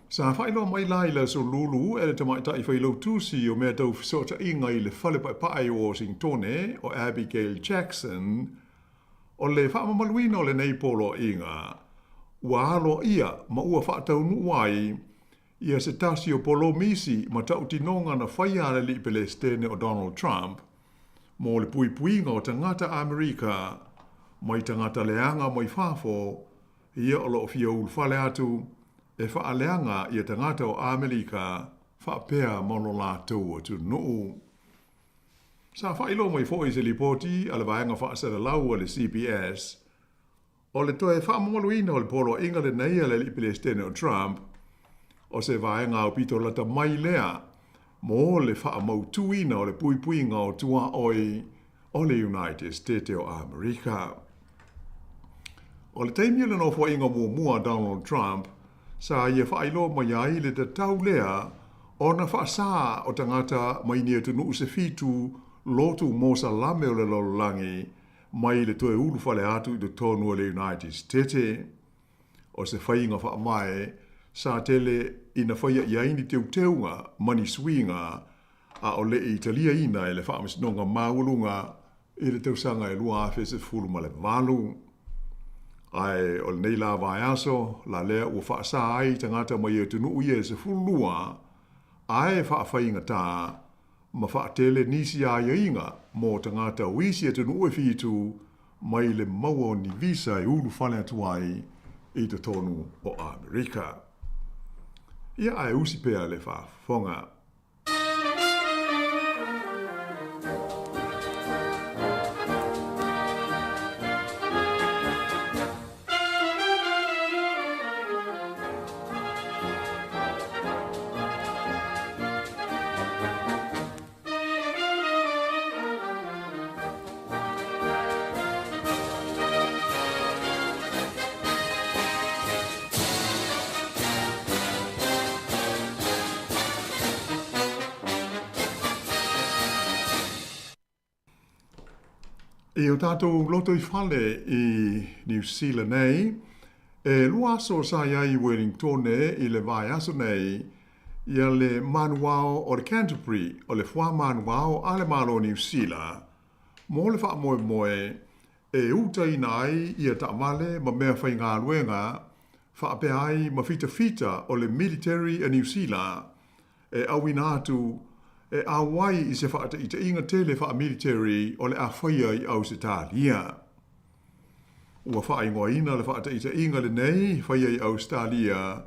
Sa faailoa mai la i le Aso Lulu e le tamaitai failautusi o mea tau fesootaiga i le Fale Paepae o Washingtone o Abigail Jackson, o le faamamaluina o lenei poloaiga ua aloaia ma ua faataunuu ai ia se tasi o polomisi ma tautinoga na faia a le Alii Pelestene o Donald Trump mo le puipuiga o tagata Amerika mai tagata leaga mai fafo ia o lo o fia ulufale atu e faaleaga ia tagata o Amerika faapea ma lo latou atunuu. Sa faailoa mai foi i se lipoti a le vaega faasalalau a le CBS, O le toe faamamaluina o le poloaiga lenei a le Alii Pelestene o Trump, o se vaega aupito lata mai lea mo le faamautuina o le puipuiga o tuaoi o le United States o Amerika. O le taimi o le nofoaiga muamua a Donald Trump, sa ia faailoa mai ai le tatau lea ona faasā o tagata mai ni atunuu se fitu lotu mosalame o le lalolagi mai le toe ulufale atu i totonu o le United States. O se faiga faavae sa tele ina faia i ai ni teuteuga ma ni suiga a o le i taliaina e le Faamasinoga Maualuga i le tausaga e 2018. Ae o lenei la vaiaso la lea ua faasā ai tagata mai atunuu ia e 12 ae faafaigata ma faatele nisi aiaiga mo tagata o isi atunuu e fitu mai le maua o ni visa e ulufale atu ai i totonu o Amerika. Ia ae usi pea le faafofoga. I o tātou lotoifale i Niu Sila nei, e lua aso sa i ai i Wellingtone i le vaiaso nei, ia le manuao o le Canterbury o le fuamanuao a le Malo o Niu Sila mo le faamoemoe e utaina ai ia taavale ma mea faigaluega faapea ai ma fitafita o le military a Niu Sila e auina atu e auai i se faataitaiga tele faamilitary o le a faia i Ausetalia. Ua faaigoaina le faataitaiga lenei faia i Ausetalia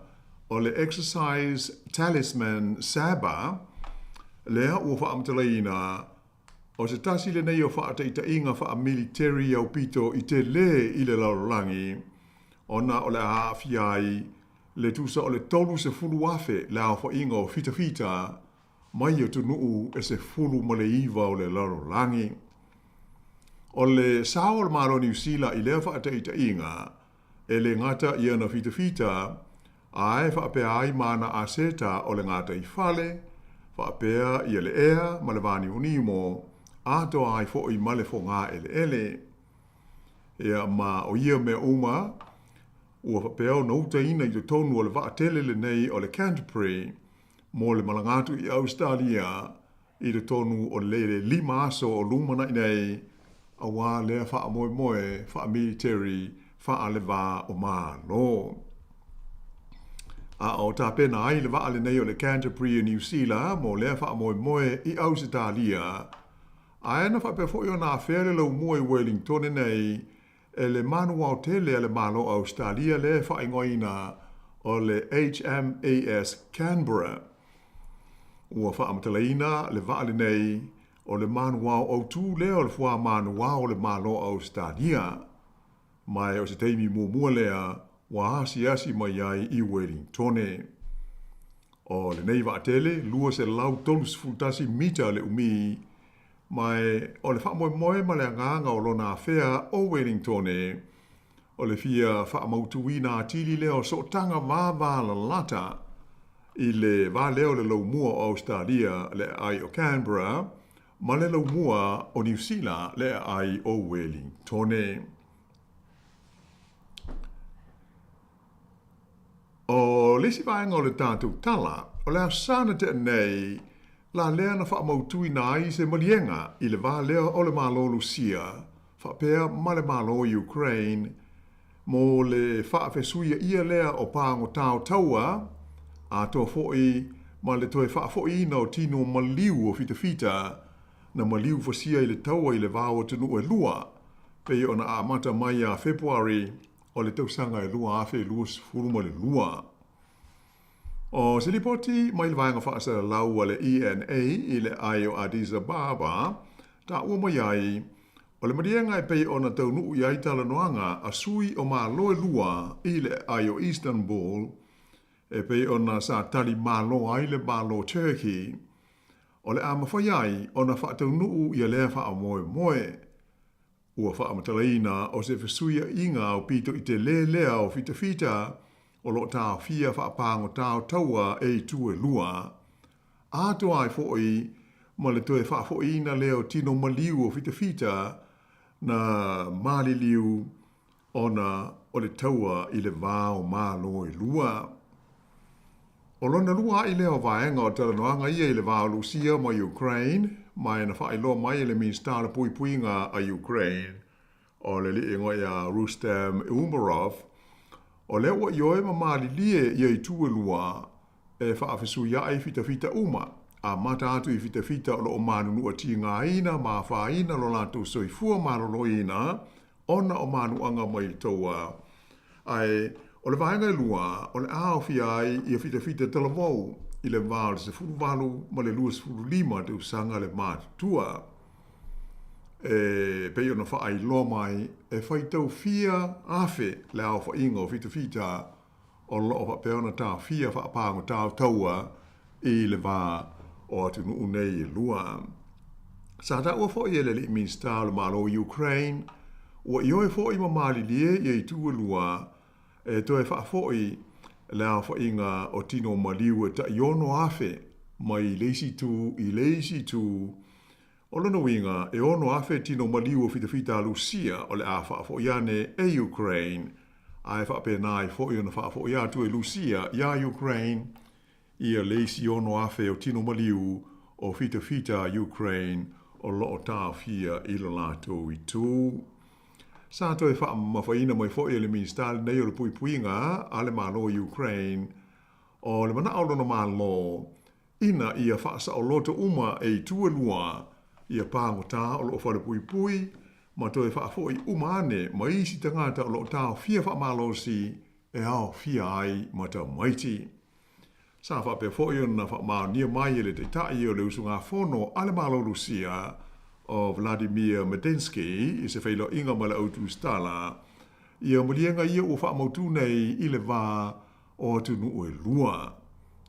o le Exercise Talisman Sabre, lea ua faamatalaina o se tasi lenei o faataitaiga faamiliteri aupito i telē i le lalolagi, ona o le a aafia ai le tusa o le 30,000 le aofaiga o fitafita mai atunuu e 19 o le lalolagi. O le sao o le Malo o Niu Sila i lea faataitaiga, e le gata i ana fitafita, ae faapea ai ma ana aseta o le gataifale, faapea ia le ea ma le vānimonimo, atoa ai foi ma le fogaeleele. Ia, ma o ia mea uma, ua faapea ona utaina i totonu o le vaatele lenei o le Canterbury mo le malaga atu i Ausetalia i totonu o le 5 aso o lumanai nei, auā lea faamoemoe faamiliteri faalevā o Malo. A o tapena ai le vaa lenei o le Canterbury i Niu Sila mo lea faamoemoe i Ausetalia, ae na faapea foi ona afea le laumua i Wellingtone nei e le manuao tele a le Malo o Ausetalia lea e faaigoaina o le HMAS Canberra. Ua faamatalaina le vaa lenei o le manuao autū lea o le fuamanuao o le Malo o Ausetalia, ma o se taimi muamua lea ua asiasi mai ai i Wellingtone. O lenei vaatele 231 mita le umi, ma o le faamoemoe ma le agaga o lona afea o Wellingtone, o le fia faamautuina atili lea o sootaga vavalalata i le va lea o le laumua o Ausetalia le aai o Canberra ma le laumua o Niu Sila le aai o Wellingtone. O le isi vaega o le tatou tala, o le Aso Sa na tea nei, la lea na faamautuina ai se maliega i le va lea o le Malo Lusia faapea ma le Malo Ukraine mo le faafesuiaia lea o pagotao taua, atoa foi ma le toe faafoiina o tino maliu o fitafita na maliu fasia i le taua i le va o atunuu e lua, pei ona amata mai ia Fepuari o le tausaga e 2022. O se lipoti mai le vaega faasalalau a le ENA i le aai o Addis Ababa, taua mai ai, o le maliega e pei ona taunuu i ai talanoaga a sui o Malo e lua i le aai o Istanbul, e pei ona sa tali malo ai le Malo Turkey, o le a mafai ai ona faataunuu ia lea faamoemoe. Ua faamatalaina o se fesuiaiga aupito i telē lea o fitafita o lo o taofia faapagotao taua e itu e lua, atoa ai foi ma le toe faafoiina lea o tino maliu o fitafita na maliliu ona o le taua i le va o Malo e lua. O lona lua a'i lea o vaega o talanoaga ia i le va o Lusia ma Ukraine, ma e na faailoa mai e le Minisita o le Puipuiga a Ukraine, o le alii igoa ia Rustem Umerov, o lea ua ioe ma malilie ia itu e lua e faafesuia'i fitafita uma. amata atu i fitafita o loo manunua tigaina ma afaina lo latou soifua malōlōina ona o manuaga mai le taua. Ae o le vaega e lua o le a aofia ai ia fitafita talavou i le va o le 18 ma le 25 tausaga le matutua. E pei ona faailoa mai e faitau fia afe le aofaiga o fitafita o loo faapea ona taofia faapagota o taua i le va o atunuu nei e lua. Sa taua foi e le alii Minisita o le Malo o Ukraine ua ioe foi ma malilie ia itu e lua e toe faafoi le aofaiga o tino maliu e tai 6,000 mai le isi itu i le isi itu. O lona uiga, e 6,000 tino maliu o fitafita a Lusia o le a faafoi ane e Ukraine, ae faapena ai foi ona faafoi atu e Lusia iā Ukraine ia le isi 6,000 o tino maliu o fitafita a Ukraine o lo o taofia i lo latou itu. Sa toe faamamafaina mai foi e le Minisita lenei o le Puipuiga a le Malo o Ukraine o le manao o lona Malo ina ia faasaoloto uma e itu e lua ia pagota o lo o falepuipui ma toe faafoi uma ane ma isi tagata o lo o taofia faamalosi e aofia ai ma tamaiti. Sa faapea foi ona faamaonia mai e le Taitai o le usugafono a le Malo Lusia o Vladimir Medinsky i se feiloaiga ma le au tusitala ia maliega ia ua faamautū nei i le va o atunuu e lua.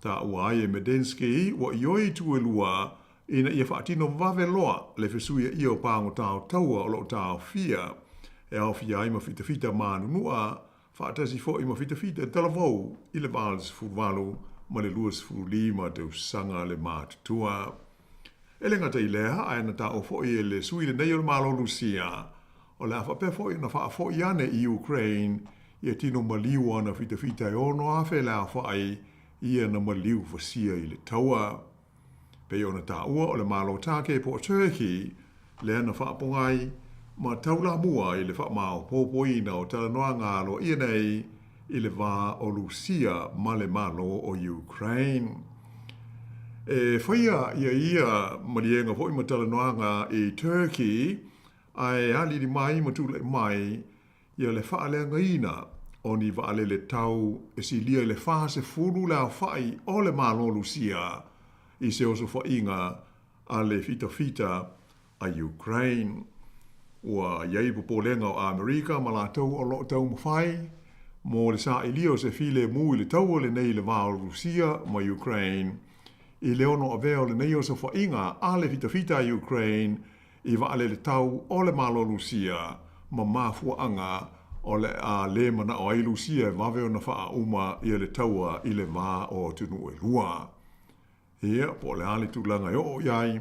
Taua ai e Medinsky ua ioe itu e lua ina ia faatino vave loa le fesuiaia o pagota o taua o lo o taofia e aofia ai ma fitafita manunua faatasi foi ma fitafita talavou i le va o le 18 ma le 25 tausaga le matutua. E le gata i lea, ae na taua foi e le sui lenei o le Malo Lusia, o le a faapea foi ona faafoi ane i Ukraine ia tino maliu ana fitafita e 6,000 le aofai ia na maliu fasia i le taua. Pei ona taua o le Malo Take po o Turkey lea na faapogai ma taulamua i le faamaopoopoina o talanoaga aloaia nei i le va o Lusia ma le Malo o Ukraine. E faia ia ia maliega foi ma talanoaga i Turkey ae alili mai ma tulai mai ia le faaleagaina o ni vaalele tau e silia i le 40 le aofai o le Malo Lusia i se osofaiga a le fitafita a Ukraine. Ua i ai popolega o Amerika ma latou o lo o taumafai mo le sailia o se filemu i le taua lenei i le va o Rusia ma Ukraine i le ono avea o lenei osofaiga a le fitafita a Ukraine i vaalele tau o le Malo Lusia ma mafuaaga o le a le manao ai Lusia e vave ona faauma ia le taua i le va o atunuu e lua. Ia, po o le a le tulaga e oo i ai,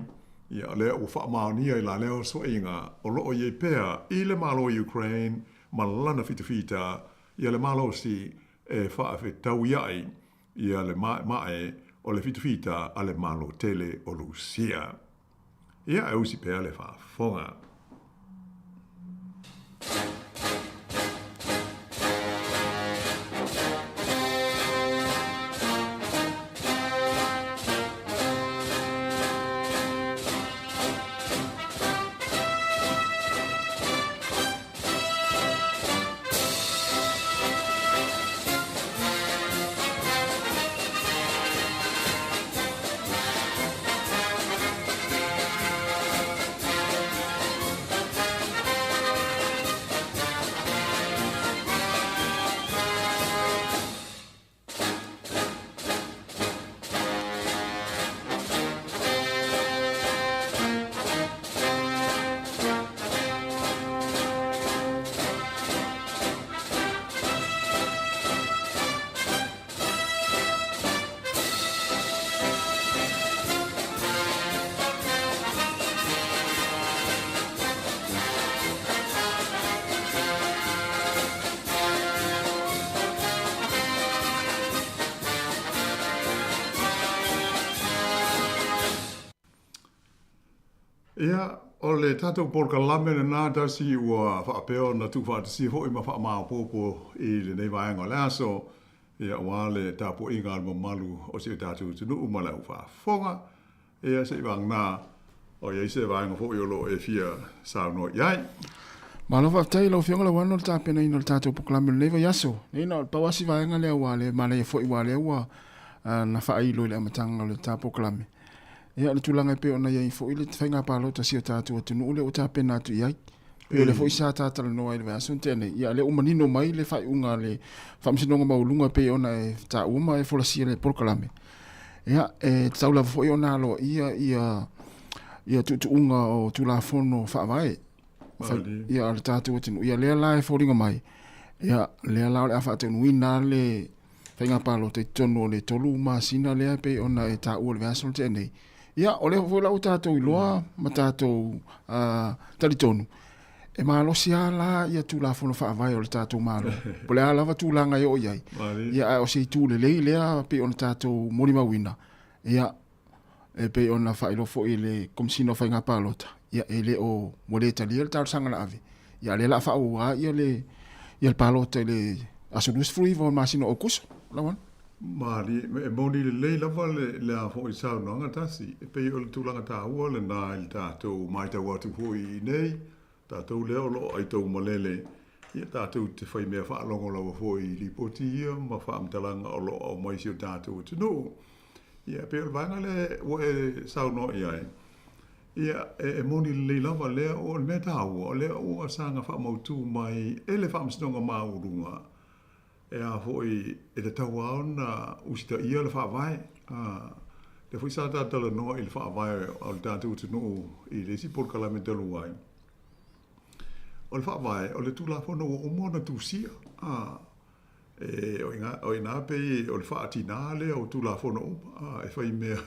ia, o lea ua faamaonia i la lea osoaiga o lo o i ai pea i le Malo o Ukraine ma lana fitafita ia le malosi e faafetauiaʻi ia le maemae o le fitafita a le Malo tele o Lusia. Ia, e usi pea le faafofoga. Ia, o le tatou polokalame lenā tasi ua faapea ona tuufaatasia foi ma faamaopoopo i lenei vaega o le aso, ia, aua le tapuaiga a le mamalu o si o tatou atunuu ma le au faafofoga. Ia seiavagana o i ai se vaega foi o lo o e fia saunoa i ai. Malo faafetai i lau Afioga Lauano i le tapenaina o le tatou polokalame o lenei vaiaso. Nei na o le pau lava si vaega lea ua le manaia foi aua o lea ua na faailo i le amataga o le ta polokalame. Ia o le tulaga e pei ona i ai foi le faiga palota a si o tatou atunuu lea ua tapena atu i ai. Pei o lea foi sa ta talanoa ai i le vaiaso na tea nei. Ia o lea ua manino mai le faaiuga a le Faamasinoga Maualuga e pei ona e taua ma e folasia i le polokalame. Ia, e tatau lava foi ona aloaia ia ia tuutuuga o Tulafono Faavae ia a le tatou atunuu. Ia lea la e foliga mai, ia lea la o le a faataunuuina le faiga palota i totonu o le 3 masina lea e pei ona e taua i le vaiaso na tea nei. Ia, o lea foi la ua tatou iloa ma tatou talitonu, e malosi lava la ia Tulafono Faavae o le tatou Malo, po o le a lava tulaga e oo i ai. Ia, ae o se itu lelei lea pei ona tatou molimauina, ia, e pei ona faailoa foi e le Komesina o Faiga Palota, ia, e le o, ua le talia le talosaga na ave, ia, a o lea o le a faaauau lava ia le, ia le palota i le aso 29 o le masina o Aokuso. Lauana. Malie, e moni lelei lava le, le a foi saunoaga tasi, e pei o le tulaga taua lena i le tatou matau atu foi i inei, tatou lea o lo o aitou malele, ia tatou te fai mea faalogo lava foi i lipoti ia ma faamatalaga o lo o aumai i si o tatou atunuu. Ia, e pei o le vaega lea ua e saunoa i ai, ia, e moni lelei lava lea, o le mea taua, o lea ua saga faamautu mai e le Faamasinoga Maualuga, e a foi, e tatau lava ona usitaia le Faavae. A, lea foi sa ta talanoa i le Faavae o le tatou atunuu i le isi polokalame talu ai. O le Faavae, o le Tulafono ua uma ona tusia. A, e, o ina, o ina pei o le faatina lea o Tulafono uma, a, e fai mea,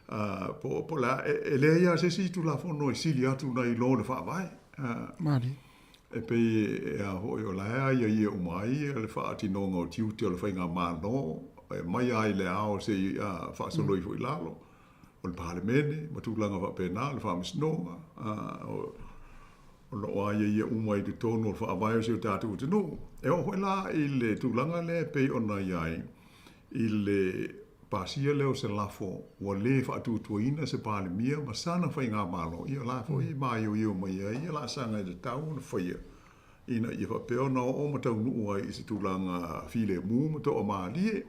a, po, po la, e, e leai lava se isi Tulafono e sili atu nai lo le Faavae. A, Malie. E pei e a foi o la e aiaia uma ai le faatinoga o tiute o le faigamalo e mai lava i le ao seia faasolo ifo i lalo o le Palemene ma tulaga faapena, le Faamasinoga, o lo o aiaia uma i totonu o le Faavae o si o tatou atunuu. E oo foi la i le tulaga lea e pei ona i ai i le pasia lea o se lafo ua lē faatuatuaina se Palemia ma sana faigamalo, ia o la foi e maioio mai ai ia laasaga e tatau ona faia ina ia faapea ona oo ma taunuu ai i se tulaga filemu ma toamalie.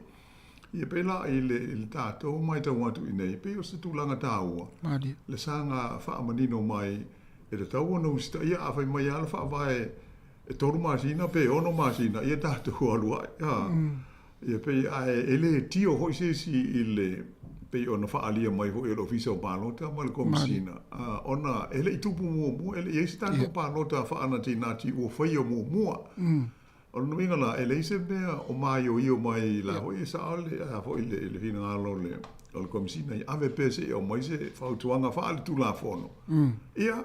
Ia pei la i le, i le tatou matau atu i inei, pei o se tulaga taua le saga faamanino mai e tatau ona usitaia a fai mai lava le faavae e 3 masina pe 6 masina, ia tatou alu ai. Ia pei ae e le tio foi se isi i le pei ona faaalia mai foi e le Ofisa o Palota ma le Komesina, ona e le i tupu muamua, e le i i ai se tatou palota faanatinati ua faia muamua. O lona uiga la, e leai se mea o maioio mai la foi e sao le, a foi le, le finagalo o le, o le Komesina ia ave pea se i aumai se fautuaga faaletulafono. Ia,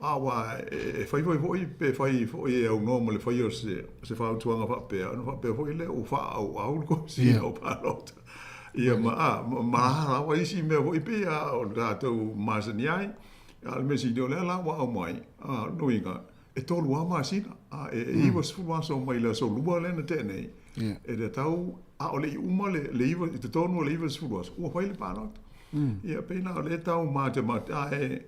Aua e fai foi foi pe fai foi e aunoa ma le faia o se, se fautuaga faapea, ona faapea foi lea ua faaauau le Komesina o Palota. Ia ma, a, ma, ma lava isi mea foi pei a o le tatou masani ai. A o le mea sili o lea la ua aumai, a, lona uiga, e 3 lava masina, a, e 90 aso mai le aso Lua lea na tea nei, e tatau, a o le i uma le, le iwa, i totonu o le 90 aso, ua fai le palota. Ia, pei la o lea e tau matemate, a e,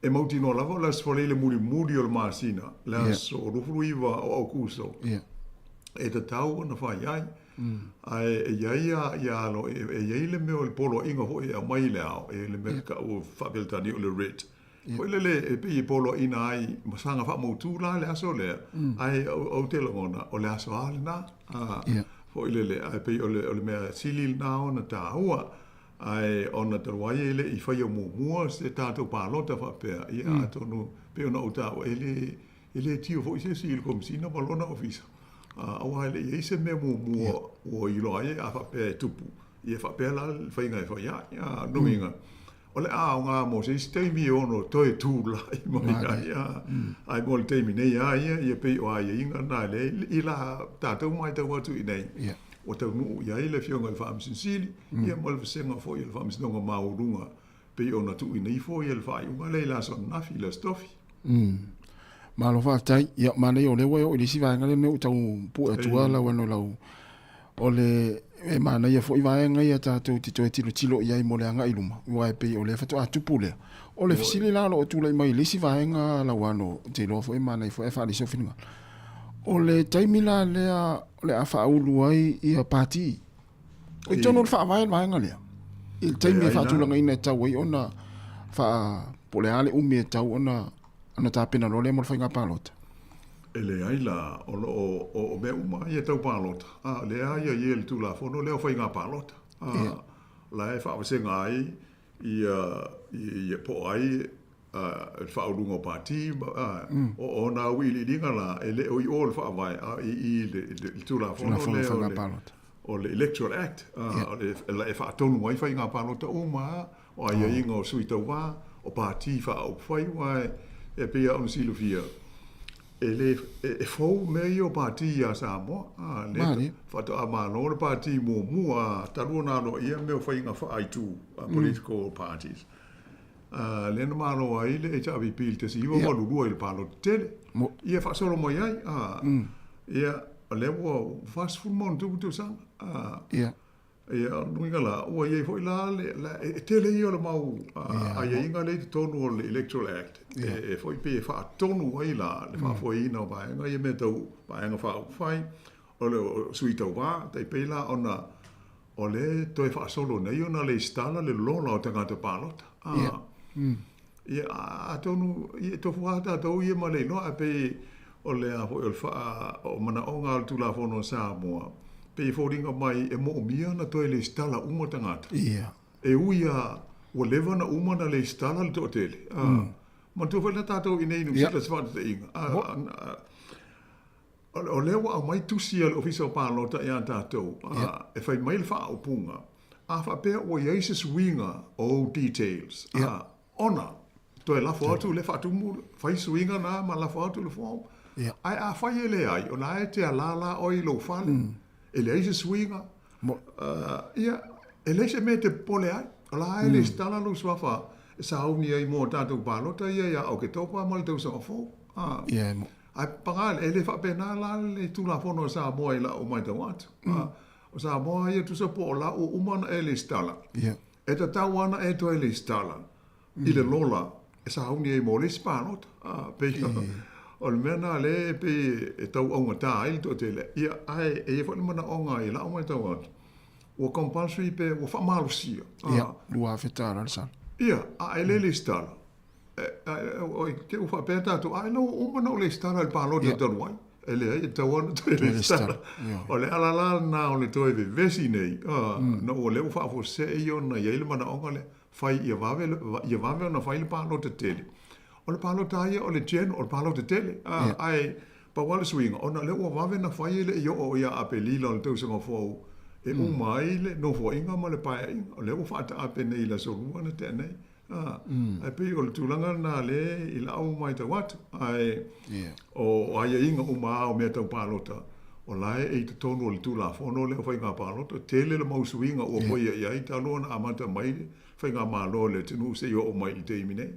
E mautinoa lava o le Aso Faraile mulimuli o le masina, le aso 29 o Aokuso, e tatau ona fai ai. Ae e i ai a ia alo, e i ai le mea o le poloaiga foi e aumai i le ao, e i ai le mea tau o faa-Peretania o le writ. Foi lele e pei e poloaiina ai ma saga faamautu la le aso lea, ae ou te lagona o le aso lava lena. Foi lele, ae pei o le mea sili lena ona taua. Ae ona talu ai e le i faia muamua se tatou palota faapea, ia atonu pei ona ou taua, e le, e le tio foi se isi i le Komesina ma lona ofisa, aua e le i i ai se mea muamua ua iloa ai a faapea e tupu, ia faapea la le faiga e fai ai. A, lona uiga, o le a aoga mo se isi taimi e ono toe tulai mai ai, ae mo le taimi nei lava ia, ia pei o aiaiga na lea i la tatou matau atu i inei, ua taunuu i ai le Afioga i le Faamasino Sili, ia ma le vasega foi o le Faamasinoga Maualuga pei ona tuuina ifo ia le faaiuga lea i le aso ananafi, i le aso Tofi. Malo faafetai. Ia, manaia o lea ua e oo i le isi vaega lea ua tau pue atua lau ano lau o le E manaia foi vaega ia tatou te toe tilotilo i ai mo le agai i luma, aua e pei o lea faatoa tupu lea. O le fesili la o lo o tulai mai i le isi vaega Lauano, ou te iloa foi e manaia foi ae faaali sou finagalo. O le taimi la lea o le a faaulu ai ia pati, o i totonu o le faavae le vaega lea, i le taimi e faatulagaina e tatau ai ona faa, po o le a le umi e tatau ona tapena loa lea mo le faiga palota. E leai la, o lo o, o, o mea uma ia tau palota, a, lea ia i le Tulafono lea o faiga palota, a, yeah. la e faavasega ai ia, ia, ia po o ai a, le faauluga o pati, a, o, o nā auiliiliga la, e le o i o le faavae, a i, i le, le, le Tulafono lea o le, o le Electoral Act, a, yeah. o le, la e faatonu ai faiga palota uma, a, o aiaiga o sui tauva, o pati faaupufai, aua e pei lava ona silafia, e le, e fou mea ia o pati iā Samoa. A, lea faatoa malo le pati muamua talu ona aloaia mea o faiga faaaitu, political parties. A, lea na malo ai le HRPP i le 1982 i le palota tele. Ia faasolo mai ai. A, ia, o lea ua 40 ma ono tupu tausaga. A, Ia, o lona uiga la, ua i ai foi la le, la, e tele ia o le mau aiaiga lea i totonu o le Electoral Act, e foi pei e faatonu ai la le faafoeina o vaega ia mea tau vaega faaupufai, o le sui tauva, tai pei la ona o lea e toe faasolo nei ona lesitala le lola o tagata palota. Ia, atonu, ia, e tofu lava tatou ia ma le iloa, ae pei o le a foi o le faa, o manaoga o le Tulafono a Samoa, pei e foliga mai e moomia ona toe lesitala uma tagata. Ia. E ui lava ua leva ona uma ona lesitala le toatele. Manatua foi la tatou i inei i Niu Sila se faataitaiga. O lea ua aumai tusi a le Ofisa o Palota ia tatou, e fai mai le faaupuga, a faapea ua i ai se suiga o ou details, ona toe lafo atu le faatumu, fai suiga na ma lafo atu le form. Ae afai e leai, o la e te alala oe i lou fale, e leai se suiga, ia, e leai se mea e te popole ai. O la e lesitala lou suafa e sauni ai mo tatou palota ia ia Oketopa ma le tausaga fou. Ae paga, e le faapena la le Tulafono a Samoa i lau matau atu. O Samoa ia tusa po o la ua uma ona e lesitala. E tatau lava ona e toe lesitala i le lola e sauni ai mo le isi palota. Pei o le mea lena lea e pei e tau augata ai le toatele. Ia, ae e i ai foi le manaoga i lau matau atu, ua compulsory pe ua faamalosia. Ia, $2,000 le sala. Ia, a e le lesitala, te i ua faapea tatou, ai la ua uma ona ou lesitala i le palota talu ai. E leai, e tatau lava ona toe lesitala. O le ala la lena o le toe vevesi nei, ona ua lea ua faafuasei ona i ai le manaoga lea, fai ia vave, ia vave ona fai le palota tele. O le palota lava ia o le general, o le palota tele, ae pau lava le suiga, ona o lea ua vave ona fai e le i oo ia Aperila o le tausaga fou e uma ai le nofoaiga ma le paeaiga. O lea ua faataape nei i le aso Lua na tea nei. Ae pei o le tulaga lena lea i lau matau atu, ae o aiaiga uma lava o mea tau palota, o la e i totonu o le Tulafono lea o Faiga Palota, tele le mau suiga ua faia i ai talu ona amata mai le faigamalo a le atunuu seia oo mai i le taimi nei.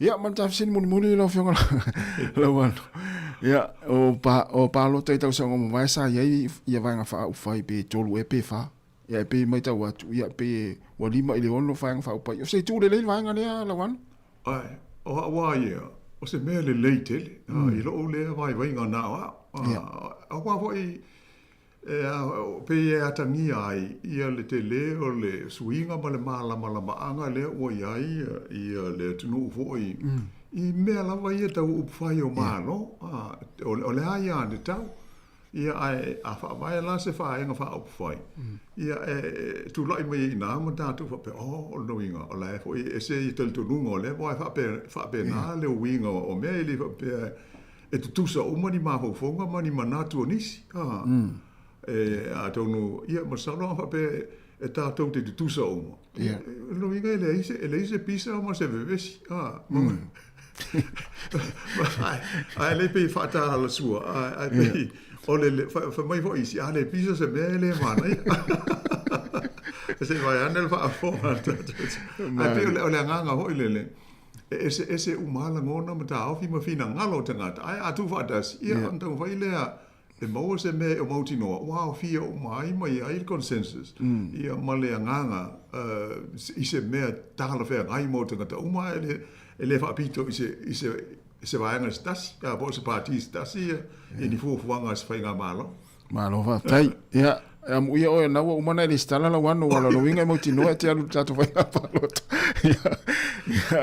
Ia, ma le ta fesili mulimuli lau Afioga Lauano. Ia, o, pa, o palota i tausaga ua mavae sa i ai ia vaega faaupufai pe tolu ea pe fa. Ia e pei e matau atu, ia pei e ua 5 i le 6 vaega faaupufai. O se itu lelei le vaega lea Lauano? Ae, o au lava ia, o se mea lelei tele, i lou lea vaivaiga na o au. Aua foi, e pei e atagia ai ia le tele o le suiga ma le malamalamaaga lea ua i ai ia le atunuu foi i mea lava ia tau upufai o Malo. O le aiatatau. Ia, ae a faavae la se vaega faaupufai, ia, e tulai mai ai i ina ma tatou faapea, oh, o lona uiga, o la e foi e ese ia talitonuga o lea, aua e faapena le uiga o mea, e le faapea e tutusa uma ni mafaufauga ma ni manatu o nisi. E, atonu, ia, masalo a faapea e tatou te tutusa uma. Ia, o lona uiga e leai se, e leai se pisa ma se vevesi. Ae le pei e faatalasua, ae pei o le, fai mai foi isi, a le pisa se mea e le manaia. Se i vae ane le faafofoga a le tatou. Ae pei o le agaga foi lele, e eseese uma lava lagona ma taofi ma finagalo o tagata, ae a tuufaatasi, ia ona taumafai lea e maua se mea e mautinoa ua aofia uma ai ma i ai le consensus ia ma le agaga i se mea talafeagai mo tagata uma ae le e le faapito i se i se se vaega se tasi a po o se pati se tasi ia i ni fuafuaga a se faigamalo. Malo faafetai. Ia, e amuia oe na ua uma ona e lesitala lau ano, ua lou uiga e mautinoa e te alu i le tatou faiga palota. Ia, ia,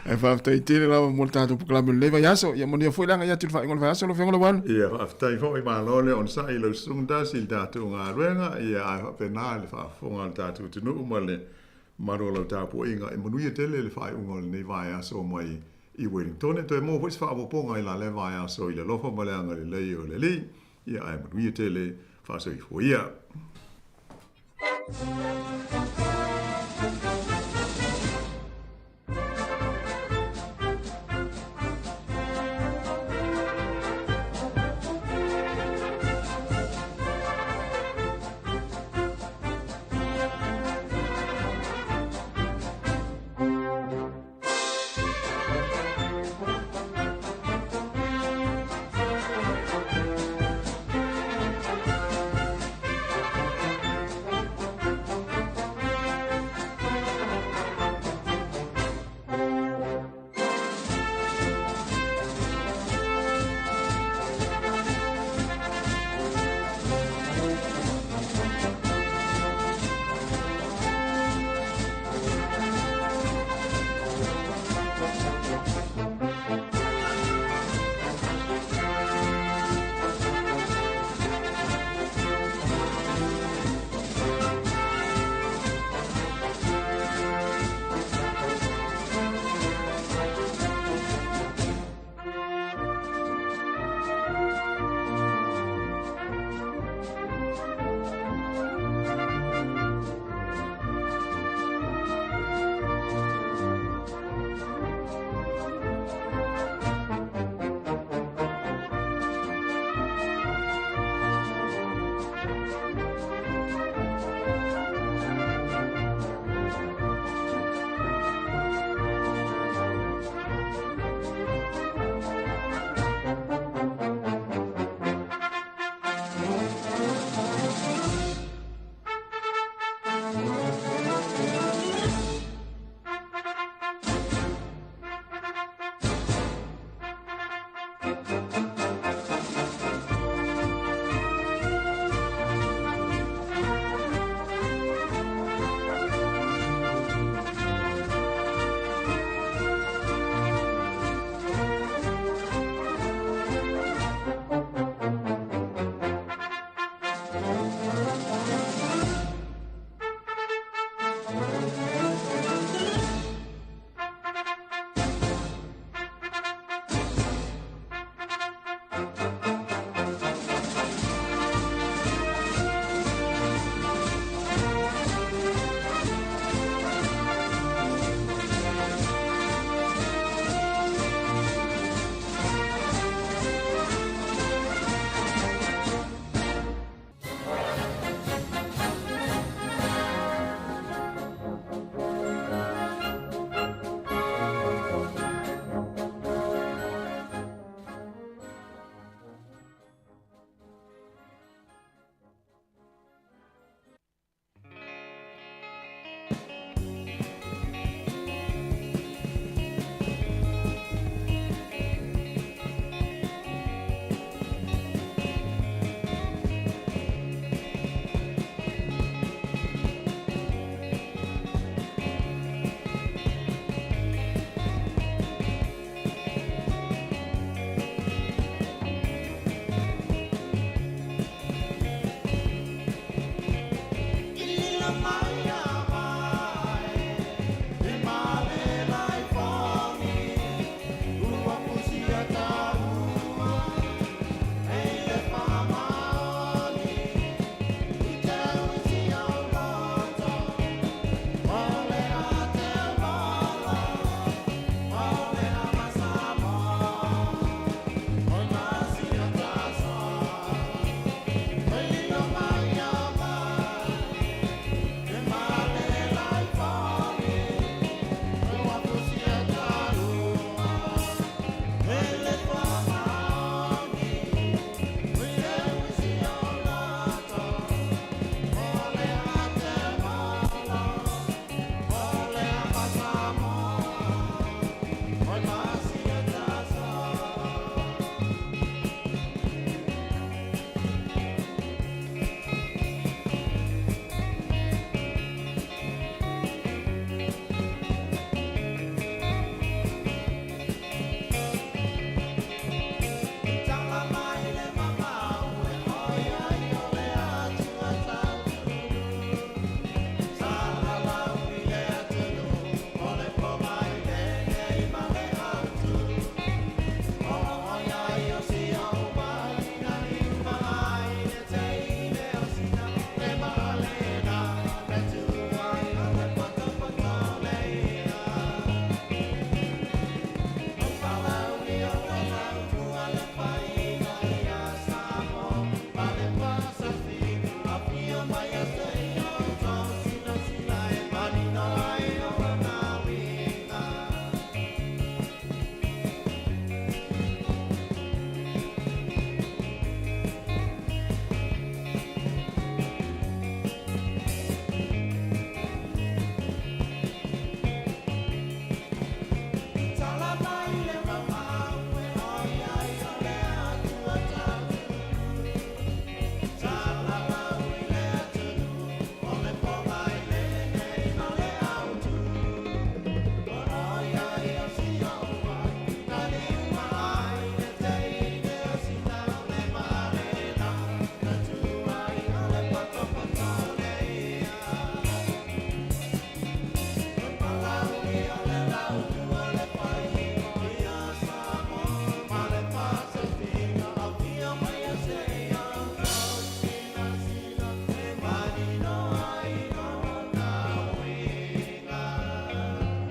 ae faafetai tele lava mo le tatou polokalame o lenei vaiaso. Ia manuia foi le agai atu i le faaiuga o le vaiaso lau Afioga Lauano. Ia, faafetai foi, malo le onosai i lau susuga Tasi i le tatou galuega, ia ae faapena le faafofoga a le tatou atunuu ma le mamalu o lau tapuaiga. E manuia tele le faaiuga o lenei vaiaso mai i Wellington. E toe maua foi se faaopoopoga i la lea vaiaso i le alofa ma le agalelei o le Alii. Ia ae manuia tele, faasoifua ia.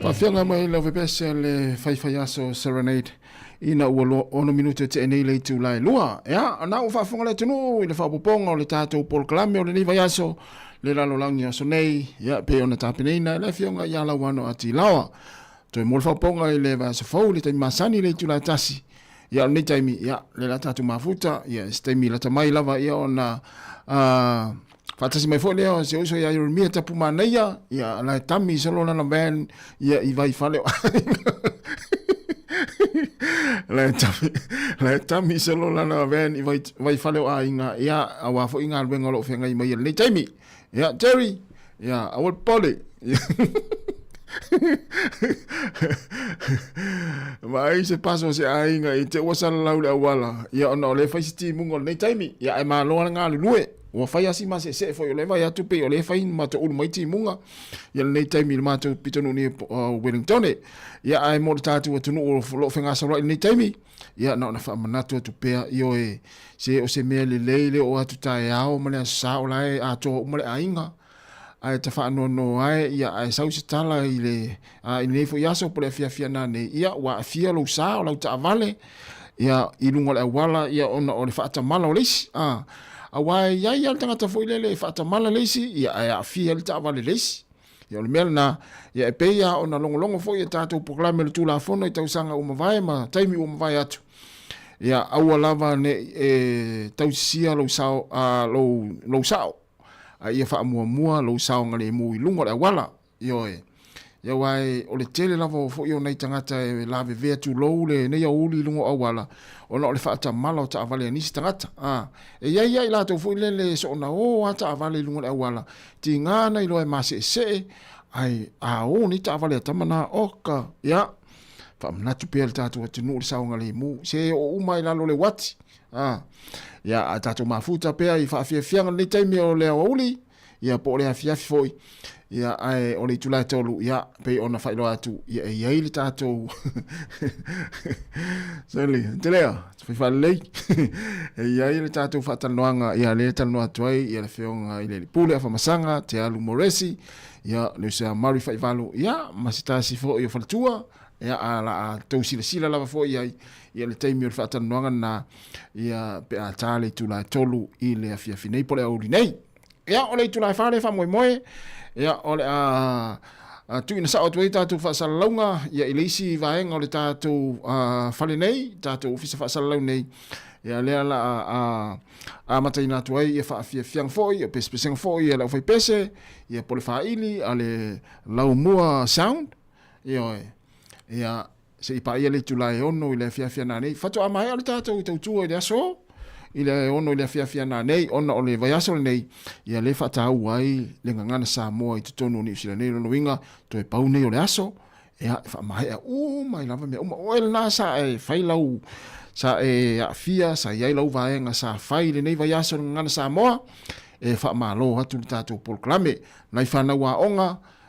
Faafiaga mai lau fepese le faifaiaso Serenade ina ua lua ono minute te nei le itula e lua. Ea, na ua faafofoga le atunuu i le faaopoopoga o le tatou polokalame o lenei vaiaso le lalolagi o aso nei, ia, pei ona tapenaina e le Afioga ia Lauano Atilaoa. Toe mo le faaopoopoga i le vaiaso fou i le taimi masani i le itula e tasi. Ia, o lenei taimi, ia, lea o le a tatou mafuta, ia, i se taimi lata mai lava, ia, ona, faatasi mai foi lea o si ou uso ia Ieremia Tapumanaia, ia, la e tami solo lana van, ia, i Vaifale o Aiga. La e tami, la e tami solo lana van i vai, Vaifale o Aiga, ia, auā foi galuega o lo o feagai mai i lenei taimi. Ia, Jerry, ia, aua le popole. Vaai se paso o se aiga i te ua salalau le auala, ia ona o lea e fai si timuga o lenei taimi, ia ae malo lava le galulue. Ua fai lava si maseesee foi o lea e vaai atu pei o lea e fai ma toulu mai timuga ia lenei taimi i le matou pitonuu nei o Wellingtone. Ia ae mo le tatou atunuu o lo o fegasoloai i lenei taimi, ia na ona faamanatu atu pea, ioe, se o se mea lelei le oo atu taeao ma le Aso Sa o la e atoa uma le aiga. Ae ta faanoanoa ai, ia, ae sau se tala i le, a, i lenei foi aso po o le afiafi ana nei, ia, ua aafia lou sa o lau taavale, ia, i luga o le auala, ia, ona o le faatamala o le isi, a. Aua e i ai lava le tagata foi lele e faatamala le isi, ia, ae aafia ai le taavale i le isi. Ia, o le mea lena, ia, e pei lava ona logologo foi e tatou polokalame o le Tulafono i tausaga ua mavae ma taimi ua mavae atu, ia, aua lava ne i e tausisia lou sao, a, lou, lou sao. a ia faamuamua lou saogalemu i luga o le auala. Ioe. Ia aua e, o le tele lava o foi o nai tagata e lavevea tulou lenei aoauli i luga o auala, ona o le faatamala o taavale a nisi tagata. A, e i ai lava i latou foi lele e soona o lava taavale i luga o le auala, tiga ana iloa e maseesee, ae a o nei taavale a tama na, oka, ia, faamanatu pea i le tatou atunuu le saogalemu, se e oo uma lava i lalo o le uati. A, ia, a tatou mafuta pea i faafiafiaga lenei taimi o le aoauli, ia, po o le afiafi foi, ia, ae o le itula e tolu, ia, pei ona faailoa atu, ia, e i ai le tatou, sorry, te lea, fai faalelei, e i ai le tatou faatalanoaga, ia, lea e talanoa atu ai, ia, le Afioga i le Alii Pule Afamasaga, Tealu Moresi, ia, le uso ia Murray Faivalu, ia, ma se tasi foi o faletua, Ia, a la a tou silasila lava foi i ai, ia le taimi o le faatalanoaga lena, ia pe a ta le itula e tolu i le afiafi nei po o le aoauli nei. Ia, o le itula e fa lea e faamoemoe, ia, o le a tuuina sao atu ai tatou faasalalauga ia i le isi vaega o le tatou fale nei, tatou ofisa faasalalau nei, ia lea la a amataina atu ai ia faafiafiaga foi, ia pesepesega foi a le aufaipese, ia po o le faili a le Laumua Sound, Ioe. Ia, se i paia le itula e ono i le afiafi ana nei. Faatoa maea le tatou tautua i le aso, i le ono i le afiafi ana nei, ona o le vaiaso lenei, ia lea e faataua ai le gagana Samoa i totonu o Niu Sila nei. Lona uiga, toe pau nei o le aso, ia, e faamaea uma ai lava mea uma. O oe lena sa e fai lau, sa e aafia, sa i ai lau vaega sa fai i lenei vaiaso i le gagana Samoa, e faamalo atu le tatou polokalame. Nai fanau aoga,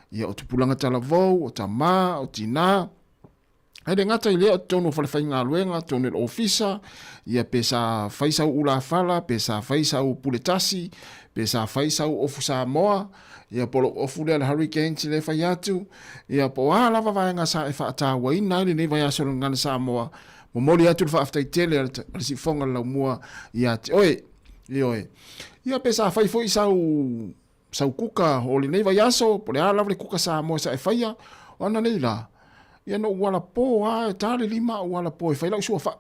Ia, o tupulaga talavou, o tamā, o tinā, e le gata i lea o totonu o falefaigaluega, totonu o le ofisa, ia pe sa fai sau ulafala, pe sa fai sau pule tasi, pe sa fai sau ofu Samoa, ia po o lou ofu lea le Hurricanes lea e fai atu, ia po o a lava vaega sa e faatauaina ai lenei vaiaso o le Gagana Samoa, momoli atu le faafetai tele a le Siufofoga o le Laumua ia te oe. Ioe. Ia pe sa fai foi sau sau kuka o lenei vaiaso, po o le a lava le kuka Samoa sa e faia, o ana nei la, ia na ou ala po lava, e ta le lima ou ala po e fai lau suafa'i.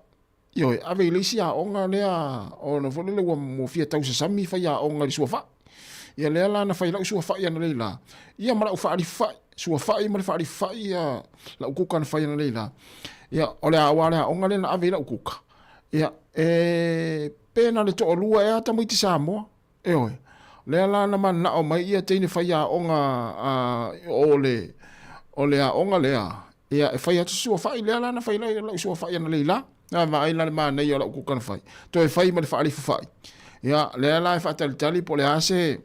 Ioe, ave i le isi aoga lea, ona foi lele ua ua fia tausasami faiaoga i le suafa'i. Ia lea la na fai lau suafa'i ananei la, ia ma lau faalifa'i, suafa'i ma le faalifa'i ia lau kuka na fai ananei la. Ia, o le aua o le aoga lea na ave ai lau kuka, ia, e pe na o le toalua ea tamaiti Samoa. Ioe. Lea la na mananao mai ia teine faiaoga a, o le, o le aoga lea, ia e fai atu se suafa'i, lea la na fai ai lau suafa'i analeila. Na vaai la le manaia o lau kuka na fai. Toe fai ma le faalifufa'i. Ia, lea la e faatalitali po o le a se,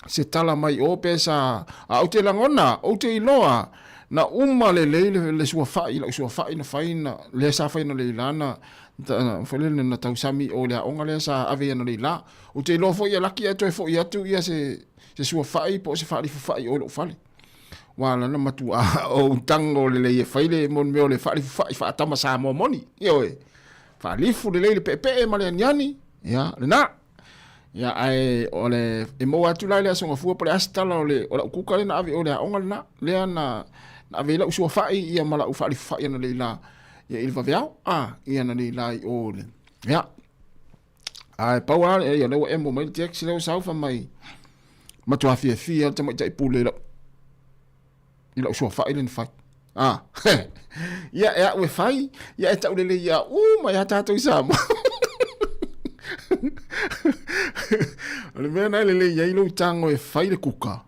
se tala mai o pe sa, a ou te lagona, ou te iloa, na uma lelei le, le suafa'i, lau suafa'i na fai na, lea sa fai analeila na, foi lele na tausami o le aoga lea sa ave i analeila. Ou te iloa foi e laki ae toe foi atu ia se, se suafa'i po o se faalifufa'i o i lou fale. Ua ala ona matuā ou tago lelei e fai le mo le mea o le faalifufa'i faatama Samoa moni, ioe, faalifu lelei le pe'epe'e ma le aniani, ia, lena. Ia, ae o le, e maua atu la i le Aso Gafua po o le a se tala o le, o la'u kuka lea na ave i o i le aoga lena, lea na, na ave ai la'u suafa'i ia ma la'u faalifufa'i analeila ia i le vaveao, a, ia analeila i o i le, ia. Ae pau lava, ia lea ua emo mai le text lea ua sau fai mai, matuā fiafia le tamaitai pule i la'u, i la'u suafa'i lea na fai. A, ia e a'u e fai, ia e ta'u lelei ia uma iā tatou i Samoa. O le mea na e lelei ai lou tago e fai le kuka,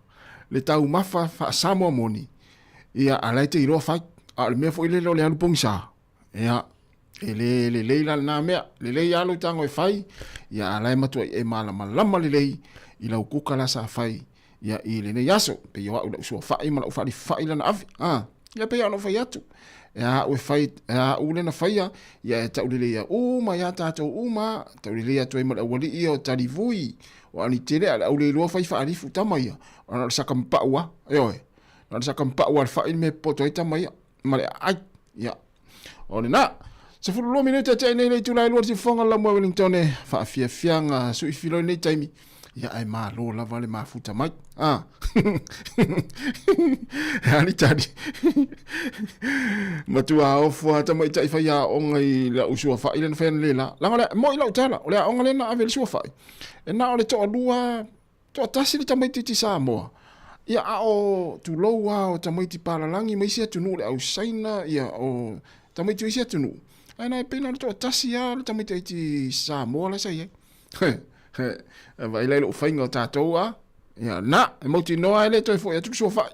le taumafa faa-Samoa moni, ia a la e te iloa fai. A o le mea foi lele o le alu pogisa, ia, e le lelei la lena mea. Lelei lava lou tago e fai, ia a la e matuai e malamalama lelei i lau kuka la sa fai ia i lenei aso. Pei o a'u la'u suafa'i ma la'u fa'alifa'i lana ave. A, ia pei ona ou fai atu, e a a'u e fai, e a a'u lena faia, ia e ta'u lelei ia uma iā tatou uma, ta'u lelei atu ai ma le auali'i ia o Talivui, o Anitele, a o le au le iloa fai fa'alifu tama ia, ona o le saka mapa'u a, ioe, na o le saka mapa'u a le fa'i le mea e popoto ai tama ia, ma le aai, ia. O lena, 12 minute te nei le itula e lua le sifofoga la mua Wellington e faafiafiaga sui filo i nei taimi. Ia ae malo lava le mafuta mai. Ah. Ali tali. Matua ofo a tamaitai fai aoga i lau suafa'i lena fai ana le la. Langa le moi lau tala, o le aoga lena ave le suafa'i. E na o le toalua Toatasi le tamaitiiti Samoa, ia a o tulou lava o tamaiti palalagi ma isi atunuu le au Saina, ia o tamaiti o isi atunuu, ae na e pei na o le toatasi lava le tamaitiiti Samoa la sa i ai. Vaai la i lou faiga o tatou a, ia na, e mautinoa e le toe foi atu le suafa'i.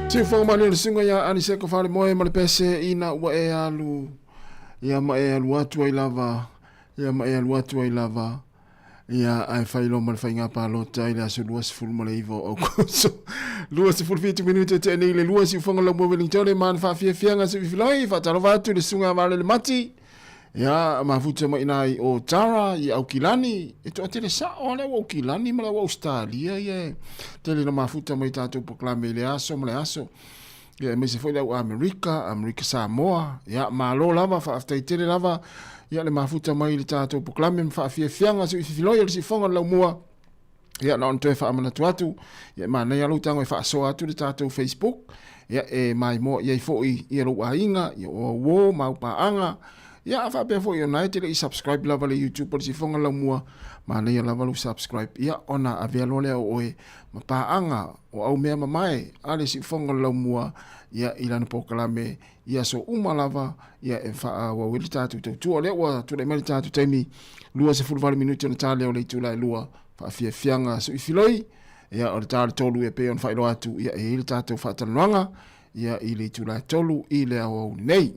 Siufoga mani o le susuga ia Aniseko Falemoe ma le pese ina ua e alu ia ma e alu atu ai lava ia ma e alu atu ai lava ia ae fai loa ma le faiga palota i le aso 29 o Aokuso. 27 minute te nei le lua siufoga lau mo Wellington ma le faafiafiaga siufiloi faatalofa atu le susuga Valele Mati Ia, mafuta mai ina i o Tara, i Aukilani, e toatele sao a le au Aukilani ma le au Australia ia e tele na mafuta mai tatou polokalame i le aso ma le aso. Ia, aemaise foi le au Amerika, Amerika Samoa. Ia, malo lava, faafetai tele lava. Ia, le mafuta mai i le tatou polokalame ma faafiafiaga sui fifiloi o le siufofoga o le laumua. Ia, na ona toe faamanatu atu, ia e manaia lou tago e faasoa atu le tatou Facebook, ia e maimoa i ai foi ia lou aiga, ia o au uo ma au paaga, ia a faapea foi ona e te le i subscribe lava le YouTube o le Sifoga Laumua, manaia lava lou subscribe, ia ona avea loa lea o oe ma paaga o au mea mamae a le Siufoga Laumua, ia i lana polokalame i aso uma lava ia e faaauau ai le tatou tautua. O lea ua tulai mai le tatou taimi 28 minute ona ta lea o le itula e lua faafiafiaga suifiloi ia o le ta le tolu e pei ona faailoa atu ia e i ai le tatou faatalanoaga ia i le itula e tolu i le aoauli nei.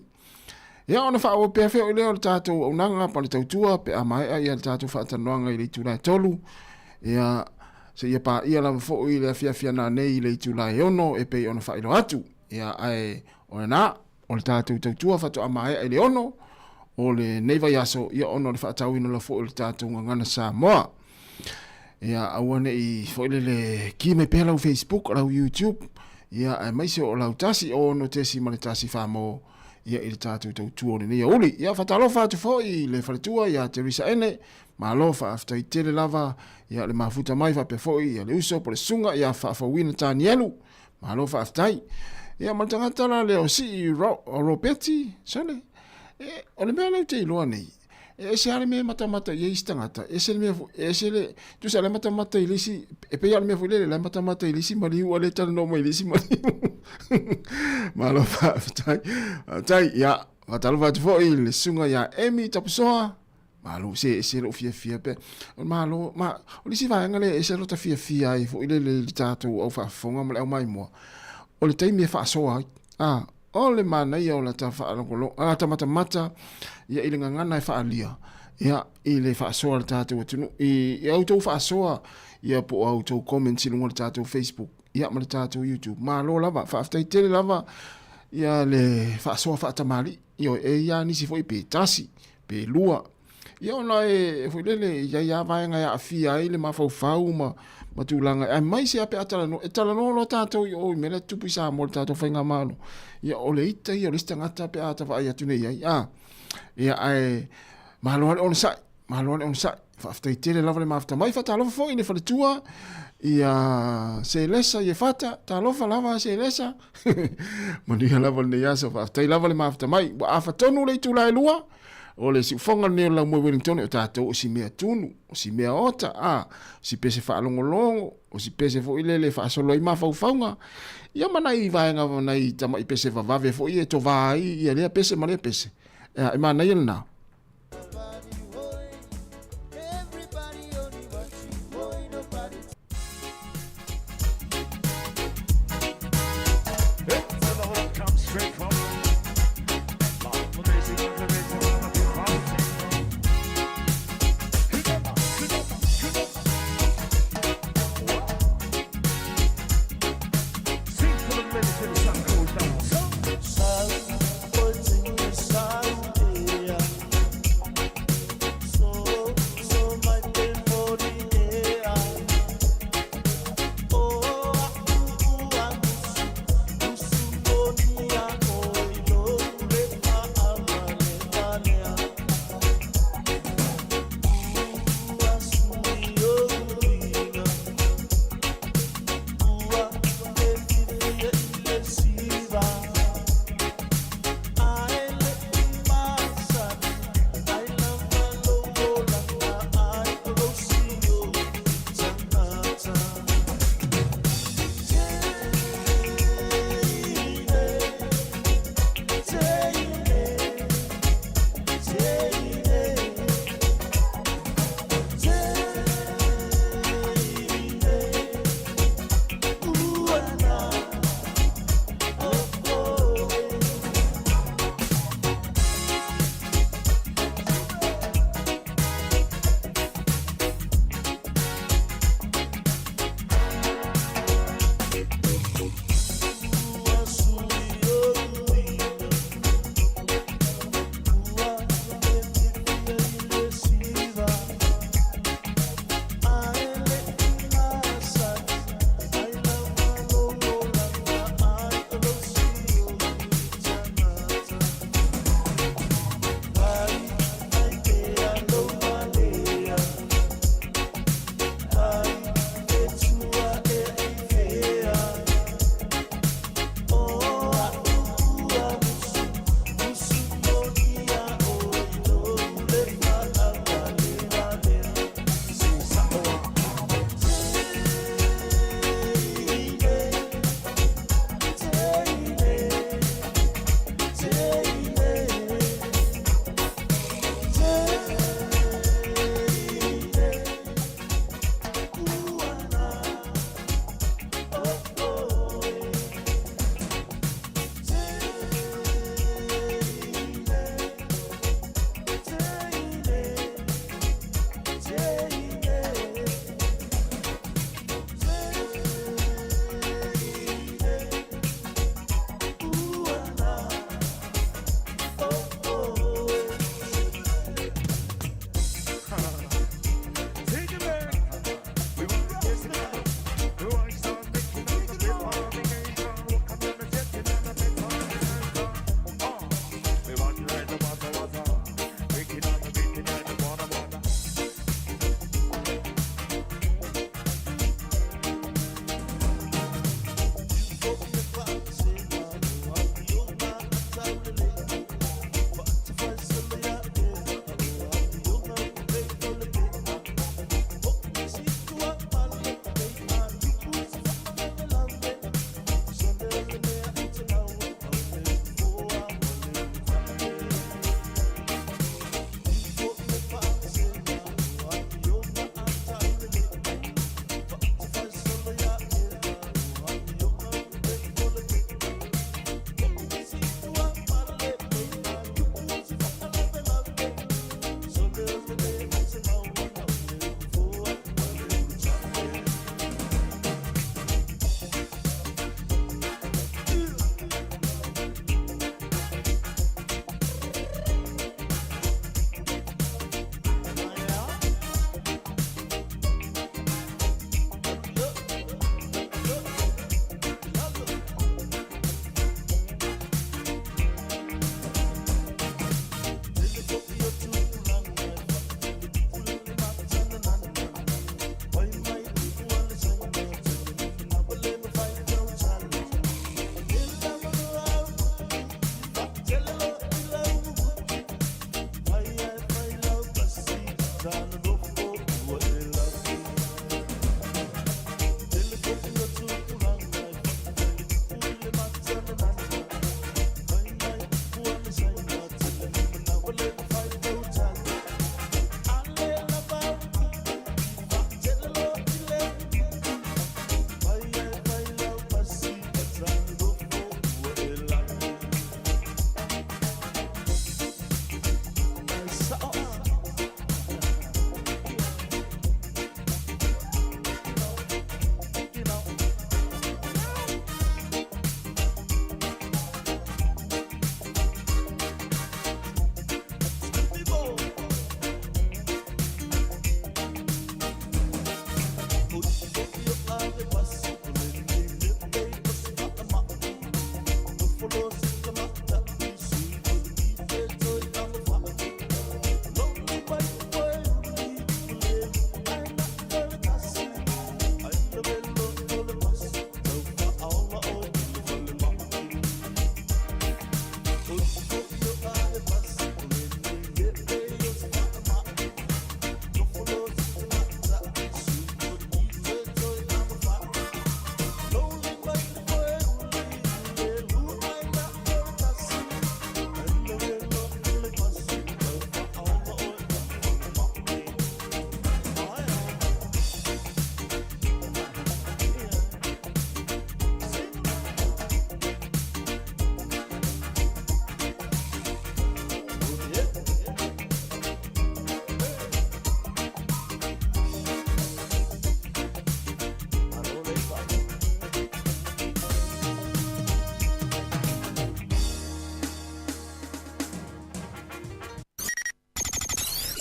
Ia ona faaauau pea foi lea o le tatou auaunaga pa le tautua pe a maea ia le tatou faatalanoaga i le itula e tolu ia seia paia lava foi le afiafi nanei i le itula e 6 e pei ona faailoa atu. Ia, ae o lena, o le tatou tautua faatoa maea i le 6 o lenei vaiaso, ia ona o le faatauina loa foi o le tatou gagana Samoa. Ia, aua ne i foi lele ki mai pea lau Facebook, lau YouTube, ia, aemaise o lau 1 6.1 mo ia i le tatou tautua o lenei aoauli. Ia, faatalofa atu foi i le faletua ia Teresa Ene, malo faafetai tele lava, ia le mafuta mai faapea foi ia le uso po o le susuga ia Faafouina Tanielu, Malo faafetai. Ia ma le tagata la lea o Sii Ropeti, sole, e, o le mea lea ou te iloa nei, e ese lava le mea e matamata i ai isi tagata, ese le mea foi, ese le, tusa la e matamata i le isi, e pei lava o le mea foi lele, la e matamata i le isi maliu a le talanoa mai i le isi maliu. Malo faafetai. Faafetai. Ia, faatalofa atu foi i le susuga ia Amy Tapusoa, Malo, se ese lou fiafia pe. Malo, ma, o le isi vaega lea e ese lota fiafia ai foi lele i le tatou au faafofoga ma le au maimoa, o le taimi e faasoa ai. A, o le manaia o lata faalogologo, lata matamata ia i le gagana e faaalia, ia, i le faasoa a le tatou atunuu, i, i a outou faasoa, ia po o a outou comments i luga o le tatou Facebook, ia ma le tatou YouTube. Malo lava, faafetai tele lava ia le faasoa faatamalii. Ioe, e i ai lava nisi foi pe tasi, pe lua. Ia ona e foi lele, e i ai lava vaega e aafia ai le mafaufau ma, ma tulaga, aemaise lava pe a talanoa, e talanoa loa tatou i o i mea la e tutupu i Samoa i le tatou faigamalo. Ia o le ita ia o le isi tagata pe a ta vaai atu nei i ai, a. Ia ae malo lava le onosai, malo lava le onosai. Faafetai tele lava le mafuta mai. Faatalofa foi i le faletua ia Selesa Iefata, talofa lava Selesa. Manuia lava lenei aso, faafetai lava le mafuta mai. Ua afa tonu le itula e lua, o le siufoga lenei o le Laumua Wellington, o tatou o si mea tunu, o si mea ota, a, o si pese faalogologo, o si pese foi lele e faasolo ai mafaufauga, ia ma nai vaega, nai tamai pese vavave foi e tovā ai ia lea pese ma lea pese. Ea, e manaia lena.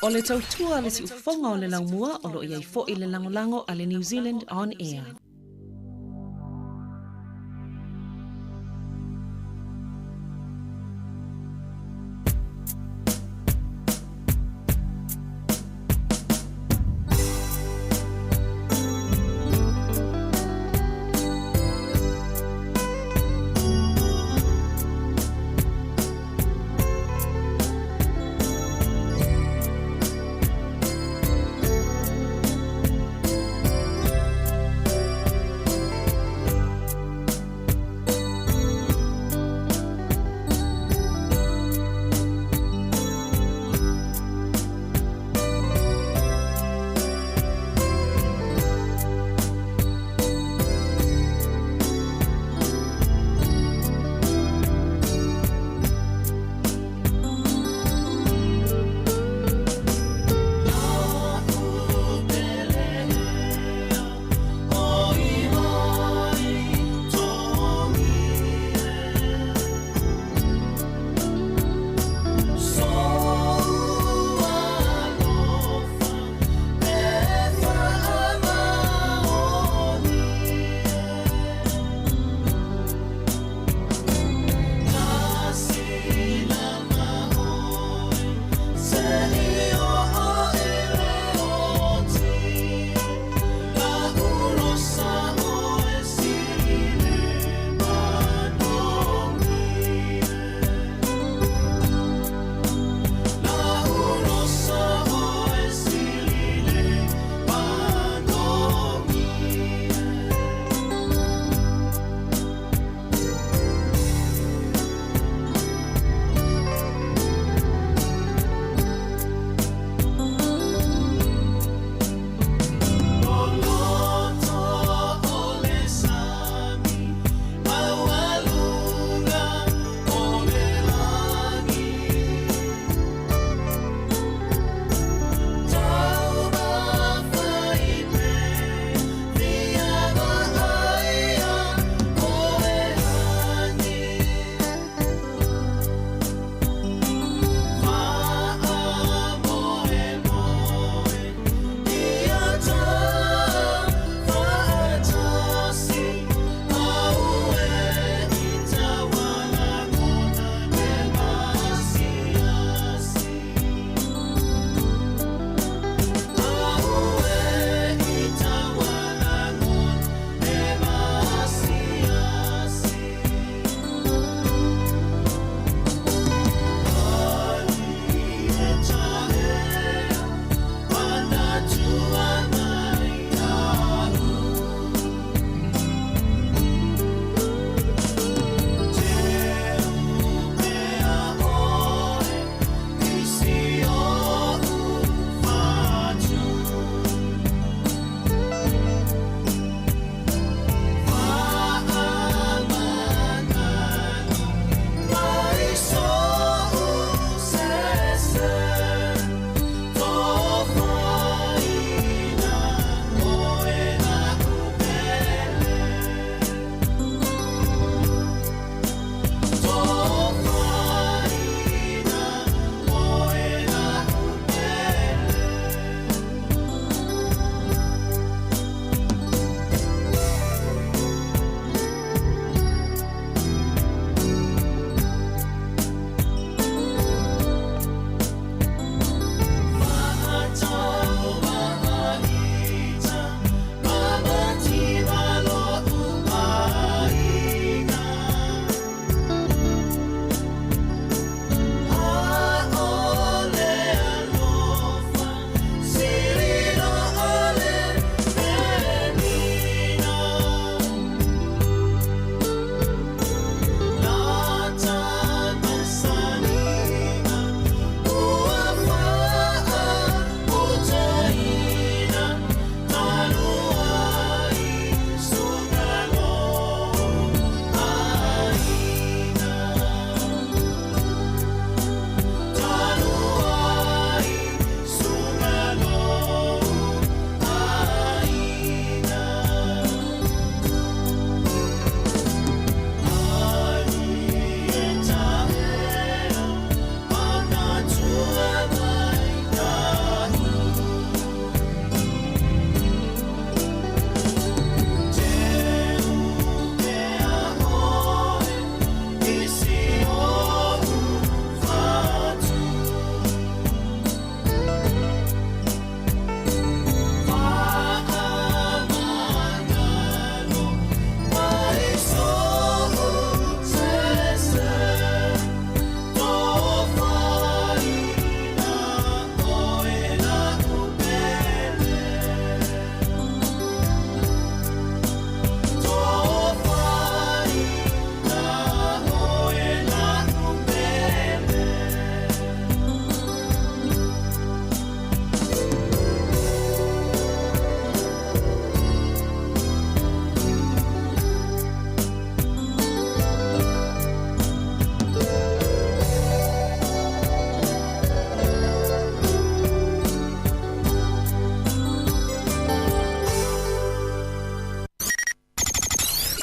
O le tautua a le siufofoga o le laumua o lo o i ai foi le lagolago a le New Zealand On Air.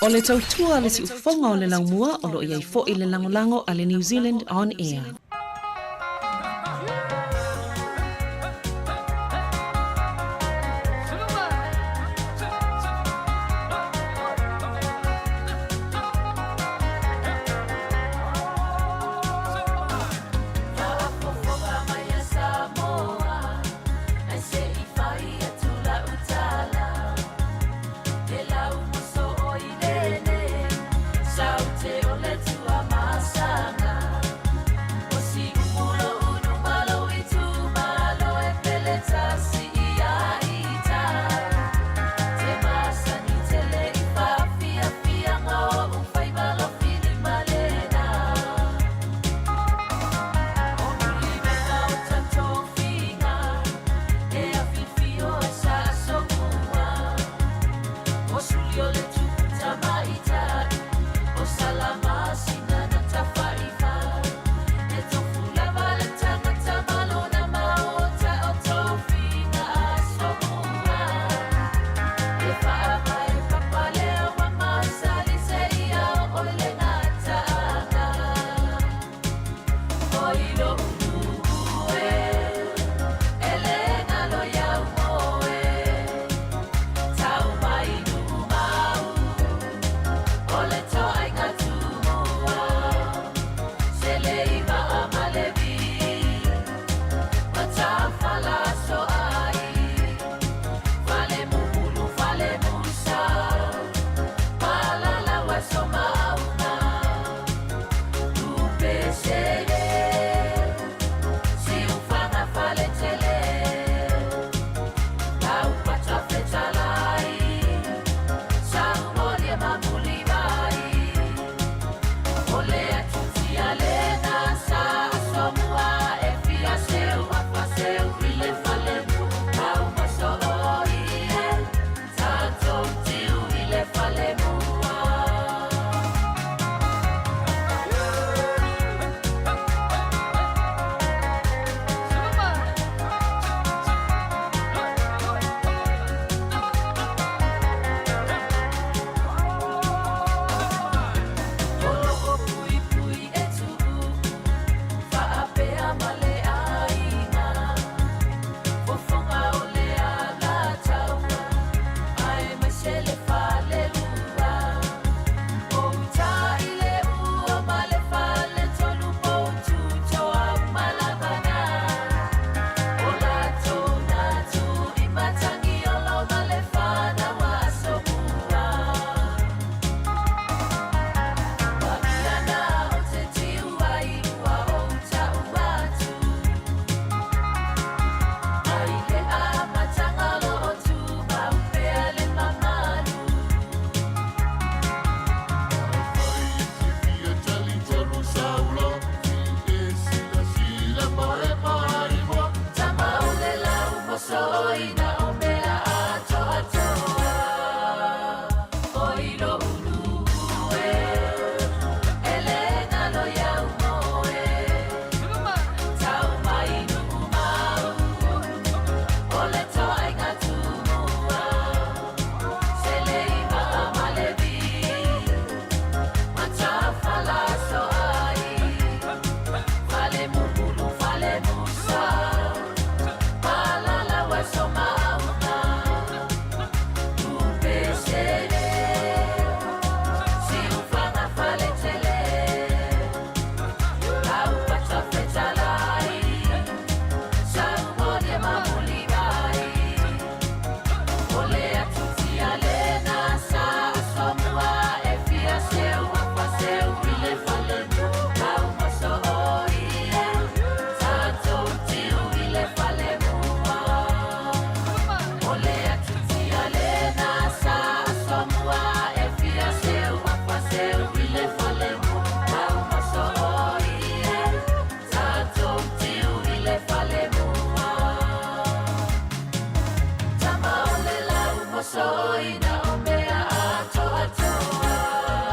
O le tautua a le siufofoga o le laumua o lo o i ai foi le lagolago a le New Zealand On Air.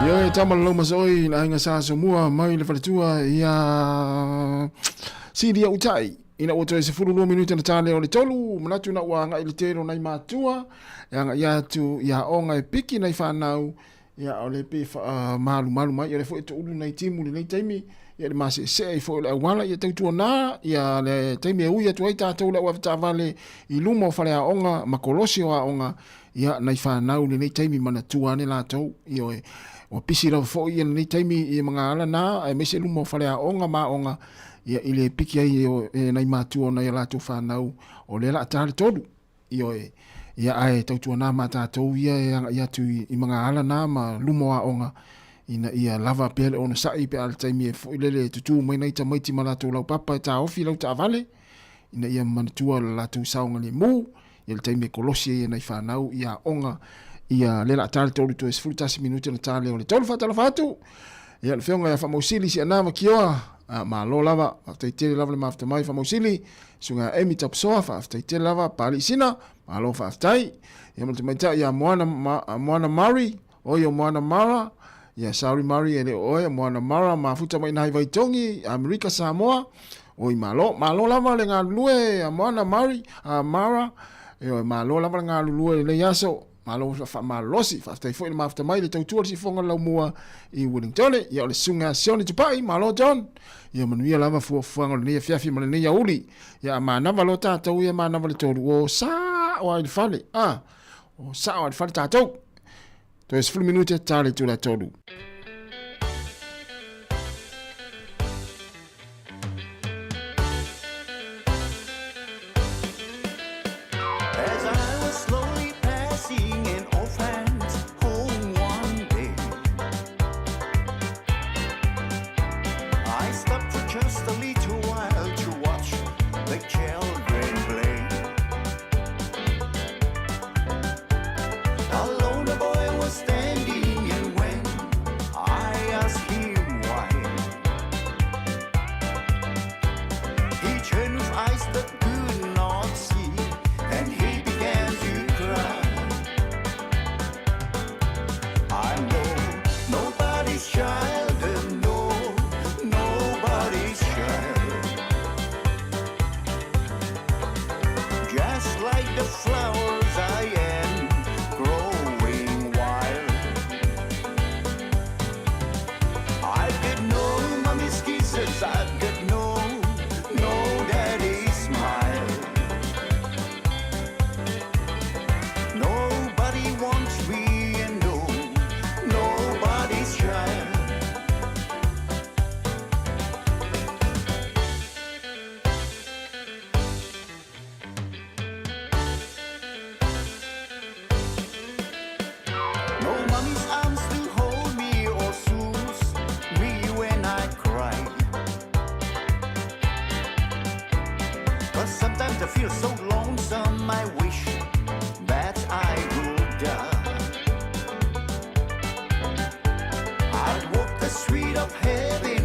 Ia e tama lau masoi na aiga sa somua mai le faletua ia Silia Utai ina ua toe 12 minute na tale o le tolu manatu na ua agai le tele o nai matua e agai atu ia onga e piki nai whanau. Ia, o lea pei e faamalumalu mai, ia o lea foi e toulu nai timu i lenei taimi, ia le maseesee ai foi o le auala, ia tautuana, ia le taimi e ui atu ai tatou le au avetaavale i luma o faleaoga ma kolosi o aoga, ia nai fanau i lenei taimi manatua ane latou, ioe, ua pisi lava foi ia lenei taimi i magaala na, aemaise luma o faleaoga ma aoga, ia i le piki ai e nai matua o nai a latou fanau, o lea o le a ta le 3. Ioe, ia ae tautuana ma tatou ia e agai atu i magaala na ma luma o aoga, ina ia lava pea le onosai pe a le taimi e foi lele e tutū mai nai tamaiti ma latou laupapa e taofi lau taavale, ina ia manatua le latou saogalemu, ia le taimi e kolosi ai e nai fanau i aoga, ia lea o le a ta le 3 toe 11 minute ona ta lea o le 3. Faatalofa atu ia le Afioga ia Faamausili Siana Makioa, malo lava, faafetai tele lava le mafuta mai Faamausili. Susuga Amy Tapusoa, faafetai tele lava. Papalii Sina, malo faafetai. Ia ma le tamaitai ia Moana, Moana Murray, oi o Moana Mara, ia sorry Murray e le o oe, Moana Mara, mafuta mai nai Vaitogi, Amerika Samoa, oi malo, malo lava le galulue ia Moana Murray, Mara, ioe, malo lava le galulue i lenei aso. Malo faamalolosi, faafetai foi le mafuta mai le tautua le sifoga le laumua i Wellingtone. Ia o le susuga ia Sione Tupai, malo John. Ia manuia lava fuafuaga o lenei afiafi ma lenei auli. Ia a manava loa tatou ia manava le tolu, o sao lava i le fale. A, o sao lava i le fale tatou. Toe 10 minute ta le itula e 3. As I was slowly passing an orphan's home one day, I stopped for just a little while to watch the children play. Alone the boy was standing, and when I asked him why, he turned with eyes that could not see, and he began to cry. I know nobody's child, and no, nobody's child. Just like the flowers I am growing wild. I've got no mommy's kisses, I've got no daddy's smile. Nobody wants me and no, nobody's child. No mommy's arms to hold me or soothe me when I cry. But sometimes I feel so lonesome, I wish that I would die. I'd walk the street of heaven.